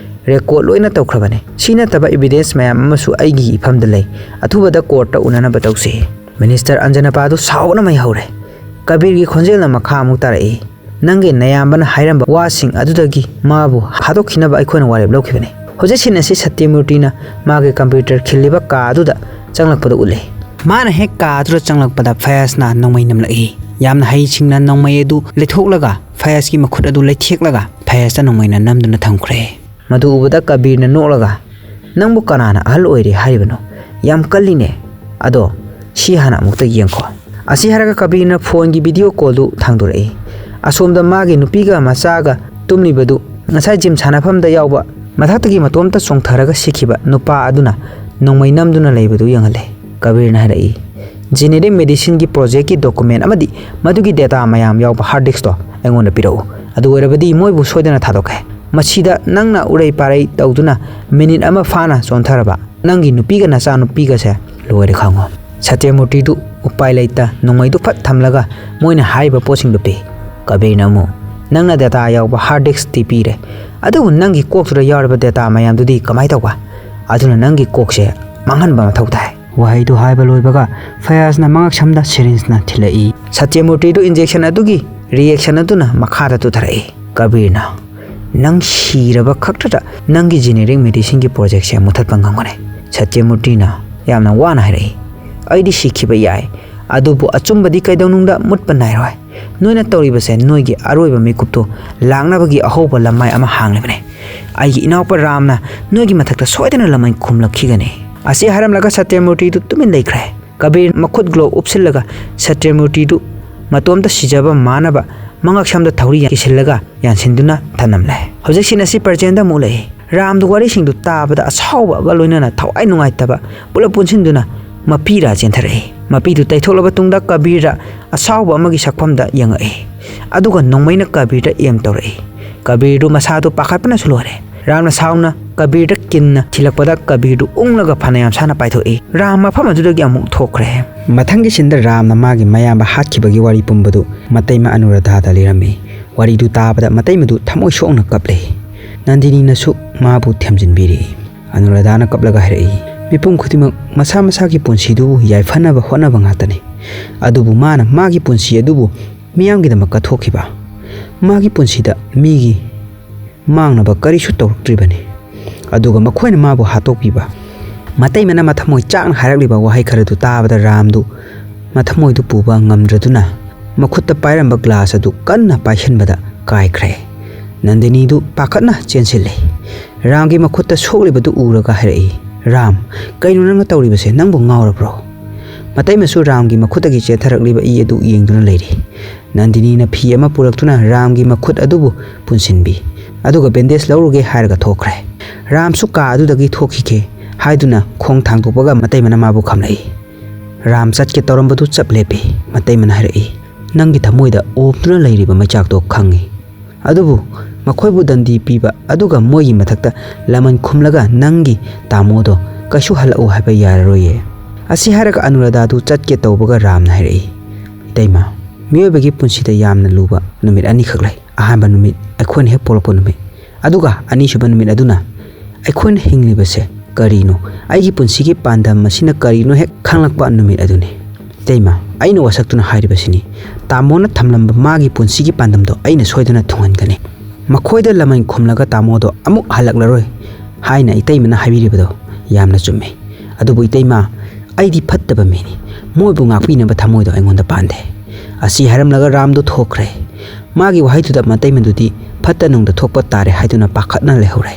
Record ꯂꯣꯏꯅ ꯇꯧꯈ꯭ꯔꯕꯅꯦ꯫ ꯁꯤ ꯅꯠꯇꯕ evidence ꯃꯌꯥꯝ ꯑꯃꯁꯨ ꯑꯩꯒꯤ ꯏꯐꯝꯗ ꯂꯩ꯫ ꯑꯊꯨꯕꯗ courtꯇ ꯎꯅꯅꯕ ꯇꯧꯁꯤ꯫" Minister ꯑꯟꯖꯅꯄꯥꯗꯨ ꯁꯥꯎꯕꯅ ꯃꯩ ꯍꯧꯔꯦ꯫ ꯀꯕꯤꯔꯒꯤ ꯈꯣꯟꯖꯦꯜꯅ ꯃꯈꯥ ꯑꯃꯨꯛ ꯇꯥꯔꯛꯏ, "ꯅꯪꯒꯤ ꯅꯌꯥꯝꯕꯅ ꯍꯥꯏꯔꯝꯕ ꯋꯥꯁꯤꯡ ꯑꯗꯨꯗꯒꯤ ꯃꯥꯕꯨ ꯍꯥꯠꯇꯣꯛꯈꯤꯅꯕ ꯑꯩꯈꯣꯏꯅ ꯋꯥꯔꯦꯞ ꯂꯧꯈꯤꯕꯅꯤ꯫" ꯍꯧꯖꯤꯛ scene ꯑꯁꯤ ꯁꯇ꯭ꯌꯃꯨꯔꯇꯤꯅ ꯃꯥꯒꯤ computer ꯈꯤꯜꯂꯤꯕ ꯀꯥ ꯑꯗꯨꯗ ꯆꯪꯂꯛꯄꯗ ꯎꯠꯂꯤ꯫ ꯃꯥꯅ ꯍꯦꯛ ꯀꯥ ꯑꯗꯨꯗ ꯆꯪꯂꯛꯄꯗ ꯐꯌꯥꯖꯅ ꯅꯣꯡꯃꯩ ꯅꯝꯂꯛꯏ꯫ ꯌꯥꯝꯅ ꯍꯩꯁꯤꯡꯅ ꯅꯣꯡꯃꯩ ꯑꯗꯨ ꯂꯩꯊꯣꯛꯂꯒ ꯐꯌꯥꯖꯀꯤ ꯃꯈꯨꯠ ꯑꯗꯨ ꯂꯩꯊꯦꯛꯂꯒ ꯐꯌꯥꯖꯇ ꯅꯣꯡꯃꯩꯅ ꯅꯝꯗꯨꯅ ꯊꯝꯈ꯭ꯔꯦ꯫ ꯃꯗꯨ ꯎꯕꯗ ꯀꯕꯤꯔꯅ ꯅꯣꯛꯂꯒ, "ꯅꯪꯕꯨ ꯀꯅꯥꯅ ꯑꯍꯜ ꯑꯣꯏꯔꯦ ꯍꯥꯏꯔꯤꯕꯅꯣ? ꯌꯥꯝ ꯀꯜꯂꯤꯅꯦ꯫ ꯑꯗꯣ ꯁꯤ ꯍꯥꯟꯅ ꯑꯃꯨꯛꯇ ꯌꯦꯡꯈꯣ꯫" ꯑꯁꯤ ꯍꯥꯏꯔꯒ ꯀꯕꯤꯔꯅ phoneꯒꯤ video callꯗꯨ ꯊꯥꯡꯗꯣꯔꯛꯏ꯫ ꯑꯁꯣꯝꯗ ꯃꯥꯒꯤ ꯅꯨꯄꯤꯒ ꯃꯆꯥꯒ ꯇꯨꯝꯂꯤꯕꯗꯨ ꯉꯁꯥꯏ gym ꯁꯥꯟꯅꯐꯝꯗ ꯌꯥꯎꯕ ꯃꯊꯛꯇꯒꯤ ꯃꯇꯣꯝꯇ ꯆꯣꯡꯊꯔꯒ ꯁꯤꯈꯤꯕ ꯅꯨꯄꯥ ꯑꯗꯨꯅ ꯅꯣꯡꯃꯩ ꯅꯝꯗꯨꯅ ꯂꯩꯕꯗꯨ ꯌꯦꯡꯍꯜꯂꯦ꯫ ꯀꯕꯤꯔꯅ ꯍꯥꯏꯔꯛꯏ, "Generic medicineꯒꯤ projectꯀꯤ document ꯑꯃꯗꯤ ꯃꯗꯨꯒꯤ data ꯃꯌꯥꯝ ꯌꯥꯎꯕ hard diskꯇꯣ ꯑꯩꯉꯣꯟꯗ ꯄꯤꯔꯛꯎ꯫ ꯑꯗꯨ ꯑꯣꯏꯔꯕꯗꯤ ꯃꯣꯏꯕꯨ ꯁꯣꯏꯗꯅ ꯊꯥꯗꯣꯛꯀꯦ꯫ ꯃꯁꯤꯗ ꯅꯪꯅ ꯎꯔꯩ ꯄꯥꯔꯩ ꯇꯧꯗꯨꯅ minute ꯑꯃ ꯐꯥꯅ ꯆꯣꯟꯊꯔꯕ ꯅꯪꯒꯤ ꯅꯨꯄꯤꯒ ꯅꯆꯥꯅꯨꯄꯤꯒꯁꯦ ꯂꯣꯏꯔꯦ ꯈꯪꯉꯣ꯫" ꯁꯇ꯭ꯌꯃꯨꯔꯇꯤꯗꯨ ꯎꯄꯥꯏ ꯂꯩꯇ ꯅꯣꯡꯃꯩꯗꯨ ꯐꯠ ꯊꯝꯂꯒ ꯃꯣꯏꯅ ꯍꯥꯏꯔꯤꯕ ꯄꯣꯠꯁꯤꯡꯗꯨ ꯄꯤ꯫ ꯀꯕꯤꯔꯅ ꯑꯃꯨꯛ, "ꯅꯪꯅ data ꯌꯥꯎꯕ hard diskꯇꯤ ꯄꯤꯔꯦ, ꯑꯗꯨꯕꯨ ꯅꯪꯒꯤ ꯀꯣꯛꯇꯨꯗ ꯌꯥꯎꯔꯤꯕ data ꯃꯌꯥꯝꯗꯨꯗꯤ ꯀꯃꯥꯏ ꯇꯧꯕ? ꯑꯗꯨꯅ ꯅꯪꯒꯤ ꯀꯣꯛꯁꯦ ꯃꯥꯡꯍꯟꯕ ꯃꯊꯧ ꯇꯥꯏ꯫ ꯋꯥꯍꯩꯗꯨ ꯍꯥꯏꯕ ꯂꯣꯏꯕꯒ ꯐꯌꯥꯖꯅ ꯃꯉꯛꯁꯝꯗ ꯁꯤꯔꯤꯟꯁꯅ ꯊꯤꯜꯂꯛꯏ꯫ ꯁꯇ꯭ꯌꯃꯨꯔꯇꯤꯗꯨ ꯏꯟꯖꯦꯛꯁꯟ ꯑꯗꯨꯒꯤ ꯔꯤꯌꯦꯛꯁꯟ ꯑꯗꯨꯅ ꯃꯈꯥꯗ ꯇꯨꯊꯔꯛꯏ꯫ ꯀꯕꯤꯔꯅ, "ꯅꯪ ꯁꯤꯔꯕ ꯈꯛꯇꯗ ꯅꯪꯒꯤ ꯖꯦꯅꯦꯔꯤꯛ ꯃꯦꯗꯤꯁꯤꯟꯒꯤ ꯄ꯭ꯔꯣꯖꯦꯛꯁꯦ ꯃꯨꯊꯠꯄ ꯉꯝꯒꯅꯤ?" ꯁꯇ꯭ꯌꯃꯨꯔꯇꯤꯅ ꯌꯥꯝꯅ ꯋꯥꯅ ꯍꯥꯏꯔꯛꯏ, "ꯑꯩꯗꯤ ꯁꯤꯈꯤꯕ ꯌꯥꯏ, ꯑꯗꯨꯕꯨ ꯑꯆꯨꯝꯕꯗꯤ ꯀꯩꯗꯧꯅꯨꯡꯗ ꯃꯨꯠꯄ ꯅꯥꯏꯔꯣꯏ꯫ ꯅꯣꯏꯅ ꯇꯧꯔꯤꯕꯁꯦ ꯅꯣꯏꯒꯤ ꯑꯔꯣꯏꯕ ꯃꯤꯀꯨꯞꯇꯨ ꯂꯥꯛꯅꯕꯒꯤ ꯑꯍꯧꯕ ꯂꯃꯥꯏ ꯑꯃ ꯍꯥꯡꯂꯤꯕꯅꯤ꯫ ꯑꯩꯒꯤ ꯏꯅꯥꯎꯄꯥ ꯔꯥꯝꯅ ꯅꯣꯏꯒꯤ ꯃꯊꯛꯇ ꯁꯣꯏꯗꯅ ꯂꯃꯟ ꯈꯨꯝꯂꯛꯈꯤꯒꯅꯤ꯫" ꯑꯁꯤ ꯍꯥꯏꯔꯝꯂꯒ ꯁꯇ꯭ꯌꯃꯨꯔꯇꯤꯗꯨ ꯇꯨꯃꯤꯟ ꯂꯩꯈ꯭ꯔꯦ꯫ ꯀꯕꯤꯔ ꯃꯈꯨꯠ ꯒ꯭ꯂꯣꯚ ꯎꯞꯁꯤꯜꯂꯒ ꯁꯇ꯭ꯌꯃꯨꯔꯇꯤꯗꯨ ꯃꯇꯣꯝꯇ ꯁꯤꯖꯕ ꯃꯥꯟꯅꯕ ꯃꯉꯛꯁꯝꯗ ꯊꯧꯔꯤ ꯀꯤꯁꯤꯜꯂꯒ ꯌꯥꯟꯁꯤꯟꯗꯨꯅ ꯊꯅꯝꯂꯦ꯫ ꯍꯧꯖꯤꯛ ꯁꯤꯟ ꯑꯁꯤ ꯄ꯭ꯔꯖꯦꯟꯗ ꯑꯃꯨꯛ ꯂꯩ꯫ ꯔꯥꯝꯗꯨ ꯋꯥꯔꯤꯁꯤꯡꯗꯨ ꯇꯥꯕꯗ ꯑꯁꯥꯎꯕꯒ ꯂꯣꯏꯅꯅ ꯊꯋꯥꯏ ꯅꯨꯡꯉꯥꯏꯇꯕ ꯄꯨꯂꯞ ꯄꯨꯟꯁꯤꯟꯗꯨꯅ ꯃꯄꯤꯔꯥ ꯆꯦꯟꯊꯔꯛꯏ꯫ ꯃꯄꯤꯗꯨ ꯇꯩꯊꯣꯛꯂꯕ ꯇꯨꯡꯗ ꯀꯕꯤꯔ ꯑꯁꯥꯎꯕ ꯑꯃꯒꯤ ꯁꯛꯐꯝꯗ ꯌꯦꯡꯉꯛꯏ꯫ ꯑꯗꯨꯒ ꯅꯣꯡꯃꯩꯅ ꯀꯕꯤꯔꯗ ꯑꯦꯝ ꯇꯧꯔꯛꯏ꯫ ꯀꯕꯤꯔꯗꯨ ꯃꯁꯥꯗꯨ ꯄꯥꯈꯠꯄꯅꯁꯨ ꯂꯣꯏꯔꯦ꯫ ꯔꯥꯝꯅ ꯁꯥꯎꯅ ꯀꯕꯤꯔꯗ ꯀꯤꯟꯅ ꯊꯤꯜꯂꯛꯄꯗ ꯀꯕꯤꯔꯗꯨ ꯎꯪꯂꯒ ꯐꯅꯌꯥꯝ ꯁꯥꯟꯅ ꯄꯥꯏꯊꯣꯛꯏ꯫ ꯔꯥꯝ ꯃꯐꯝ ꯑꯗꯨꯗꯒꯤ ꯑꯃꯨꯛ ꯊꯣꯛꯈ꯭ꯔꯦ꯫ ꯃꯊꯪꯒꯤ ꯁꯤꯟꯗ ꯔꯥꯝꯅ ꯃꯥꯒꯤ ꯃꯌꯥꯝꯕ ꯍꯥꯠꯈꯤꯕꯒꯤ ꯋꯥꯔꯤ ꯄꯨꯝꯕꯗꯨ ꯃꯇꯩꯃ ꯑꯅꯨꯔꯥꯙꯥꯗ ꯂꯤꯔꯝꯃꯤ꯫ ꯋꯥꯔꯤꯗꯨ ꯇꯥꯕꯗ ꯃꯇꯩꯃꯗꯨ ꯊꯃꯣꯏ ꯁꯣꯛꯅ ꯀꯞꯂꯦ꯫ ꯅꯟꯗꯤꯅꯤꯅꯁꯨ ꯃꯥꯕꯨ ꯊꯦꯝꯖꯤꯟꯕꯤꯔꯤ꯫ ꯑꯅꯨꯔꯥꯙꯥꯅ ꯀꯞꯂꯒ ꯍꯥꯏꯔꯛꯏ, "ꯃꯤꯄꯨꯝ ꯈꯨꯗꯤꯡꯃꯛ ꯃꯁꯥ ꯃꯁꯥꯒꯤ ꯄꯨꯟꯁꯤꯗꯨꯕꯨ ꯌꯥꯏꯐꯅꯕ ꯍꯣꯠꯅꯕ ꯉꯥꯛꯇꯅꯤ꯫ ꯑꯗꯨꯕꯨ ꯃꯥꯅ ꯃꯥꯒꯤ ꯄꯨꯟꯁꯤ ꯑꯗꯨꯕꯨ ꯃꯤꯌꯥꯝꯒꯤꯗꯃꯛ ꯀꯠꯊꯣꯛꯈꯤꯕ꯫ ꯃꯥꯒꯤ ꯄꯨꯟꯁꯤꯗ ꯃꯤꯒꯤ ꯃꯥꯡꯅꯕ ꯀꯔꯤꯁꯨ ꯇꯧꯔꯛꯇ꯭ꯔꯤꯕꯅꯤ꯫ ꯑꯗꯨꯒ ꯃꯈꯣꯏꯅ ꯃꯥꯕꯨ ꯍꯥꯠꯇꯣꯛꯄꯤꯕ꯫" ꯃꯇꯩꯃꯅ ꯃꯊꯃꯣꯏ ꯆꯥꯛꯅ ꯍꯥꯏꯔꯛꯂꯤꯕ ꯋꯥꯍꯩ ꯈꯔꯗꯨ ꯇꯥꯕꯗ ꯔꯥꯝꯗꯨ ꯃꯊꯃꯣꯏꯗꯨ ꯄꯨꯕ ꯉꯝꯗ꯭ꯔꯗꯨꯅ ꯃꯈꯨꯠꯇ ꯄꯥꯏꯔꯝꯕ ꯒ꯭ꯂꯥꯁ ꯑꯗꯨ ꯀꯟꯅ ꯄꯥꯏꯁꯤꯟꯕꯗ ꯀꯥꯏꯈ꯭ꯔꯦ꯫ ꯅꯟꯗꯤꯅꯤꯗꯨ ꯄꯥꯈꯠꯅ ꯆꯦꯟꯁꯤꯜꯂꯤ꯫ ꯔꯥꯝꯒꯤ ꯃꯈꯨꯠꯇ ꯁꯣꯛꯂꯤꯕꯗꯨ ꯎꯔꯒ ꯍꯥꯏꯔꯛꯏ, "ꯔꯥꯝ, ꯀꯩꯅꯣ ꯅꯪꯅ ꯇꯧꯔꯤꯕꯁꯦ? ꯅꯪꯕꯨ ꯉꯥꯎꯔꯕ꯭ꯔꯣ?" ꯃꯇꯩꯃꯁꯨ ꯔꯥꯝꯒꯤ ꯃꯈꯨꯠꯇꯒꯤ ꯆꯦꯟꯊꯔꯛꯂꯤꯕ ꯏ ꯑꯗꯨ ꯌꯦꯡꯗꯨꯅ ꯂꯩꯔꯤ꯫ ꯅꯟꯗꯤꯅꯤꯅ ꯐꯤ ꯑꯃ ꯄꯨꯔꯛꯇꯨꯅ ꯔꯥꯝꯒꯤ ꯃꯈꯨꯠ ꯑꯗꯨꯕꯨ ꯄꯨꯟꯁꯤꯟꯕꯤ, ꯑꯗꯨꯒ ꯕꯦꯟꯗꯦꯖ ꯂꯧꯔꯨꯒꯦ ꯍꯥꯏꯔꯒ ꯊꯣꯛꯈ꯭ꯔꯦ꯫ ꯔꯥꯝꯁꯨ ꯀꯥ ꯑꯗꯨꯗꯒꯤ ꯊꯣꯛꯈꯤꯒꯦ ꯍꯥꯏꯗꯨꯅ ꯈꯣꯡ ꯊꯥꯡꯗꯣꯛꯄꯒ ꯃꯇꯩꯃꯅ ꯃꯥꯕꯨ ꯈꯝꯂꯛꯏ꯫ ꯔꯥꯝ ꯆꯠꯀꯦ ꯇꯧꯔꯝꯕꯗꯨ ꯆꯞ ꯂꯦꯞꯄꯤ꯫ ꯃꯇꯩꯃꯅ ꯍꯥꯏꯔꯛꯏ, "ꯅꯪꯒꯤ ꯊꯃꯣꯏꯗ ꯑꯣꯝꯗꯨꯅ ꯂꯩꯔꯤꯕ ꯃꯩꯆꯥꯛꯇꯣ ꯈꯪꯉꯤ꯫ ꯑꯗꯨꯕꯨ ꯃꯈꯣꯏꯕꯨ ꯗꯟꯗꯤ ꯄꯤꯕ ꯑꯗꯨꯒ ꯃꯣꯏꯒꯤ ꯃꯊꯛꯇ ꯂꯃꯟ ꯈꯨꯝꯂꯒ ꯅꯪꯒꯤ ꯇꯥꯃꯣꯗꯣ ꯀꯩꯁꯨ ꯍꯜꯂꯛꯎ ꯍꯥꯏꯕ ꯌꯥꯔꯔꯣꯏꯌꯦ꯫" ꯑꯁꯤ ꯍꯥꯏꯔꯒ ꯑꯅꯨꯔꯥꯙꯥꯗꯨ ꯆꯠꯀꯦ ꯇꯧꯕꯒ ꯔꯥꯝꯅ ꯍꯥꯏꯔꯛꯏ, "ꯏꯇꯩꯃ, ꯃꯤꯑꯣꯏꯕꯒꯤ ꯄꯨꯟꯁꯤꯗ ꯌꯥꯝꯅ ꯂꯨꯕ ꯅꯨꯃꯤꯠ ꯑꯅꯤꯈꯛ ꯂꯩ꯫ ꯑꯍꯥꯟꯕ ꯅꯨꯃꯤꯠ ꯑꯩꯈꯣꯏꯅ ꯍꯦꯛ ꯄꯣꯛꯂꯛꯄ ꯅꯨꯃꯤꯠ, ꯑꯗꯨꯒ ꯑꯅꯤꯁꯨꯕ ꯅꯨꯃꯤꯠ ꯑꯗꯨꯅ ꯑꯩꯈꯣꯏꯅ ꯍꯤꯡꯂꯤꯕꯁꯦ ꯀꯔꯤꯅꯣ? ꯑꯩꯒꯤ ꯄꯨꯟꯁꯤꯒꯤ ꯄꯥꯟꯗꯝ ꯑꯁꯤꯅ ꯀꯔꯤꯅꯣ ꯍꯦꯛ ꯈꯪꯂꯛꯄ ꯅꯨꯃꯤꯠ ꯑꯗꯨꯅꯤ꯫ ꯏꯇꯩꯃ, ꯑꯩꯅ ꯋꯥꯁꯛꯇꯨꯅ ꯍꯥꯏꯔꯤꯕꯁꯤꯅꯤ, ꯇꯥꯃꯣꯅ ꯊꯝꯂꯝꯕ ꯃꯥꯒꯤ ꯄꯨꯟꯁꯤꯒꯤ ꯄꯥꯟꯗꯝꯗꯣ ꯑꯩꯅ ꯁꯣꯏꯗꯅ ꯊꯨꯡꯍꯟꯒꯅꯤ꯫ ꯃꯈꯣꯏꯗ ꯂꯃꯟ ꯈꯨꯝꯂꯒ ꯇꯥꯃꯣꯗꯣ ꯑꯃꯨꯛ ꯍꯜꯂꯛꯂꯔꯣꯏ ꯍꯥꯏꯅ ꯏꯇꯩꯃꯅ ꯍꯥꯏꯕꯤꯔꯤꯕꯗꯣ ꯌꯥꯝꯅ ꯆꯨꯝꯃꯤ꯫ ꯑꯗꯨꯕꯨ ꯏꯇꯩꯃ, ꯑꯩꯗꯤ ꯐꯠꯇꯕ ꯃꯤꯅꯤ, ꯃꯣꯏꯕꯨ ꯉꯥꯛꯄꯤꯅꯕ ꯊꯃꯣꯏꯗꯣ ꯑꯩꯉꯣꯟꯗ ꯄꯥꯟꯗꯦ꯫ ꯑꯁꯤ ꯍꯥꯏꯔꯝꯂꯒ ꯔꯥꯝꯗꯨ ꯊꯣꯛꯈ꯭ꯔꯦ꯫ ꯃꯥꯒꯤ ꯋꯥꯍꯩꯗꯨꯗ ꯃꯇꯩꯃꯗꯨꯗꯤ ꯐꯠꯇ ꯅꯨꯡꯗ ꯊꯣꯛꯄ ꯇꯥꯔꯦ ꯍꯥꯏꯗꯨꯅ ꯄꯥꯈꯠꯅ ꯂꯩꯍꯧꯔꯦ꯫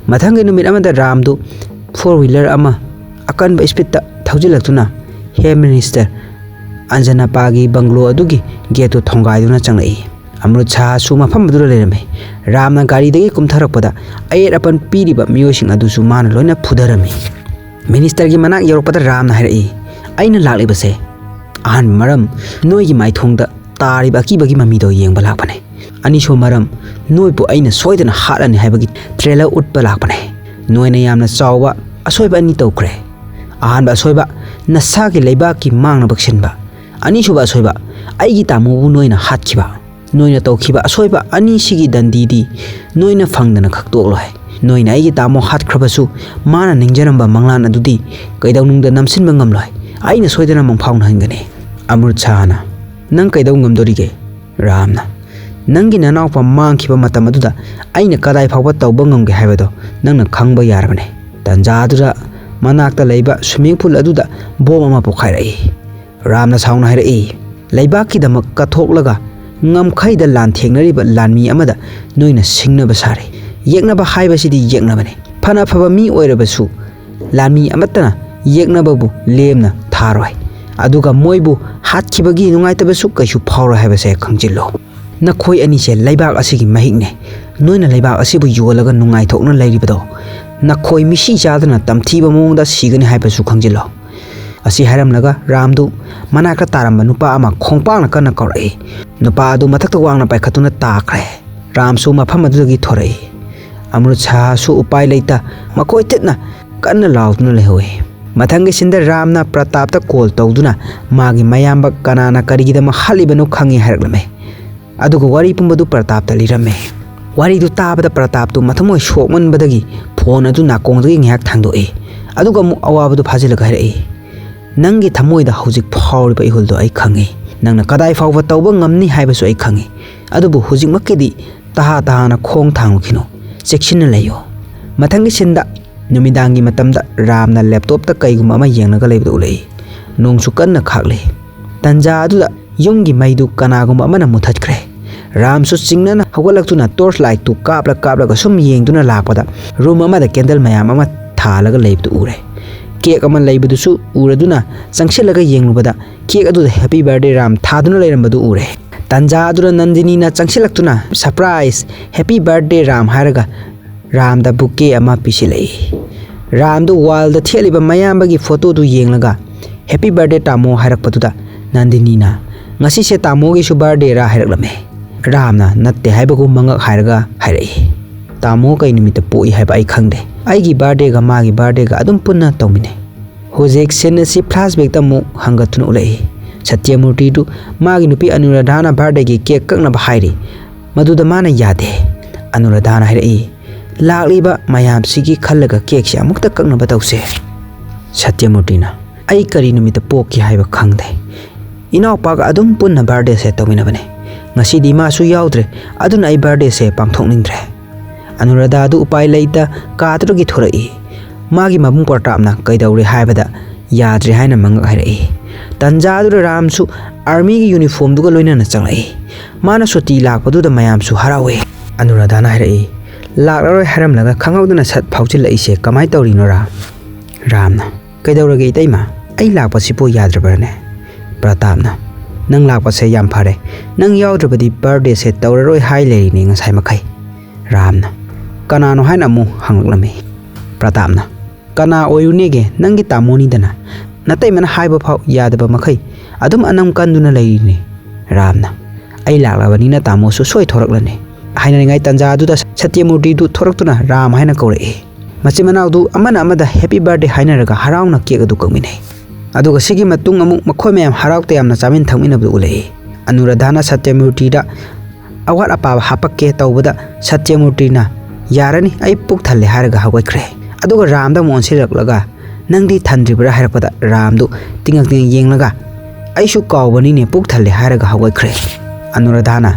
ꯃꯊꯪꯒꯤ ꯅꯨꯃꯤꯠ ꯑꯃꯗ ꯔꯥꯝꯗꯨ ꯐꯣꯔ ꯋꯤꯂꯔ ꯑꯃ ꯑꯀꯟꯕ ꯁ꯭ꯄꯤꯠꯇ ꯊꯧꯖꯤꯜꯂꯛꯇꯨꯅ ꯍꯦꯝ ꯃꯤꯅꯤꯁꯇꯔ ꯑꯟꯖꯅꯥꯄꯥꯒꯤ ꯕꯪꯒ꯭ꯂꯣ ꯑꯗꯨꯒꯤ ꯒꯦꯠꯇꯨ ꯊꯣꯡꯒꯥꯏꯗꯨꯅ ꯆꯪꯂꯛꯏ꯫ ꯑꯃ꯭ꯔꯨꯠ ꯁꯥꯍꯁꯨ ꯃꯐꯝ ꯑꯗꯨꯗ ꯂꯩꯔꯝꯃꯤ꯫ ꯔꯥꯝꯅ ꯒꯥꯔꯤꯗꯒꯤ ꯀꯨꯝꯊꯔꯛꯄꯗ ꯑꯌꯦꯠ ꯑꯄꯟ ꯄꯤꯔꯤꯕ ꯃꯤꯑꯣꯏꯁꯤꯡ ꯑꯗꯨꯁꯨ ꯃꯥꯅ ꯂꯣꯏꯅ ꯐꯨꯊꯔꯝꯃꯤ꯫ ꯃꯤꯅꯤꯁꯇꯔꯒꯤ ꯃꯅꯥꯛ ꯌꯧꯔꯛꯄꯗ ꯔꯥꯝꯅ ꯍꯥꯏꯔꯛꯏ, "ꯑꯩꯅ ꯂꯥꯛꯂꯤꯕꯁꯦ ꯑꯍꯥꯟꯕ ꯃꯔꯝ, ꯅꯣꯏꯒꯤ ꯃꯥꯏꯊꯣꯡꯗ ꯇꯥꯔꯤꯕ ꯑꯀꯤꯕꯒꯤ ꯃꯃꯤꯗꯣ ꯌꯦꯡꯕ ꯂꯥꯛꯄꯅꯦ꯫ ꯑꯅꯤꯁꯨꯕ ꯃꯔꯝ, ꯅꯣꯏꯕꯨ ꯑꯩꯅ ꯁꯣꯏꯗꯅ ꯍꯥꯠꯂꯅꯤ ꯍꯥꯏꯕꯒꯤ ꯇ꯭ꯔꯦꯂꯔ ꯎꯠꯄ ꯂꯥꯛꯄꯅꯦ꯫ ꯅꯣꯏꯅ ꯌꯥꯝꯅ ꯆꯥꯎꯕ ꯑꯁꯣꯏꯕ ꯑꯅꯤ ꯇꯧꯈ꯭ꯔꯦ꯫ ꯑꯍꯥꯟꯕ ꯑꯁꯣꯏꯕ, ꯅꯁꯥꯒꯤ ꯂꯩꯕꯥꯛꯀꯤ ꯃꯥꯡꯅꯕ ꯁꯤꯟꯕ꯫ ꯑꯅꯤꯁꯨꯕ ꯑꯁꯣꯏꯕ, ꯑꯩꯒꯤ ꯇꯥꯃꯣꯕꯨ ꯅꯣꯏꯅ ꯍꯥꯠꯈꯤꯕ꯫ ꯅꯣꯏꯅ ꯇꯧꯈꯤꯕ ꯑꯁꯣꯏꯕ ꯑꯅꯤꯁꯤꯒꯤ ꯗꯟꯗꯤꯗꯤ ꯅꯣꯏꯅ ꯐꯪꯗꯅ ꯈꯛꯇꯣꯛꯂꯣꯏ꯫ ꯅꯣꯏꯅ ꯑꯩꯒꯤ ꯇꯥꯃꯣ ꯍꯥꯠꯈ꯭ꯔꯕꯁꯨ, ꯃꯥꯅ ꯅꯤꯡꯖꯔꯝꯕ ꯃꯪꯂꯥꯟ ꯑꯗꯨꯗꯤ ꯀꯩꯗꯧꯅꯨꯡꯗ ꯅꯝꯁꯤꯟꯕ ꯉꯝꯂꯣꯏ꯫ ꯑꯩꯅ ꯁꯣꯏꯗꯅ ꯃꯪꯐꯥꯎꯅꯍꯟꯒꯅꯤ꯫" ꯑꯃ꯭ꯔꯨꯠ ꯁꯥꯍꯅ, "ꯅꯪ ꯀꯩꯗꯧ ꯉꯝꯗꯣꯔꯤꯒꯦ?" ꯔꯥꯝꯅ, "ꯅꯪꯒꯤ ꯅꯅꯥꯎꯄꯥ ꯃꯥꯡꯈꯤꯕ ꯃꯇꯝ ꯑꯗꯨꯗ ꯑꯩꯅ ꯀꯗꯥꯏ ꯐꯥꯎꯕ ꯇꯧꯕ ꯉꯝꯒꯦ ꯍꯥꯏꯕꯗꯣ ꯅꯪꯅ ꯈꯪꯕ ꯌꯥꯔꯕꯅꯦ꯫" ꯇꯟꯖꯥ ꯑꯗꯨꯗ ꯃꯅꯥꯛꯇ ꯂꯩꯕ ꯁ꯭ꯋꯤꯃꯤꯡ ꯄꯨꯜ ꯑꯗꯨꯗ ꯕꯣꯝ ꯑꯃ ꯄꯣꯈꯥꯏꯔꯛꯏ꯫ ꯔꯥꯝꯅ ꯁꯥꯎꯅ ꯍꯥꯏꯔꯛꯏ, "ꯂꯩꯕꯥꯛꯀꯤꯗꯃꯛ ꯀꯠꯊꯣꯛꯂꯒ ꯉꯝꯈꯩꯗ ꯂꯥꯟꯊꯦꯡꯅꯔꯤꯕ ꯂꯥꯟꯃꯤ ꯑꯃꯗ ꯅꯣꯏꯅ ꯁꯤꯡꯅꯕ ꯁꯥꯔꯤ꯫ ꯌꯦꯛꯅꯕ ꯍꯥꯏꯕꯁꯤꯗꯤ ꯌꯦꯛꯅꯕꯅꯤ꯫ ꯐꯅ ꯐꯕ ꯃꯤ ꯑꯣꯏꯔꯕꯁꯨ ꯂꯥꯟꯃꯤ ꯑꯃꯠꯇꯅ ꯌꯦꯛꯅꯕꯕꯨ ꯂꯦꯝꯅ ꯊꯥꯔꯣꯏ꯫ ꯑꯗꯨꯒ ꯃꯣꯏꯕꯨ ꯍꯥꯠꯈꯤꯕꯒꯤ ꯅꯨꯡꯉꯥꯏꯇꯕꯁꯨ ꯀꯩꯁꯨ ꯐꯥꯎꯔꯣꯏ ꯍꯥꯏꯕꯁꯦ ꯈꯪꯖꯤꯜꯂꯣ꯫ ꯅꯈꯣꯏ ꯑꯅꯤꯁꯦ ꯂꯩꯕꯥꯛ ꯑꯁꯤꯒꯤ ꯃꯍꯤꯛꯅꯦ꯫ ꯅꯣꯏꯅ ꯂꯩꯕꯥꯛ ꯑꯁꯤꯕꯨ ꯌꯣꯜꯂꯒ ꯅꯨꯡꯉꯥꯏꯊꯣꯛꯅ ꯂꯩꯔꯤꯕꯗꯣ ꯅꯈꯣꯏ ꯃꯤꯁꯤ ꯆꯥꯗꯅ ꯇꯝꯊꯤꯕ ꯃꯑꯣꯡꯗ ꯁꯤꯒꯅꯤ ꯍꯥꯏꯕꯁꯨ ꯈꯪꯖꯤꯜꯂꯣ꯫" ꯑꯁꯤ ꯍꯥꯏꯔꯝꯂꯒ ꯔꯥꯝꯗꯨ ꯃꯅꯥꯛꯇ ꯇꯥꯔꯝꯕ ꯅꯨꯄꯥ ꯑꯃ ꯈꯣꯡꯄꯥꯛꯅ ꯀꯟꯅ ꯀꯧꯔꯛꯏ꯫ ꯅꯨꯄꯥ ꯑꯗꯨ ꯃꯊꯛꯇ ꯋꯥꯡꯅ ꯄꯥꯏꯈꯠꯇꯨꯅ ꯇꯥꯈ꯭ꯔꯦ꯫ ꯔꯥꯝꯁꯨ ꯃꯐꯝ ꯑꯗꯨꯗꯒꯤ ꯊꯣꯔꯛꯏ꯫ ꯑꯃ꯭ꯔꯨꯠ ꯁꯥꯍꯁꯨ ꯎꯄꯥꯏ ꯂꯩꯇ ꯃꯈꯣꯏ ꯇꯤꯠꯅ ꯀꯟꯅ ꯂꯥꯎꯗꯨꯅ ꯂꯩꯍꯧꯏ꯫ ꯃꯊꯪꯒꯤ ꯁꯤꯟꯗ ꯔꯥꯝꯅ ꯄ꯭ꯔꯇꯥꯞꯇ ꯀꯣꯜ ꯇꯧꯗꯨꯅ ꯃꯥꯒꯤ ꯃꯌꯥꯝꯕ ꯀꯅꯥꯅ ꯀꯔꯤꯒꯤꯗꯃꯛ ꯍꯥꯠꯂꯤꯕꯅꯣ ꯈꯪꯉꯤ ꯍꯥꯏꯔꯛꯂꯝꯃꯤ꯫ ꯑꯗꯨꯒ ꯋꯥꯔꯤ ꯄꯨꯝꯕꯗꯨ ꯄ꯭ꯔꯇꯥꯞꯇ ꯂꯤꯔꯝꯃꯤ꯫ ꯋꯥꯔꯤꯗꯨ ꯇꯥꯕꯗ ꯄ꯭ꯔꯇꯥꯞꯇꯨ ꯃꯊꯃꯣꯏ ꯁꯣꯛꯃꯟꯕꯗꯒꯤ ꯐꯣꯟ ꯑꯗꯨ ꯅꯥꯀꯣꯡꯗꯒꯤ ꯉꯥꯏꯍꯥꯛ ꯊꯥꯡꯗꯣꯛꯏ꯫ ꯑꯗꯨꯒ ꯑꯃꯨꯛ ꯑꯋꯥꯕꯗꯨ ꯐꯥꯖꯤꯜꯂꯒ ꯍꯥꯏꯔꯛꯏ, "ꯅꯪꯒꯤ ꯊꯃꯣꯏꯗ ꯍꯧꯖꯤꯛ ꯐꯥꯎꯔꯤꯕ ꯏꯍꯨꯜꯗꯣ ꯑꯩ ꯈꯪꯏ꯫ ꯅꯪꯅ ꯀꯗꯥꯏ ꯐꯥꯎꯕ ꯇꯧꯕ ꯉꯝꯅꯤ ꯍꯥꯏꯕꯁꯨ ꯑꯩ ꯈꯪꯏ꯫ ꯑꯗꯨꯕꯨ ꯍꯧꯖꯤꯛꯃꯛꯀꯤꯗꯤ ꯇꯍꯥ ꯇꯍꯥꯅ ꯈꯣꯡ ꯊꯥꯡꯂꯨꯈꯤꯅꯨ꯫ ꯆꯦꯛꯁꯤꯟꯅ ꯂꯩꯌꯨ꯫ ꯃꯊꯪꯒꯤ ꯁꯤꯟꯗ ꯅꯨꯃꯤꯗꯥꯡꯒꯤ ꯃꯇꯝꯗ ꯔꯥꯝꯅ ꯂꯦꯞꯇꯣꯞꯇ ꯀꯩꯒꯨꯝꯕ ꯑꯃ ꯌꯦꯡꯂꯒ ꯂꯩꯕꯗꯨ ꯎꯔꯛꯏ꯫ ꯅꯣꯡꯁꯨ ꯀꯟꯅ ꯈꯥꯛꯂꯤ꯫ ꯇꯟꯖꯥ ꯑꯗꯨꯗ ꯌꯨꯝꯒꯤ ꯃꯩꯗꯨ ꯀꯅꯥꯒꯨꯝꯕ ꯑꯃꯅ ꯃꯨꯊꯠꯈ꯭ꯔꯦ꯫ ꯔꯥꯝꯁꯨ ꯆꯤꯡꯅꯅ ꯍꯧꯒꯠꯂꯛꯇꯨꯅ ꯇꯣꯔꯆ ꯂꯥꯏꯠꯇꯨ ꯀꯥꯞꯂ ꯀꯥꯞꯂꯒ ꯁꯨꯝ ꯌꯦꯡꯗꯨꯅ ꯂꯥꯛꯄꯗ ꯔꯨꯝ ꯑꯃꯗ ꯀꯦꯟꯗꯜ ꯃꯌꯥꯝ ꯑꯃ ꯊꯥꯜꯂꯒ ꯂꯩꯕꯗꯨ ꯎꯔꯦ꯫ ꯀꯦꯛ ꯑꯃ ꯂꯩꯕꯗꯨꯁꯨ ꯎꯔꯗꯨꯅ ꯆꯪꯁꯤꯜꯂꯒ ꯌꯦꯡꯂꯨꯕꯗ ꯀꯦꯛ ꯑꯗꯨꯗ "Happy Birthday Ram" ꯊꯥꯗꯨꯅ ꯂꯩꯔꯝꯕꯗꯨ ꯎꯔꯦ꯫ ꯇꯟꯖꯥ ꯑꯗꯨꯗ ꯅꯟꯗꯤꯅꯤꯅ ꯆꯪꯁꯤꯜꯂꯛꯇꯨꯅ "Surprise! Happy Birthday Ram" ꯍꯥꯏꯔꯒ ꯔꯥꯝꯗ ꯕꯨꯀꯦ ꯑꯃ ꯄꯤꯁꯤꯜꯂꯛꯏ꯫ ꯔꯥꯝꯗꯨ ꯋꯥꯜꯗ ꯊꯦꯠꯂꯤꯕ ꯃꯌꯥꯝꯕꯒꯤ ꯐꯣꯇꯣꯗꯨ ꯌꯦꯡꯂꯒ "Happy Birthday ꯇꯥꯃꯣ" ꯍꯥꯏꯔꯛꯄꯗꯨꯗ ꯅꯟꯗꯤꯅꯤꯅ "ꯉꯁꯤꯁꯦ ꯇꯥꯃꯣꯒꯤꯁꯨ ꯕꯥꯔꯗꯦꯔꯥ?" ꯍꯥꯏꯔꯛꯂꯝꯃꯦ꯫ ꯔꯥꯝꯅ "ꯅꯠꯇꯦ" ꯍꯥꯏꯕꯒꯨꯝ ꯃꯉꯛ ꯍꯥꯏꯔꯒ ꯍꯥꯏꯔꯛꯏ, "ꯇꯥꯃꯣ ꯀꯩ ꯅꯨꯃꯤꯠꯇ ꯄꯣꯛꯏ ꯍꯥꯏꯕ ꯑꯩ ꯈꯪꯗꯦ꯫ ꯑꯩꯒꯤ ꯕꯥꯔꯗꯦꯒ ꯃꯥꯒꯤ ꯕꯥꯔꯗꯦꯒ ꯑꯗꯨꯝ ꯄꯨꯟꯅ ꯇꯧꯃꯤꯟꯅꯩ"꯫ ꯍꯧꯖꯤꯛ ꯁꯤꯟ ꯑꯁꯤ ꯐ꯭ꯂꯥꯁꯕꯦꯛꯇ ꯑꯃꯨꯛ ꯍꯪꯒꯠꯇꯨꯅ ꯎꯠꯂꯛꯏ꯫ ꯁꯇ꯭ꯌꯃꯨꯔꯇꯤꯗꯨ ꯃꯥꯒꯤ ꯅꯨꯄꯤ ꯑꯅꯨꯔꯥꯙꯥꯅ ꯕꯥꯔꯗꯦꯒꯤ ꯀꯦꯛ ꯀꯛꯅꯕ ꯍꯥꯏꯔꯤ꯫ ꯃꯗꯨꯗ ꯃꯥꯅ ꯌꯥꯗꯦ꯫ ꯑꯅꯨꯔꯥꯙꯥꯅ ꯍꯥꯏꯔꯛꯏ, "ꯂꯥꯛꯂꯤꯕ ꯃꯌꯥꯝꯁꯤꯒꯤ ꯈꯜꯂꯒ ꯀꯦꯛꯁꯦ ꯑꯃꯨꯛꯇ ꯀꯛꯅꯕ ꯇꯧꯁꯦ"꯫ ꯁꯇ꯭ꯌꯃꯨꯔꯇꯤꯅ, "ꯑꯩ ꯀꯔꯤ ꯅꯨꯃꯤꯠꯇ ꯄꯣꯛꯈꯤ ꯍꯥꯏꯕ ꯈꯪꯗꯦ꯫ ꯏꯅꯥꯎꯄꯥꯒ ꯑꯗꯨꯝ ꯄꯨꯟꯅ ꯕꯥꯔꯗꯦꯁꯦ ꯇꯧꯃꯤꯟꯅꯕꯅꯦ꯫ ꯉꯁꯤꯗꯤ ꯃꯥꯁꯨ ꯌꯥꯎꯗ꯭ꯔꯦ, ꯑꯗꯨꯅ ꯑꯩ ꯕꯥꯔꯗꯦꯁꯦ ꯄꯥꯡꯊꯣꯛꯅꯤꯡꯗ꯭ꯔꯦ"꯫ ꯑꯅꯨꯔꯥꯙꯥꯗꯨ ꯎꯄꯥꯏ ꯂꯩꯇ ꯀꯥꯗꯨꯗꯒꯤ ꯊꯣꯔꯛꯏ꯫ ꯃꯥꯒꯤ ꯃꯕꯨꯡ ꯄ꯭ꯔꯇꯥꯞꯅ ꯀꯩꯗꯧꯔꯦ ꯍꯥꯏꯕꯗ ꯌꯥꯗ꯭ꯔꯦ ꯍꯥꯏꯅ ꯃꯉꯛ ꯍꯥꯏꯔꯛꯏ꯫ ꯇꯟꯖꯥꯗꯨꯗ ꯔꯥꯝꯁꯨ ꯑꯥꯔꯃꯤꯒꯤ ꯌꯨꯅꯤꯐꯣꯔꯝꯗꯨꯒ ꯂꯣꯏꯅꯅ ꯆꯪꯂꯛꯏ꯫ ꯃꯥꯅ ꯁꯨꯇꯤ ꯂꯥꯛꯄꯗꯨꯗ ꯃꯌꯥꯝꯁꯨ ꯍꯔꯥꯎꯏ꯫ ꯑꯅꯨꯔꯥꯙꯥꯅ ꯍꯥꯏꯔꯛꯏ, "ꯂꯥꯛꯂꯔꯣꯏ ꯍꯥꯏꯔꯝꯂꯒ ꯈꯪꯍꯧꯗꯅ ꯁꯠ ꯐꯥꯎꯖꯤꯜꯂꯛꯏꯁꯦ ꯀꯃꯥꯏ ꯇꯧꯔꯤꯅꯣ ꯔꯥꯝ?" ꯔꯥꯝꯅ, "ꯀꯩꯗꯧꯔꯒꯦ ꯏꯇꯩꯃ? ꯑꯩ ꯂꯥꯛꯄꯁꯤꯕꯨ ꯌꯥꯗ꯭ꯔꯕ꯭ꯔꯅꯦ?" ꯄ꯭ꯔꯇꯥꯞꯅ, "ꯅꯪ ꯂꯥꯛꯄꯁꯦ ꯌꯥꯝ ꯐꯔꯦ꯫ ꯅꯪ ꯌꯥꯎꯗ꯭ꯔꯕꯗꯤ ꯕꯥꯔꯗꯦꯁꯦ ꯇꯧꯔꯔꯣꯏ ꯍꯥꯏ ꯂꯩꯔꯤꯅꯦ ꯉꯁꯥꯏ ꯃꯈꯩ"꯫ ꯔꯥꯝꯅ, "ꯀꯅꯥꯅꯣ?" ꯍꯥꯏꯅ ꯑꯃꯨꯛ ꯍꯪꯂꯛꯂꯝꯃꯤ꯫ ꯄ꯭ꯔꯇꯥꯞꯅ, "ꯀꯅꯥ ꯑꯣꯏꯔꯨꯅꯦꯒꯦ, ꯅꯪꯒꯤ ꯇꯥꯃꯣꯅꯤꯗꯅ꯫ ꯅꯇꯩꯃꯅ ꯍꯥꯏꯕ ꯐꯥꯎ ꯌꯥꯗꯕ ꯃꯈꯩ ꯑꯗꯨꯝ ꯑꯅꯝ ꯀꯟꯗꯨꯅ ꯂꯩꯔꯤꯅꯦ"꯫ ꯔꯥꯝꯅ, "ꯑꯩ ꯂꯥꯛꯂꯕꯅꯤꯅ ꯇꯥꯃꯣꯁꯨ ꯁꯣꯏ ꯊꯣꯔꯛꯂꯅꯤ"꯫ ꯍꯥꯏꯅꯔꯤꯉꯩ ꯇꯟꯖꯥ ꯑꯗꯨꯗ ꯁꯇ꯭ꯌꯃꯨꯔꯇꯤꯗꯨ ꯊꯣꯔꯛꯇꯨꯅ ꯔꯥꯝ ꯍꯥꯏꯅ ꯀꯧꯔꯛꯏ꯫ ꯃꯆꯤꯟ ꯃꯅꯥꯎꯗꯨ ꯑꯃꯅ ꯑꯃꯗ "Happy Birthday" ꯍꯥꯏꯅꯔꯒ ꯍꯔꯥꯎꯅ ꯀꯦꯛ ꯑꯗꯨ ꯀꯛꯃꯤꯟꯅꯩ꯫ ꯑꯗꯨꯒ ꯁꯤꯒꯤ ꯃꯇꯨꯡ ꯑꯃꯨꯛ ꯃꯈꯣꯏ ꯃꯌꯥꯝ ꯍꯔꯥꯎ ꯇꯌꯥꯝꯅ ꯆꯥꯃꯤꯟ ꯊꯛꯃꯤꯟꯅꯕꯗꯨ ꯎꯠꯂꯛꯏ꯫ ꯑꯅꯨꯔꯥꯙꯥꯅ ꯁꯇ꯭ꯌꯃꯨꯔꯇꯤꯗ ꯑꯋꯥꯠ ꯑꯄꯥ ꯍꯥꯄꯛꯀꯦ ꯇꯧꯕꯗ ꯁꯇ꯭ꯌꯃꯨꯔꯇꯤꯅ "ꯌꯥꯔꯅꯤ, ꯑꯩ ꯄꯨꯛ ꯊꯜꯂꯦ" ꯍꯥꯏꯔꯒ ꯍꯧꯒꯠꯈ꯭ꯔꯦ꯫ ꯑꯗꯨꯒ ꯔꯥꯝꯗ ꯑꯃꯨꯛ ꯑꯣꯟꯁꯤꯜꯂꯛꯂꯒ "ꯅꯪꯗꯤ ꯊꯟꯗ꯭ꯔꯤꯕ꯭ꯔꯥ?" ꯍꯥꯏꯔꯛꯄꯗ ꯔꯥꯝꯗꯨ ꯇꯤꯡꯉꯛ ꯇꯤꯡꯉꯛ ꯌꯦꯡꯂꯒ "ꯑꯩꯁꯨ ꯀꯥꯎꯕꯅꯤꯅꯦ, ꯄꯨꯛ ꯊꯜꯂꯦ" ꯍꯥꯏꯔꯒ ꯍꯧꯒꯠꯈ꯭ꯔꯦ꯫ ꯑꯅꯨꯔꯥꯙꯥꯅ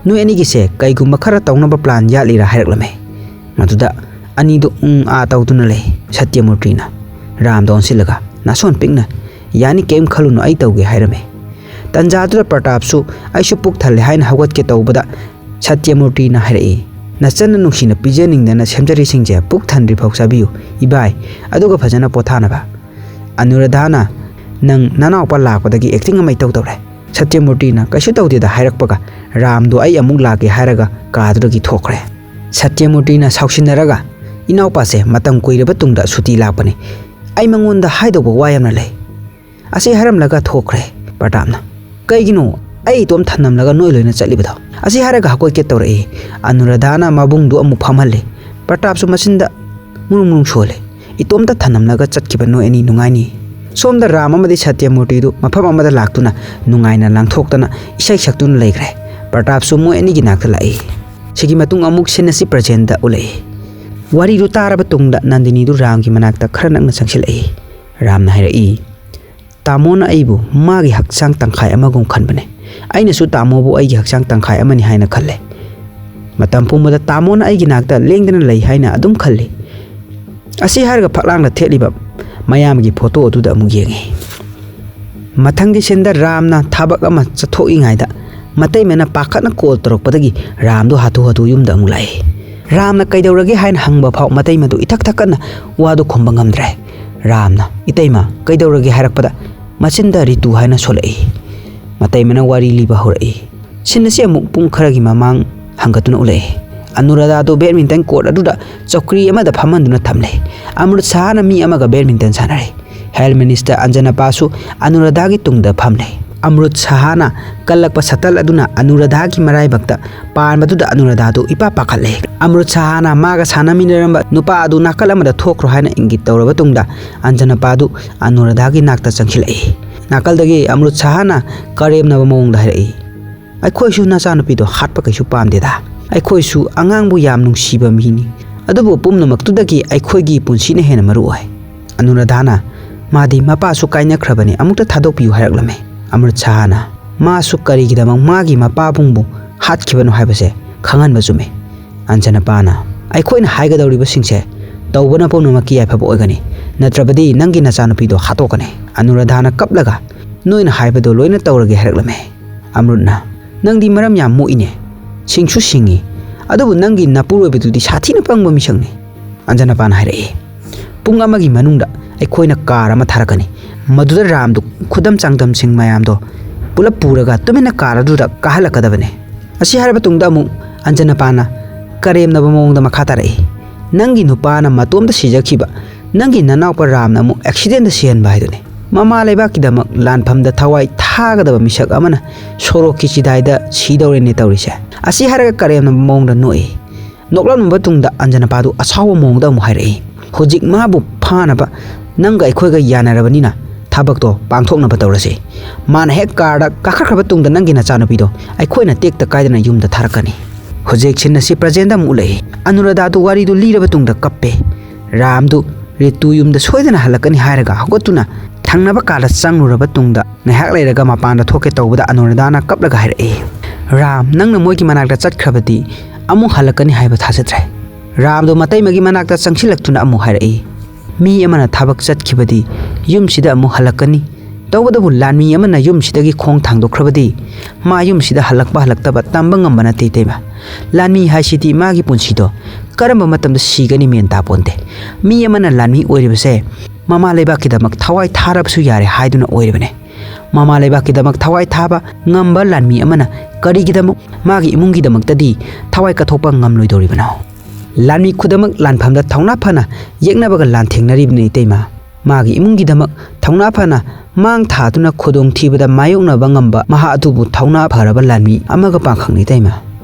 "ꯅꯣꯏ ꯑꯅꯤꯒꯤꯁꯦ ꯀꯩꯒꯨꯝꯕ ꯈꯔ ꯇꯧꯅꯕ ꯄ꯭ꯂꯥꯟ ꯌꯥꯠꯂꯤꯔꯥ?" ꯍꯥꯏꯔꯛꯂꯝꯃꯦ꯫ ꯃꯗꯨꯗ ꯑꯅꯤꯗꯨ ꯎꯝ ꯑꯥ ꯇꯧꯗꯨꯅ ꯂꯩ꯫ ꯁꯇ꯭ꯌꯃꯨꯔꯇꯤꯅ ꯔꯥꯝꯗ ꯑꯣꯟꯁꯤꯜꯂꯒ ꯅꯥꯁꯣꯟ ꯄꯤꯛꯅ "ꯌꯥꯅꯤ, ꯀꯩꯝ ꯈꯜꯂꯨꯅꯨ, ꯑꯩ ꯇꯧꯒꯦ" ꯍꯥꯏꯔꯝꯃꯤ꯫ ꯇꯟꯖꯥꯗꯨꯗ ꯄ꯭ꯔꯇꯥꯞꯁꯨ "ꯑꯩꯁꯨ ꯄꯨꯛ ꯊꯜꯂꯦ" ꯍꯥꯏꯅ ꯍꯧꯒꯠꯀꯦ ꯇꯧꯕꯗ ꯁꯇ꯭ꯌꯃꯨꯔꯇꯤꯅ ꯍꯥꯏꯔꯛꯏ, "ꯅꯆꯟꯅ ꯅꯨꯡꯁꯤꯅ ꯄꯤꯖꯅꯤꯡꯗꯅ ꯁꯦꯝꯖꯔꯤꯁꯤꯡꯁꯦ ꯄꯨꯛ ꯊꯟꯗ꯭ꯔꯤꯐꯥꯎ ꯆꯥꯕꯤꯌꯨ ꯏꯕꯥꯏ, ꯑꯗꯨꯒ ꯐꯖꯅ ꯄꯣꯊꯥꯅꯕ꯫ ꯑꯅꯨꯔꯥꯙꯥꯅ ꯅꯪ ꯅꯅꯥꯎꯄꯥ ꯂꯥꯛꯄꯗꯒꯤ ꯑꯦꯛꯇꯤꯡ ꯑꯃ ꯏꯇꯧ ꯇꯧꯔꯦ"꯫ ꯁꯇ꯭ꯌꯃꯨꯔꯇꯤꯅ "ꯀꯩꯁꯨ ꯇꯧꯗꯦꯗ" ꯍꯥꯏꯔꯛꯄꯒ ꯔꯥꯝꯗꯣ "ꯑꯩ ꯑꯃꯨꯛ ꯂꯥꯛꯀꯦ" ꯍꯥꯏꯔꯒ ꯀꯥꯗꯨꯗꯒꯤ ꯊꯣꯛꯈ꯭ꯔꯦ꯫ ꯁꯇ꯭ꯌꯃꯨꯔꯇꯤꯅ ꯁꯥꯎꯁꯤꯟꯅꯔꯒ "ꯏꯅꯥꯎꯄꯥꯁꯦ ꯃꯇꯝ ꯀꯨꯏꯔꯕ ꯇꯨꯡꯗ ꯁꯨꯇꯤ ꯂꯥꯛꯄꯅꯤ, ꯑꯩ ꯃꯉꯣꯟꯗ ꯍꯥꯏꯗꯧꯕ ꯋꯥ ꯌꯥꯝꯅ ꯂꯩ"꯫ ꯑꯁꯤ ꯍꯥꯏꯔꯝꯂꯒ ꯊꯣꯛꯈ꯭ꯔꯦ ꯄ꯭ꯔꯇꯥꯞꯅ꯫ "ꯀꯩꯒꯤꯅꯣ ꯑꯩ ꯏꯇꯣꯝ ꯊꯝꯂꯝꯂꯒ ꯅꯣꯏ ꯂꯣꯏꯅ ꯆꯠꯂꯤꯕꯗꯣ?" ꯑꯁꯤ ꯍꯥꯏꯔꯒ ꯍꯧꯒꯠꯀꯦ ꯇꯧꯔꯛꯏ꯫ ꯑꯅꯨꯔꯥꯙꯥꯅ ꯃꯕꯨꯡꯗꯨ ꯑꯃꯨꯛ ꯐꯝꯍꯜꯂꯤ꯫ ꯄ꯭ꯔꯇꯥꯞꯁꯨ ꯃꯆꯤꯟꯗ ꯃꯨꯔꯨꯝ ꯃꯨꯔꯨꯝ ꯁꯣꯜꯂꯤ꯫ "ꯏꯇꯣꯝꯇ ꯊꯝꯂꯝꯂꯒ ꯆꯠꯈꯤꯕ ꯅꯣꯏ ꯑꯅꯤ ꯅꯨꯡꯉꯥꯏꯅꯤ"꯫ ꯁꯣꯝꯗ ꯔꯥꯝ ꯑꯃꯗꯤ ꯁꯇ꯭ꯌꯃꯨꯔꯇꯤꯗꯨ ꯃꯐꯝ ꯑꯃꯗ ꯂꯥꯛꯇꯨꯅ ꯅꯨꯡꯉꯥꯏꯅ ꯂꯥꯡꯊꯣꯛꯇꯅ ꯏꯁꯩ ꯁꯛꯇꯨꯅ ꯂꯩꯈ꯭ꯔꯦ꯫ ꯄ꯭ꯔꯇꯥꯞꯁꯨ ꯃꯣꯏ ꯑꯅꯤꯒꯤ ꯅꯥꯛꯇ ꯂꯥꯛꯏ꯫ ꯁꯤꯒꯤ ꯃꯇꯨꯡ ꯑꯃꯨꯛ ꯁꯤꯟ ꯑꯁꯤ ꯄ꯭ꯔꯖꯦꯟꯗ ꯎꯠꯂꯛꯏ꯫ ꯋꯥꯔꯤꯗꯨ ꯇꯥꯔꯕ ꯇꯨꯡꯗ ꯅꯟꯗꯤꯅꯤꯗꯨ ꯔꯥꯝꯒꯤ ꯃꯅꯥꯛꯇ ꯈꯔ ꯅꯛꯅ ꯆꯪꯁꯤꯜꯂꯛꯏ꯫ ꯔꯥꯝꯅ ꯍꯥꯏꯔꯛꯏ, "ꯇꯥꯃꯣꯅ ꯑꯩꯕꯨ ꯃꯥꯒꯤ ꯍꯛꯆꯥꯡ ꯇꯪꯈꯥꯏ ꯑꯃꯒꯨꯝ ꯈꯟꯕꯅꯦ꯫ ꯑꯩꯅꯁꯨ ꯇꯥꯃꯣꯕꯨ ꯑꯩꯒꯤ ꯍꯛꯆꯥꯡ ꯇꯪꯈꯥꯏ ꯑꯃꯅꯤ ꯍꯥꯏꯅ ꯈꯜꯂꯦ꯫ ꯃꯇꯝ ꯄꯨꯝꯕꯗ ꯇꯥꯃꯣꯅ ꯑꯩꯒꯤ ꯅꯥꯛꯇ ꯂꯦꯡꯗꯅ ꯂꯩ ꯍꯥꯏꯅ ꯑꯗꯨꯝ ꯈꯜꯂꯤ"꯫ ꯑꯁꯤ ꯍꯥꯏꯔꯒ ꯐꯛꯂꯥꯡꯗ ꯊꯦꯠꯂꯤꯕ ꯃꯌꯥꯝꯒꯤ ꯐꯣꯇꯣ ꯑꯗꯨꯗ ꯑꯃꯨꯛ ꯌꯦꯡꯉꯤ꯫ ꯃꯊꯪꯒꯤ ꯁꯤꯟꯗ ꯔꯥꯝꯅ ꯊꯕꯛ ꯑꯃ ꯆꯠꯊꯣꯛꯏꯉꯩꯗ ꯃꯇꯩꯃꯅ ꯄꯥꯈꯠꯅ ꯀꯣꯜ ꯇꯧꯔꯛꯄꯗꯒꯤ ꯔꯥꯝꯗꯣ ꯍꯥꯊꯨ ꯍꯥꯊꯨ ꯌꯨꯝꯗ ꯑꯃꯨꯛ ꯂꯥꯛꯏ꯫ ꯔꯥꯝꯅ "ꯀꯩꯗꯧꯔꯒꯦ?" ꯍꯥꯏꯅ ꯍꯪꯕ ꯐꯥꯎ ꯃꯇꯩꯃꯗꯨ ꯏꯊꯛ ꯊꯛꯀꯠꯅ ꯋꯥꯗꯨ ꯈꯨꯝꯕ ꯉꯝꯗ꯭ꯔꯦ꯫ ꯔꯥꯝꯅ "ꯏꯇꯩꯃ, ꯀꯩꯗꯧꯔꯒꯦ?" ꯍꯥꯏꯔꯛꯄꯗ ꯃꯆꯤꯟꯗ "ꯔꯤꯇꯨ" ꯍꯥꯏꯅ ꯁꯣꯜꯂꯛꯏ꯫ ꯃꯇꯩꯃꯅ ꯋꯥꯔꯤ ꯂꯤꯕ ꯍꯧꯔꯛꯏ꯫ ꯁꯤꯟ ꯑꯁꯤ ꯑꯃꯨꯛ ꯄꯨꯡ ꯈꯔꯒꯤ ꯃꯃꯥꯡ ꯍꯪꯒꯠꯇꯨꯅ ꯎꯠꯂꯛꯏ꯫ ꯑꯅꯨꯔꯥꯙꯥꯗꯨ ꯕꯦꯗꯃꯤꯟꯇꯟ ꯀꯣꯔꯠ ꯑꯗꯨꯗ ꯆꯧꯀ꯭ꯔꯤ ꯑꯃꯗ ꯐꯝꯍꯟꯗꯨꯅ ꯊꯝꯂꯦ꯫ ꯑꯃ꯭ꯔꯨꯠ ꯁꯍꯥꯅ ꯃꯤ ꯑꯃꯒ ꯕꯦꯗꯃꯤꯟꯇꯟ ꯁꯥꯟꯅꯔꯤ꯫ ꯍꯦꯜꯊ ꯃꯤꯅꯤꯁꯇꯔ ꯑꯟꯖꯅꯄꯥꯁꯨ ꯑꯅꯨꯔꯥꯙꯥꯒꯤ ꯇꯨꯡꯗ ꯐꯝꯂꯦ꯫ ꯑꯃ꯭ꯔꯨꯠ ꯁꯍꯥꯅ ꯀꯜꯂꯛꯄ ꯁꯇꯜ ꯑꯗꯨꯅ ꯑꯅꯨꯔꯥꯙꯥꯒꯤ ꯃꯔꯥꯏꯕꯛꯇ ꯄꯥꯟꯕꯗꯨꯗ ꯑꯅꯨꯔꯥꯙꯥꯗꯨ ꯏꯄꯥ ꯄꯥꯈꯠꯂꯦ꯫ ꯑꯃ꯭ꯔꯨꯠ ꯁꯍꯥꯅ ꯃꯥꯒ ꯁꯥꯟꯅꯃꯤꯟꯅꯔꯝꯕ ꯅꯨꯄꯥ ꯑꯗꯨ ꯅꯥꯀꯜ ꯑꯃꯗ ꯊꯣꯛꯈ꯭ꯔꯣ ꯍꯥꯏꯅ ꯏꯪꯒꯤꯠ ꯇꯧꯔꯕ ꯇꯨꯡꯗ ꯑꯟꯖꯅꯄꯥꯗꯨ ꯑꯅꯨꯔꯥꯙꯥꯒꯤ ꯅꯥꯛꯇ ꯆꯪꯁꯤꯜꯂꯛꯏ꯫ ꯅꯥꯀꯜꯗꯒꯤ ꯑꯃ꯭ꯔꯨꯠ ꯁꯍꯥꯅ ꯀꯔꯦꯝꯅꯕ ꯃꯑꯣꯡꯗ ꯍꯥꯏꯔꯛꯏ, ꯑꯩꯈꯣꯏꯁꯨ ꯅꯆꯥꯅꯨꯄꯤꯗꯣ ꯍꯥꯠꯄ ꯀꯩꯁꯨ ꯄꯥꯝꯗꯦꯗ꯫ ꯑꯩꯈꯣꯏꯁꯨ ꯑꯉꯥꯡꯕꯨ ꯌꯥꯝ ꯅꯨꯡꯁꯤꯕ ꯃꯤꯅꯤ꯫ ꯑꯗꯨꯕꯨ ꯄꯨꯝꯅꯃꯛꯇꯨꯗꯒꯤ ꯑꯩꯈꯣꯏꯒꯤ ꯄꯨꯟꯁꯤꯅ ꯍꯦꯟꯅ ꯃꯔꯨ ꯑꯣꯏ꯫ ꯑꯅꯨꯔꯥꯙꯥꯅ ꯃꯥꯗꯤ ꯃꯄꯥꯁꯨ ꯀꯥꯏꯅꯈ꯭ꯔꯕꯅꯤ, ꯑꯃꯨꯛꯇ ꯊꯥꯗꯣꯛꯄꯤꯌꯨ ꯍꯥꯏꯔꯛꯂꯝꯃꯤ꯫ ꯑꯃ꯭ꯔꯤꯠ ꯁꯍꯥꯅ ꯃꯥꯁꯨ ꯀꯔꯤꯒꯤꯗꯃꯛ ꯃꯥꯒꯤ ꯃꯄꯥꯕꯨꯡꯕꯨ ꯍꯥꯠꯈꯤꯕꯅꯣ ꯍꯥꯏꯕꯁꯦ ꯈꯪꯍꯟꯕ ꯆꯨꯝꯃꯤ꯫ ꯑꯟꯖꯅꯄꯥꯅ ꯑꯩꯈꯣꯏꯅ ꯍꯥꯏꯒꯗꯧꯔꯤꯕꯁꯤꯡꯁꯦ ꯇꯧꯕꯅ ꯄꯨꯝꯅꯃꯛꯀꯤ ꯌꯥꯏꯐꯕ ꯑꯣꯏꯒꯅꯤ, ꯅꯠꯇ꯭ꯔꯕꯗꯤ ꯅꯪꯒꯤ ꯅꯆꯥꯅꯨꯄꯤꯗꯣ ꯍꯥꯠꯇꯣꯛꯀꯅꯤ꯫ ꯑꯅꯨꯔꯥꯙꯥꯅ ꯀꯞꯂꯒ ꯅꯣꯏꯅ ꯍꯥꯏꯕꯗꯣ ꯂꯣꯏꯅ ꯇꯧꯔꯒꯦ ꯍꯥꯏꯔꯛꯂꯝꯃꯤ꯫ ꯑꯃ꯭ꯔꯨꯠꯅ ꯅꯪꯗꯤ ꯃꯔꯝ ꯌꯥꯝ ꯃꯣꯛꯏꯅꯦ, ꯁꯤꯡꯁꯨ ꯁꯤꯡꯉꯤ, ꯑꯗꯨꯕꯨ ꯅꯪꯒꯤ ꯅꯄꯨꯔꯣꯏꯕꯗꯨꯗꯤ ꯁꯥꯊꯤꯅ ꯄꯪꯕ ꯃꯤꯁꯛꯅꯤ꯫ ꯑꯟꯖꯅꯄꯥꯅ ꯍꯥꯏꯔꯛꯏ꯫ ꯄꯨꯡ ꯑꯃꯒꯤ ꯃꯅꯨꯡꯗ ꯑꯩꯈꯣꯏꯅ ꯀꯥꯔ ꯑꯃ ꯊꯥꯔꯛꯀꯅꯤ, ꯃꯗꯨꯗ ꯔꯥꯝꯗꯨ ꯈꯨꯗꯝ ꯆꯥꯡꯗꯝꯁꯤꯡ ꯃꯌꯥꯝꯗꯣ ꯄꯨꯂꯞ ꯄꯨꯔꯒ ꯇꯨꯃꯤꯟꯅ ꯀꯥꯔ ꯑꯗꯨꯗ ꯀꯥꯍꯜꯂꯛꯀꯗꯕꯅꯤ꯫ ꯑꯁꯤ ꯍꯥꯏꯔꯕ ꯇꯨꯡꯗ ꯑꯃꯨꯛ ꯑꯟꯖꯅꯄꯥꯅ ꯀꯔꯦꯝꯅꯕ ꯃꯑꯣꯡꯗ ꯃꯈꯥ ꯇꯥꯔꯛꯏ꯫ ꯅꯪꯒꯤ ꯅꯨꯄꯥꯅ ꯃꯇꯣꯝꯇ ꯁꯤꯖꯈꯤꯕ, ꯅꯪꯒꯤ ꯅꯅꯥꯎꯄꯥ ꯔꯥꯝꯅ ꯑꯃꯨꯛ ꯑꯦꯛꯁꯤꯗꯦꯟꯗ ꯁꯤꯍꯟꯕ ꯍꯥꯏꯗꯨꯅꯤ꯫ ꯃꯃꯥ ꯂꯩꯕꯥꯛꯀꯤꯗꯃꯛ ꯂꯥꯟꯐꯝꯗ ꯊꯋꯥꯏ ꯊꯥꯒꯗꯕ ꯃꯤꯁꯛ ꯑꯃꯅ ꯁꯣꯔꯣꯛꯀꯤ ꯆꯤꯗꯥꯏꯗ ꯁꯤꯗꯧꯔꯦꯅꯦ ꯇꯧꯔꯤꯁꯦ꯫ ꯑꯁꯤ ꯍꯥꯏꯔꯒ ꯀꯔꯦꯝꯅꯕ ꯃꯑꯣꯡꯗ ꯅꯣꯛꯏ꯫ ꯅꯣꯛꯂꯝꯂꯕ ꯇꯨꯡꯗ ꯑꯟꯖꯅꯄꯥꯗꯨ ꯑꯁꯥꯎꯕ ꯃꯑꯣꯡꯗ ꯑꯃꯨꯛ ꯍꯥꯏꯔꯛꯏ, ꯍꯧꯖꯤꯛ ꯃꯥꯕꯨ ꯐꯥꯅꯕ ꯅꯪꯒ ꯑꯩꯈꯣꯏꯒ ꯌꯥꯅꯔꯕꯅꯤꯅ ꯊꯕꯛꯇꯣ ꯄꯥꯡꯊꯣꯛꯅꯕ ꯇꯧꯔꯁꯤ꯫ ꯃꯥꯅ ꯍꯦꯛ ꯀꯥꯔꯗ ꯀꯥꯈꯠꯈ꯭ꯔꯕ ꯇꯨꯡꯗ ꯅꯪꯒꯤ ꯅꯆꯥꯅꯨꯄꯤꯗꯣ ꯑꯩꯈꯣꯏꯅ ꯇꯦꯛꯇ ꯀꯥꯏꯗꯅ ꯌꯨꯝꯗ ꯊꯥꯔꯛꯀꯅꯤ꯫ ꯍꯧꯖꯤꯛ ꯁꯤꯟ ꯑꯁꯤ ꯄ꯭ꯔꯖꯦꯟꯗ ꯑꯃꯨꯛ ꯎꯠꯂꯛꯏ꯫ ꯑꯅꯨꯔꯥꯙꯥꯗꯨ ꯋꯥꯔꯤꯗꯨ ꯂꯤꯔꯕ ꯇꯨꯡꯗ ꯀꯞꯄꯦ꯫ ꯔꯥꯝꯗꯨ ꯔꯤꯇꯨ ꯌꯨꯝꯗ ꯁꯣꯏꯗꯅ ꯍꯜꯂꯛꯀꯅꯤ ꯍꯥꯏꯔꯒ ꯍꯧꯒꯠꯇꯨꯅ ꯊꯪꯅꯕ ꯀꯥꯗ ꯆꯪꯂꯨꯔꯕ ꯇꯨꯡꯗ ꯉꯥꯏꯍꯥꯛ ꯂꯩꯔꯒ ꯃꯄꯥꯟꯗ ꯊꯣꯛꯀꯦ ꯇꯧꯕꯗ ꯑꯅꯨꯔꯥꯙꯥꯅ ꯀꯞꯂꯒ ꯍꯥꯏꯔꯛꯏ, "ꯔꯥꯝ, ꯅꯪꯅ ꯃꯣꯏꯒꯤ ꯃꯅꯥꯛꯇ ꯆꯠꯈ꯭ꯔꯕꯗꯤ ꯑꯃꯨꯛ ꯍꯜꯂꯛꯀꯅꯤ ꯍꯥꯏꯕ ꯊꯥꯖꯗ꯭ꯔꯦ꯫" ꯔꯥꯝꯗꯣ ꯃꯇꯩꯃꯒꯤ ꯃꯅꯥꯛꯇ ꯆꯪꯁꯤꯜꯂꯛꯇꯨꯅ ꯑꯃꯨꯛ ꯍꯥꯏꯔꯛꯏ, "ꯃꯤ ꯑꯃꯅ ꯊꯕꯛ ꯆꯠꯈꯤꯕꯗꯤ ꯌꯨꯝꯁꯤꯗ ꯑꯃꯨꯛ ꯍꯜꯂꯛꯀꯅꯤ꯫ ꯇꯧꯕꯇꯕꯨ ꯂꯥꯟꯃꯤ ꯑꯃꯅ ꯌꯨꯝꯁꯤꯗꯒꯤ ꯈꯣꯡ ꯊꯥꯡꯗꯣꯛꯈ꯭ꯔꯕꯗꯤ ꯃꯥ ꯌꯨꯝꯁꯤꯗ ꯍꯜꯂꯛꯄ ꯍꯜꯂꯛꯇꯕ ꯇꯝꯕ ꯉꯝꯕ ꯅꯠꯇꯦ ꯏꯇꯩꯃ꯫ ꯂꯥꯟꯃꯤ ꯍꯥꯏꯁꯤꯗꯤ ꯃꯥꯒꯤ ꯄꯨꯟꯁꯤꯗꯣ ꯀꯔꯝꯕ ꯃꯇꯝꯗ ꯁꯤꯒꯅꯤ ꯃꯦꯟ ꯇꯥꯄꯣꯟꯇꯦ꯫ ꯃꯤ ꯑꯃꯅ ꯂꯥꯟꯃꯤ ꯑꯣꯏꯔꯤꯕꯁꯦ ꯃꯃꯥ ꯂꯩꯕꯥꯛꯀꯤꯗꯃꯛ ꯊꯋꯥꯏ ꯊꯥꯔꯕꯁꯨ ꯌꯥꯔꯦ ꯍꯥꯏꯗꯨꯅ ꯑꯣꯏꯔꯤꯕꯅꯦ꯫ ꯃꯃꯥ ꯂꯩꯕꯥꯛꯀꯤꯗꯃꯛ ꯊꯋꯥꯏ ꯊꯥꯕ ꯉꯝꯕ ꯂꯥꯟꯃꯤ ꯑꯃꯅ ꯀꯔꯤꯒꯤꯗꯃꯛ ꯃꯥꯒꯤ ꯏꯃꯨꯡꯒꯤꯗꯃꯛꯇꯗꯤ ꯊꯋꯥꯏ ꯀꯠꯊꯣꯛꯄ ꯉꯝꯂꯣꯏꯗꯧꯔꯤꯕꯅꯣ? ꯂꯥꯟꯃꯤ ꯈꯨꯗꯤꯡꯃꯛ ꯂꯥꯟꯐꯝꯗ ꯊꯧꯅꯥ ꯐꯅ ꯌꯦꯛꯅꯕꯒ ꯂꯥꯟꯊꯦꯡꯅꯔꯤꯕꯅꯤ ꯏꯇꯩꯃ꯫ ꯃꯥꯒꯤ ꯏꯃꯨꯡꯒꯤꯗꯃꯛ ꯊꯧꯅꯥ ꯐꯅ ꯃꯥꯡ ꯊꯥꯗꯨꯅ ꯈꯨꯗꯣꯡꯊꯤꯕꯗ ꯃꯥꯌꯣꯛꯅꯕ ꯉꯝꯕ ꯃꯍꯥꯛ ꯑꯗꯨꯕꯨ ꯊꯧꯅꯥ ꯐꯔꯕ ꯂꯥꯟꯃꯤ ꯑꯃꯒ ꯄꯥꯡꯈꯛꯅꯤ ꯏꯇꯩꯃ꯫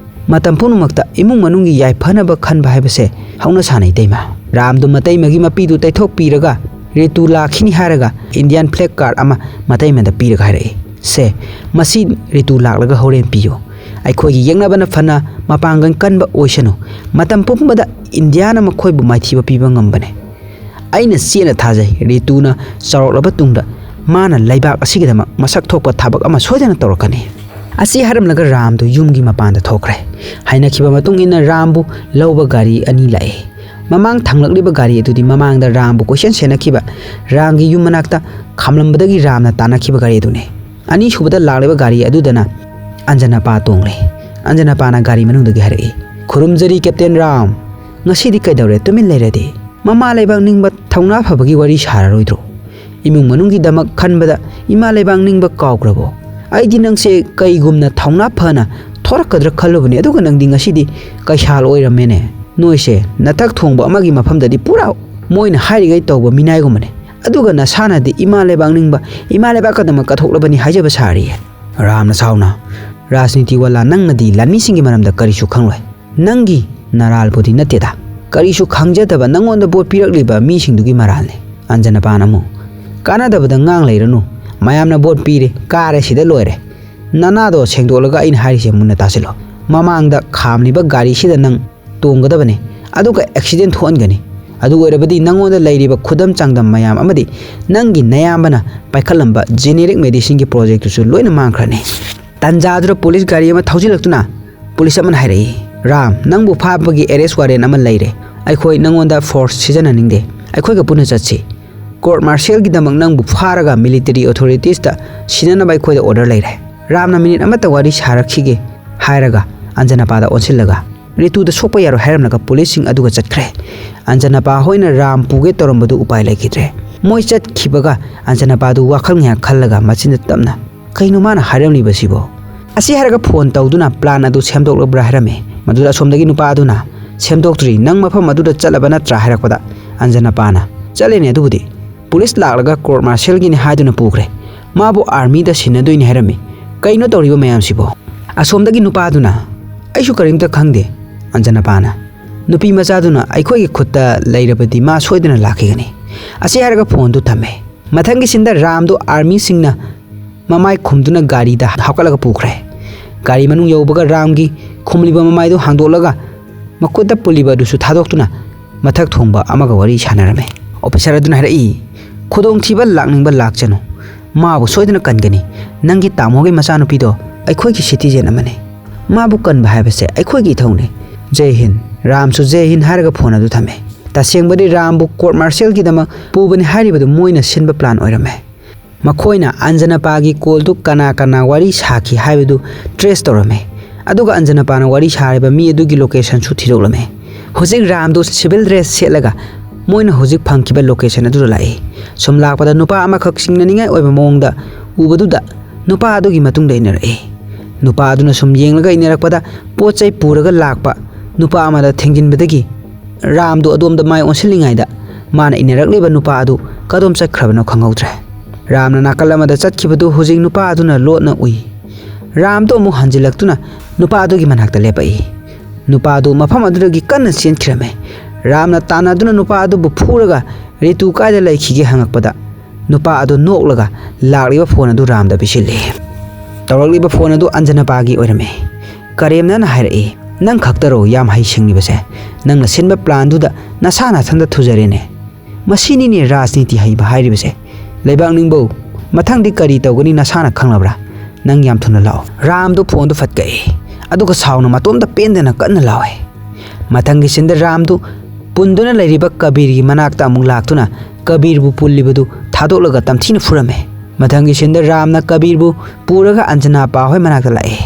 ꯃꯇꯝ ꯄꯨꯝꯅꯃꯛꯇ ꯏꯃꯨꯡ ꯃꯅꯨꯡꯒꯤ ꯌꯥꯏꯐꯅꯕ ꯈꯟꯕ ꯍꯥꯏꯕꯁꯦ ꯍꯧꯅ ꯁꯥꯅꯤ ꯏꯇꯩꯃ꯫" ꯔꯥꯝꯗꯨ ꯃꯇꯩꯃꯒꯤ ꯃꯄꯤꯗꯨ ꯇꯩꯊꯣꯛꯄꯤꯔꯒ ꯔꯤꯇꯨ ꯂꯥꯛꯈꯤꯅꯤ ꯍꯥꯏꯔꯒ ꯏꯟꯗꯤꯌꯥꯟ ꯐ꯭ꯂꯦꯛ ꯀꯥꯔꯗ ꯑꯃ ꯃꯇꯩꯃꯗ ꯄꯤꯔꯒ ꯍꯥꯏꯔꯛꯏ, "ꯁꯦ, ꯃꯁꯤ ꯔꯤꯇꯨ ꯂꯥꯛꯂꯒ ꯍꯣꯔꯦꯟ ꯄꯤꯌꯨ꯫ ꯑꯩꯈꯣꯏꯒꯤ ꯌꯦꯛꯅꯕꯅ ꯐꯅ ꯃꯄꯥꯡꯒꯜ ꯀꯟꯕ ꯑꯣꯏꯁꯅꯨ, ꯃꯇꯝ ꯄꯨꯝꯕꯗ ꯏꯟꯗꯤꯌꯥꯅ ꯃꯈꯣꯏꯕꯨ ꯃꯥꯏꯊꯤꯕ ꯄꯤꯕ ꯉꯝꯕꯅꯦ꯫ ꯑꯩꯅ ꯆꯦꯠꯅ ꯊꯥꯖꯩ, ꯔꯤꯇꯨꯅ ꯆꯥꯎꯔꯛꯂꯕ ꯇꯨꯡꯗ ꯃꯥꯅ ꯂꯩꯕꯥꯛ ꯑꯁꯤꯒꯤꯗꯃꯛ ꯃꯁꯛ ꯊꯣꯛꯄ ꯊꯕꯛ ꯑꯃ ꯁꯣꯏꯗꯅ ꯇꯧꯔꯛꯀꯅꯤ"꯫ ꯑꯁꯤ ꯍꯥꯏꯔꯝꯂꯒ ꯔꯥꯝꯗꯨ ꯌꯨꯝꯒꯤ ꯃꯄꯥꯟꯗ ꯊꯣꯛꯈ꯭ꯔꯦ꯫ ꯍꯥꯏꯅꯈꯤꯕ ꯃꯇꯨꯡ ꯏꯟꯅ ꯔꯥꯝꯕꯨ ꯂꯧꯕ ꯒꯥꯔꯤ ꯑꯅꯤ ꯂꯥꯛꯏ꯫ ꯃꯃꯥꯡ ꯊꯪꯂꯛꯂꯤꯕ ꯒꯥꯔꯤ ꯑꯗꯨꯗꯤ ꯃꯃꯥꯡꯗ ꯔꯥꯝꯕꯨ ꯀꯣꯏꯁꯦꯟ ꯁꯦꯟꯅꯈꯤꯕ ꯔꯥꯝꯒꯤ ꯌꯨꯝ ꯃꯅꯥꯛꯇ ꯈꯥꯝꯂꯝꯕꯗꯒꯤ ꯔꯥꯝꯅ ꯇꯥꯟꯅꯈꯤꯕ ꯒꯥꯔꯤ ꯑꯗꯨꯅꯤ꯫ ꯑꯅꯤꯁꯨꯕꯗ ꯂꯥꯛꯂꯤꯕ ꯒꯥꯔꯤ ꯑꯗꯨꯗꯅ ꯑꯟꯖꯅꯄꯥ ꯇꯣꯡꯂꯦ꯫ ꯑꯟꯖꯅꯄꯥꯅ ꯒꯥꯔꯤ ꯃꯅꯨꯡꯗꯒꯤ ꯍꯥꯏꯔꯛꯏ, "ꯈꯨꯔꯨꯝꯖꯔꯤ, ꯀꯦꯞꯇꯦꯟ ꯔꯥꯝ꯫ ꯉꯁꯤꯗꯤ ꯀꯩꯗꯧꯔꯦ ꯇꯨꯃꯤꯟ ꯂꯩꯔꯗꯤ? ꯃꯃꯥ ꯂꯩꯕꯥꯛ ꯅꯤꯡꯕ, ꯊꯧꯅꯥ ꯐꯕꯒꯤ ꯋꯥꯔꯤ ꯁꯥꯔꯔꯣꯏꯗ꯭ꯔꯣ? ꯏꯃꯨꯡ ꯃꯅꯨꯡꯒꯤꯗꯃꯛ ꯈꯟꯕꯗ ꯏꯃꯥ ꯂꯩꯕꯥꯛ ꯅꯤꯡꯕ ꯀꯥꯎꯈ꯭ꯔꯕꯣ? ꯑꯩꯗꯤ ꯅꯪꯁꯦ ꯀꯩꯒꯨꯝꯅ ꯊꯧꯅꯥ ꯐꯅ ꯊꯣꯔꯛꯀꯗ꯭ꯔꯥ ꯈꯜꯂꯨꯕꯅꯦ, ꯑꯗꯨꯒ ꯅꯪꯗꯤ ꯉꯁꯤꯗꯤ ꯀꯩꯁꯥꯜ ꯑꯣꯏꯔꯝꯃꯦꯅꯦ꯫ ꯅꯣꯏꯁꯦ ꯅꯊꯛ ꯊꯣꯡꯕ ꯑꯃꯒꯤ ꯃꯐꯝꯗꯗꯤ ꯄꯨꯔꯥ ꯃꯣꯏꯅ ꯍꯥꯏꯔꯤꯉꯩ ꯇꯧꯕ ꯃꯤꯅꯥꯏꯒꯨꯝꯕꯅꯦ, ꯑꯗꯨꯒ ꯅꯁꯥꯅꯗꯤ ꯏꯃꯥ ꯂꯩꯕꯥꯛ ꯅꯤꯡꯕ, ꯏꯃꯥ ꯂꯩꯕꯥꯛꯀꯗꯃꯛ ꯀꯠꯊꯣꯛꯂꯕꯅꯤ ꯍꯥꯏꯖꯕ ꯁꯥꯔꯤꯌꯦ"꯫ ꯔꯥꯝꯅ ꯁꯥꯎꯅ, "ꯔꯥꯖꯅꯤꯇꯤ ꯋꯥꯂꯥ, ꯅꯪꯅꯗꯤ ꯂꯥꯟꯃꯤꯁꯤꯡꯒꯤ ꯃꯔꯝꯗ ꯀꯔꯤꯁꯨ ꯈꯪꯂꯣꯏ꯫ ꯅꯪꯒꯤ ꯅꯔꯥꯜꯕꯨꯗꯤ ꯅꯠꯇꯦꯗ, ꯀꯔꯤꯁꯨ ꯈꯪꯖꯗꯕ ꯅꯪꯉꯣꯟꯗ ꯚꯣꯠ ꯄꯤꯔꯛꯂꯤꯕ ꯃꯤꯁꯤꯡꯗꯨꯒꯤ ꯃꯔꯥꯜꯅꯤ"꯫ ꯑꯟꯖꯅꯄꯥꯟ ꯑꯃꯨꯛ, "ꯀꯥꯟꯅꯗꯕꯗ ꯉꯥꯡ ꯂꯩꯔꯅꯨ꯫ ꯃꯌꯥꯝꯅ ꯚꯣꯠ ꯄꯤꯔꯦ, ꯀꯥꯔꯦ, ꯁꯤꯗ ꯂꯣꯏꯔꯦ꯫ ꯅꯅꯥꯗꯣ ꯁꯦꯡꯗꯣꯛꯂꯒ ꯑꯩꯅ ꯍꯥꯏꯔꯤꯁꯦ ꯃꯨꯟꯅ ꯇꯥꯁꯤꯜꯂꯣ꯫ ꯃꯃꯥꯡꯗ ꯈꯥꯝꯂꯤꯕ ꯒꯥꯔꯤꯁꯤꯗ ꯅꯪ ꯇꯣꯡꯒꯗꯕꯅꯤ, ꯑꯗꯨꯒ ꯑꯦꯛꯁꯤꯗꯦꯟ ꯊꯣꯛꯍꯟꯒꯅꯤ꯫ ꯑꯗꯨ ꯑꯣꯏꯔꯕꯗꯤ ꯅꯪꯉꯣꯟꯗ ꯂꯩꯔꯤꯕ ꯈꯨꯗꯝ ꯆꯥꯡꯗꯝ ꯃꯌꯥꯝ ꯑꯃꯗꯤ ꯅꯪꯒꯤ ꯅꯌꯥꯝꯕꯅ ꯄꯥꯏꯈꯠꯂꯝꯕ ꯖꯦꯅꯦꯔꯤꯛ ꯃꯦꯗꯤꯁꯤꯟꯒꯤ ꯄ꯭ꯔꯣꯖꯦꯛꯇꯨꯁꯨ ꯂꯣꯏꯅ ꯃꯥꯡꯈ꯭ꯔꯅꯤ"꯫ ꯇꯟꯖꯥꯗꯨꯗ ꯄꯨꯂꯤꯁ ꯒꯥꯔꯤ ꯑꯃ ꯊꯧꯖꯤꯜꯂꯛꯇꯨꯅ ꯄꯨꯂꯤꯁ ꯑꯃꯅ ꯍꯥꯏꯔꯛꯏ, "ꯔꯥꯝ, ꯅꯪꯕꯨ ꯐꯥꯕꯒꯤ ꯑꯦꯔꯦꯁ ꯋꯥꯔꯦꯟ ꯑꯃ ꯂꯩꯔꯦ꯫ ꯑꯩꯈꯣꯏ ꯅꯪꯉꯣꯟꯗ ꯐꯣꯔꯁ ꯁꯤꯖꯤꯟꯅꯅꯤꯡꯗꯦ꯫ ꯑꯩꯈꯣꯏꯒ ꯄꯨꯟꯅ ꯆꯠꯁꯤ꯫ ꯀꯣꯔꯠ ꯃꯥꯔꯁꯤꯌꯦꯜꯒꯤꯗꯃꯛ ꯅꯪꯕꯨ ꯐꯥꯔꯒ ꯃꯤꯂꯤꯇꯔꯤ ꯑꯣꯊꯣꯔꯤꯇꯤꯁꯇ ꯁꯤꯟꯅꯅꯕ ꯑꯩꯈꯣꯏꯗ ꯑꯣꯔꯗꯔ ꯂꯩꯔꯦ"꯫ "ꯔꯥꯝꯅ ꯃꯤꯅꯤꯠ ꯑꯃꯇ ꯋꯥꯔꯤ ꯁꯥꯔꯛꯈꯤꯒꯦ" ꯍꯥꯏꯔꯒ ꯑꯟꯖꯅꯄꯥꯗ ꯑꯣꯟꯁꯤꯜꯂꯒ, "ꯔꯤꯇꯨꯗ ꯁꯣꯛꯄ ꯌꯥꯔꯣꯏ" ꯍꯥꯏꯔꯝꯂꯒ ꯄꯨꯂꯤꯁꯁꯤꯡ ꯑꯗꯨꯒ ꯆꯠꯈ꯭ꯔꯦ꯫ ꯑꯟꯖꯅꯄꯥ ꯍꯣꯏꯅ ꯔꯥꯝ ꯄꯨꯒꯦ ꯇꯧꯔꯝꯕꯗꯨ ꯎꯄꯥꯏ ꯂꯩꯈꯤꯗ꯭ꯔꯦ꯫ ꯃꯣꯏ ꯆꯠꯈꯤꯕꯒ ꯑꯟꯖꯅꯄꯥꯗꯨ ꯋꯥꯈꯜ ꯉꯥꯏꯍꯥꯛ ꯈꯜꯂꯒ ꯃꯆꯤꯟꯗ ꯇꯞꯅ, "ꯀꯩꯅꯣ ꯃꯥꯅ ꯍꯥꯏꯔꯝꯂꯤꯕꯁꯤꯕꯣ?" ꯑꯁꯤ ꯍꯥꯏꯔꯒ ꯐꯣꯟ ꯇꯧꯗꯨꯅ ꯄ꯭ꯂꯥꯟ ꯑꯗꯨ ꯁꯦꯝꯗꯣꯛꯂꯕ꯭ꯔꯥ ꯍꯥꯏꯔꯝꯃꯤ꯫ ꯃꯗꯨꯗ ꯑꯁꯣꯝꯗꯒꯤ ꯅꯨꯄꯥ ꯑꯗꯨꯅ, "ꯁꯦꯝꯗꯣꯛꯇ꯭ꯔꯤ, ꯅꯪ ꯃꯐꯝ ꯑꯗꯨꯗ ꯆꯠꯂꯕ ꯅꯠꯇ꯭ꯔꯥ?" ꯍꯥꯏꯔꯛꯄꯗ ꯑꯟꯖꯅꯄꯥꯅ, "ꯆꯠꯂꯦꯅꯦ ꯑꯗꯨꯕꯨꯗꯤ꯫ ꯄꯨꯂꯤꯁ ꯂꯥꯛꯂꯒ ꯀꯣꯔꯠ ꯃꯥꯔꯁꯤꯌꯦꯜꯒꯤꯅꯤ ꯍꯥꯏꯗꯨꯅ ꯄꯨꯈ꯭ꯔꯦ꯫ ꯃꯥꯕꯨ ꯑꯥꯔꯃꯤꯗ ꯁꯤꯟꯅꯗꯣꯏꯅꯤ ꯍꯥꯏꯔꯝꯃꯤ꯫ ꯀꯩꯅꯣ ꯇꯧꯔꯤꯕ ꯃꯌꯥꯝꯁꯤꯕꯣ?" ꯑꯁꯣꯝꯗꯒꯤ ꯅꯨꯄꯥꯗꯨꯅ, "ꯑꯩꯁꯨ ꯀꯔꯤꯝꯇ ꯈꯪꯗꯦ"꯫ ꯑꯟꯖꯅꯄꯥꯅ, "ꯅꯨꯄꯤ ꯃꯆꯥꯗꯨꯅ ꯑꯩꯈꯣꯏꯒꯤ ꯈꯨꯠꯇ ꯂꯩꯔꯕꯗꯤ ꯃꯥ ꯁꯣꯏꯗꯅ ꯂꯥꯛꯈꯤꯒꯅꯤ"꯫ ꯑꯁꯤ ꯍꯥꯏꯔꯒ ꯐꯣꯟꯗꯨ ꯊꯝꯃꯦ꯫ ꯃꯊꯪꯒꯤ ꯁꯤꯟꯗ ꯔꯥꯝꯗꯨ ꯑꯥꯔꯃꯤꯁꯤꯡꯅ ꯃꯃꯥꯏ ꯈꯨꯝꯗꯨꯅ ꯒꯥꯔꯤꯗ ꯍꯥꯞꯀꯠꯂꯒ ꯄꯨꯈ꯭ꯔꯦ꯫ ꯒꯥꯔꯤ ꯃꯅꯨꯡ ꯌꯧꯕꯒ ꯔꯥꯝꯒꯤ ꯈꯨꯝꯂꯤꯕ ꯃꯃꯥꯏꯗꯨ ꯍꯥꯡꯗꯣꯛꯂꯒ ꯃꯈꯨꯠꯇ ꯄꯨꯜꯂꯤꯕ ꯑꯗꯨꯁꯨ ꯊꯥꯗꯣꯛꯇꯨꯅ ꯃꯊꯛ ꯊꯣꯡꯕ ꯑꯃꯒ ꯋꯥꯔꯤ ꯁꯥꯟꯅꯔꯝꯃꯦ꯫ ꯑꯣꯐꯤꯁꯥꯔ ꯑꯗꯨꯅ ꯍꯥꯏꯔꯛꯏ, "ꯈꯨꯗꯣꯡꯊꯤꯕ ꯂꯥꯛꯅꯤꯡꯕ ꯂꯥꯛꯆꯅꯨ, ꯃꯥꯕꯨ ꯁꯣꯏꯗꯅ ꯀꯟꯒꯅꯤ꯫ ꯅꯪꯒꯤ ꯇꯥꯃꯣꯒꯤ ꯃꯆꯥꯅꯨꯄꯤꯗꯣ ꯑꯩꯈꯣꯏꯒꯤ ꯁꯤꯇꯤꯖꯦꯟ ꯑꯃꯅꯤ꯫ ꯃꯥꯕꯨ ꯀꯟꯕ ꯍꯥꯏꯕꯁꯦ ꯑꯩꯈꯣꯏꯒꯤ ꯏꯊꯧꯅꯤ꯫ ꯖꯦ ꯍꯤꯟ꯫" ꯔꯥꯝꯁꯨ "ꯖꯦ ꯍꯤꯟ" ꯍꯥꯏꯔꯒ ꯐꯣꯟ ꯑꯗꯨ ꯊꯝꯃꯦ꯫ ꯇꯁꯦꯡꯕꯗꯤ ꯔꯥꯝꯕꯨ ꯀꯣꯔꯠ ꯃꯥꯔꯁꯤꯌꯦꯜꯒꯤꯗꯃꯛ ꯄꯨꯕꯅꯤ ꯍꯥꯏꯔꯤꯕꯗꯨ ꯃꯣꯏꯅ ꯁꯤꯟꯕ ꯄ꯭ꯂꯥꯟ ꯑꯣꯏꯔꯝꯃꯦ꯫ ꯃꯈꯣꯏꯅ ꯑꯟꯖꯅꯄꯥꯒꯤ ꯀꯣꯜꯗꯨ ꯀꯅꯥ ꯀꯅꯥ ꯋꯥꯔꯤ ꯁꯥꯈꯤ ꯍꯥꯏꯕꯗꯨ ꯇ꯭ꯔꯦꯁ ꯇꯧꯔꯝꯃꯦ, ꯑꯗꯨꯒ ꯑꯟꯖꯅꯄꯥꯅ ꯋꯥꯔꯤ ꯁꯥꯔꯤꯕ ꯃꯤ ꯑꯗꯨꯒꯤ ꯂꯣꯀꯦꯁꯟꯁꯨ ꯊꯤꯗꯣꯛꯂꯝꯃꯦ꯫ ꯍꯧꯖꯤꯛ ꯔꯥꯝꯗꯨ ꯁꯤꯚꯤꯜ ꯗ꯭ꯔꯦꯁ ꯁꯦꯠꯂꯒ ꯃꯣꯏꯅ ꯍꯧꯖꯤꯛ ꯐꯪꯈꯤꯕ ꯂꯣꯀꯦꯁꯟ ꯑꯗꯨꯗ ꯂꯥꯛꯏ꯫ ꯁꯨꯝ ꯂꯥꯛꯄꯗ ꯅꯨꯄꯥ ꯑꯃꯈꯛ ꯆꯤꯡꯅꯅꯤꯡꯉꯥꯏ ꯑꯣꯏꯕ ꯃꯑꯣꯡꯗ ꯎꯕꯗꯨꯗ ꯅꯨꯄꯥ ꯑꯗꯨꯒꯤ ꯃꯇꯨꯡꯗ ꯏꯟꯅꯔꯛꯏ꯫ ꯅꯨꯄꯥ ꯑꯗꯨꯅ ꯁꯨꯝ ꯌꯦꯡꯂꯒ ꯏꯟꯅꯔꯛꯄꯗ ꯄꯣꯠ ꯆꯩ ꯄꯨꯔꯒ ꯂꯥꯛꯄ ꯅꯨꯄꯥ ꯑꯃꯗ ꯊꯦꯡꯖꯤꯟꯕꯗꯒꯤ ꯔꯥꯝꯗꯨ ꯑꯗꯣꯝꯗ ꯃꯥꯏ ꯑꯣꯟꯁꯤꯜꯂꯤꯉꯩꯗ ꯃꯥꯅ ꯏꯟꯅꯔꯛꯂꯤꯕ ꯅꯨꯄꯥ ꯑꯗꯨ ꯀꯗꯣꯝ ꯆꯠꯈ꯭ꯔꯕꯅꯣ ꯈꯪꯍꯧꯗ꯭ꯔꯦ꯫ ꯔꯥꯝꯅ ꯅꯥꯀꯜ ꯑꯃꯗ ꯆꯠꯈꯤꯕꯗꯨ ꯍꯧꯖꯤꯛ ꯅꯨꯄꯥ ꯑꯗꯨꯅ ꯂꯣꯠꯅ ꯎꯏ꯫ ꯔꯥꯝꯗꯨ ꯑꯃꯨꯛ ꯍꯟꯖꯤꯜꯂꯛꯇꯨꯅ ꯅꯨꯄꯥ ꯑꯗꯨꯒꯤ ꯃꯅꯥꯛꯇ ꯂꯦꯞꯄꯛꯏ꯫ ꯅꯨꯄꯥ ꯑꯗꯨ ꯃꯐꯝ ꯑꯗꯨꯗꯒꯤ ꯀꯟꯅ ꯆꯦꯟꯈꯤꯔꯝꯃꯦ꯫ ꯔꯥꯝꯅ ꯇꯥꯟꯅꯗꯨꯅ ꯅꯨꯄꯥ ꯑꯗꯨꯕꯨ ꯐꯨꯔꯒ ꯔꯤꯇꯨ ꯀꯥꯏꯗ ꯂꯩꯈꯤꯒꯦ ꯍꯪꯉꯛꯄꯗ ꯅꯨꯄꯥ ꯑꯗꯨ ꯅꯣꯛꯂꯒ ꯂꯥꯛꯂꯤꯕ ꯐꯣꯟ ꯑꯗꯨ ꯔꯥꯝꯗ ꯄꯤꯁꯤꯜꯂꯤ꯫ ꯇꯧꯔꯛꯂꯤꯕ ꯐꯣꯟ ꯑꯗꯨ ꯑꯟꯖꯅꯄꯥꯒꯤ ꯑꯣꯏꯔꯝꯃꯤ꯫ ꯀꯔꯦꯝꯅꯅ ꯍꯥꯏꯔꯛꯏ, "ꯅꯪ ꯈꯛꯇꯔꯣ ꯌꯥꯝ ꯍꯩ ꯁꯤꯡꯂꯤꯕꯁꯦ? ꯅꯪꯅ ꯁꯤꯟꯕ ꯄ꯭ꯂꯥꯟꯗꯨꯗ ꯅꯁꯥ ꯅꯊꯟꯗ ꯊꯨꯖꯔꯦꯅꯦ꯫ ꯃꯁꯤꯅꯤꯅꯦ ꯔꯥꯖꯅꯤꯇꯤ ꯍꯩꯕ ꯍꯥꯏꯔꯤꯕꯁꯦ꯫ ꯂꯩꯕꯥꯛ ꯅꯤꯡꯕꯧ, ꯃꯊꯪꯗꯤ ꯀꯔꯤ ꯇꯧꯒꯅꯤ ꯅꯁꯥꯅ ꯈꯪꯂꯕ꯭ꯔꯥ? ꯅꯪ ꯌꯥꯝ ꯊꯨꯅ ꯂꯥꯛꯑꯣ꯫" ꯔꯥꯝꯗꯨ ꯐꯣꯟꯗꯨ ꯐꯠ ꯀꯛꯏ, ꯑꯗꯨꯒ ꯁꯥꯎꯅ ꯃꯇꯣꯝꯇ ꯄꯦꯟꯗꯅ ꯀꯟꯅ ꯂꯥꯎꯏ꯫ ꯃꯊꯪꯒꯤ ꯁꯤꯟꯗ ꯔꯥꯝꯗꯨ ꯄꯨꯟꯗꯨꯅ ꯂꯩꯔꯤꯕ ꯀꯕꯤꯔꯒꯤ ꯃꯅꯥꯛꯇ ꯑꯃꯨꯛ ꯂꯥꯛꯇꯨꯅ ꯀꯕꯤꯔꯕꯨ ꯄꯨꯜꯂꯤꯕꯗꯨ ꯊꯥꯗꯣꯛꯂꯒ ꯇꯝꯊꯤꯅ ꯐꯨꯔꯝꯃꯦ꯫ ꯃꯊꯪꯒꯤ ꯁꯤꯟꯗ ꯔꯥꯝꯅ ꯀꯕꯤꯔꯕꯨ ꯄꯨꯔꯒ ꯑꯟꯖꯅꯥꯄꯥ ꯍꯣꯏ ꯃꯅꯥꯛꯇ ꯂꯥꯛꯑꯦ꯫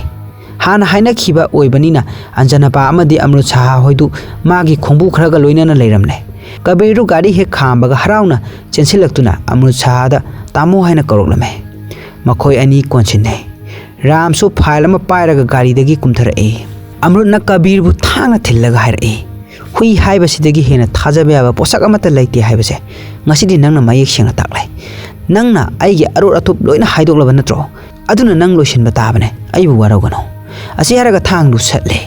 ꯍꯥꯟꯅ ꯍꯥꯏꯅꯈꯤꯕ ꯑꯣꯏꯕꯅꯤꯅ ꯑꯟꯖꯅꯥꯄꯥ ꯑꯃꯗꯤ ꯑꯃ꯭ꯔꯨꯠ ꯁꯥꯍꯥ ꯍꯣꯏꯗꯨ ꯃꯥꯒꯤ ꯈꯣꯡꯕꯨ ꯈꯔꯒ ꯂꯣꯏꯅꯅ ꯂꯩꯔꯝꯂꯦ꯫ ꯀꯕꯤꯔꯗꯨ ꯒꯥꯔꯤ ꯍꯦꯛ ꯈꯥꯝꯕꯒ ꯍꯔꯥꯎꯅ ꯆꯦꯟꯁꯤꯜꯂꯛꯇꯨꯅ ꯑꯃ꯭ꯔꯨꯠ ꯁꯥꯍꯥꯗ "ꯇꯥꯃꯣ" ꯍꯥꯏꯅ ꯀꯧꯔꯛꯂꯝꯃꯦ꯫ ꯃꯈꯣꯏ ꯑꯅꯤ ꯀꯣꯟꯁꯤꯟꯅꯩ꯫ ꯔꯥꯝꯁꯨ ꯐꯥꯏꯜ ꯑꯃ ꯄꯥꯏꯔꯒ ꯒꯥꯔꯤꯗꯒꯤ ꯀꯨꯝꯊꯔꯛꯏ꯫ ꯑꯃ꯭ꯔꯨꯠꯅ ꯀꯕꯤꯔꯕꯨ ꯊꯥꯡꯅ ꯊꯤꯜꯂꯒ ꯍꯥꯏꯔꯛꯏ, "ꯍꯨꯏ ꯍꯥꯏꯕꯁꯤꯗꯒꯤ ꯍꯦꯟꯅ ꯊꯥꯖꯕ ꯌꯥꯕ ꯄꯣꯠꯁꯛ ꯑꯃꯠꯇ ꯂꯩꯇꯦ ꯍꯥꯏꯕꯁꯦ ꯉꯁꯤꯗꯤ ꯅꯪꯅ ꯃꯌꯦꯛ ꯁꯦꯡꯅ ꯇꯥꯛꯂꯦ꯫ ꯅꯪꯅ ꯑꯩꯒꯤ ꯑꯔꯣꯠ ꯑꯊꯨꯞ ꯂꯣꯏꯅ ꯍꯥꯏꯗꯣꯛꯂꯕ ꯅꯠꯇ꯭ꯔꯣ? ꯑꯗꯨꯅ ꯅꯪ ꯂꯣꯏꯁꯤꯟꯕ ꯇꯥꯕꯅꯦ, ꯑꯩꯕꯨ ꯋꯥꯔꯧꯒꯅꯨ꯫" ꯑꯁꯤ ꯍꯥꯏꯔꯒ ꯊꯥꯡꯗꯨ ꯁꯠꯂꯦ꯫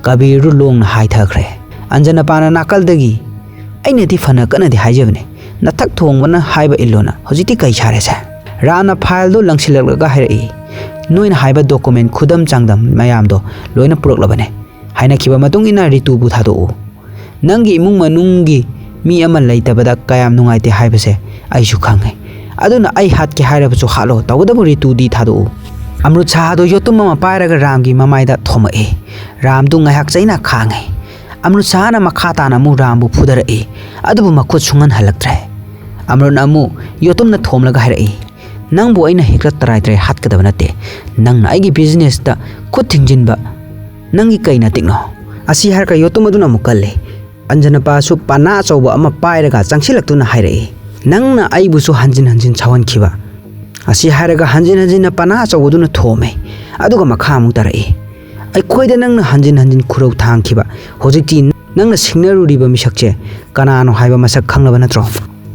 ꯀꯕꯤꯔꯗꯨ ꯂꯣꯡꯅ ꯍꯥꯏꯊꯈ꯭ꯔꯦ꯫ ꯑꯟꯖꯅꯄꯥꯅ ꯅꯥꯀꯜꯗꯒꯤ, "ꯑꯩꯅꯗꯤ ꯐꯅ ꯀꯟꯅꯗꯤ ꯍꯥꯏꯖꯕꯅꯦ, ꯅꯊꯛ ꯊꯣꯡꯕꯅ ꯍꯥꯏꯕ ꯏꯜꯂꯣꯅ, ꯍꯧꯖꯤꯛꯇꯤ ꯀꯩ ꯁꯥꯔꯦꯁꯦ?" ꯔꯥꯝꯅ ꯐꯥꯏꯜꯗꯣ ꯂꯪꯁꯤꯜꯂꯛꯂꯒ ꯍꯥꯏꯔꯛꯏ, "ꯅꯣꯏꯅ ꯍꯥꯏꯕ ꯗꯣꯀꯨꯃꯦꯟ ꯈꯨꯗꯝ ꯆꯥꯡꯗꯝ ꯃꯌꯥꯝꯗꯣ ꯂꯣꯏꯅ ꯄꯨꯔꯛꯂꯕꯅꯦ꯫ ꯍꯥꯏꯅꯈꯤꯕ ꯃꯇꯨꯡ ꯏꯟꯅ ꯔꯤꯇꯨꯕꯨ ꯊꯥꯗꯣꯛꯎ꯫ ꯅꯪꯒꯤ ꯏꯃꯨꯡ ꯃꯅꯨꯡꯒꯤ ꯃꯤ ꯑꯃ ꯂꯩꯇꯕꯗ ꯀꯌꯥꯝ ꯅꯨꯡꯉꯥꯏꯇꯦ ꯍꯥꯏꯕꯁꯦ ꯑꯩꯁꯨ ꯈꯪꯉꯦ꯫ ꯑꯗꯨꯅ ꯑꯩ ꯍꯥꯠꯀꯦ ꯍꯥꯏꯔꯕꯁꯨ ꯍꯥꯠꯂꯣ, ꯇꯧꯕꯇꯕꯨ ꯔꯤꯇꯨꯗꯤ ꯊꯥꯗꯣꯛꯎ"꯫ ꯑꯃ꯭ꯔꯨꯠ ꯁꯥꯍꯗꯣ ꯌꯣꯠꯇꯨꯝ ꯑꯃ ꯄꯥꯏꯔꯒ ꯔꯥꯝꯒꯤ ꯃꯃꯥꯏꯗ ꯊꯣꯝꯃꯛꯏ꯫ ꯔꯥꯝꯗꯨ ꯉꯥꯏꯍꯥꯛ ꯆꯩꯅ ꯈꯥꯡꯉꯤ꯫ ꯑꯃ꯭ꯔꯨꯠ ꯁꯥꯍꯅ ꯃꯈꯥ ꯇꯥꯅ ꯑꯃꯨꯛ ꯔꯥꯝꯕꯨ ꯐꯨꯗꯔꯛꯏ꯫ ꯑꯗꯨꯕꯨ ꯃꯈꯨꯠ ꯁꯨꯡꯍꯟꯍꯜꯂꯛꯇ꯭ꯔꯦ꯫ ꯑꯃ꯭ꯔꯨꯠꯅ ꯑꯃꯨꯛ ꯌꯣꯠꯇꯨꯝꯅ ꯊꯣꯝꯂꯒ ꯍꯥꯏꯔꯛꯏ, "ꯅꯪꯕꯨ ꯑꯩꯅ ꯍꯦꯛꯇ ꯇꯔꯥꯏ ꯇꯔꯥꯏ ꯍꯥꯠꯀꯗꯕ ꯅꯠꯇꯦ꯫ ꯅꯪꯅ ꯑꯩꯒꯤ ꯕꯤꯖꯤꯅꯦꯁꯇ ꯈꯨꯠ ꯊꯤꯡꯖꯤꯟꯕ ꯅꯪꯒꯤ ꯀꯩ ꯅꯇꯤꯛꯅꯣ?" ꯑꯁꯤ ꯍꯥꯏꯔꯒ ꯌꯣꯠꯇꯨꯝ ꯑꯗꯨꯅ ꯑꯃꯨꯛ ꯀꯜꯂꯤ꯫ ꯑꯟꯖꯅꯄꯥꯁꯨ ꯄꯅꯥ ꯑꯆꯧꯕ ꯑꯃ ꯄꯥꯏꯔꯒ ꯆꯪꯁꯤꯜꯂꯛꯇꯨꯅ ꯍꯥꯏꯔꯛꯏ, "ꯅꯪꯅ ꯑꯩꯕꯨꯁꯨ ꯍꯟꯖꯤꯟ ꯍꯟꯖꯤꯟ ꯁꯥꯎꯍꯟꯈꯤꯕ"꯫ ꯑꯁꯤ ꯍꯥꯏꯔꯒ ꯍꯟꯖꯤꯟ ꯍꯟꯖꯤꯟꯅ ꯄꯅꯥ ꯑꯆꯧꯕꯗꯨꯅ ꯊꯣꯝꯃꯦ꯫ ꯑꯗꯨꯒ ꯃꯈꯥ ꯑꯃꯨꯛ ꯇꯥꯔꯛꯏ, "ꯑꯩꯈꯣꯏꯗ ꯅꯪꯅ ꯍꯟꯖꯤꯟ ꯍꯟꯖꯤꯟ ꯈꯨꯔꯧ ꯊꯥꯡꯈꯤꯕ, ꯍꯧꯖꯤꯛꯇꯤ ꯅꯪꯅ ꯁꯤꯡꯅꯔꯨꯔꯤꯕ ꯃꯤꯁꯛꯁꯦ ꯀꯅꯥꯅꯣ ꯍꯥꯏꯕ ꯃꯁꯛ ꯈꯪꯂꯕ ꯅꯠꯇ꯭ꯔꯣ?"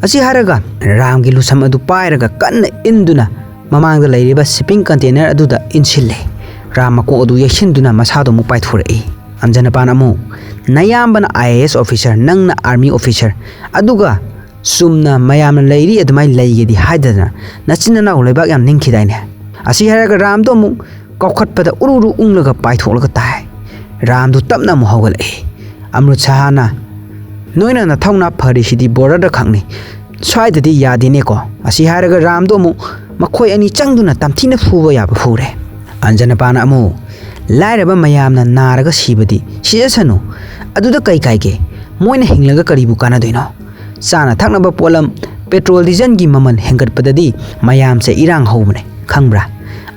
ꯑꯁꯤ ꯍꯥꯏꯔꯒ ꯔꯥꯝꯒꯤ ꯂꯨꯁꯝ ꯑꯗꯨ ꯄꯥꯏꯔꯒ ꯀꯟꯅ ꯏꯟꯗꯨꯅ ꯃꯃꯥꯡꯗ ꯂꯩꯔꯤꯕ ꯁꯤꯞꯄꯤꯡ ꯀꯟꯇꯦꯅꯔ ꯑꯗꯨꯗ ꯏꯟꯁꯤꯜꯂꯦ꯫ ꯔꯥꯝ ꯃꯀꯣꯛ ꯑꯗꯨ ꯌꯩꯁꯤꯟꯗꯨꯅ ꯃꯁꯥꯗꯣ ꯑꯃꯨꯛ ꯄꯥꯏꯊꯣꯔꯛꯏ꯫ ꯑꯟꯖꯅꯄꯥꯟ ꯑꯃꯨꯛ, "ꯅꯌꯥꯝꯕꯅ ꯑꯥꯏ ꯑꯦ ꯑꯦꯁ ꯑꯣꯐꯤꯁꯔ, ꯅꯪꯅ ꯑꯥꯔꯃꯤ ꯑꯣꯐꯤꯁꯔ, ꯑꯗꯨꯒ ꯆꯨꯝꯅ ꯃꯌꯥꯝꯅ ꯂꯩꯔꯤ ꯑꯗꯨꯃꯥꯏꯅ ꯂꯩꯒꯦꯗꯤ ꯍꯥꯏꯗꯗꯅ ꯅꯆꯤꯟ ꯅꯅꯥꯎ ꯂꯩꯕꯥꯛ ꯌꯥꯝ ꯅꯤꯡꯈꯤꯗꯥꯏꯅꯦ?" ꯑꯁꯤ ꯍꯥꯏꯔꯒ ꯔꯥꯝꯗꯣ ꯑꯃꯨꯛ ꯀꯥꯎꯈꯠꯄꯗ ꯎꯔꯨ ꯎꯔꯨ ꯎꯪꯂꯒ ꯄꯥꯏꯊꯣꯛꯂꯒ ꯇꯥꯏ꯫ ꯔꯥꯝꯗꯨ ꯇꯞꯅ ꯑꯃꯨꯛ ꯍꯧꯒꯠꯂꯛꯏ꯫ ꯑꯃ꯭ꯔꯨꯠ ꯁꯍꯥꯅ, "ꯅꯣꯏꯅ ꯅꯊꯧꯅꯥ ꯐꯔꯤꯁꯤꯗꯤ ꯕꯣꯔꯗꯔꯗ ꯈꯛꯅꯤ, ꯁ꯭ꯋꯥꯏꯗꯗꯤ ꯌꯥꯗꯦꯅꯦꯀꯣ"꯫ ꯑꯁꯤ ꯍꯥꯏꯔꯒ ꯔꯥꯝꯗꯣ ꯑꯃꯨꯛ ꯃꯈꯣꯏ ꯑꯅꯤ ꯆꯪꯗꯨꯅ ꯇꯝꯊꯤꯅ ꯐꯨꯕ ꯌꯥꯕ ꯐꯨꯔꯦ꯫ ꯑꯟꯖꯅꯄꯥꯅ ꯑꯃꯨꯛ, "ꯂꯥꯏꯔꯕ ꯃꯌꯥꯝꯅ ꯅꯥꯔꯒ ꯁꯤꯕꯗꯤ ꯁꯤꯖꯁꯅꯨ, ꯑꯗꯨꯗ ꯀꯩ ꯀꯥꯏꯒꯦ? ꯃꯣꯏꯅ ꯍꯤꯡꯂꯒ ꯀꯔꯤꯕꯨ ꯀꯥꯟꯅꯗꯣꯏꯅꯣ? ꯆꯥꯅ ꯊꯛꯅꯕ ꯄꯣꯠꯂꯝ, ꯄꯦꯇ꯭ꯔꯣꯜ ꯗꯤꯖꯜꯒꯤ ꯃꯃꯜ ꯍꯦꯟꯒꯠꯄꯗꯗꯤ ꯃꯌꯥꯝꯁꯦ ꯏꯔꯥꯡ ꯍꯧꯕꯅꯦ, ꯈꯪꯕ꯭ꯔꯥ?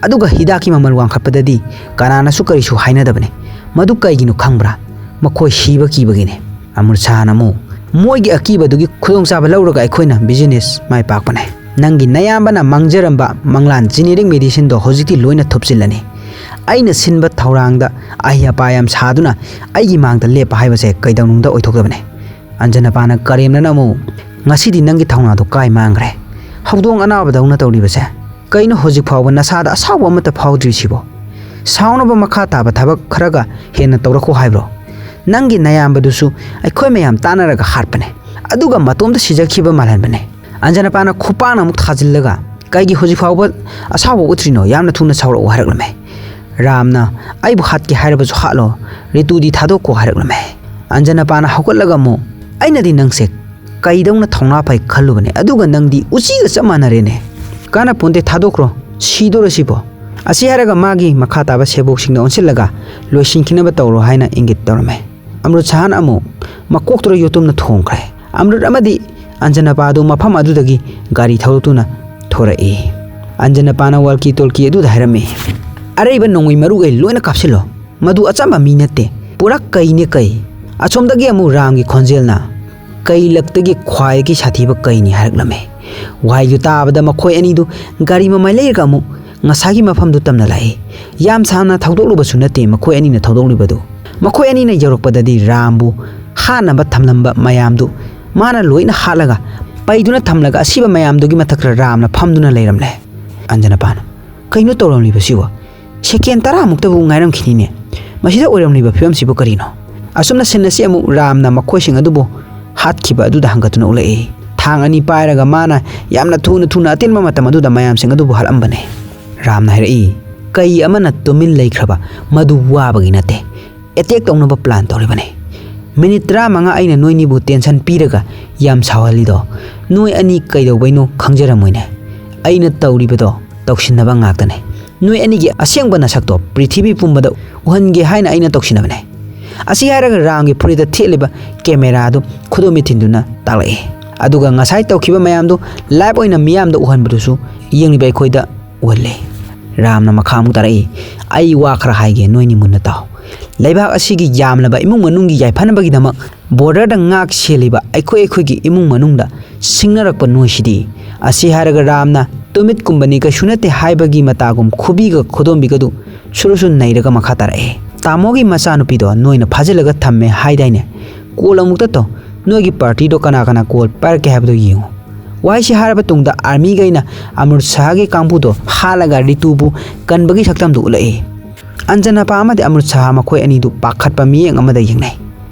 ꯑꯗꯨꯒ ꯍꯤꯗꯥꯛꯀꯤ ꯃꯃꯜ ꯋꯥꯡꯈꯠꯄꯗꯗꯤ ꯀꯅꯥꯅꯁꯨ ꯀꯔꯤꯁꯨ ꯍꯥꯏꯅꯗꯕꯅꯦ꯫ ꯃꯗꯨ ꯀꯩꯒꯤꯅꯣ ꯈꯪꯕ꯭ꯔꯥ? ꯃꯈꯣꯏ ꯁꯤꯕ ꯀꯤꯕꯒꯤꯅꯦ"꯫ ꯑꯃ꯭ꯔꯨꯠ ꯁꯍꯥꯅ ꯑꯃꯨꯛ, "ꯃꯣꯏꯒꯤ ꯑꯀꯤꯕꯗꯨꯒꯤ ꯈꯨꯗꯣꯡꯆꯥꯕ ꯂꯧꯔꯒ ꯑꯩꯈꯣꯏꯅ ꯕꯤꯖꯤꯅꯦꯁ ꯃꯥꯏ ꯄꯥꯛꯄꯅꯦ꯫ ꯅꯪꯒꯤ ꯅꯌꯥꯝꯕꯅ ꯃꯥꯡꯖꯔꯝꯕ ꯃꯪꯂꯥꯟ ꯖꯤꯅꯦꯔꯤꯛ ꯃꯦꯗꯤꯁꯤꯟꯗꯣ ꯍꯧꯖꯤꯛꯇꯤ ꯂꯣꯏꯅ ꯊꯨꯞꯆꯤꯜꯂꯅꯤ꯫ ꯑꯩꯅ ꯁꯤꯟꯕ ꯊꯧꯔꯥꯡꯗ ꯑꯍꯩ ꯑꯄꯥ ꯌꯥꯝ ꯁꯥꯗꯨꯅ ꯑꯩꯒꯤ ꯃꯥꯡꯗ ꯂꯦꯞꯄ ꯍꯥꯏꯕꯁꯦ ꯀꯩꯗꯧꯅꯨꯡꯗ ꯑꯣꯏꯊꯣꯛꯇꯕꯅꯦ"꯫ ꯑꯟꯖꯅꯄꯥꯅ ꯀꯔꯦꯝꯅꯅ ꯑꯃꯨꯛ, "ꯉꯁꯤꯗꯤ ꯅꯪꯒꯤ ꯊꯧꯅꯥꯗꯣ ꯀꯥꯏ ꯃꯥꯡꯈ꯭ꯔꯦ? ꯍꯧꯗꯣꯡ ꯑꯅꯥꯕꯗꯧꯅ ꯇꯧꯔꯤꯕꯁꯦ? ꯀꯩꯅꯣ ꯍꯧꯖꯤꯛ ꯐꯥꯎꯕ ꯅꯁꯥꯗ ꯑꯁꯥꯎꯕ ꯑꯃꯠꯇ ꯐꯥꯎꯗ꯭ꯔꯤꯁꯤꯕꯣ? ꯁꯥꯎꯅꯕ ꯃꯈꯥ ꯇꯥꯕ ꯊꯕꯛ ꯈꯔꯒ ꯍꯦꯟꯅ ꯇꯧꯔꯛꯈꯣ ꯍꯥꯏꯕ꯭ꯔꯣ? ꯅꯪꯒꯤ ꯅꯌꯥꯝꯕꯗꯨꯁꯨ ꯑꯩꯈꯣꯏ ꯃꯌꯥꯝ ꯇꯥꯟꯅꯔꯒ ꯍꯥꯠꯄꯅꯦ, ꯑꯗꯨꯒ ꯃꯇꯣꯝꯇ ꯁꯤꯖꯈꯤꯕ ꯃꯥꯜꯍꯟꯕꯅꯦ"꯫ ꯑꯟꯖꯅꯄꯥꯅ ꯈꯨꯄꯥꯛꯅ ꯑꯃꯨꯛ ꯊꯥꯖꯤꯜꯂꯒ "ꯀꯩꯒꯤ ꯍꯧꯖꯤꯛ ꯐꯥꯎꯕ ꯑꯁꯥꯎꯕ ꯎꯠꯇ꯭ꯔꯤꯅꯣ? ꯌꯥꯝꯅ ꯊꯨꯅ ꯁꯥꯎꯔꯛꯑꯣ" ꯍꯥꯏꯔꯛꯂꯝꯃꯦ꯫ ꯔꯥꯝꯅ, "ꯑꯩꯕꯨ ꯍꯥꯠꯀꯦ ꯍꯥꯏꯔꯕꯁꯨ ꯍꯥꯠꯂꯣ, ꯔꯤꯇꯨꯗꯤ ꯊꯥꯗꯣꯛꯀꯣ" ꯍꯥꯏꯔꯛꯂꯝꯃꯦ꯫ ꯑꯟꯖꯅꯄꯥꯅ ꯍꯧꯒꯠꯂꯒ ꯑꯃꯨꯛ, "ꯑꯩꯅꯗꯤ ꯅꯪꯁꯦ ꯀꯩꯗꯧꯅ ꯊꯧꯅꯥ ꯐꯩ ꯈꯜꯂꯨꯕꯅꯦ, ꯑꯗꯨꯒ ꯅꯪꯗꯤ ꯎꯆꯤꯒ ꯆꯞ ꯃꯥꯟꯅꯔꯦꯅꯦ꯫ ꯀꯥꯟꯅꯄꯣꯟꯇꯦ, ꯊꯥꯗꯣꯛꯈ꯭ꯔꯣ, ꯁꯤꯗꯣꯔꯁꯤꯕꯣ?" ꯑꯁꯤ ꯍꯥꯏꯔꯒ ꯃꯥꯒꯤ ꯃꯈꯥ ꯇꯥꯕ ꯁꯦꯕꯣꯛꯁꯤꯡꯗ ꯑꯣꯟꯁꯤꯜꯂꯒ ꯂꯣꯏꯁꯤꯟꯈꯤꯅꯕ ꯇꯧꯔꯣ ꯍꯥꯏꯅ ꯏꯪꯒꯤꯠ ꯇꯧꯔꯝꯃꯦ꯫ ꯑꯃ꯭ꯔꯨꯠ ꯁꯍꯥꯟ ꯑꯃꯨꯛ ꯃꯀꯣꯛꯇꯨꯗ ꯌꯣꯠꯇꯨꯝꯅ ꯊꯣꯝꯈ꯭ꯔꯦ꯫ ꯑꯃ꯭ꯔꯨꯠ ꯑꯃꯗꯤ ꯑꯟꯖꯅꯄꯥꯗꯨ ꯃꯐꯝ ꯑꯗꯨꯗꯒꯤ ꯒꯥꯔꯤ ꯊꯧꯗꯣꯛꯇꯨꯅ ꯊꯣꯔꯛꯏ꯫ ꯑꯟꯖꯅꯄꯥꯅ ꯋꯥꯜꯀꯤ ꯇꯣꯜꯀꯤ ꯑꯗꯨꯗ ꯍꯥꯏꯔꯝꯃꯤ, "ꯑꯔꯩꯕ ꯅꯣꯡꯃꯩ ꯃꯔꯨꯈꯩ ꯂꯣꯏꯅ ꯀꯥꯞꯁꯤꯜꯂꯣ꯫ ꯃꯗꯨ ꯑꯆꯝꯕ ꯃꯤ ꯅꯠꯇꯦ, ꯄꯨꯔꯥ ꯀꯩꯅꯦ ꯀꯩ!" ꯑꯁꯣꯝꯗꯒꯤ ꯑꯃꯨꯛ ꯔꯥꯝꯒꯤ ꯈꯣꯟꯖꯦꯜꯅ, "ꯀꯩ ꯂꯛꯇꯒꯤ ꯈ꯭ꯋꯥꯏꯗꯒꯤ ꯁꯥꯊꯤꯕ ꯀꯩꯅꯤ" ꯍꯥꯏꯔꯛꯂꯝꯃꯦ꯫ ꯋꯥꯍꯩꯗꯨ ꯇꯥꯕꯗ ꯃꯈꯣꯏ ꯑꯅꯤꯗꯨ ꯒꯥꯔꯤ ꯃꯃꯥꯏ ꯂꯩꯔꯒ ꯑꯃꯨꯛ ꯉꯁꯥꯏꯒꯤ ꯃꯐꯝꯗꯨ ꯇꯝꯅ ꯂꯥꯛꯏ꯫ ꯌꯥꯝ ꯁꯥꯡꯅ ꯊꯧꯗꯣꯛꯂꯨꯕꯁꯨ ꯅꯠꯇꯦ ꯃꯈꯣꯏ ꯑꯅꯤꯅ ꯊꯧꯗꯣꯛꯂꯤꯕꯗꯨ꯫ ꯃꯈꯣꯏ ꯑꯅꯤꯅ ꯌꯧꯔꯛꯄꯗꯗꯤ ꯔꯥꯝꯕꯨ ꯍꯥꯠꯅꯕ ꯊꯝꯂꯝꯕ ꯃꯌꯥꯝꯗꯨ ꯃꯥꯅ ꯂꯣꯏꯅ ꯍꯥꯠꯂꯒ ꯄꯩꯗꯨꯅ ꯊꯝꯂꯒ ꯑꯁꯤꯕ ꯃꯌꯥꯝꯗꯨꯒꯤ ꯃꯊꯛꯇ ꯔꯥꯝꯅ ꯐꯝꯗꯨꯅ ꯂꯩꯔꯝꯂꯦ꯫ ꯑꯟꯖꯅꯄꯥꯅ, "ꯀꯩꯅꯣ ꯇꯧꯔꯝꯂꯤꯕꯁꯤꯕꯣ? ꯁꯦꯀꯦꯟ ꯇꯔꯥꯃꯨꯛꯇꯕꯨ ꯉꯥꯏꯔꯝꯈꯤꯅꯤꯅꯦ꯫ ꯃꯁꯤꯗ ꯑꯣꯏꯔꯝꯂꯤꯕ ꯐꯤꯕꯝꯁꯤꯕꯨ ꯀꯔꯤꯅꯣ?" ꯑꯁꯨꯝꯅ ꯁꯤꯟ ꯑꯁꯤ ꯑꯃꯨꯛ ꯔꯥꯝꯅ ꯃꯈꯣꯏꯁꯤꯡ ꯑꯗꯨꯕꯨ ꯍꯥꯠꯈꯤꯕ ꯑꯗꯨꯗ ꯍꯪꯒꯠꯇꯨꯅ ꯎꯠꯂꯛꯏ꯫ ꯊꯥꯡ ꯑꯅꯤ ꯄꯥꯏꯔꯒ ꯃꯥꯅ ꯌꯥꯝꯅ ꯊꯨꯅ ꯊꯨꯅ ꯑꯇꯦꯟꯕ ꯃꯇꯝ ꯑꯗꯨꯗ ꯃꯌꯥꯝꯁꯤꯡ ꯑꯗꯨꯕꯨ ꯍꯥꯠꯂꯝꯕꯅꯦ꯫ ꯔꯥꯝꯅ ꯍꯥꯏꯔꯛꯏ, "ꯀꯩ ꯑꯃꯅ ꯇꯨꯃꯤꯟ ꯂꯩꯈ꯭ꯔꯕ ꯃꯗꯨ ꯋꯥꯕꯒꯤ ꯅꯠꯇꯦ꯫ ꯑꯦꯇꯦꯛ ꯇꯧꯅꯕ ꯄ꯭ꯂꯥꯟ ꯇꯧꯔꯤꯕꯅꯤ꯫ ꯃꯤꯅꯤꯠ ꯇꯔꯥꯃꯉꯥ ꯑꯩꯅ ꯅꯣꯏꯅꯤꯕꯨ ꯇꯦꯟꯁꯟ ꯄꯤꯔꯒ ꯌꯥꯝ ꯁꯥꯎꯍꯜꯂꯤꯗꯣ ꯅꯣꯏ ꯑꯅꯤ ꯀꯩꯗꯧꯕꯩꯅꯣ ꯈꯪꯖꯔꯝꯃꯣꯏꯅꯦ꯫ ꯑꯩꯅ ꯇꯧꯔꯤꯕꯗꯣ ꯇꯧꯁꯤꯟꯅꯕ ꯉꯥꯛꯇꯅꯦ꯫ ꯅꯣꯏ ꯑꯅꯤꯒꯤ ꯑꯁꯦꯡꯕ ꯅꯁꯛꯇꯣ ꯄ꯭ꯔꯤꯊꯤꯕꯤ ꯄꯨꯝꯕꯗ ꯎꯍꯟꯒꯦ ꯍꯥꯏꯅ ꯑꯩꯅ ꯇꯧꯁꯤꯟꯅꯕꯅꯦ꯫" ꯑꯁꯤ ꯍꯥꯏꯔꯒ ꯔꯥꯝꯒꯤ ꯐꯨꯔꯤꯠꯇ ꯊꯦꯠꯂꯤꯕ ꯀꯦꯃꯦꯔꯥꯗꯨ ꯈꯨꯗꯣꯝꯕꯤ ꯊꯤꯟꯗꯨꯅ ꯇꯥꯛꯂꯛꯏ꯫ ꯑꯗꯨꯒ ꯉꯁꯥꯏ ꯇꯧꯈꯤꯕ ꯃꯌꯥꯝꯗꯨ ꯂꯥꯏꯚ ꯑꯣꯏꯅ ꯃꯤꯌꯥꯝꯗ ꯎꯍꯟꯕꯗꯨꯁꯨ ꯌꯦꯡꯂꯤꯕ ꯑꯩꯈꯣꯏꯗ ꯎꯍꯜꯂꯦ꯫ ꯔꯥꯝꯅ ꯃꯈꯥ ꯑꯃꯨꯛ ꯇꯥꯔꯛꯏ, "ꯑꯩ ꯋꯥ ꯈꯔ ꯍꯥꯏꯒꯦ, ꯅꯣꯏꯅꯤ ꯃꯨꯟꯅ ꯇꯥꯎ꯫ ꯂꯩꯕꯥꯛ ꯑꯁꯤꯒꯤ ꯌꯥꯝꯂꯕ ꯏꯃꯨꯡ ꯃꯅꯨꯡꯒꯤ ꯌꯥꯏꯐꯅꯕꯒꯤꯗꯃꯛ ꯕꯣꯔꯗꯔꯗ ꯉꯥꯛ ꯁꯦꯜꯂꯤꯕ ꯑꯩꯈꯣꯏ ꯑꯩꯈꯣꯏꯒꯤ ꯏꯃꯨꯡ ꯃꯅꯨꯡꯗ ꯁꯤꯡꯅꯔꯛꯄ ꯅꯣꯏꯁꯤꯗꯤ꯫" ꯑꯁꯤ ꯍꯥꯏꯔꯒ ꯔꯥꯝꯅ ꯇꯨꯃꯤꯠ ꯀꯨꯝꯕꯅꯤ ꯀꯩꯁꯨ ꯅꯠꯇꯦ ꯍꯥꯏꯕꯒꯤ ꯃꯇꯥꯒꯨꯝ ꯈꯨꯕꯤꯒ ꯈꯨꯗꯣꯝꯕꯤꯒꯗꯨ ꯁꯨꯔꯨ ꯁꯨꯔꯨ ꯅꯩꯔꯒ ꯃꯈꯥ ꯇꯥꯔꯛꯑꯦ꯫ "ꯇꯥꯃꯣꯒꯤ ꯃꯆꯥꯅꯨꯄꯤꯗꯣ ꯅꯣꯏꯅ ꯐꯥꯖꯤꯜꯂꯒ ꯊꯝꯃꯦ ꯍꯥꯏꯗꯥꯏꯅꯦ? ꯀꯣꯜ ꯑꯃꯨꯛꯇ ꯇꯧ, ꯅꯣꯏꯒꯤ ꯄꯥꯔꯇꯤꯗꯣ ꯀꯅꯥ ꯀꯅꯥ ꯀꯣꯜ ꯄꯥꯏꯔꯛꯀꯦ ꯍꯥꯏꯕꯗꯣ ꯌꯦꯡꯉꯨ꯫" ꯋꯥꯍꯩꯁꯤ ꯍꯥꯏꯔꯕ ꯇꯨꯡꯗ ꯑꯥꯔꯃꯤꯈꯩꯅ ꯑꯃ꯭ꯔꯨꯠ ꯁꯍꯥꯒꯤ ꯀꯥꯡꯕꯨꯗꯣ ꯍꯥꯠꯂꯒ ꯔꯤꯇꯨꯕꯨ ꯀꯟꯕꯒꯤ ꯁꯛꯇꯝꯗꯨ ꯎꯠꯂꯛꯏ꯫ ꯑꯟꯖꯅꯥꯄꯥ ꯑꯃꯗꯤ ꯑꯃ꯭ꯔꯨꯠ ꯁꯍꯥ ꯃꯈꯣꯏ ꯑꯅꯤꯗꯨ ꯄꯥꯈꯠꯄ ꯃꯤꯠꯌꯦꯡ ꯑꯃꯗ ꯌꯦꯡꯅꯩ꯫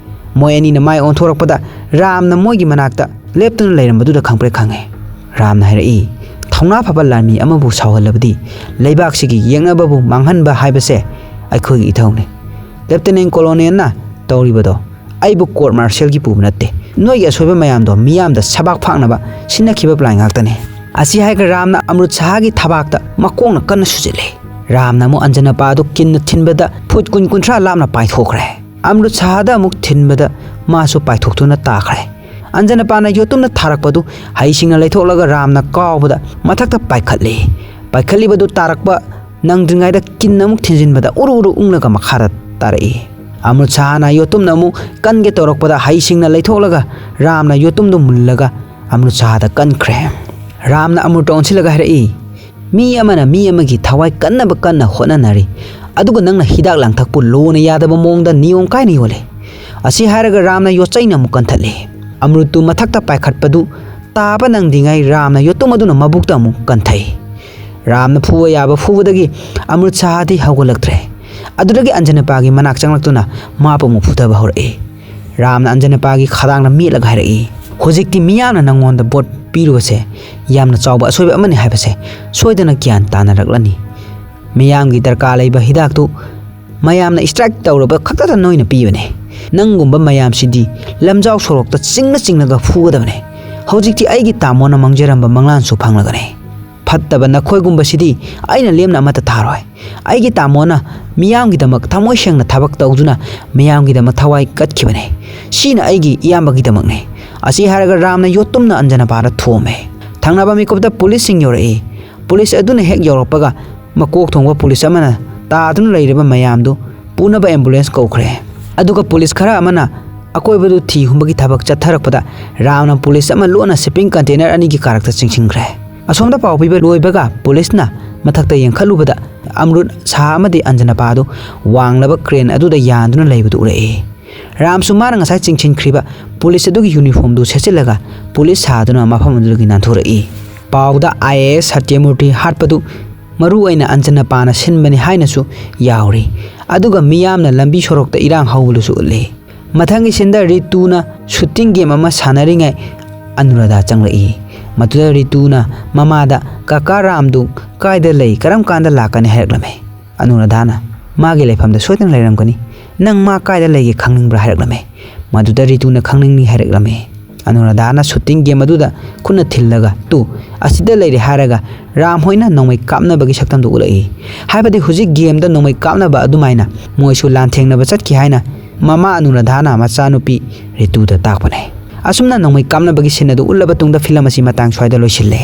ꯃꯣꯏ ꯑꯅꯤꯅ ꯃꯥꯏ ꯑꯣꯟꯊꯣꯔꯛꯄꯗ ꯔꯥꯝꯅ ꯃꯣꯏꯒꯤ ꯃꯅꯥꯛꯇ ꯂꯦꯞꯇꯨꯅ ꯂꯩꯔꯝꯕꯗꯨꯗ ꯈꯪꯄ꯭ꯔꯦꯛ ꯈꯪꯉꯦ꯫ ꯔꯥꯝꯅ ꯍꯥꯏꯔꯛꯏ, ꯊꯧꯅꯥ ꯐꯕ ꯂꯥꯟꯃꯤ ꯑꯃꯕꯨ ꯁꯥꯎꯍꯜꯂꯕꯗꯤ ꯂꯩꯕꯥꯛꯁꯤꯒꯤ ꯌꯦꯛꯅꯕꯕꯨ ꯃꯥꯡꯍꯟꯕ ꯍꯥꯏꯕꯁꯦ ꯑꯩꯈꯣꯏꯒꯤ ꯏꯊꯧꯅꯤ꯫ ꯂꯦꯞꯇꯤꯅꯦꯟ ꯀꯣꯂꯣꯅꯦꯜꯅ ꯇꯧꯔꯤꯕꯗꯣ ꯑꯩꯕꯨ ꯀꯣꯔꯠ ꯃꯥꯔꯁꯦꯜꯒꯤ ꯄꯨꯕ ꯅꯠꯇꯦ꯫ ꯅꯣꯏꯒꯤ ꯑꯁꯣꯏꯕ ꯃꯌꯥꯝꯗꯣ ꯃꯤꯌꯥꯝꯗ ꯁꯕꯥꯛ ꯐꯥꯛꯅꯕ ꯁꯤꯟꯅꯈꯤꯕ ꯄ꯭ꯂꯥꯟ ꯉꯥꯛꯇꯅꯤ꯫ ꯑꯁꯤ ꯍꯥꯏꯔꯒ ꯔꯥꯝꯅ ꯑꯃ꯭ꯔꯨꯠ ꯁꯍꯥꯒꯤ ꯊꯕꯥꯛꯇ ꯃꯀꯣꯛꯅ ꯀꯟꯅ ꯁꯨꯖꯤꯜꯂꯦ꯫ ꯔꯥꯝꯅ ꯑꯃꯨꯛ ꯑꯟꯖꯅꯄꯥ ꯑꯗꯨ ꯀꯤꯟꯅ ꯊꯤꯟꯕꯗ ꯐꯨꯠ ꯀꯨꯟ ꯀꯨꯟꯊ꯭ꯔꯥ ꯂꯥꯞꯅ ꯄꯥꯏꯊꯣꯛꯈ꯭ꯔꯦ꯫ ꯑꯃ꯭ꯔꯨꯠ ꯁꯍꯥꯗ ꯑꯃꯨꯛ ꯊꯤꯟꯕꯗ ꯃꯥꯁꯨ ꯄꯥꯏꯊꯣꯛꯇꯨꯅ ꯇꯥꯈ꯭ꯔꯦ꯫ ꯑꯟꯖꯅꯄꯥꯅ ꯌꯣꯠꯇꯨꯝꯅ ꯊꯥꯔꯛꯄꯗꯨ ꯍꯩꯁꯤꯡꯅ ꯂꯩꯊꯣꯛꯂꯒ ꯔꯥꯝꯅ ꯀꯥꯎꯕꯗ ꯃꯊꯛꯇ ꯄꯥꯏꯈꯠꯂꯤ꯫ ꯄꯥꯏꯈꯠꯂꯤꯕꯗꯨ ꯇꯥꯔꯛꯄ ꯅꯪꯗ꯭ꯔꯤꯉꯩꯗ ꯀꯤꯟꯅ ꯑꯃꯨꯛ ꯊꯤꯟꯖꯤꯟꯕꯗ ꯎꯔꯨ ꯎꯔꯨ ꯎꯪꯂꯒ ꯃꯈꯥꯗ ꯇꯥꯔꯛꯏ꯫ ꯑꯃ꯭ꯔꯨꯠ ꯁꯍꯥꯅ ꯌꯣꯠꯇꯨꯝꯅ ꯑꯃꯨꯛ ꯀꯟꯒꯦ ꯇꯧꯔꯛꯄꯗ ꯍꯩꯁꯤꯡꯅ ꯂꯩꯊꯣꯛꯂꯒ ꯔꯥꯝꯅ ꯌꯣꯠꯇꯨꯝꯗꯨ ꯃꯨꯜꯂꯒ ꯑꯃ꯭ꯔꯨꯠ ꯁꯍꯥꯗ ꯀꯟꯈ꯭ꯔꯦ꯫ ꯔꯥꯝꯅ ꯑꯃ꯭ꯔꯨꯠꯇ ꯑꯣꯟꯁꯤꯜꯂꯒ ꯍꯥꯏꯔꯛꯏ, "ꯃꯤ ꯑꯃꯅ ꯃꯤ ꯑꯃꯒꯤ ꯊꯋꯥꯏ ꯀꯟꯅꯕ ꯀꯟꯅ ꯍꯣꯠꯅꯅꯔꯤ, ꯑꯗꯨꯒ ꯅꯪꯅ ꯍꯤꯗꯥꯛ ꯂꯥꯡꯊꯛꯄꯨ ꯂꯣꯅ ꯌꯥꯗꯕ ꯃꯑꯣꯡꯗ ꯅꯤꯌꯣꯝ ꯀꯥꯏꯅ ꯌꯣꯜꯂꯤ꯫" ꯑꯁꯤ ꯍꯥꯏꯔꯒ ꯔꯥꯝꯅ ꯌꯣꯠꯆꯩꯅ ꯑꯃꯨꯛ ꯀꯟꯊꯠꯂꯤ꯫ ꯑꯃ꯭ꯔꯨꯠꯇꯨ ꯃꯊꯛꯇ ꯄꯥꯏꯈꯠꯄꯗꯨ ꯇꯥꯕ ꯅꯪꯗ꯭ꯔꯤꯉꯩ ꯔꯥꯝꯅ ꯌꯣꯠꯇꯨꯝ ꯑꯗꯨꯅ ꯃꯕꯨꯛꯇ ꯑꯃꯨꯛ ꯀꯟꯊꯩ꯫ ꯔꯥꯝꯅ ꯐꯨꯕ ꯌꯥꯕ ꯐꯨꯕꯗꯒꯤ ꯑꯃ꯭ꯔꯨꯠ ꯁꯍꯥꯗꯤ ꯍꯧꯒꯠꯂꯛꯇ꯭ꯔꯦ꯫ ꯑꯗꯨꯗꯒꯤ ꯑꯟꯖꯅꯄꯥꯒꯤ ꯃꯅꯥꯛ ꯆꯪꯂꯛꯇꯨꯅ ꯃꯥꯕꯨ ꯑꯃꯨꯛ ꯐꯨꯊꯕ ꯍꯧꯔꯛꯏ꯫ ꯔꯥꯝꯅ ꯑꯟꯖꯅꯄꯥꯒꯤ ꯈꯗꯥꯡꯗ ꯃꯦꯠꯂꯒ ꯍꯥꯏꯔꯛꯏ, "ꯍꯧꯖꯤꯛꯇꯤ ꯃꯤꯌꯥꯝꯅ ꯅꯪꯉꯣꯟꯗ ꯚꯣꯠ ꯄꯤꯔꯨꯕꯁꯦ ꯌꯥꯝꯅ ꯆꯥꯎꯕ ꯑꯁꯣꯏꯕ ꯑꯃꯅꯤ ꯍꯥꯏꯕꯁꯦ ꯁꯣꯏꯗꯅ ꯒ꯭ꯌꯥꯟ ꯇꯥꯅꯔꯛꯂꯅꯤ꯫ ꯃꯤꯌꯥꯝꯒꯤ ꯗꯔꯀꯥꯔ ꯂꯩꯕ ꯍꯤꯗꯥꯛꯇꯨ ꯃꯌꯥꯝꯅ ꯁ꯭ꯇ꯭ꯔꯥꯏꯛ ꯇꯧꯔꯕ ꯈꯛꯇꯗ ꯅꯣꯏꯅ ꯄꯤꯕꯅꯦ꯫ ꯅꯪꯒꯨꯝꯕ ꯃꯌꯥꯝꯁꯤꯗꯤ ꯂꯝꯖꯥꯎ ꯁꯣꯔꯣꯛꯇ ꯆꯤꯡꯅ ꯆꯤꯡꯂꯒ ꯐꯨꯒꯗꯕꯅꯦ꯫ ꯍꯧꯖꯤꯛꯇꯤ ꯑꯩꯒꯤ ꯇꯥꯃꯣꯅ ꯃꯥꯡꯖꯔꯝꯕ ꯃꯪꯂꯥꯟꯁꯨ ꯐꯪꯂꯒꯅꯤ꯫ ꯐꯠꯇꯕ ꯅꯈꯣꯏꯒꯨꯝꯕꯁꯤꯗꯤ ꯑꯩꯅ ꯂꯦꯝꯅ ꯑꯃꯠꯇ ꯊꯥꯔꯣꯏ꯫ ꯑꯩꯒꯤ ꯇꯥꯃꯣꯅ ꯃꯤꯌꯥꯝꯒꯤꯗꯃꯛ ꯊꯃꯣꯏ ꯁꯦꯡꯅ ꯊꯕꯛ ꯇꯧꯗꯨꯅ ꯃꯤꯌꯥꯝꯒꯤꯗꯃꯛ ꯊꯋꯥꯏ ꯀꯠꯈꯤꯕꯅꯦ꯫ ꯁꯤꯅ ꯑꯩꯒꯤ ꯏꯌꯥꯝꯕꯒꯤꯗꯃꯛꯅꯦ꯫" ꯑꯁꯤ ꯍꯥꯏꯔꯒ ꯔꯥꯝꯅ ꯌꯣꯠꯇꯨꯝꯅ ꯑꯟꯖꯅꯄꯥꯗ ꯊꯣꯝꯃꯦ꯫ ꯊꯪꯅꯕ ꯃꯤꯀꯨꯞꯇ ꯄꯨꯂꯤꯁꯁꯤꯡ ꯌꯧꯔꯛꯏ꯫ ꯄꯨꯂꯤꯁ ꯑꯗꯨꯅ ꯍꯦꯛ ꯌꯧꯔꯛꯄꯒ ꯃꯀꯣꯛ ꯊꯣꯡꯕ ꯄꯨꯂꯤꯁ ꯑꯃꯅ ꯇꯥꯗꯨꯅ ꯂꯩꯔꯤꯕ ꯃꯌꯥꯝꯗꯨ ꯄꯨꯅꯕ ꯑꯦꯝꯕꯨꯂꯦꯟꯁ ꯀꯧꯈ꯭ꯔꯦ꯫ ꯑꯗꯨꯒ ꯄꯨꯂꯤꯁ ꯈꯔ ꯑꯃꯅ ꯑꯀꯣꯏꯕꯗꯨ ꯊꯤ ꯍꯨꯝꯕꯒꯤ ꯊꯕꯛ ꯆꯠꯊꯔꯛꯄꯗ ꯔꯥꯝꯅ ꯄꯨꯂꯤꯁ ꯑꯃ ꯂꯣꯟꯅ ꯁꯤꯞꯄꯤꯡ ꯀꯟꯇꯦꯅꯔ ꯑꯅꯤꯒꯤ ꯀꯥꯔꯛꯇ ꯆꯤꯡꯁꯤꯟꯈ꯭ꯔꯦ꯫ ꯑꯁꯣꯝꯗ ꯄꯥꯎ ꯄꯤꯕ ꯂꯣꯏꯕꯒ ꯄꯨꯂꯤꯁꯅ ꯃꯊꯛꯇ ꯌꯦꯡꯈꯠꯂꯨꯕꯗ ꯑꯃ꯭ꯔꯨꯠ ꯁꯍꯥ ꯑꯃꯗꯤ ꯑꯟꯖꯅꯄꯥꯗꯨ ꯋꯥꯡꯂꯕ ꯀ꯭ꯔꯦꯟ ꯑꯗꯨꯗ ꯌꯥꯟꯗꯨꯅ ꯂꯩꯕꯗꯨ ꯎꯔꯛꯏ꯫ ꯔꯥꯝꯁꯨ ꯃꯥꯅ ꯉꯁꯥꯏ ꯆꯤꯡꯁꯤꯟꯈ꯭ꯔꯤꯕ ꯄꯨꯂꯤꯁ ꯑꯗꯨꯒꯤ ꯌꯨꯅꯤꯐꯣꯔꯝꯗꯨ ꯁꯦꯠꯆꯤꯜꯂꯒ ꯄꯨꯂꯤꯁ ꯁꯥꯗꯨꯅ ꯃꯐꯝ ꯑꯗꯨꯗꯒꯤ ꯅꯥꯟꯊꯣꯔꯛꯏ꯫ ꯄꯥꯎꯗ ꯑꯥꯏ ꯑꯦ ꯑꯦꯁ ꯁꯇ꯭ꯌꯃꯨꯔꯇꯤ ꯍꯥꯠꯄꯗꯨ ꯃꯔꯨ ꯑꯣꯏꯅ ꯑꯟꯖꯅꯄꯥꯅ ꯁꯤꯟꯕꯅꯤ ꯍꯥꯏꯅꯁꯨ ꯌꯥꯎꯔꯤ꯫ ꯑꯗꯨꯒ ꯃꯤꯌꯥꯝꯅ ꯂꯝꯕꯤ ꯁꯣꯔꯣꯛꯇ ꯏꯔꯥꯡ ꯍꯧꯕꯗꯨꯁꯨ ꯎꯠꯂꯤ꯫ ꯃꯊꯪꯒꯤ ꯁꯤꯟꯗ ꯔꯤꯇꯨꯅ ꯁꯨꯇꯤꯡ ꯒꯦꯝ ꯑꯃ ꯁꯥꯟꯅꯔꯤꯉꯩ ꯑꯅꯨꯔꯥꯙꯥ ꯆꯪꯂꯛꯏ꯫ ꯃꯗꯨꯗ ꯔꯤꯇꯨꯅ ꯃꯃꯥꯗ, "ꯀꯀꯥ ꯔꯥꯝꯗꯨ ꯀꯥꯏꯗ ꯂꯩ, ꯀꯔꯝ ꯀꯥꯟꯗ ꯂꯥꯛꯀꯅꯤ?" ꯍꯥꯏꯔꯛꯂꯝꯃꯤ꯫ ꯑꯅꯨꯔꯥꯙꯥꯅ, "ꯃꯥꯒꯤ ꯂꯩꯐꯝꯗ ꯁꯣꯏꯗꯅ ꯂꯩꯔꯝꯒꯅꯤ꯫ ꯅꯪ ꯃꯥ ꯀꯥꯏꯗ ꯂꯩꯒꯦ ꯈꯪꯅꯤꯡꯕ꯭ꯔꯥ?" ꯍꯥꯏꯔꯛꯂꯝꯃꯤ꯫ ꯃꯗꯨꯗ ꯔꯤꯇꯨꯅ ꯈꯪꯅꯤꯡꯏ ꯍꯥꯏꯔꯛꯂꯝꯃꯤ꯫ ꯑꯅꯨꯔꯥꯙꯥꯅ ꯁꯨꯇꯤꯡ ꯒꯦꯝ ꯑꯗꯨꯗ ꯈꯨꯠꯅ ꯊꯤꯜꯂꯒ, "ꯇꯨ, ꯑꯁꯤꯗ ꯂꯩꯔꯦ" ꯍꯥꯏꯔꯒ ꯔꯥꯝ ꯍꯣꯏꯅ ꯅꯣꯡꯃꯩ ꯀꯥꯞꯅꯕꯒꯤ ꯁꯛꯇꯝꯗꯨ ꯎꯠꯂꯛꯏ꯫ ꯍꯥꯏꯕꯗꯤ ꯍꯧꯖꯤꯛ ꯒꯦꯝꯗ ꯅꯣꯡꯃꯩ ꯀꯥꯞꯅꯕ ꯑꯗꯨꯃꯥꯏꯅ ꯃꯣꯏꯁꯨ ꯂꯥꯟꯊꯦꯡꯅꯕ ꯆꯠꯈꯤ ꯍꯥꯏꯅ ꯃꯃꯥ ꯑꯅꯨꯔꯥꯙꯥꯅ ꯃꯆꯥꯅꯨꯄꯤ ꯔꯤꯇꯨꯗ ꯇꯥꯛꯄꯅꯦ꯫ ꯑꯁꯨꯝꯅ ꯅꯣꯡꯃꯩ ꯀꯥꯞꯅꯕꯒꯤ ꯁꯤꯟ ꯑꯗꯨ ꯎꯠꯂꯕ ꯇꯨꯡꯗ ꯐꯤꯂꯝ ꯑꯁꯤ ꯃꯇꯥꯡ ꯁ꯭ꯋꯥꯏꯗ ꯂꯣꯏꯁꯤꯜꯂꯦ꯫